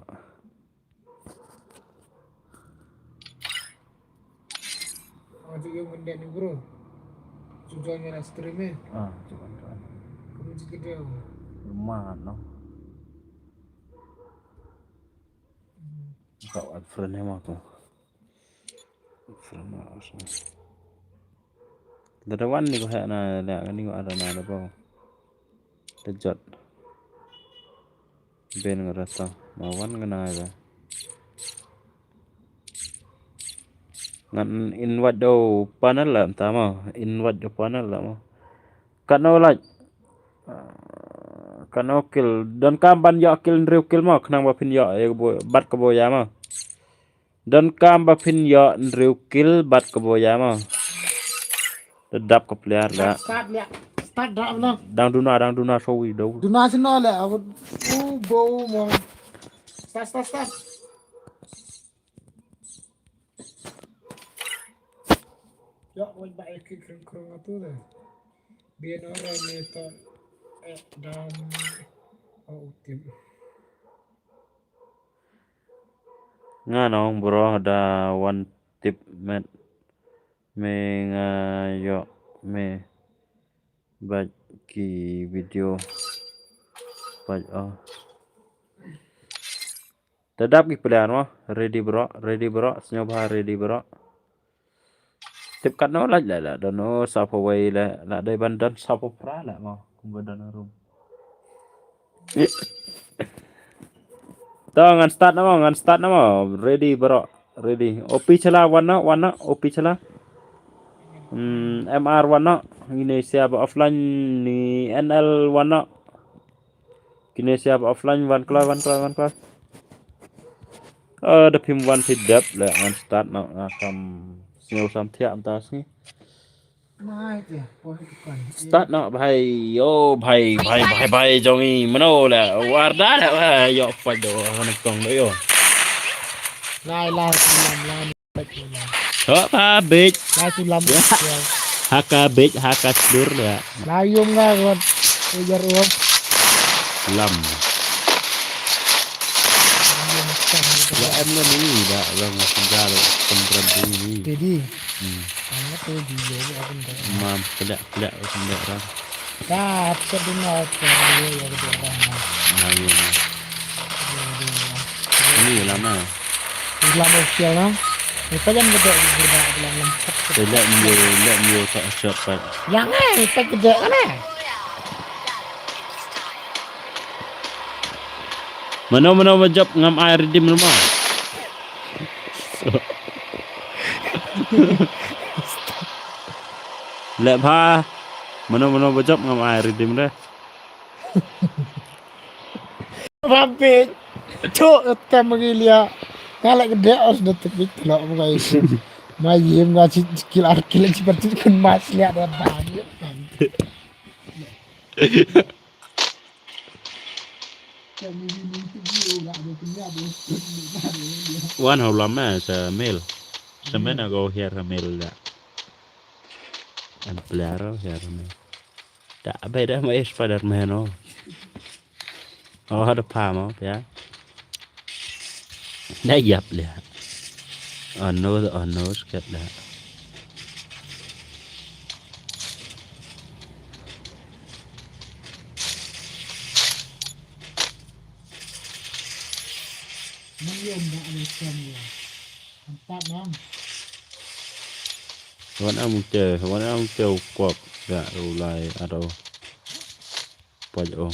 Ang tu yung benda ni bro. Sudah nyala stream eh. Ah, cuba tu. Kamu cakap dia. Rumah no. Kau add friend eh mah tu. Friend eh mah. Dada wan ni ko hek na lek ni ko ada na da bau. Tejot. Ben ngerasa. Ma wan ngena ida. Ngan invite do panel lah entah ma. Invite do panel lah ma. Katno like. Katno kill. Don kam ban ïoh kill hynriew kill ma. Khnang ba phin ïoh ïa ka bo, bat ka bo ïa ma. Donkam ba phin ïoh hynriew kill bad ka boya mo. Da dap ka player da. Start, start, leh. Start, drop, no. Dang duna, dang duna, sawi, dau. Duna sino leh, aku, uh, bau, mo. Start, start, start. Ïoh, wait, ba, eh, kill, kill, kill, atu deh. Bien ora ni to, eh, dam, oh, utim. Nga nong bro da wan tip met me nga ïoh me bad ki video bad oh. Te dap ki player mo, ready bro, ready bro, sngewbha ready bro. Tip katno lait la, la don o, sa pawei la, la dei ban don sa paw phra la mo, kumba don room. To ngan start na mo, ngan start na mo, ready bro, ready. O P chala wan na, wan na, O P chala. Hmm, M R wan na, ini siapa offline ni N L wan na. Kine siap offline wan kloi, wan kloi, wan kloi. Eh, da phim wan phi dep le ngan start noh, ah, kam sngew sam thiah mynta sngi. Mai te, poi tu kan. Start noh bhai, yo bhai, bhai, bhai, bhai, jong i mano le, war da le, wah, yo fight do, hana kong do yo. Lai, lai, lam, lam. Hok ha bej. Lai tu lam. Ya. Ha ka bej, ha ka slur ya. Lai yum nga wan. Ujar uam. Lam. Ya em na ni da lang sinjar pemberan ni. Jadi. Hmm. Ano tu di yo aku nda. Mam, kelak, kelak, aku nda orang. Dah, aku dengar suara dia yang dia orang. Nah, ya, ya. Ini lama. Lama usia lah. Kita jangan gede gede dalam lempet. Lek mio, lek mio tak siap pat. Yang eh, kita gede kan eh. Mano mano ba jop ngam ai redeem rumah. Lek pha. Mano mano ba jop ngam ai redeem re. Rabbit. Cuk, tem lagi lia. Ngalak gede os dah tepik lo bukai. Mayim ngaji skill arkil jibat kun mas lia dah bang. Wan hau lam eh sa mel. Sa men aku hiar sa mel da. An player hiar sa mel. Da bai da mai Spider-Man oh. Oh da pam oh ya. Da yap le. Oh no, oh no, skat da. Wan am te, wan am te u kwak. Ya, u lai aro. Poj o.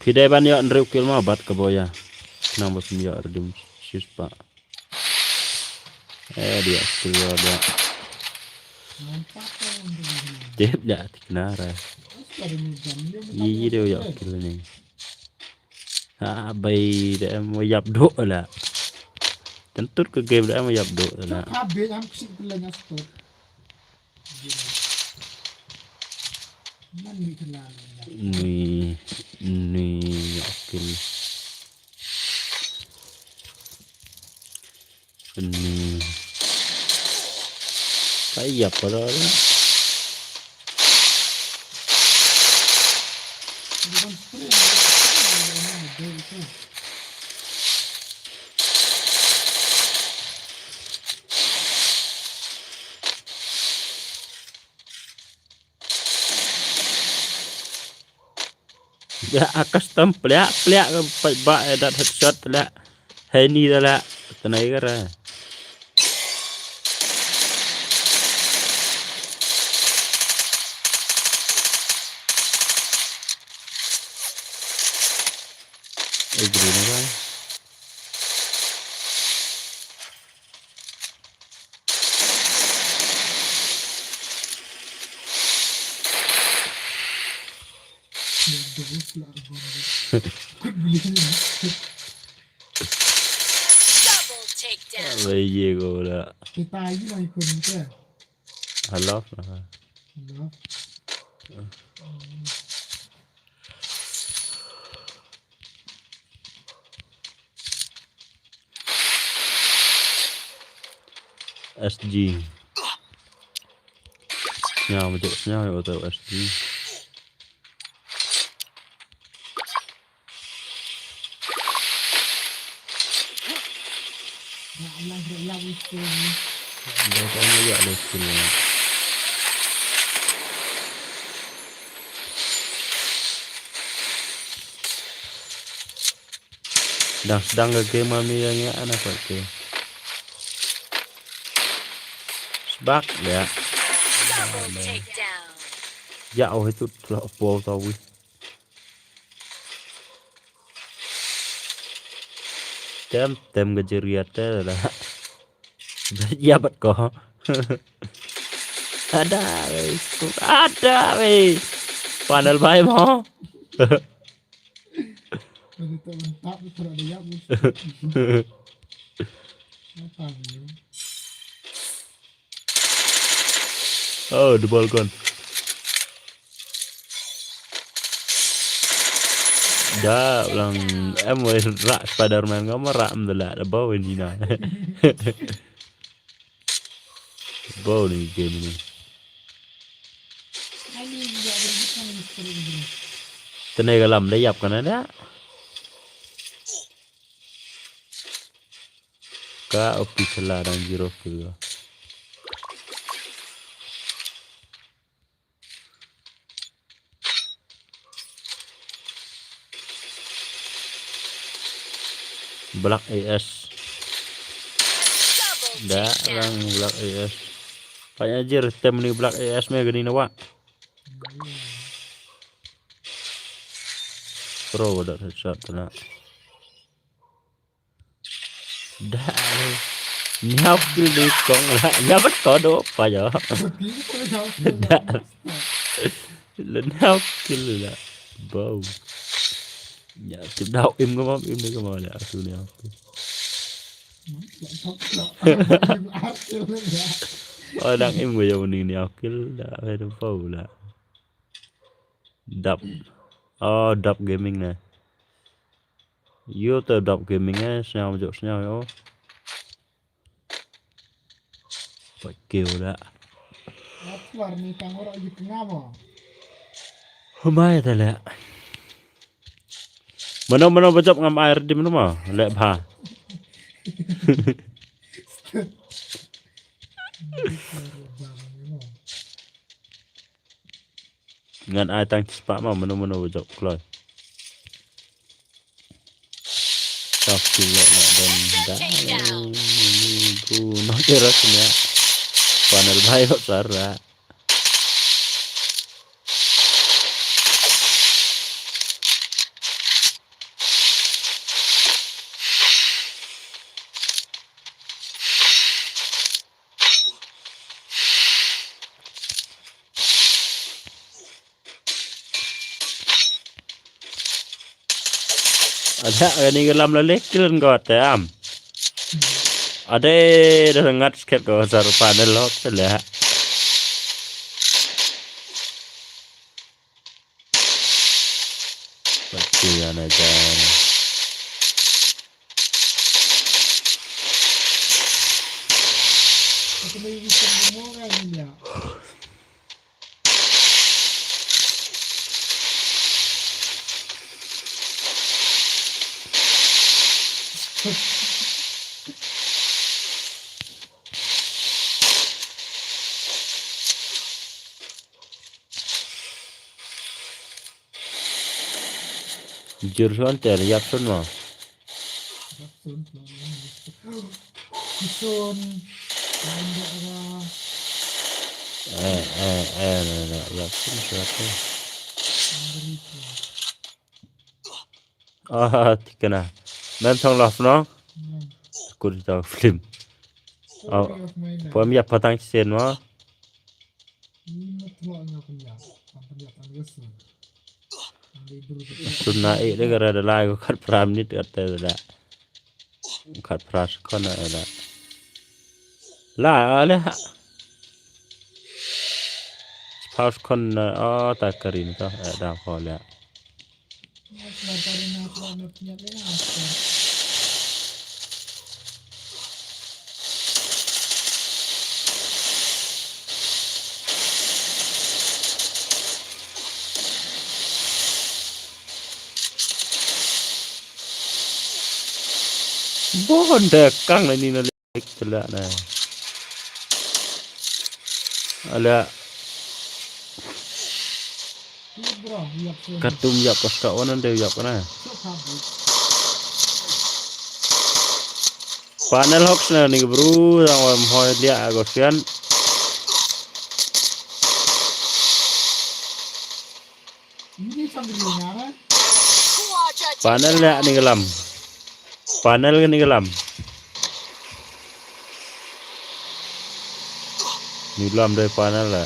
Phi dei ban ïoh hynriew kill ma bad ka boya. Nang ba phin ïoh redeem shispah. Eh, dia skill dia. Tip dia tikna ra. Yi yi dia ïoh kill ni. Ha bai da em yap do la. Tentut ka game da em yap do la. Ni ni ïoh kill. Ni. Ka ïap para. Ya, a custom pliak pliak ka pat ba eh dat headshot pliak. Hei ni da la. Tenai ka ra. Eh, green apa? Wei ye ko la. Kita yi na ikun ke. Halaf lah. Halaf. S G. Sñiaw, ma jok sñiaw, ya, utai S G. Dang sdang ka game ma mi ïa ngi ana pat ke. Sbak ïa. Double takedown. Ïa, oh, itu telah po tau wi. Tem, tem ka jeria te la. Ïa bat ko. Ada wei. Ada wei. Panel bai mo. Ada tak mantap tu tak ada yak. Apa ni? Oh, the ball gone. Da lang em wei rak Spider-Man ngam rak em da la da ba wei ni na. Bau ni game ni. Tene ka lam da ïap kana da. Ka opi sela dang zero kill. Black A S. Da lang Black A S. Panya jir tem ni Black A S me gani nawa. Pro da headshot na. Da. Nyaw kill de kong la. Nyaw bat ko do pa yo. Da. Le nyaw kill la. Bau. Ya tip dau im ko mam im de ko mam la asu nyaw. Oh dang im ko yo ni nyaw kill da. Bau la. Dap. Oh, Dap Gaming ne. Yo te Dap Gaming eh, sñiaw jok sñiaw yo. Pat kiew da. Atlar ni tang ora yit ngam. Humai te le. Mano mano bajop ngam air di mano ma le bha. Ngan ai tang spah ma mano mano bajop kloi. Tap tu la la dan da. Gu no kira sini. Panel bayo sara. Ada kani ka lam la leh kill ko te am. Ada dah ngat sket ko sar panel lock te leh. Pati ana jan. Jur suan ter yak sun mo. Sun. Eh eh eh, no no, yak sun suan ter. Ah, tikna. Mem thong lof no. Kur ta film. Oh, pom ya patang sen mo. Suna e de gara da lai ko khat pram nit kat te da. Khat pras kona da. La, la. Paus kon, eh, oh, ta karin to, eh, da ko la. Bon, da kang na ni na. Lik tela na. Ala. Katum yap ka ska wan ande yap na. Panel hoax na ni bro, yang wam hoi dia agosian. Panel la ni lam. Panel ni lam. Ni lam dei panel la.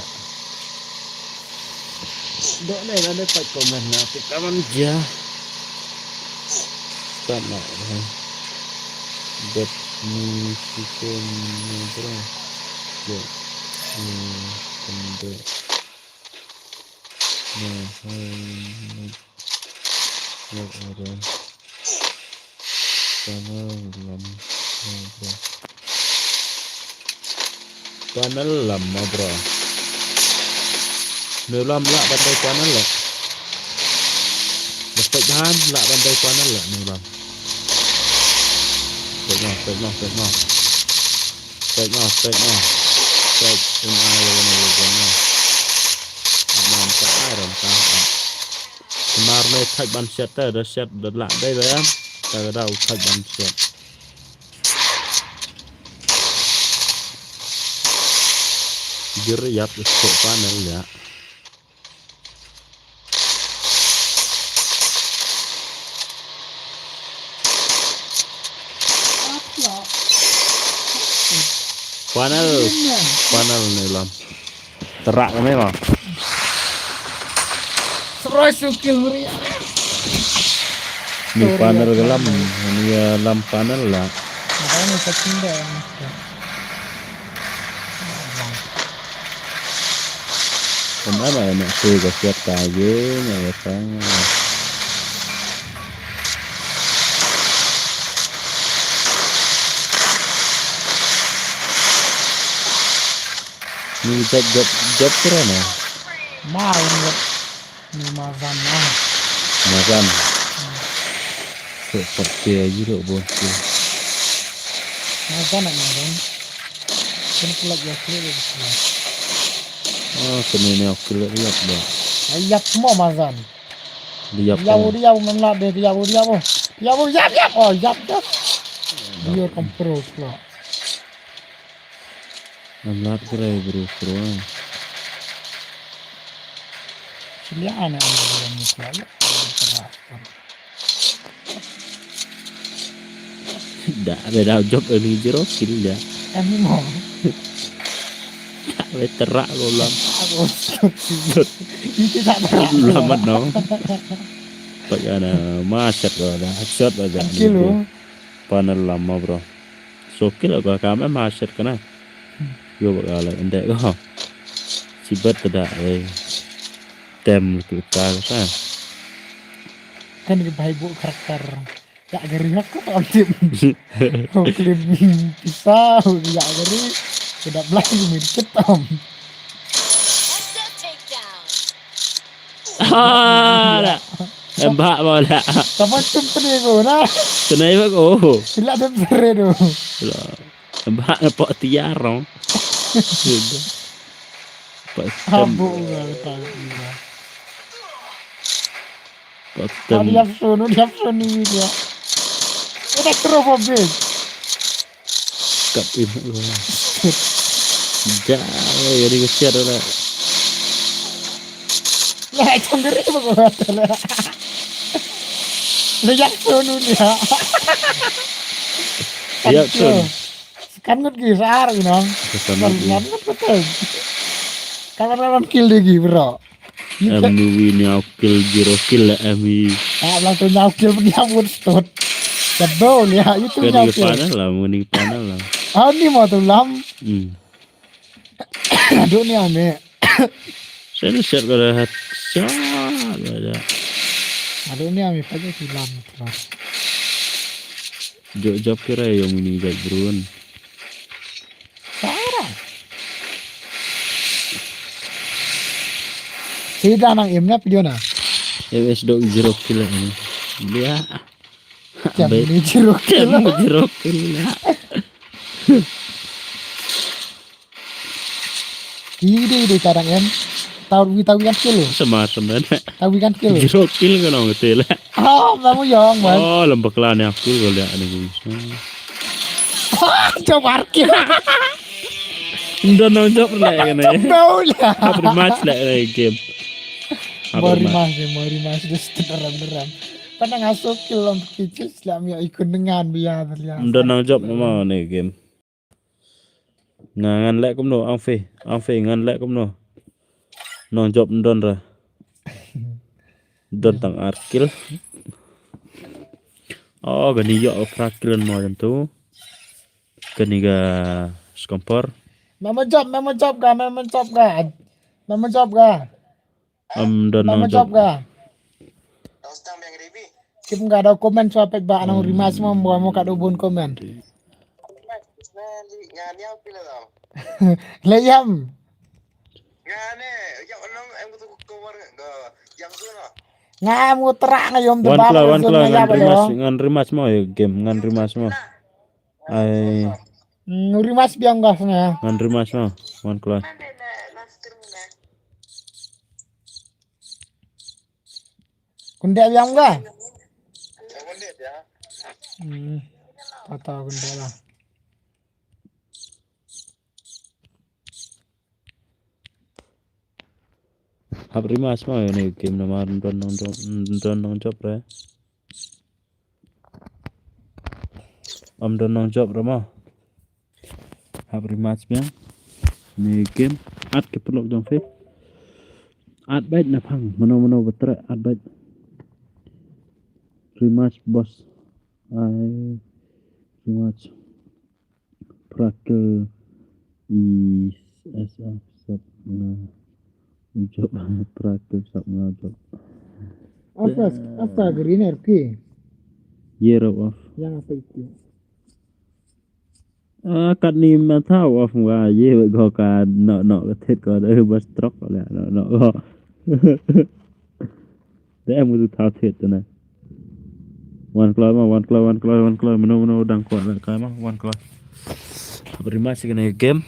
Dok ne la dei pat komen na tu kaman ja. Start na. Dot ni sikon ni bro. Dot ni kende. Nah, hai, hai, hai, hai. Panel lam, nah, bro. Panel lam, ma bro. Ni lam lah ban dei panel lah. Mesti kan lah ban dei panel lah ni lam. Baik noh, baik noh, baik noh. Strike noh, strike noh. Strike. Un ai lo ni lo noh. Nam ta ai ram ta. Kemar me thaj ban siat ta, da siat da lak dei ba ya. Ta da u thaj ban siat. Jir yap ko panel ya. Panel, panel ni lam. Terak kami mah. Serai sukil meriah. Ni panel ke lam, ni ya lam panel lah. Makanya ni kacing dah. Kemana ya nak tu kasiat kaje nak datang. Ni jab jab jab kerana. Mau ni. Ni mazan lah. Mazan. Kok percaya aja dok bos tu. Mazan nak mazan. Kena kelak ya kelak ya. Oh, kena ni aku kelak lihat dah. Lihat semua mazan. Lihat. Dia dia memang dia dia dia. Dia dia dia. Oh, dia dia. Dia kompro pula. Namlat kre bro bro. Silian yang dia ni pula ya. Da be da job ni jero sil ya. Em mo. Da be terak lo lam. Aku. Itu tak terak. Lamat no. Pak ana maset lo da. Shot lo da. Kilo. Panel lama bro. Sokil ba kam em ha shet kana. Yo ba ka la ende ko. Sibat da ai. Tem tu ka ka. Kan ke bai bu karakter. Ya gari aku tak tip. Kau klim pisau ya gari. Kedap lagi min ketam. Ah, dah. Embak ba dah. Kapan tum tene ko na? Tene ba ko. Sila dem sere tu. Embak na pak tiar no. Pak tem. Abu ga tak ga. Pak tem. Dia sunu dia sunu dia. Kita terus habis. Kap im. Ja, ya di kesiat dah. Lah, itu ngeri apa kau kata lah. Lah, ya sunu dia. Ya sunu. Kan ngut gi sar you know. Kan ngut betul. Kawan-kawan kill dia gi bro. Em ni wi nyau kill zero kill lah em wi. Ah, lang tu nyau kill pergi abut stud. Jadol ya, itu nyau kill. Panel lah, muni panel lah. Ani ma tu lam. Hmm. Aduh ni ame. Sen set ko dah hat. Sa. Ada. Aduh ni ame paja tu lam tu lam. Jok jok kira yang ini jok brun. Sara. Sida nang imna video na. M S dok zero kill ni. Dia. Jam ni jeruk. Jam jeruk ni. Ide ide kadang em. Tahu wi tahu kan kilo. Sama sama. Tahu kan kilo. Jeruk kill kan orang kecil. Oh, kamu yang man. Oh, lembek lah ni aku kalau lihat ni. Coba parkir. Ym don nongjop re leh kane. Bau lah. Hap rematch leh kane game. Hap rematch. Mau rematch ni, mau rematch ni, deram deram. Pana nga sop kill long kichis lah, mia ikut dengan biar terlihat. Ym don nongjop mo ne game. Nga ngan leh kumno, Angfi, Angfi ngan leh kumno. Nongjop ym don re. Don tang ar kill. Oh, kani ïoh phra kill mo jam tu. Kani ka skompor. Memo jop, memo jop ga, memo jop ga. Memo jop ga. Ym don nongjop ga. Kim ga da comment shuwa peit ba nang rematch mo, mo ka da bun comment. Le ïam. Nga em u trak nga ïom da bar. Wan kla, wan kla, ngan rematch, ngan rematch mo game, ngan rematch mo. Ai. Ngan rematch biang ga sna. Ngan rematch mo, wan kla. Kunde biang ga. Hmm. Kata kunde lah. Hap rematch mo ïa ne game namar don nongjop, don nongjop re. Ym don nongjop re mo. Hap rematch biang. Ne game at ki paralok jong phi. At beit na phang mano mano ba treh at beit. Rematch boss. Ai rematch. Prakel i esa sap nga jop prakel sap nga jop. Apa apa green R P? Year of. Yang apa itu? Ah, kat ni ma thaw of nga ye go ka no no ka thet ko da bas trok la no no ko. Te em ngu thaw thied te ne. Wan kloi ma, wan kloi, wan kloi, wan kloi. Mano, mano, dang kwah leh kai ma, wan kloi. Hap rematch kane game.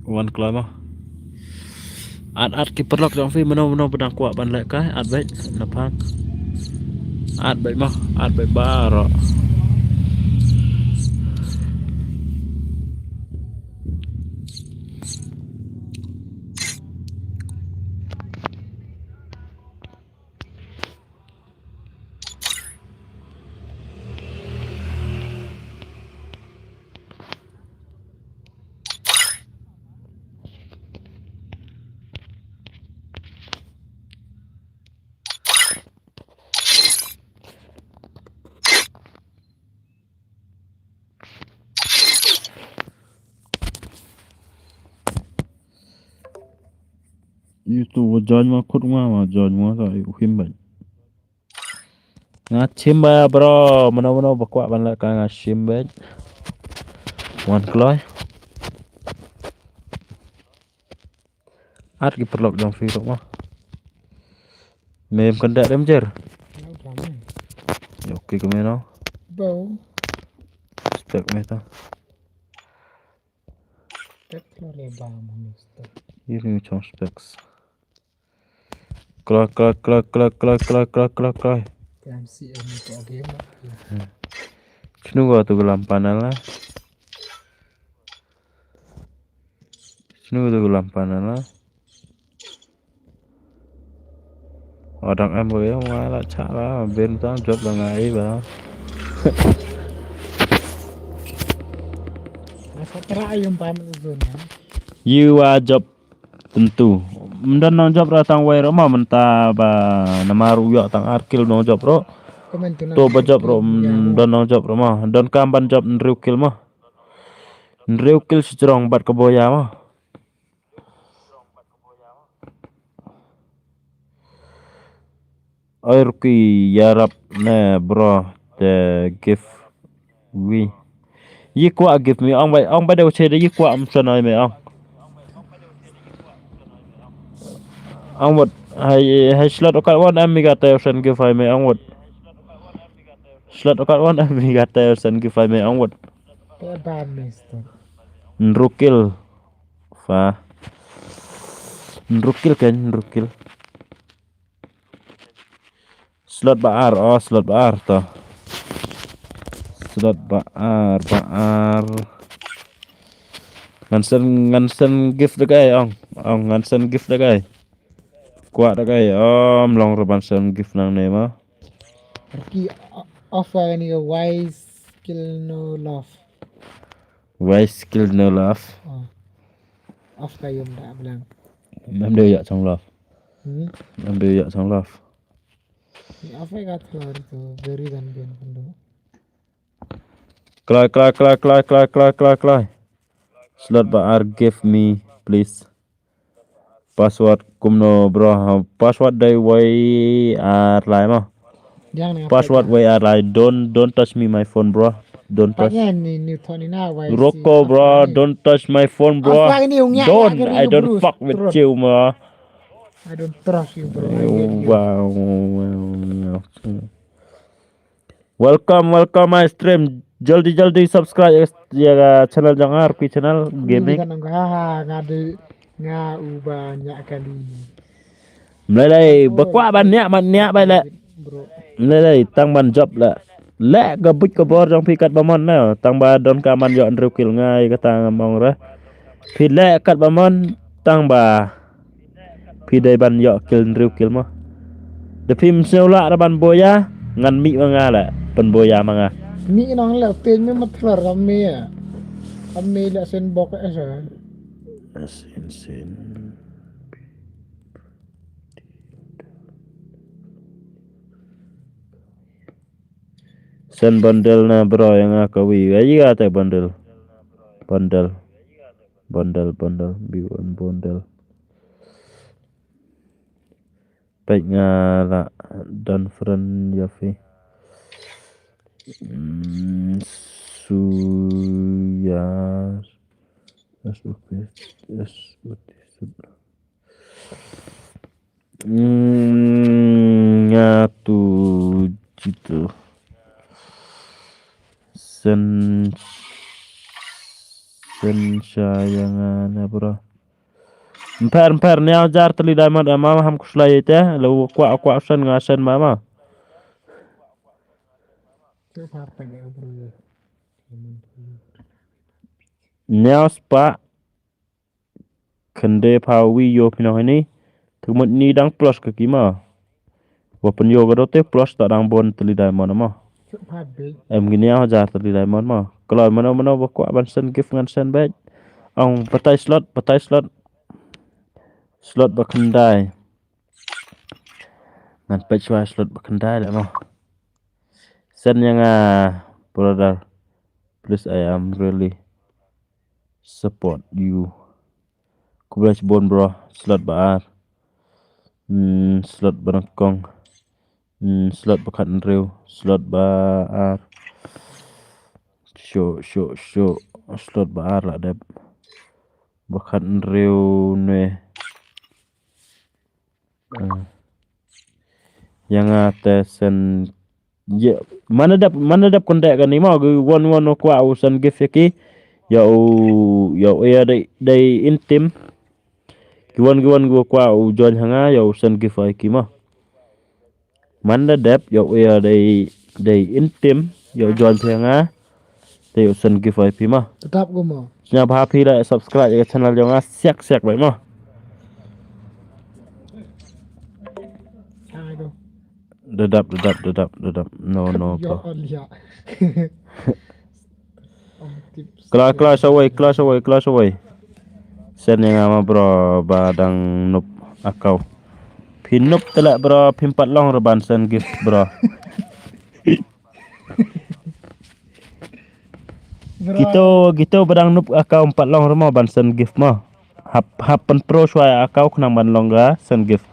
Wan kloi ma. At, at ki paralok jong phi, mano, mano, ba dang kwah ban leh kai, at beit, na phang. At beit ma, at beit baroh. Yu tu wa join ma khut ma, wa join ma ta yu him bad. Nga chim ba bro, mano mano ba kwah ban leh ka nga chim bad. Wan kloi. At ki paralok jong phi ruh ma. Mem kan da dem jer. Yo ki kemeno. Bau. Spek me ta. Spek lo le ba ma mister. Ye ni chong specs. Kloi, kloi, kloi, kloi. Kan si em ko game. Chnu go tu gelam panel la. Chnu tu gelam panel la. Odang em ko ye wa la cha la ben tang jop la ngai ba. Asa tra ayum pam zone. Yu wa jop. Tentu. Ym don nongjop ruh tang wei ruh ma mynta ba namar u ïoh tang ar kill nongjop ruh. To ba jop ruh ym don nongjop ruh ma. Don kam ban jop hynriew kill ma. Hynriew kill shi jrong bad ka boya mo. Oi Ruki, ïarap ne bro, te give wi. Yi kwah give me ong bai, ong bai de uche de yi kwah am san ai me ong. Ong wat, hai hai slot okat wan am mi gata usan give ai me ong wat. Slot okat wan am mi gata usan give ai me ong wat. Te ban mister. Hynriew kill. Fa. Hynriew kill kan, hynriew kill. Slot ba ar, oh slot ba ar to. Slot ba ar, ba ar. Ngan send, ngan send give da kai ong. Ong ngan send give da kai. Kwah da kai om long ruban send give nangne ma. Ruki, o- off ka ni ka why skill no love. Why skill no love? Oh. Off ka yum da blang. Nam deu yak chong love. Hmm. Nam deu yak chong love. Ni off ka thor tu beri dan bian pun tu. Klai klai klai klai klai klai klai klai. Slot ba ar give me please. Password kumno bro? Password dei wei ar lai mo. Yang ni Password wei ar lai. Don't don't touch me my phone bro. Don't touch. Paknya ni ni thon ni na why. Roko bro, don't touch my phone bro. Apa ini ungnya Don't, I don't fuck with you mo. I don't trust you bro. Wow, wow, wow. Welcome, welcome my stream. Jaldi jaldi subscribe ya ka channel jong nga, Ruki Channel Gaming. Kan nga ha ha nga de nga uba nya kali. Mlelei ba kwah ban nya man nya bai le. Bro. Mlelei tang ban jop le. Le ka buit ka bor jong phi kat ba mon na tang ba don ka man yo hynriew kill nga i ka tang mong re. Phi le kat ba mon tang ba phi dei ban yo kill hynriew kill mo. Da phim sngewlah ra ban boya ngan mih ma nga le pynboya ma nga. Ni nong le teng me matlar kam me ya. Kam me le sen bok esa. Sin sin. Sen bundle na bro yang aku wi. Ayi kata bundle. Bundle. Bundle bundle. Biwan bundle. Pek nga la don friend ya fi. Hmm, suyar. That's okay. That's what is it? Hmm, nga tu jitu. Sen sen sayang ana bro. Mper mper ni au jar teli diamond ama ham kuslai te. Lu kwa kwa sen nga sen mama. Niaw spah. Khynde pha wi yo phi nong hini. Thikmut ni dang plus ka ki ma. Wa pynyo ka dote plus ta dang bon teli diamond ma. Em ngi niaw hajar teli diamond ma. Kalau mano mano ba kwah ban send gift ngan send back. Ong patai slot, patai slot. Slot ba khyndai. Ngan peit shuwa slot ba khyndai le mo. Send ïa nga brother. Please, I am really support you. Khublei shibun bro. Slot ba ar. Hmm, slot ba nyngkong. Hmm, slot ba khathynriew. Slot ba ar. Shu shu shu. Slot ba ar la dep. Ba khathynriew ne. Ïa nga te send ïa mana dep mana dep contact kane ma ki wan wan kwah u send gift ïa ki. Ïa u ïa u ïa dei dei intim. Ki wan ki wan kwah u join ha nga ïa u send gift ïa ki ma. Mana dep ïa u ïa dei dei intim ïa u join phi ha nga. Te u send gift ai phi ma. Tetap gu mo. Sngewbha phi la subscribe ïa ka channel jong nga siak siak bad mo. Dedap dedap dedap dedap. No no bro. Kla kla sawai kla sawai kla sawai. Send ïa nga ma bro ba dang noob account. Phi noob te la bro phim pat long re ban send gift bro. Kito, kito ba dang noob account pat long ruh mo ban send gift mo. Hap, hap pynpro shuwa account khnang ban long ka send gift.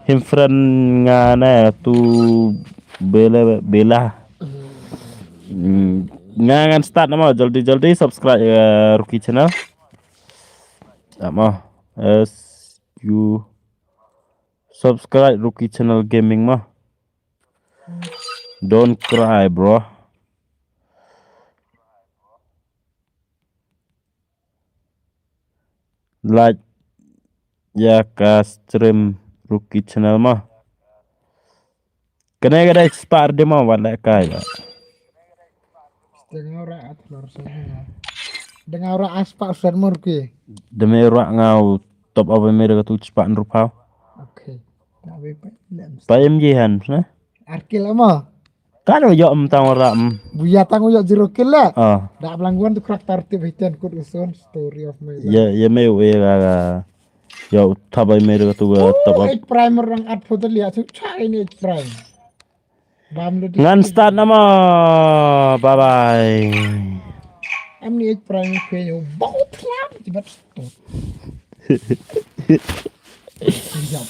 Him friend nga ne tu bela, bela. Hmm, nga ngan start na mo, jaldi jaldi subscribe, eh, Rookie Channel. Mo. As you subscribe Rookie Channel Gaming mo. Don't cry, bro. Like ïa ka stream Rookie Channel mo. Kane ka dei spah de mo, wat leh kai ba. Dengar ora at lor sana. Dengar ora aspak san murki. Demi ruak ngau top up eme da ka tu spah rupiah. Okay. Nak be pa lem. Pa em ji han, na? Arkil ama. Kan u yok em tang ora em. Buya tang u yok zero kill la. Ah. Dak belangguan tu karakter tip hiten kut usun story of my life. Ya, ya me u ya ga. Ya u tabai me da tu ga top up. Eight prime rang at photo lihat tu chai ni eight prime. Bam lu di. Ngan start nama. Bye bye. Am ni eight prime ke yo. Bau tlam jibat.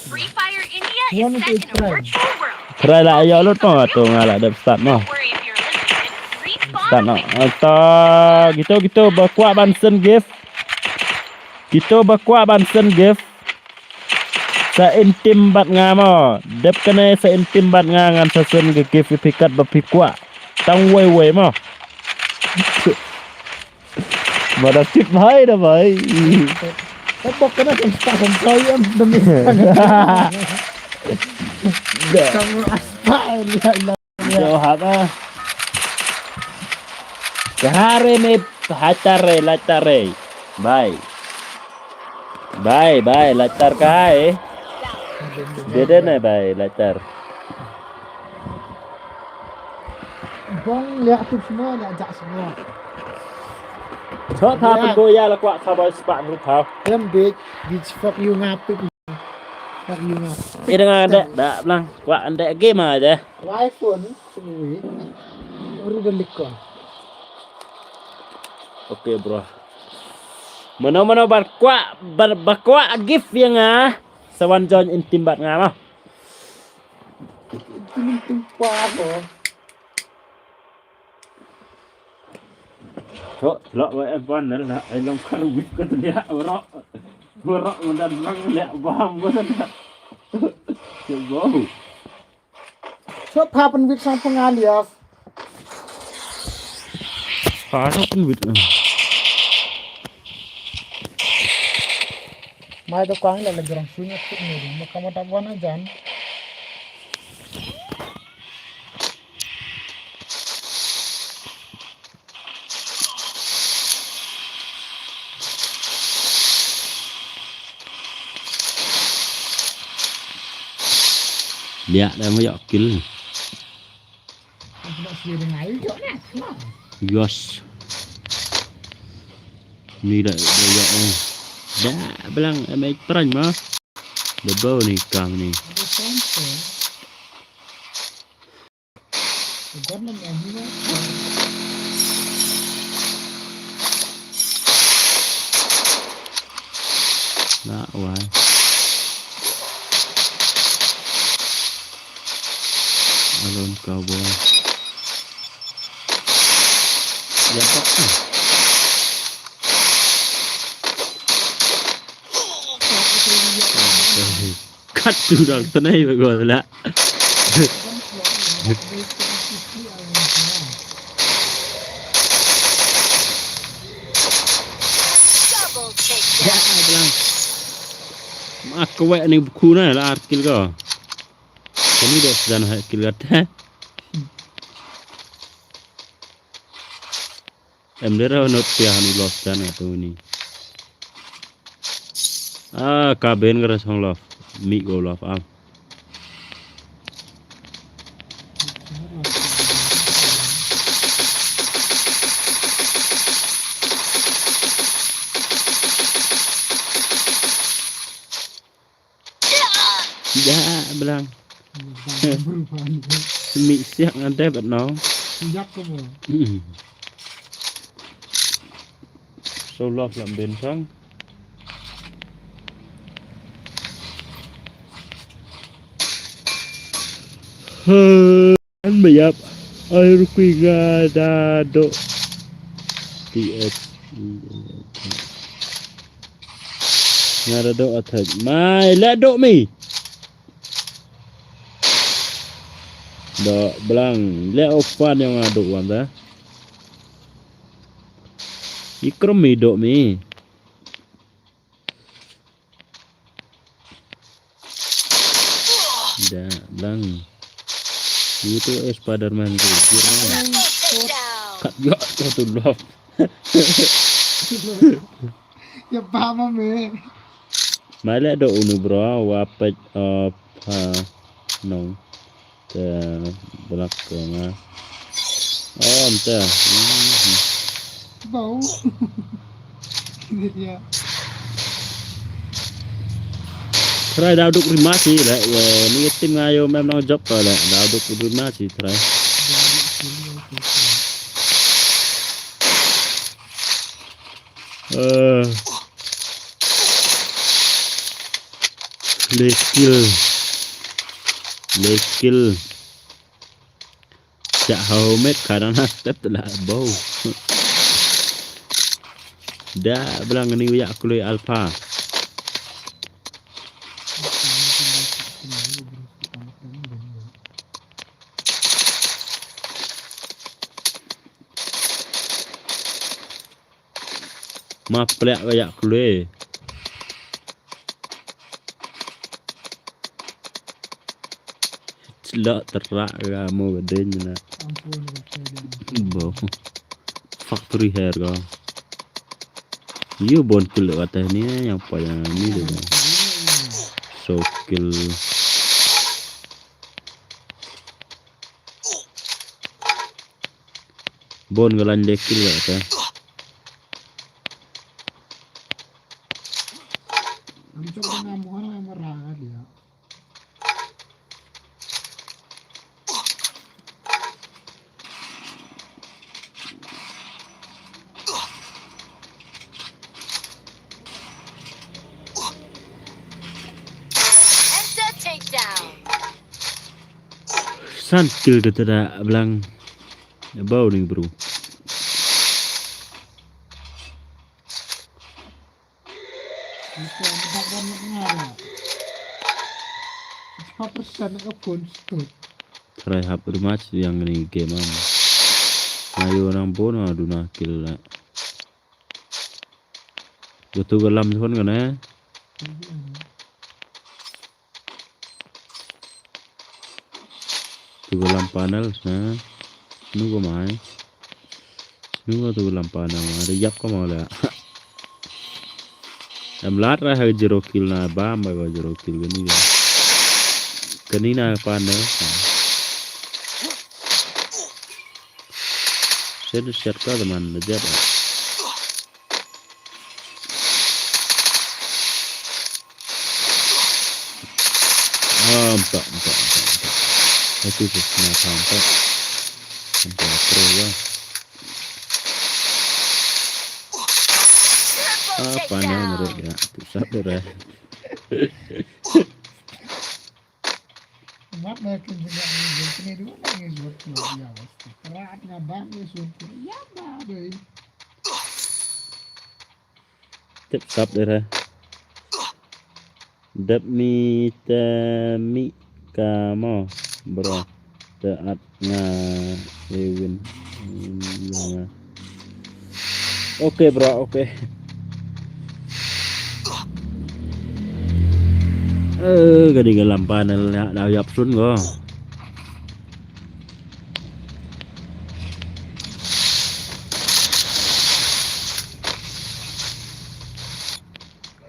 Free Fire India is set in a virtual world. Try lah ayo lut mo tu nga lah dep start mo. Don't worry if you're listening. It's free spawn. Start no. Ata gitu gitu ba kwah ban send gift. Gitu ba kwah ban send gift. Sa intim bad nga mo. Dep kane sa intim bad nga ngan sa send ka gift ïa phi kat ba phi kwah. Tang wei wei mo. Ba da tip bhai da bhai. Tepok kena kan start kan kau yang demi. Kamu aspal ya. Yo haba. Kahare me hatare latare. Bye. Bye bye latar kahai. Dede ne bye latar. Bong liak tu semua nak jak semua. Chot ha pun goya la kwak sabai sepak rupa. Em big big fuck you ngapit. Fuck you ngapit. Ida nga ndek dak blang kwak ndek game aja. Wai phone sengwi. Uri delik ko. Okay bro. Mano mano bar kwak bar, bar kwak gift ïa nga. Sawan join intim bad nga mah. Intim intim pa ko. Chok, lok wa em pan la ai long kar wit ka tlia warok. Warok ngan dan lang lek bam ko tlia. Chok go. Chok pa pen wit sang pengalia. Pa pen wit. Mai to kwang la le grang sunya kit ni. Mo kamo ta wan ajan. Liak dah ngoyak kill. Yes. Ni dah dah ya oh. Dah belang M H Prime mah. Dah bau ni kam ni. Lah wai. Alone cowboy. Ya pak. Kat tu dang tenai bagus lah. Ya, bilang. Mak kawek ni buku na lah arkil ko. Kami dah sedang hak kil kata. Em dera not pia hani lof dan atu ni. Ah, kaben kara song lof. Mi go lof am. Ya, belang. Mi siak ngan dep no. Siak ko mo. Hmm. So love lam ben sang. An ba ïap. Ai rukui nga da do. T S. Nga da do atat. Mai la do mi. Do blang le ofan yang nga do wan da. Ikram mi do mi. Da blang. Itu eh Spider-Man tu. Kat ya tu tu love. Ya paham me. Male do unu bro wa pet uh, pa nong. Te belak ko nga. Oh, ante. Bau. Ini dia. Try daw duk rima si le. Ni tim nga yo mem nong job ko le. Daw duk rima si try. Eh. Lekil. Lekil. Yak hau met kadang na step telah bau. Da belang ni yak kloi alpha. Ma plek ga yak kloi. Chlok terak ga mo ga deng na. Bo. Factory hair ga. Yu bon kill ga teh ni yang pa yang ni de. So kill. Bon ga lan de kill ga teh. San kill kata da blang. Bau ni bro. Try hap rematch yang ni game am. Ayo nang bon adu na kill la. Betul galam thon kan eh. Tu galam panel na. Nu ko mai. Nu ko tu galam panel na. Ada yap ko mau la. Em lat ra ha zero kill na ba mai ko zero kill gani ga. Gani na panel. Set set ka teman lejat. Ah, empat, empat, empat, empat. Satu ke kena empat. Empat pro ya. Ah, panel mereka. Pusat dia. Mat na kin jingak ni jingkini dua na ngi zuat kini ya wasti. Rat nga bang ni zuat kini ya ba dei. Tip sap dei re. Dep mi te mi ka mo bro. Te at nga ewin. Nga. Okay bro, okay. Eh, kadi ka lampa na la da yap sun ko.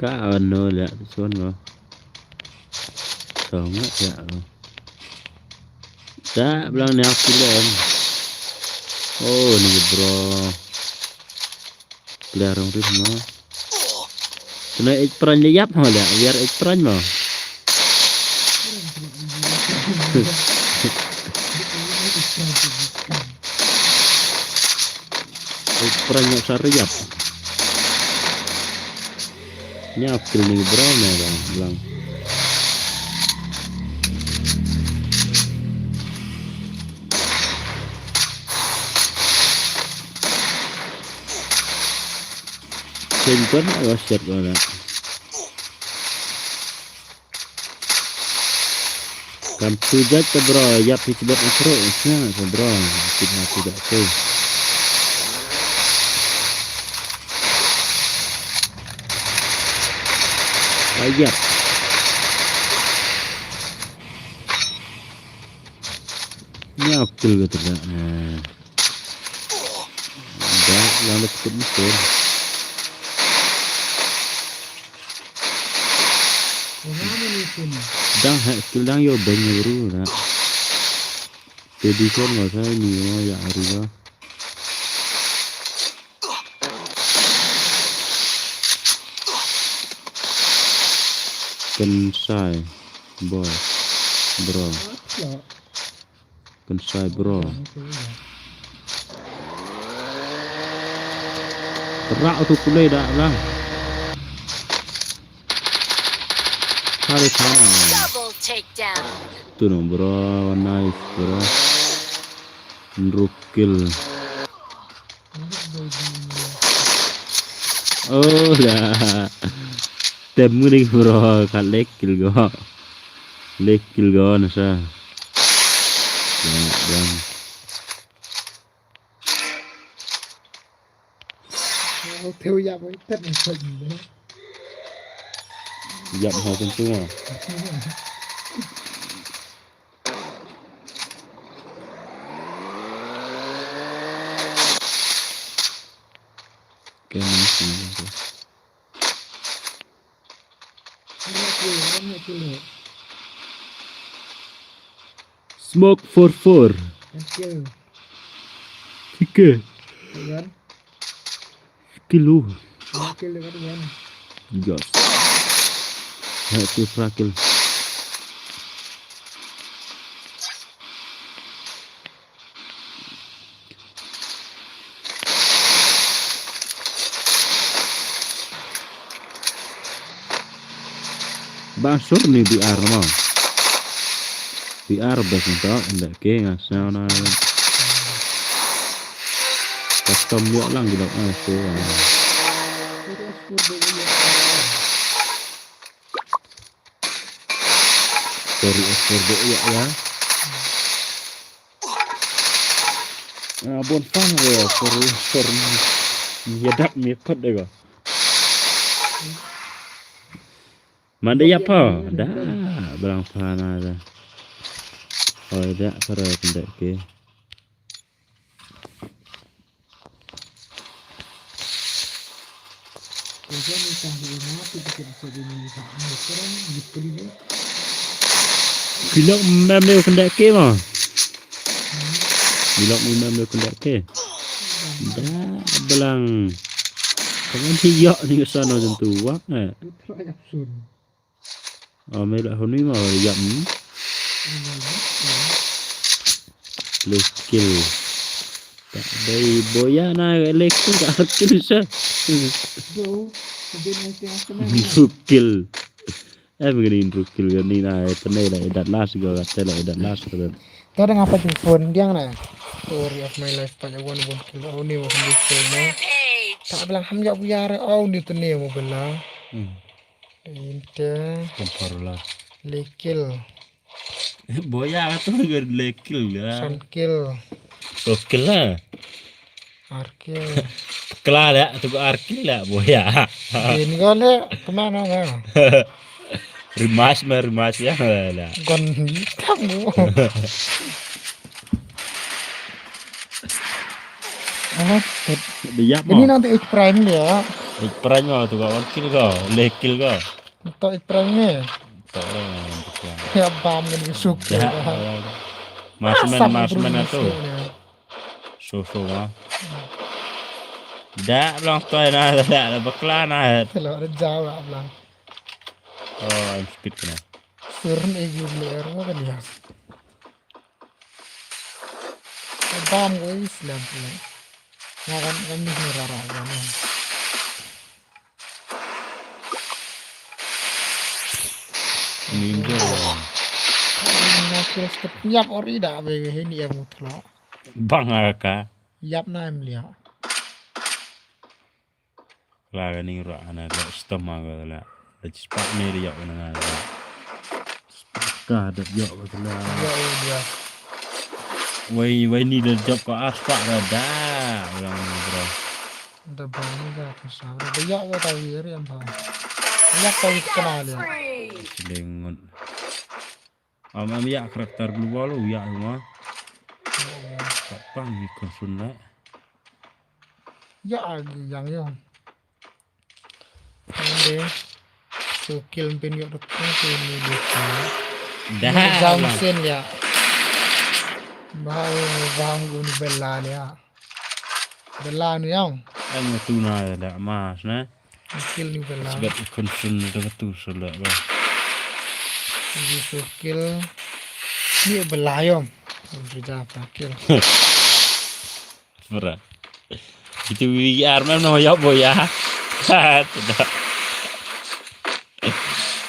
Ka ano la sun ko. Song ya. Ta blang ni aku lem. Oh, ni bro. Player rong rim no. Kena ek pran le yap ha le, biar ek pran no. Ek pran no sar yap. Nia kill ni bro na bang lang. Sempurna, oh, shit, gua nak. Kam tu jat ka bro, yap hi tibet na seru, snya ka bro. Kita tu jat tu. Ayap. Ni akil ka tu dah. Dah, lang dah cukup betul. Dang ha skill dang yo beng yo ru na. Te di kon ma sa ni ma ya ru ba. Kan sai boy bro. Kan sai bro. Rak tu kulai dah lah. Hari sana. Double takedown. Tu no bro, nice bro. Rukil. Oh lah. Tem ngini bro, kat lekil go. Lekil go nasa. Bang, bang. Theo yap tet ni. Yap ha kan tu ah. Kena sih. Smoke four four. Tiga. Kilo. Yes. Hai tu terakhir. Bang sur ni B R mo. B R bas nto nda ke nga sa na. Custom yo lang gila ah so. Sorry, sorry, ya, ya. Ah, bon fan re, sorry, sorry. Ni ya dak ni kot de ko. Mande ya pa, da, belang fan ada. Oh, da, para pendek ke. Kilok mem ne kende ke ma. Kilok mem ne kende ke. Da belang. Kamu sih yok ni ke sana tentu wak eh. Oh, me la honi ma yam. Lekil. Tak dei boya na lekil ka lekil sa. Rukil. Eh, begini rukil gani na tene la edat las go kate la edat las go. Tadi ngapa di phone dia na? Story of my life pa jawan bon kilo ni mo kondisi mo. Tak bilang ham jak buyar oh ni tene mo bela. Inte. Kompor la. Lekil. Boya tu ga lekil la. Sankil. Sokil la. Arkil. Kla la tu ga arkil la boya. Ini gale kemana ga? Rimas ma rimas ya la. Gon hitam. Ini nanti H prime dia. H prime tu ga one kill ga, le kill ga. Untuk H prime ni. Tak ada yang. Ya bam ni suk. Marksman, marksman tu. So so ah. Dak belang toy na dak bakla na. Kalau ada jauh lah belang. Oh, I'm speed kena. Turun eh gila kan ya. Bam ko Islam pula. Ngakan kami ni rara kan. Ni do. Na kira step nyap ori da be he ni em utlo. Bang aka. Yap na em lia. La ga ning ra ana la stom ma ga la. La chispa ne ri yak na ga. Ka da yak ga la. Ya ya. Wai wai ni da jop ka aspa da da. Ulang ni bro. Da ba ni ga ka sa da yak ga ta wi ri am ba. Yak ta wi kana le. Chilengut. Am am yak karakter global u yak ma. Ka pang ni konsun la. Ya yang yang. Ande. So kill pin yok dok pin ni di. Dah. Jam sen ya. Bahai bahang gun bella ni ya. Bella ni yang. Ang tu na da mas na. Kill ni bella. Sebab konsun da tu sala ba. Ni so kill. Ni bella yom. Sudah kill. Bra. Itu V R mem no yop boya. Tidak.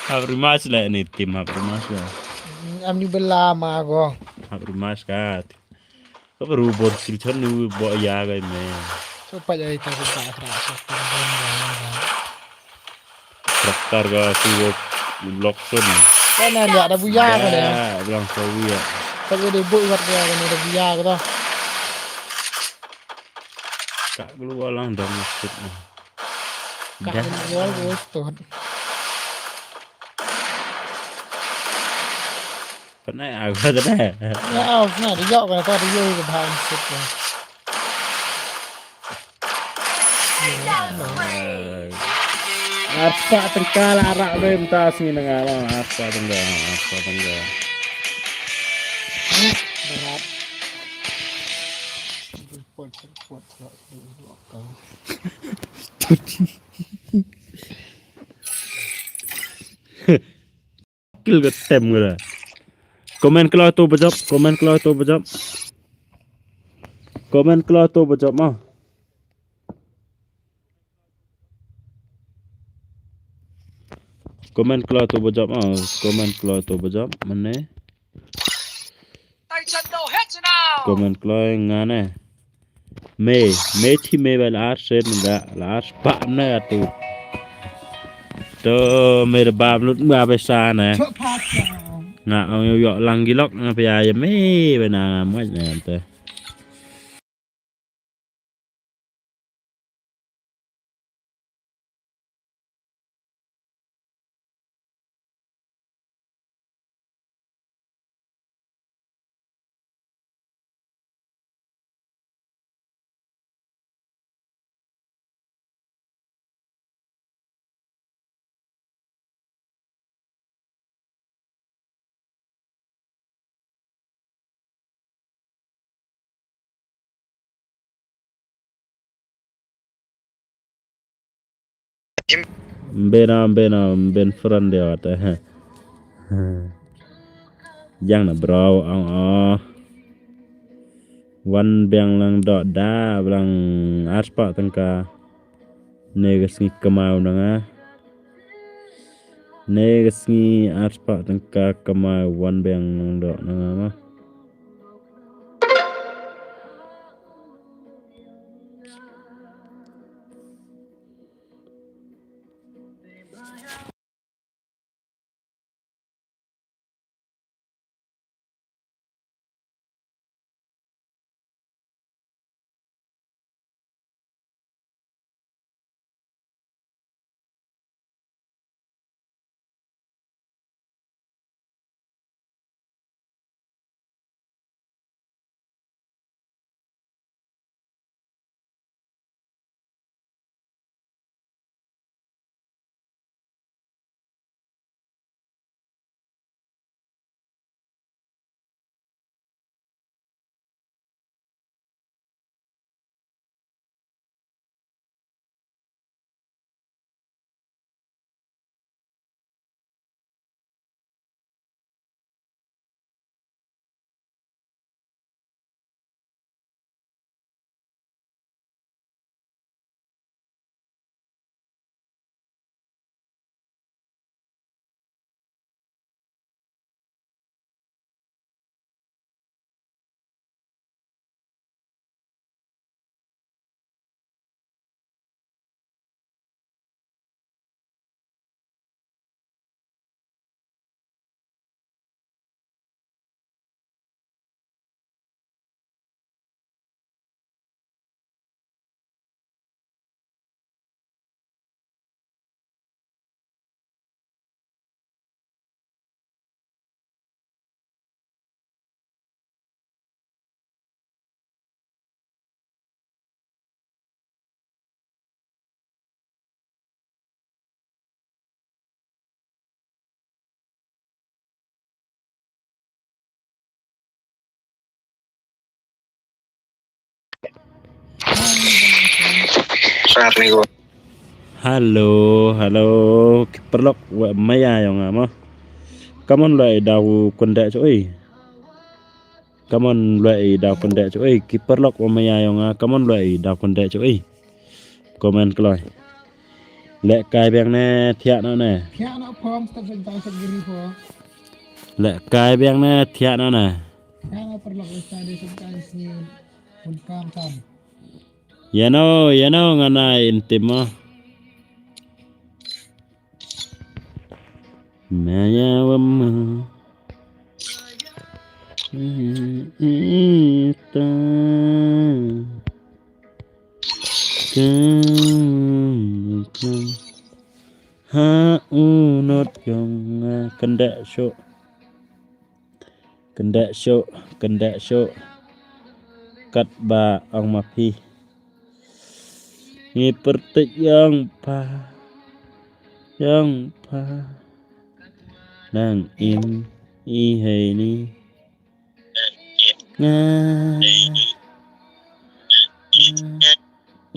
Habri mas la ni tim habri mas la. Am ni bela ma go. Habri mas kat. Ko baru bor kil chon ni boya ga me. So pa jai ta ko ta khra so. Traktar ga tu wo lok sun. Ka na lia da buya ka ne. Ya, bilang sawi ya. Ka de bu wat ya ka ne da buya ka ta. Ka glu wa lang dong sit na. Ka glu wa go stot. Panai aku ta ne. Ya, au na de yok ka ta de yok ka ba sit na. Arpah tengka la arak deh, minta sini nengah lah. Arpah tengka, arpah tengka. Berat. Kuat, kuat, kuat. Kill ka tem ka da. Comment kloi to bajop, comment kloi to bajop. Comment kloi to bajop ma. Comment kloi to bajop ma. Comment kloi to bajop mane. Comment kloi nga ne. Me, me thi me ba la ar set da la ar pa na tu. To me da ba lut ma ba sa ne. Nga ong yo lang gilok nga pa ya me ba na mo ne te. Mbena, mbena, mben friend dia kata. Yang na bro, ang oh. Wan biang lang dok da, bilang arspah tengka. Ne ka sngi kemau na nga. Ne ka sngi arspah tengka kemau wan biang lang dok na nga ma. Hello, hello. Ki paralok wa maya yong nga mo. Kamon loi daw kundek chui. Kamon loi daw kundek chui. Ki paralok wa maya yong nga. Kamon loi daw kundek chui. Comment kloi. Leh kai biang ne thiah no ne. Thiah no pom step sen tang sen giri pho. Leh kai biang ne thiah no ne. Thiah no paralok leh sa de sen tang sen. Pun kam tam. Yano, yano ngana intima. Maya wama. Ita. Kang. Ha unot yong nga kynda shuh. Kynda shuh, kynda shuh. Katba ong ma phi. Ngi pyrthei yong pha. Yong pha. Nang im i hei ni. Nga.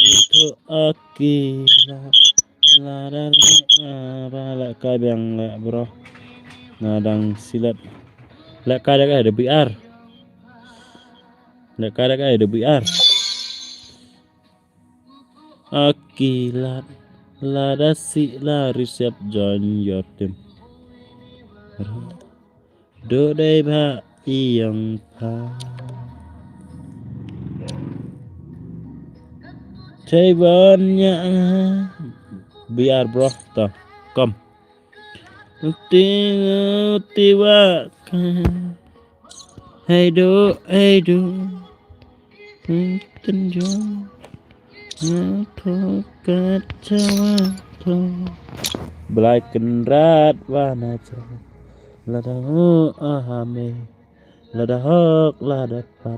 Itu aki la la da la ba la kai biang la bro. Nga dang silat. La kai da kai da B R. La kai da kai da B R. Aki la la da si la reset join your team. Do dei ba i yong pha. Chei ban nya. B R bro to. Kom. Ti ti wa. Hey do, hey do. Tin jo. Nga tho kat chawa tho. Blai kynrad wa na chawa. Lada ho aha me. Lada hok lada pap.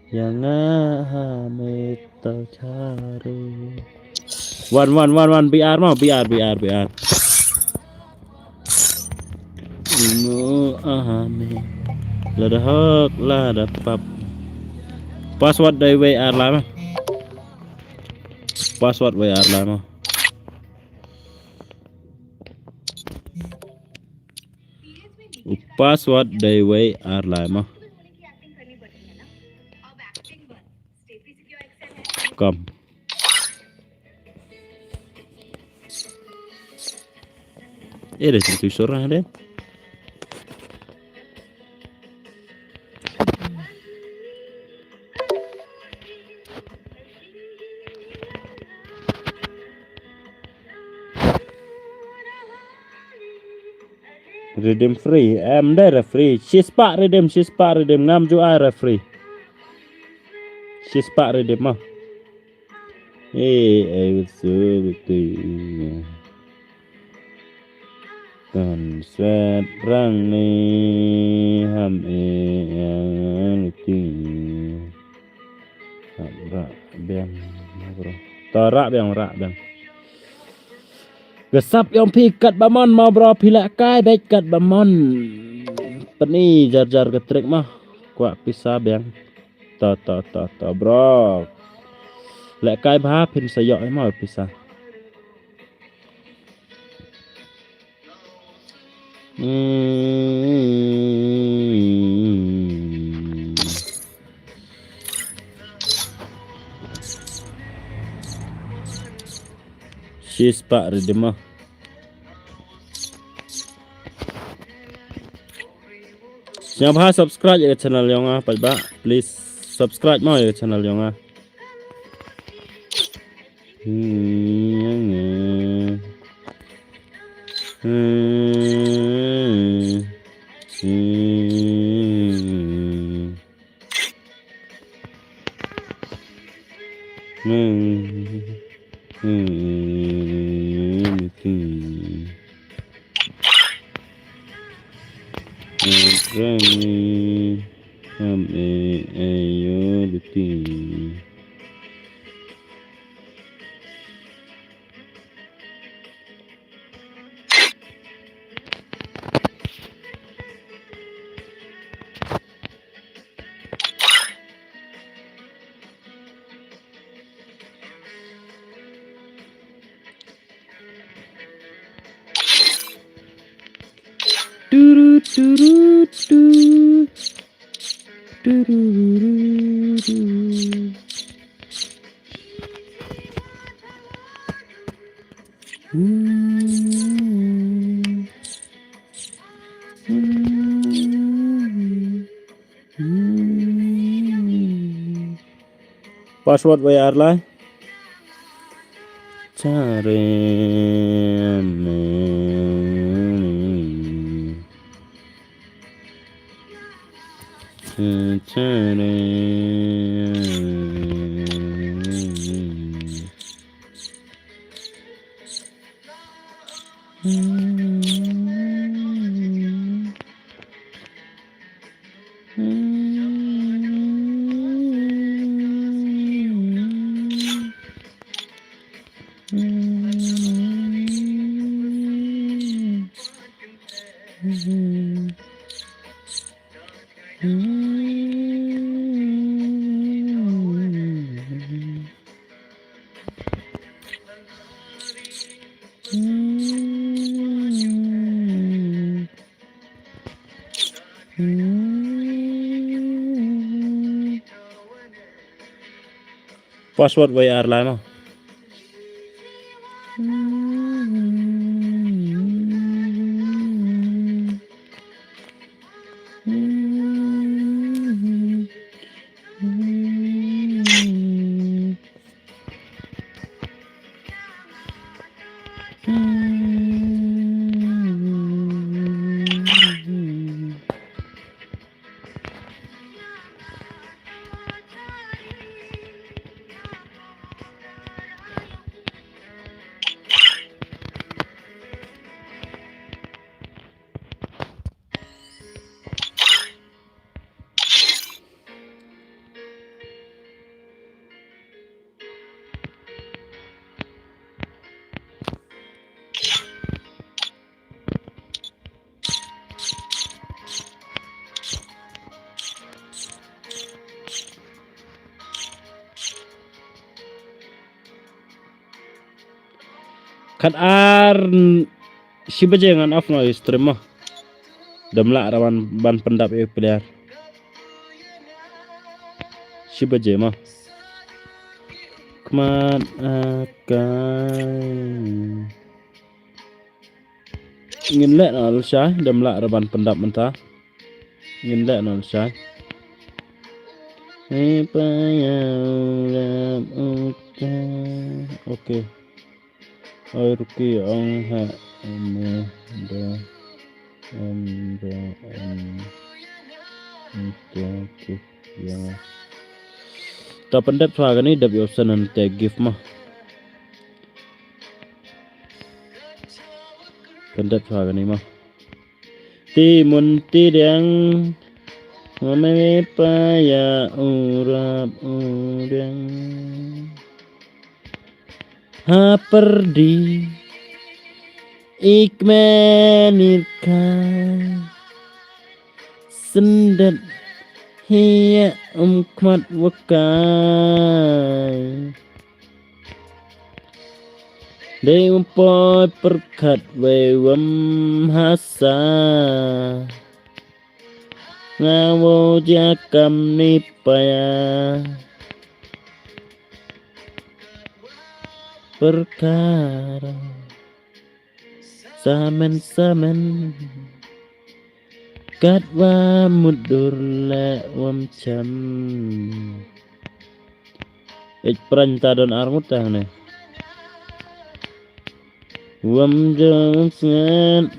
Yang aha me tau chare. Wan wan wan wan B R mo, B R, B R, B R. Mo aha me. Lada hok lada pap. Password dei wei ar lai mo. Password wei ar lai mo. U password dei wei ar lai mo. Kom. Eh, dah tentu seorang deh. Redeem free. Em dei referee. Shispah redeem, shispah redeem. Ngam ju ai referee. Shispah redeem mo. Eh, eh, betul, betul. Tan set rang ni ham eh yang ti. Rah biang bro. To rah biang, rah biang. Ka sap yong phi kat ba mon mo bro, phi lah kai beit kat ba mon. Pyni jar jar ka trick mo. Kwah pisa biang. To to to to bro. Lah kai bha phin sa ïoh mo pisa. Hmm. Shispah redeem mo. Sngewbha subscribe ïa ka channel yong nga pat ba. Please subscribe mo ïa ka channel yong nga. Du-du-du. Du-du-du-du. Password wei ar lai. Chare. Chare. Password wei ar lai mo. Khat ar n-, shi baje ngan off noh ïa u stream mo. Dam lah ra ban, ban pyndap ïa u player. Shi baje mo. Khmat akai. Ngin leh noh lashai, dam lah ra ban pyndap mynta. Ngin leh noh lashai. Hei pa ïa u rap u ta. Okay. Oi ruki ong ha. Em da. Em da. Em. Em da. Ïa. Ta pyndep shuwa kane, dep ïa u Sanan te gift mo. Pyndep shuwa kane mo. Ti mun ti diang. Mame pa ïa u rap u diang. Ha pyrdi. Ik menit ka. Syndet hi um khmat wakai. Dei um poi pyrkhat wei um hasa. Nga wo ja kam ni paya. Pyrkhat. Samen samen. Katwa mutdur leh wam cham. Ik pran ta don armut ta ne. Wam jong sngat.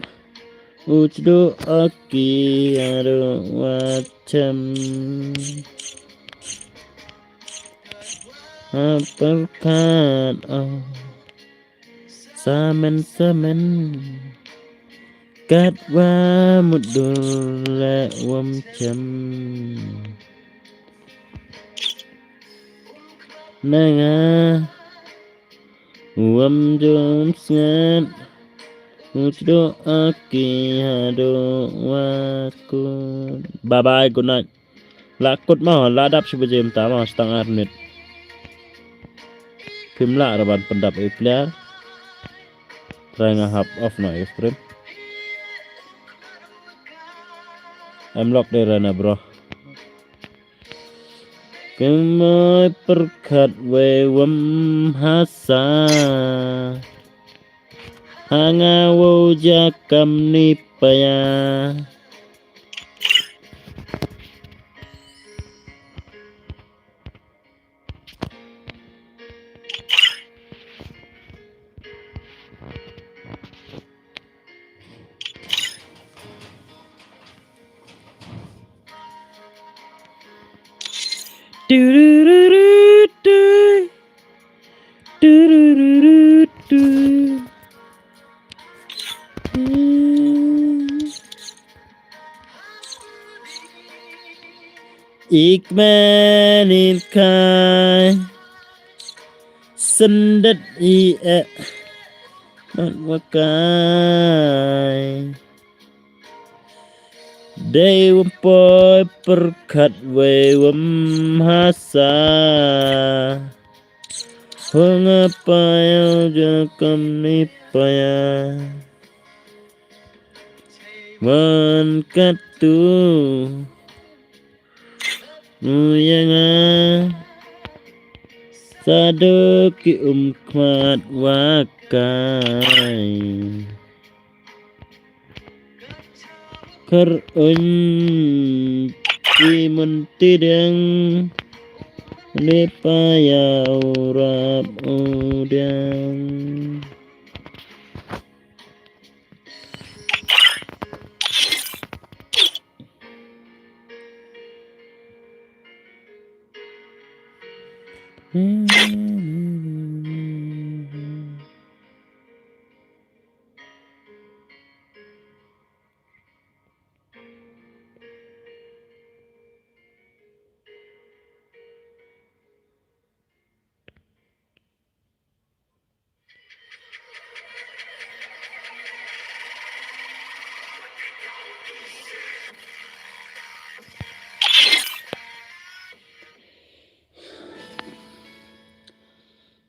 Uchdu aki adu wacham. Apalkat oh. Samen samen. Katwa mutdur leh wam cham. Nanga wam jom sngat. Uchdo aki hado wakut. Bye bye, good night. La kut mo, la dap shi baje mynta mo, stang ar minit. Phim lah ra ban pyndap ïa u player. Trai nga hap off noh ïa u stream. Em lok de rana bro. Kemoi pyrkhat wei wem hasa. Hanga wo jakam ni paya. Du-du-du-du-du. Du-du-du-du-du. Ik men in kai. Sendet i e. Mat wakai. Dei wem poi pyrkhat wei wem hasa. Hong a paya jakam ni paya. Wan katu. Muyanga. Sadu ki um khmat wakai. Kar un ti mun ti deng. Ni paya urap u deng.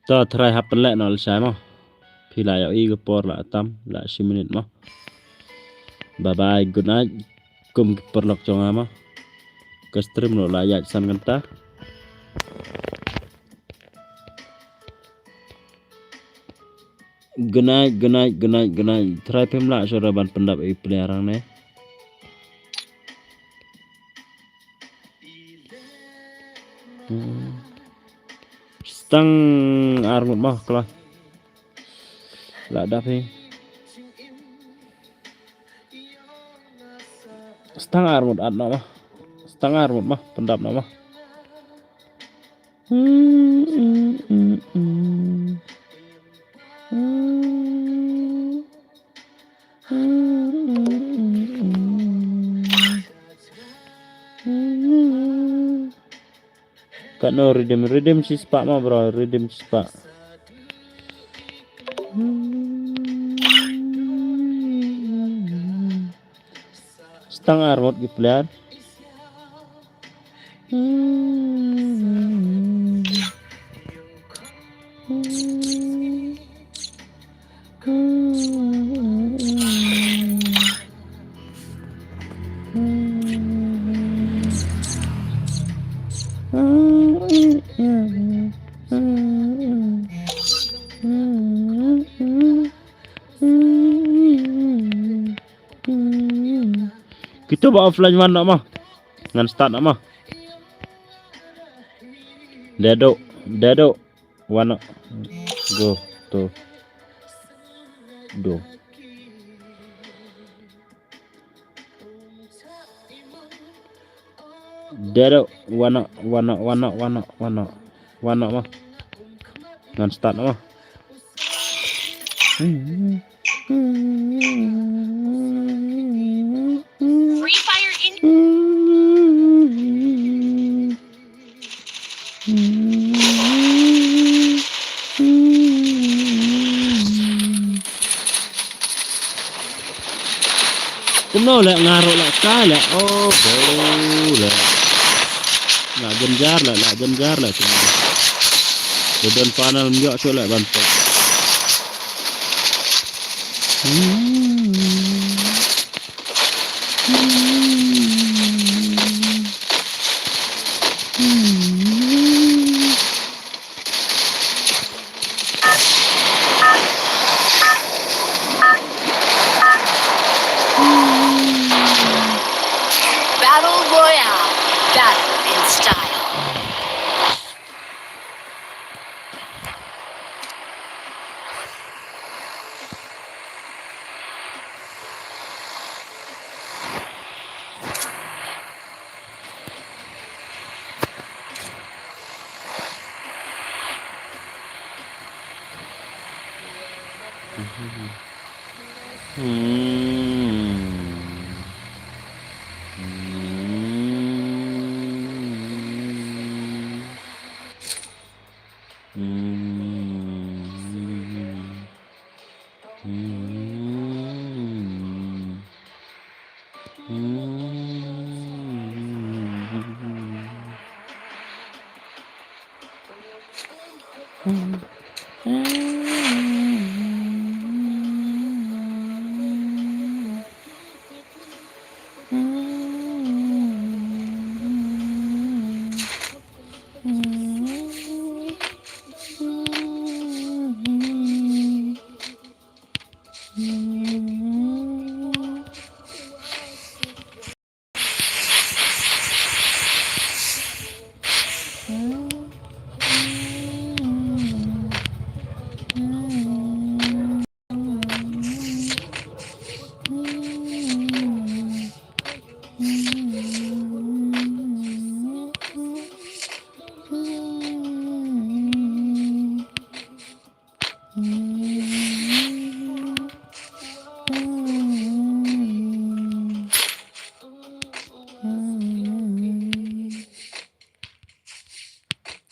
To try hap pynleh noh lashai mo. Phi la ïohi ka por la tam la shi minit mo. Bye bye, good night. Kum ki paralok jong nga mo. Ka stream ruh la ïaid san kynta. Good night, good night, good night, good night. Try phim lah shuh ban pyndap i player hangne. Hmm. Stang ar ngut mo, kloi. La dap hi. Stang ar ngut at noh mo. Stang ar ngut mo, pyndap noh mo. Katno redeem, redeem shispah mo bro, redeem shispah. Stang ar ngut ki player. Kito ba offline wan noh mo. Ngan start noh mo. Dedo, dedo. Wan noh. Go to. Do. Dedo, wan noh, wan noh, wan noh, wan noh, wan noh. Wan noh mo. Ngan start noh mo. Free Fire in. Kumno leh, nga ruh leh kai leh. Oh, bro leh. Lah jynjar leh, lah jynjar leh kumno. Te don panel ym ïoh shuh leh ban pek. Battle in style.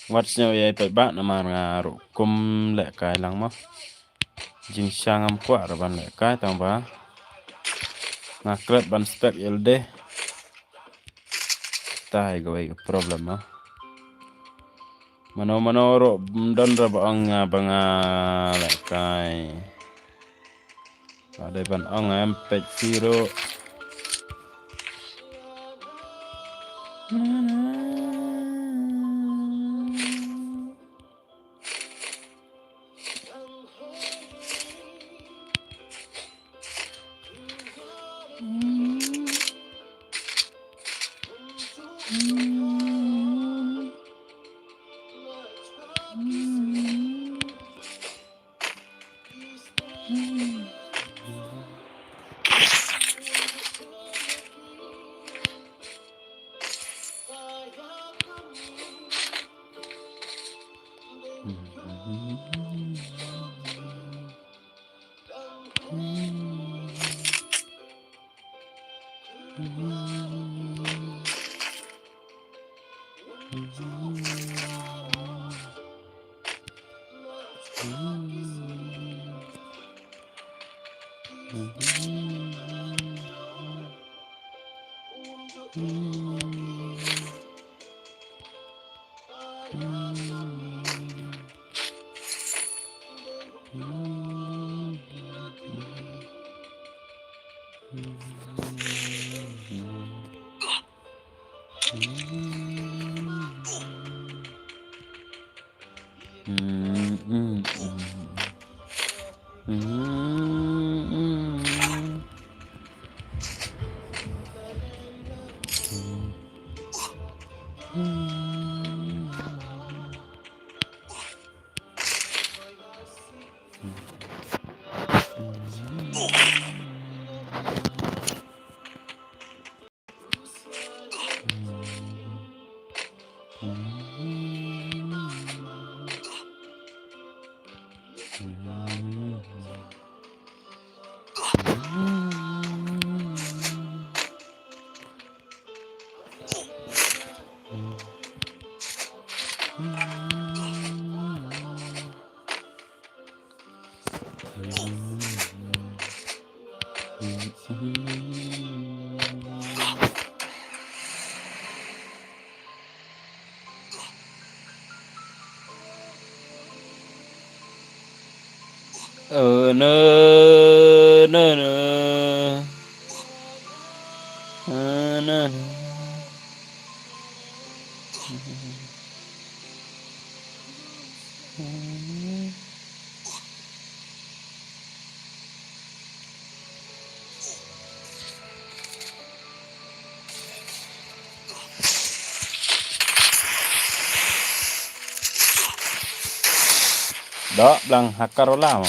Wat sñiaw ïa i paidbah namar nga ruh kum lehkai lang mo. Jingshisha ngam kwah ruh ban lehkai tang ba nga klet ban spek ïa lade. Tai kawei ka problem mo. Mano mano ruh ym don ruh ba ong nga ba nga lehkai. Ba dei ban ong em peit siro. Tok blang ha Karola mo.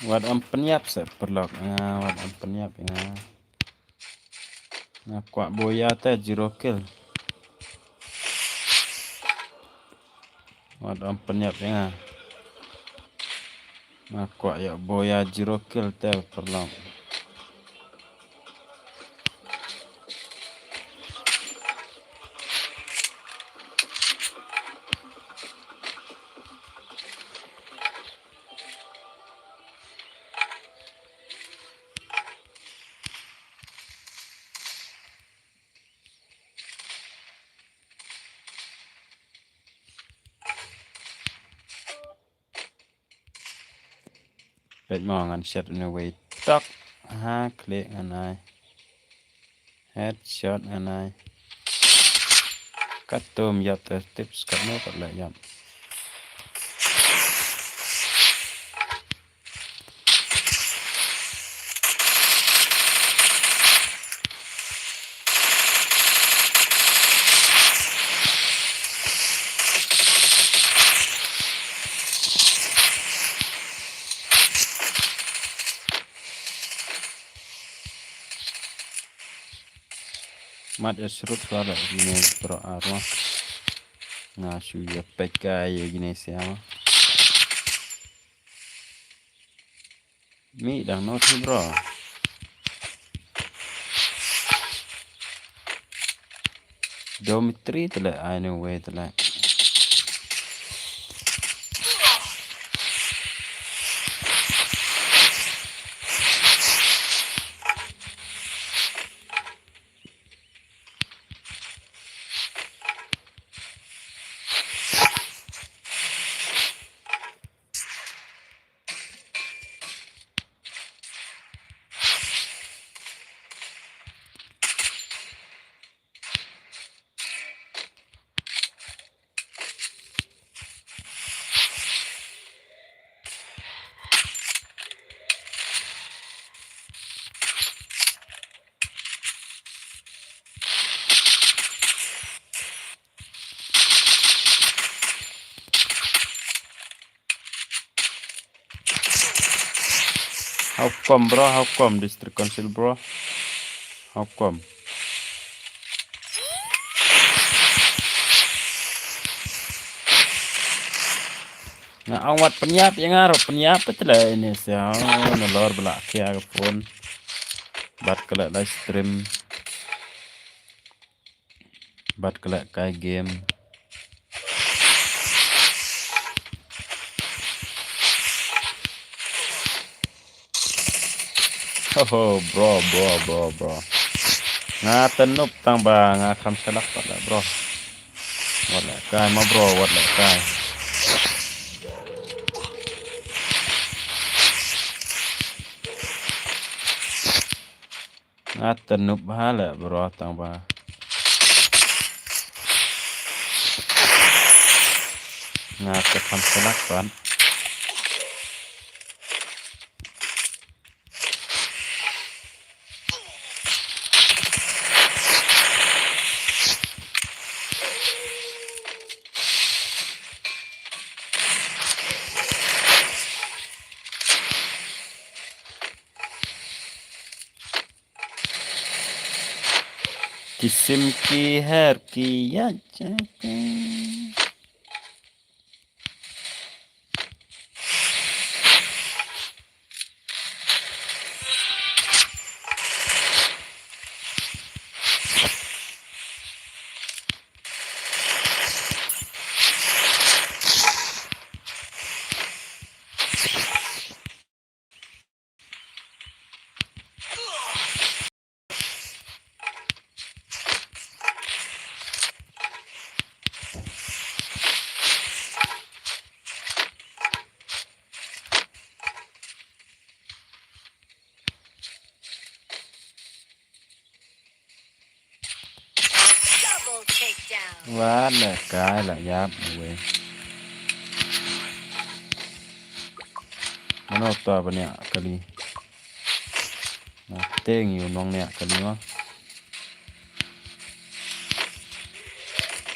Wat ym pynïap seh paralok, nga wat ym pynïap ïa nga. Nga kwah buh ïa te zero kill. Wat ym pynïap ïa nga. Nga kwah ïa buh ïa zero kill te paralok. Peit mo, ngan shet une wei tok. Ha, klieh ngan ai. Headshot ngan ai. Katto ym ïap te tips katno pat la ïap. Mat ïa srut shuwa la ïa kine baroh arwa. Nga shu ïa peit kai ïa kine shuwa. Mih dang nod hi bro. Dormitory te leh, ai ne wei te leh. How come, bro? How come, District Council, bro? How come? Nga ong wat pynïap ïa nga ruh, pynïap te leh ine sia. Nalor ba la khia ka phone. Bad ka leh live stream. Bad ka leh kai game. Ho, ho, bro, bro, bro, bro. Nga te noob tang ba nga kham shalak pat la, bro. Wat leh kai ma, bro, wat leh kai. Nga te noob ha leh, bro, tang ba nga te kham shalak pat. किस्म की हर किया जाता. Double takedown. Wat la kai la ïap wei. Mano to ba niah kali. Na teng ïu nong niah kali ma.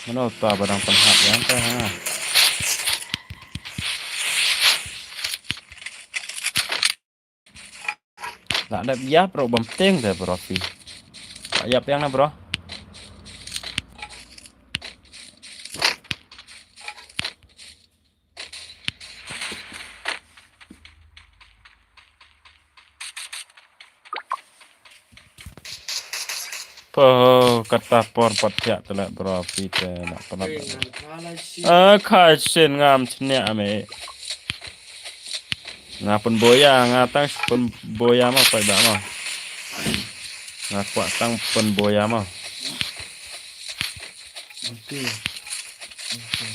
Mano to ba dang pynhap ïa ka ha. La dep ïap ruh bam teng de bro phi. La ïap ïa nga bro. Po kata por pat thiah te la bro phi te la pynap. Ah, kha shin ngam chniah me. Nga pynboya, nga tang pynboya ma, paidbah ma. Nga kwah tang pynboya ma. Okay. Okay.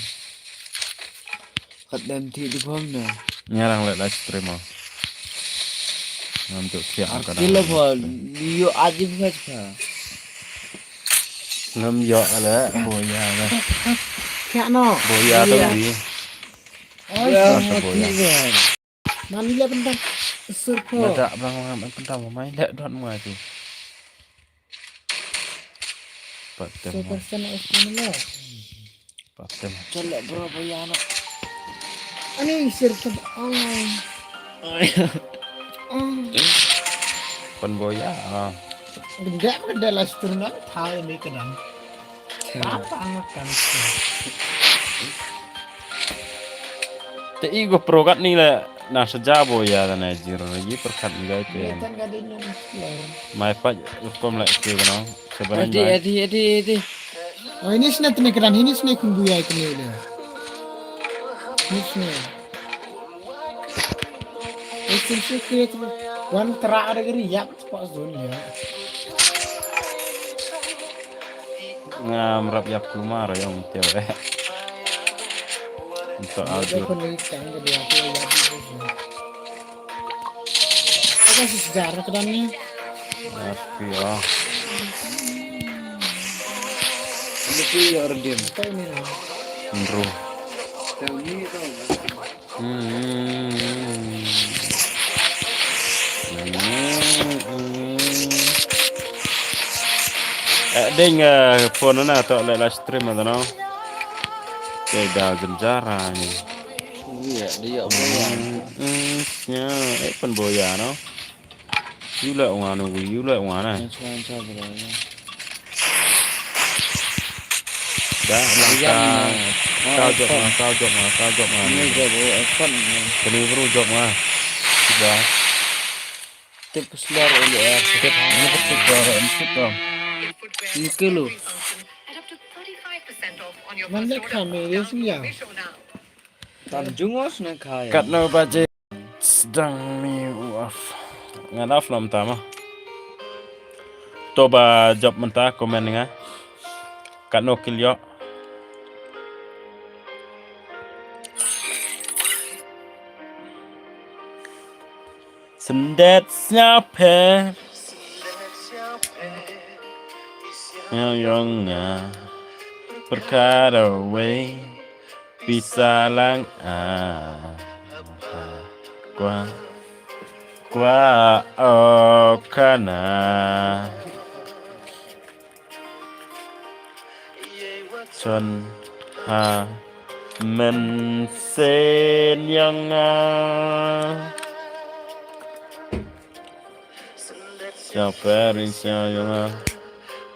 Kat dan ti di phone na. Nga dang leh live stream ma. Ngam tu thiah ka dang. Arti la phone, ni yo aji bha cha. Ngam yo la boya la. Thiah no. Boya tu ni. Oi, ya, sa boya. Mani le bendang sur pho. Mada bang bang bendang mai le don mai tu. Patem. Super sen es ni le. Patem. Chalak bro boya no. Ani sir ke online. Pen boya. Gede gede lah seturun thai ni kenang. Apa anak kan? Te i go pro kat ni le na saja boya da na jir lagi perkat ni gai te. Tan gade ni. Mai pa hukum le ke no. Sebenarnya. Adi adi adi adi. Oh ini sini tene kedan ini sini kun boya ke ni le. Ini sini. Ini sini ke tu. Wan tera ada geri yap. Pak Zon ya. Ngam rap yap kumar yang tiap eh. Untuk Azur. Apa sih sejarah kedamnya? Tapi ya. Ini tuh ya Ardin. Apa ini? Bro. Tahu ni tahu. Hmm. Eh, ding, eh, phone na to le live stream na no. Te da jam jara ni. Iya, dia apa ya? Hmm, hmm, ya, eh, pen boya no. Yu la wan, yu la wan, eh. Yang suan sa bro. Da lang ka. Ka jop nga, ka jop nga, ka jop nga. Ni jop, oh, action. Kani bru jop nga. Tiba. Tip slur ulu er. Tip, ni tip slur, ni tip slur. Ni kelo. Manda kami dia siang. Tam jungos na kaya. Katno baje sdang mi u off. Ngan off lam tama. To ba jop mynta comment nga. Katno kil ïoh. Syndet sñiawpher ïa ong nga pyrkhat away pisa lang a kwa kwa o kana. Chon ha men sen yang a. Siapa rin sia yang a.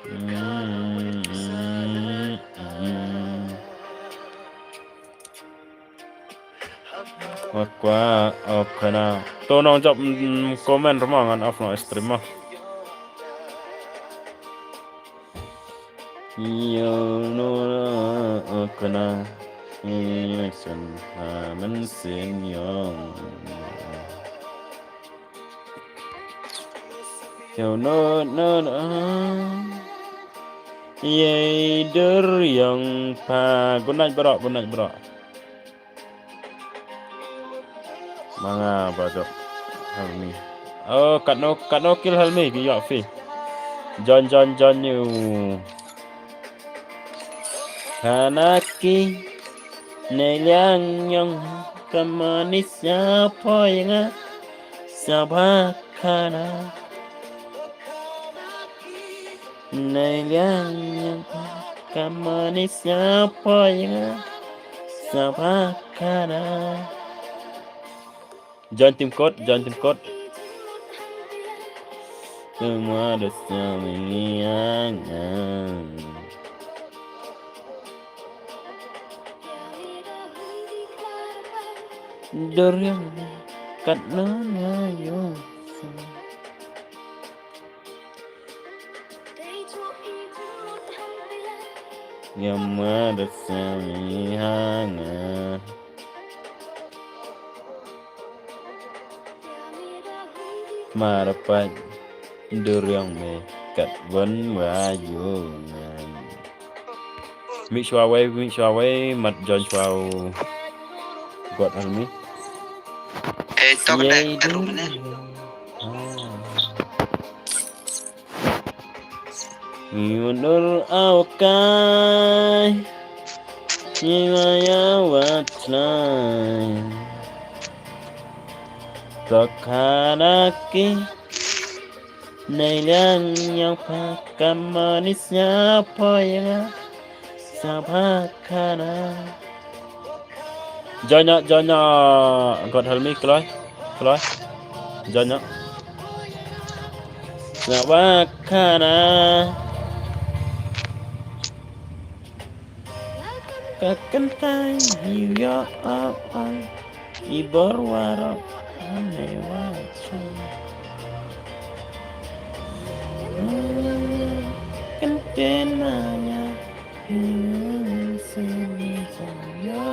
Hmm, hmm, hmm. Wa kwa, oh, kana. To nong jop, mm, comment ruh mo ngan off noh stream mo. Yo no, oh, kana. Yo sen ha men sen yong. Yo no, no, no. Ye dur yong pa. Good night bro, good night bro. Manga ba jop Helmi. Oh, katno, katno kil Helmi ki ïoh phi. Jon, jon, jon ïa u. Kanaki. Nei liang yong kamani sia poi nga. Sia ba kana. Nei liang kamani sia poi nga sia ba kana. Join team code, join team code. Semua dosa mengiang. Dorian kat nana yo. Nga ma da sami hanga. Ma da pait duriang me kat wan wa yu ngan. Mih shuwa wei, mih shuwa wei, mat join shuwa u. Got hal mi. Eh, tok dai, arum ne. Ngi undur au kai. Ngi maya wat lai. Tok hana ki. Nei liang yang pa kamani sia poi nga. Sia pa kana. Join up, join up. God help me, Kloi. Kloi. Join up. Sia pa kana. Ka kyntai hi ïa a ai i bor warok ane wa chu. Kynten na ïa hi sini sa ïa.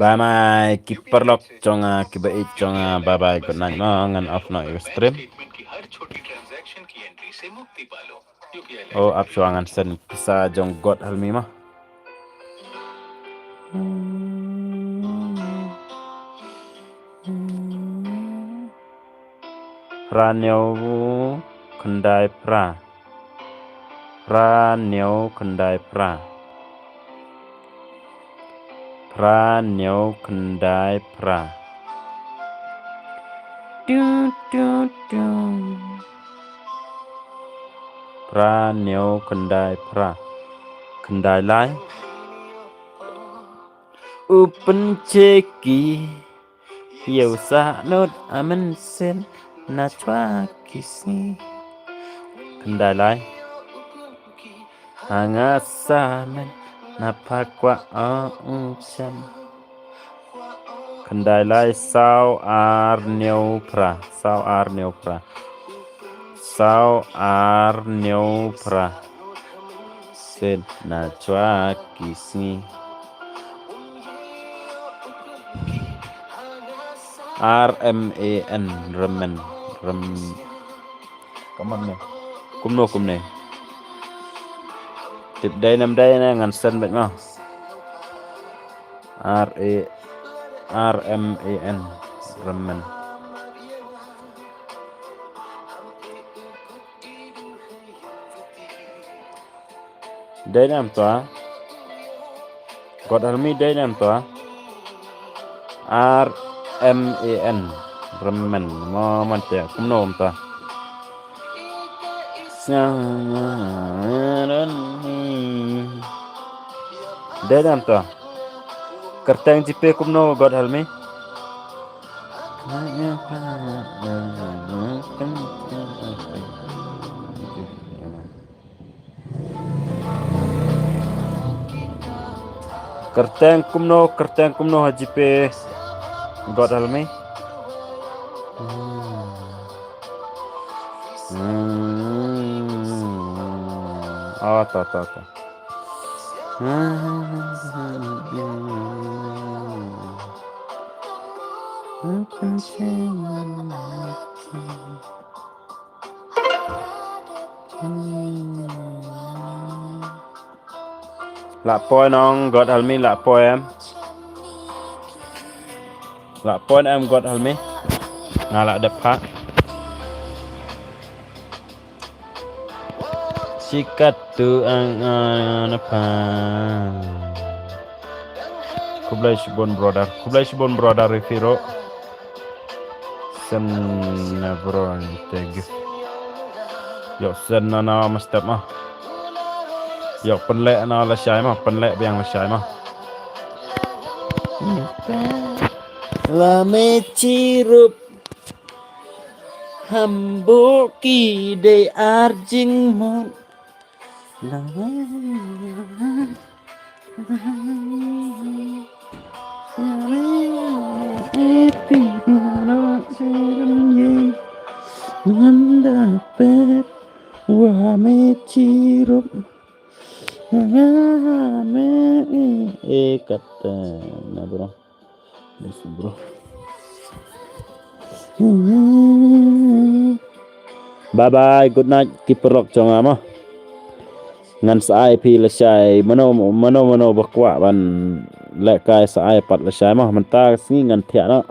Bye bye ki paralok jong nga, ki ba ïeit jong nga. Bye bye, good night mo. Ngan off noh ïa u stream. O, ap shuwa, ngan send pisa jong God Help Me mo. Phra hynñiew khyndai phra. Phra hynñiew khyndai phra. Phra hynñiew khyndai phra. Tu, tu, tu. Phra hynñiew khyndai phra. Khyndai lai. U pyncheki. Ïa u sahnud a mynsiem na chwa ki sngi. Khyndai lai. Ha nga sa men na pha kwah ong u chem. Khyndai lai, saw ar hynñiew phra. Saw ar hynñiew phra. Saw ar hynñiew phra. Sien na chwa ki sngi. R M A N, Ramen. Ram. Come on, man. Kumno, kumne. Tip dei ne ym dei ne, ngan send beit mo. R A, R M A N, Ramen. Dei ne em to? God Help Me, dei ne em to? R M A N, Ramen. Mo man te, kumno em to? Dei ne em to? Kyrteng GPay kumno, God Help Me? Kyrteng kumno, kyrteng kumno ha GPay, God Help Me. Hmm. Hmm. Oh, to, to, to. Lah poi nong, God Help Me, lah poi em. Lah poi em, God Help Me. Nga lah dep ha. Sikat tu ang, ang, na pa. Khublei shibun brother. Khublei shibun brother Rifiro. Send na bro te gift. Ïoh send na na ma step ma. Ïoh pynleh na lashai ma, pynleh biang lashai ma. Wa me chirup. Hambo ki dei ar jingmut. Ngan da pet wa me chirup. Nga me e kata na bro. Yes, bro. Bye bye, good night, ki paralok jong nga mo. Ngan sa ai phi lashai, mano, mano, mano ba kwah ban lehkai sa ai pat lashai mo, mynta ka sngi ngan thiah noh.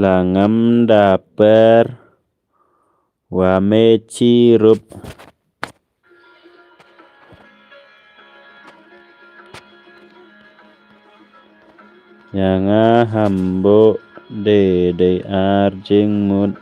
La ngam da per wa me chirup. Ïa nga hambo de de ar jingmut.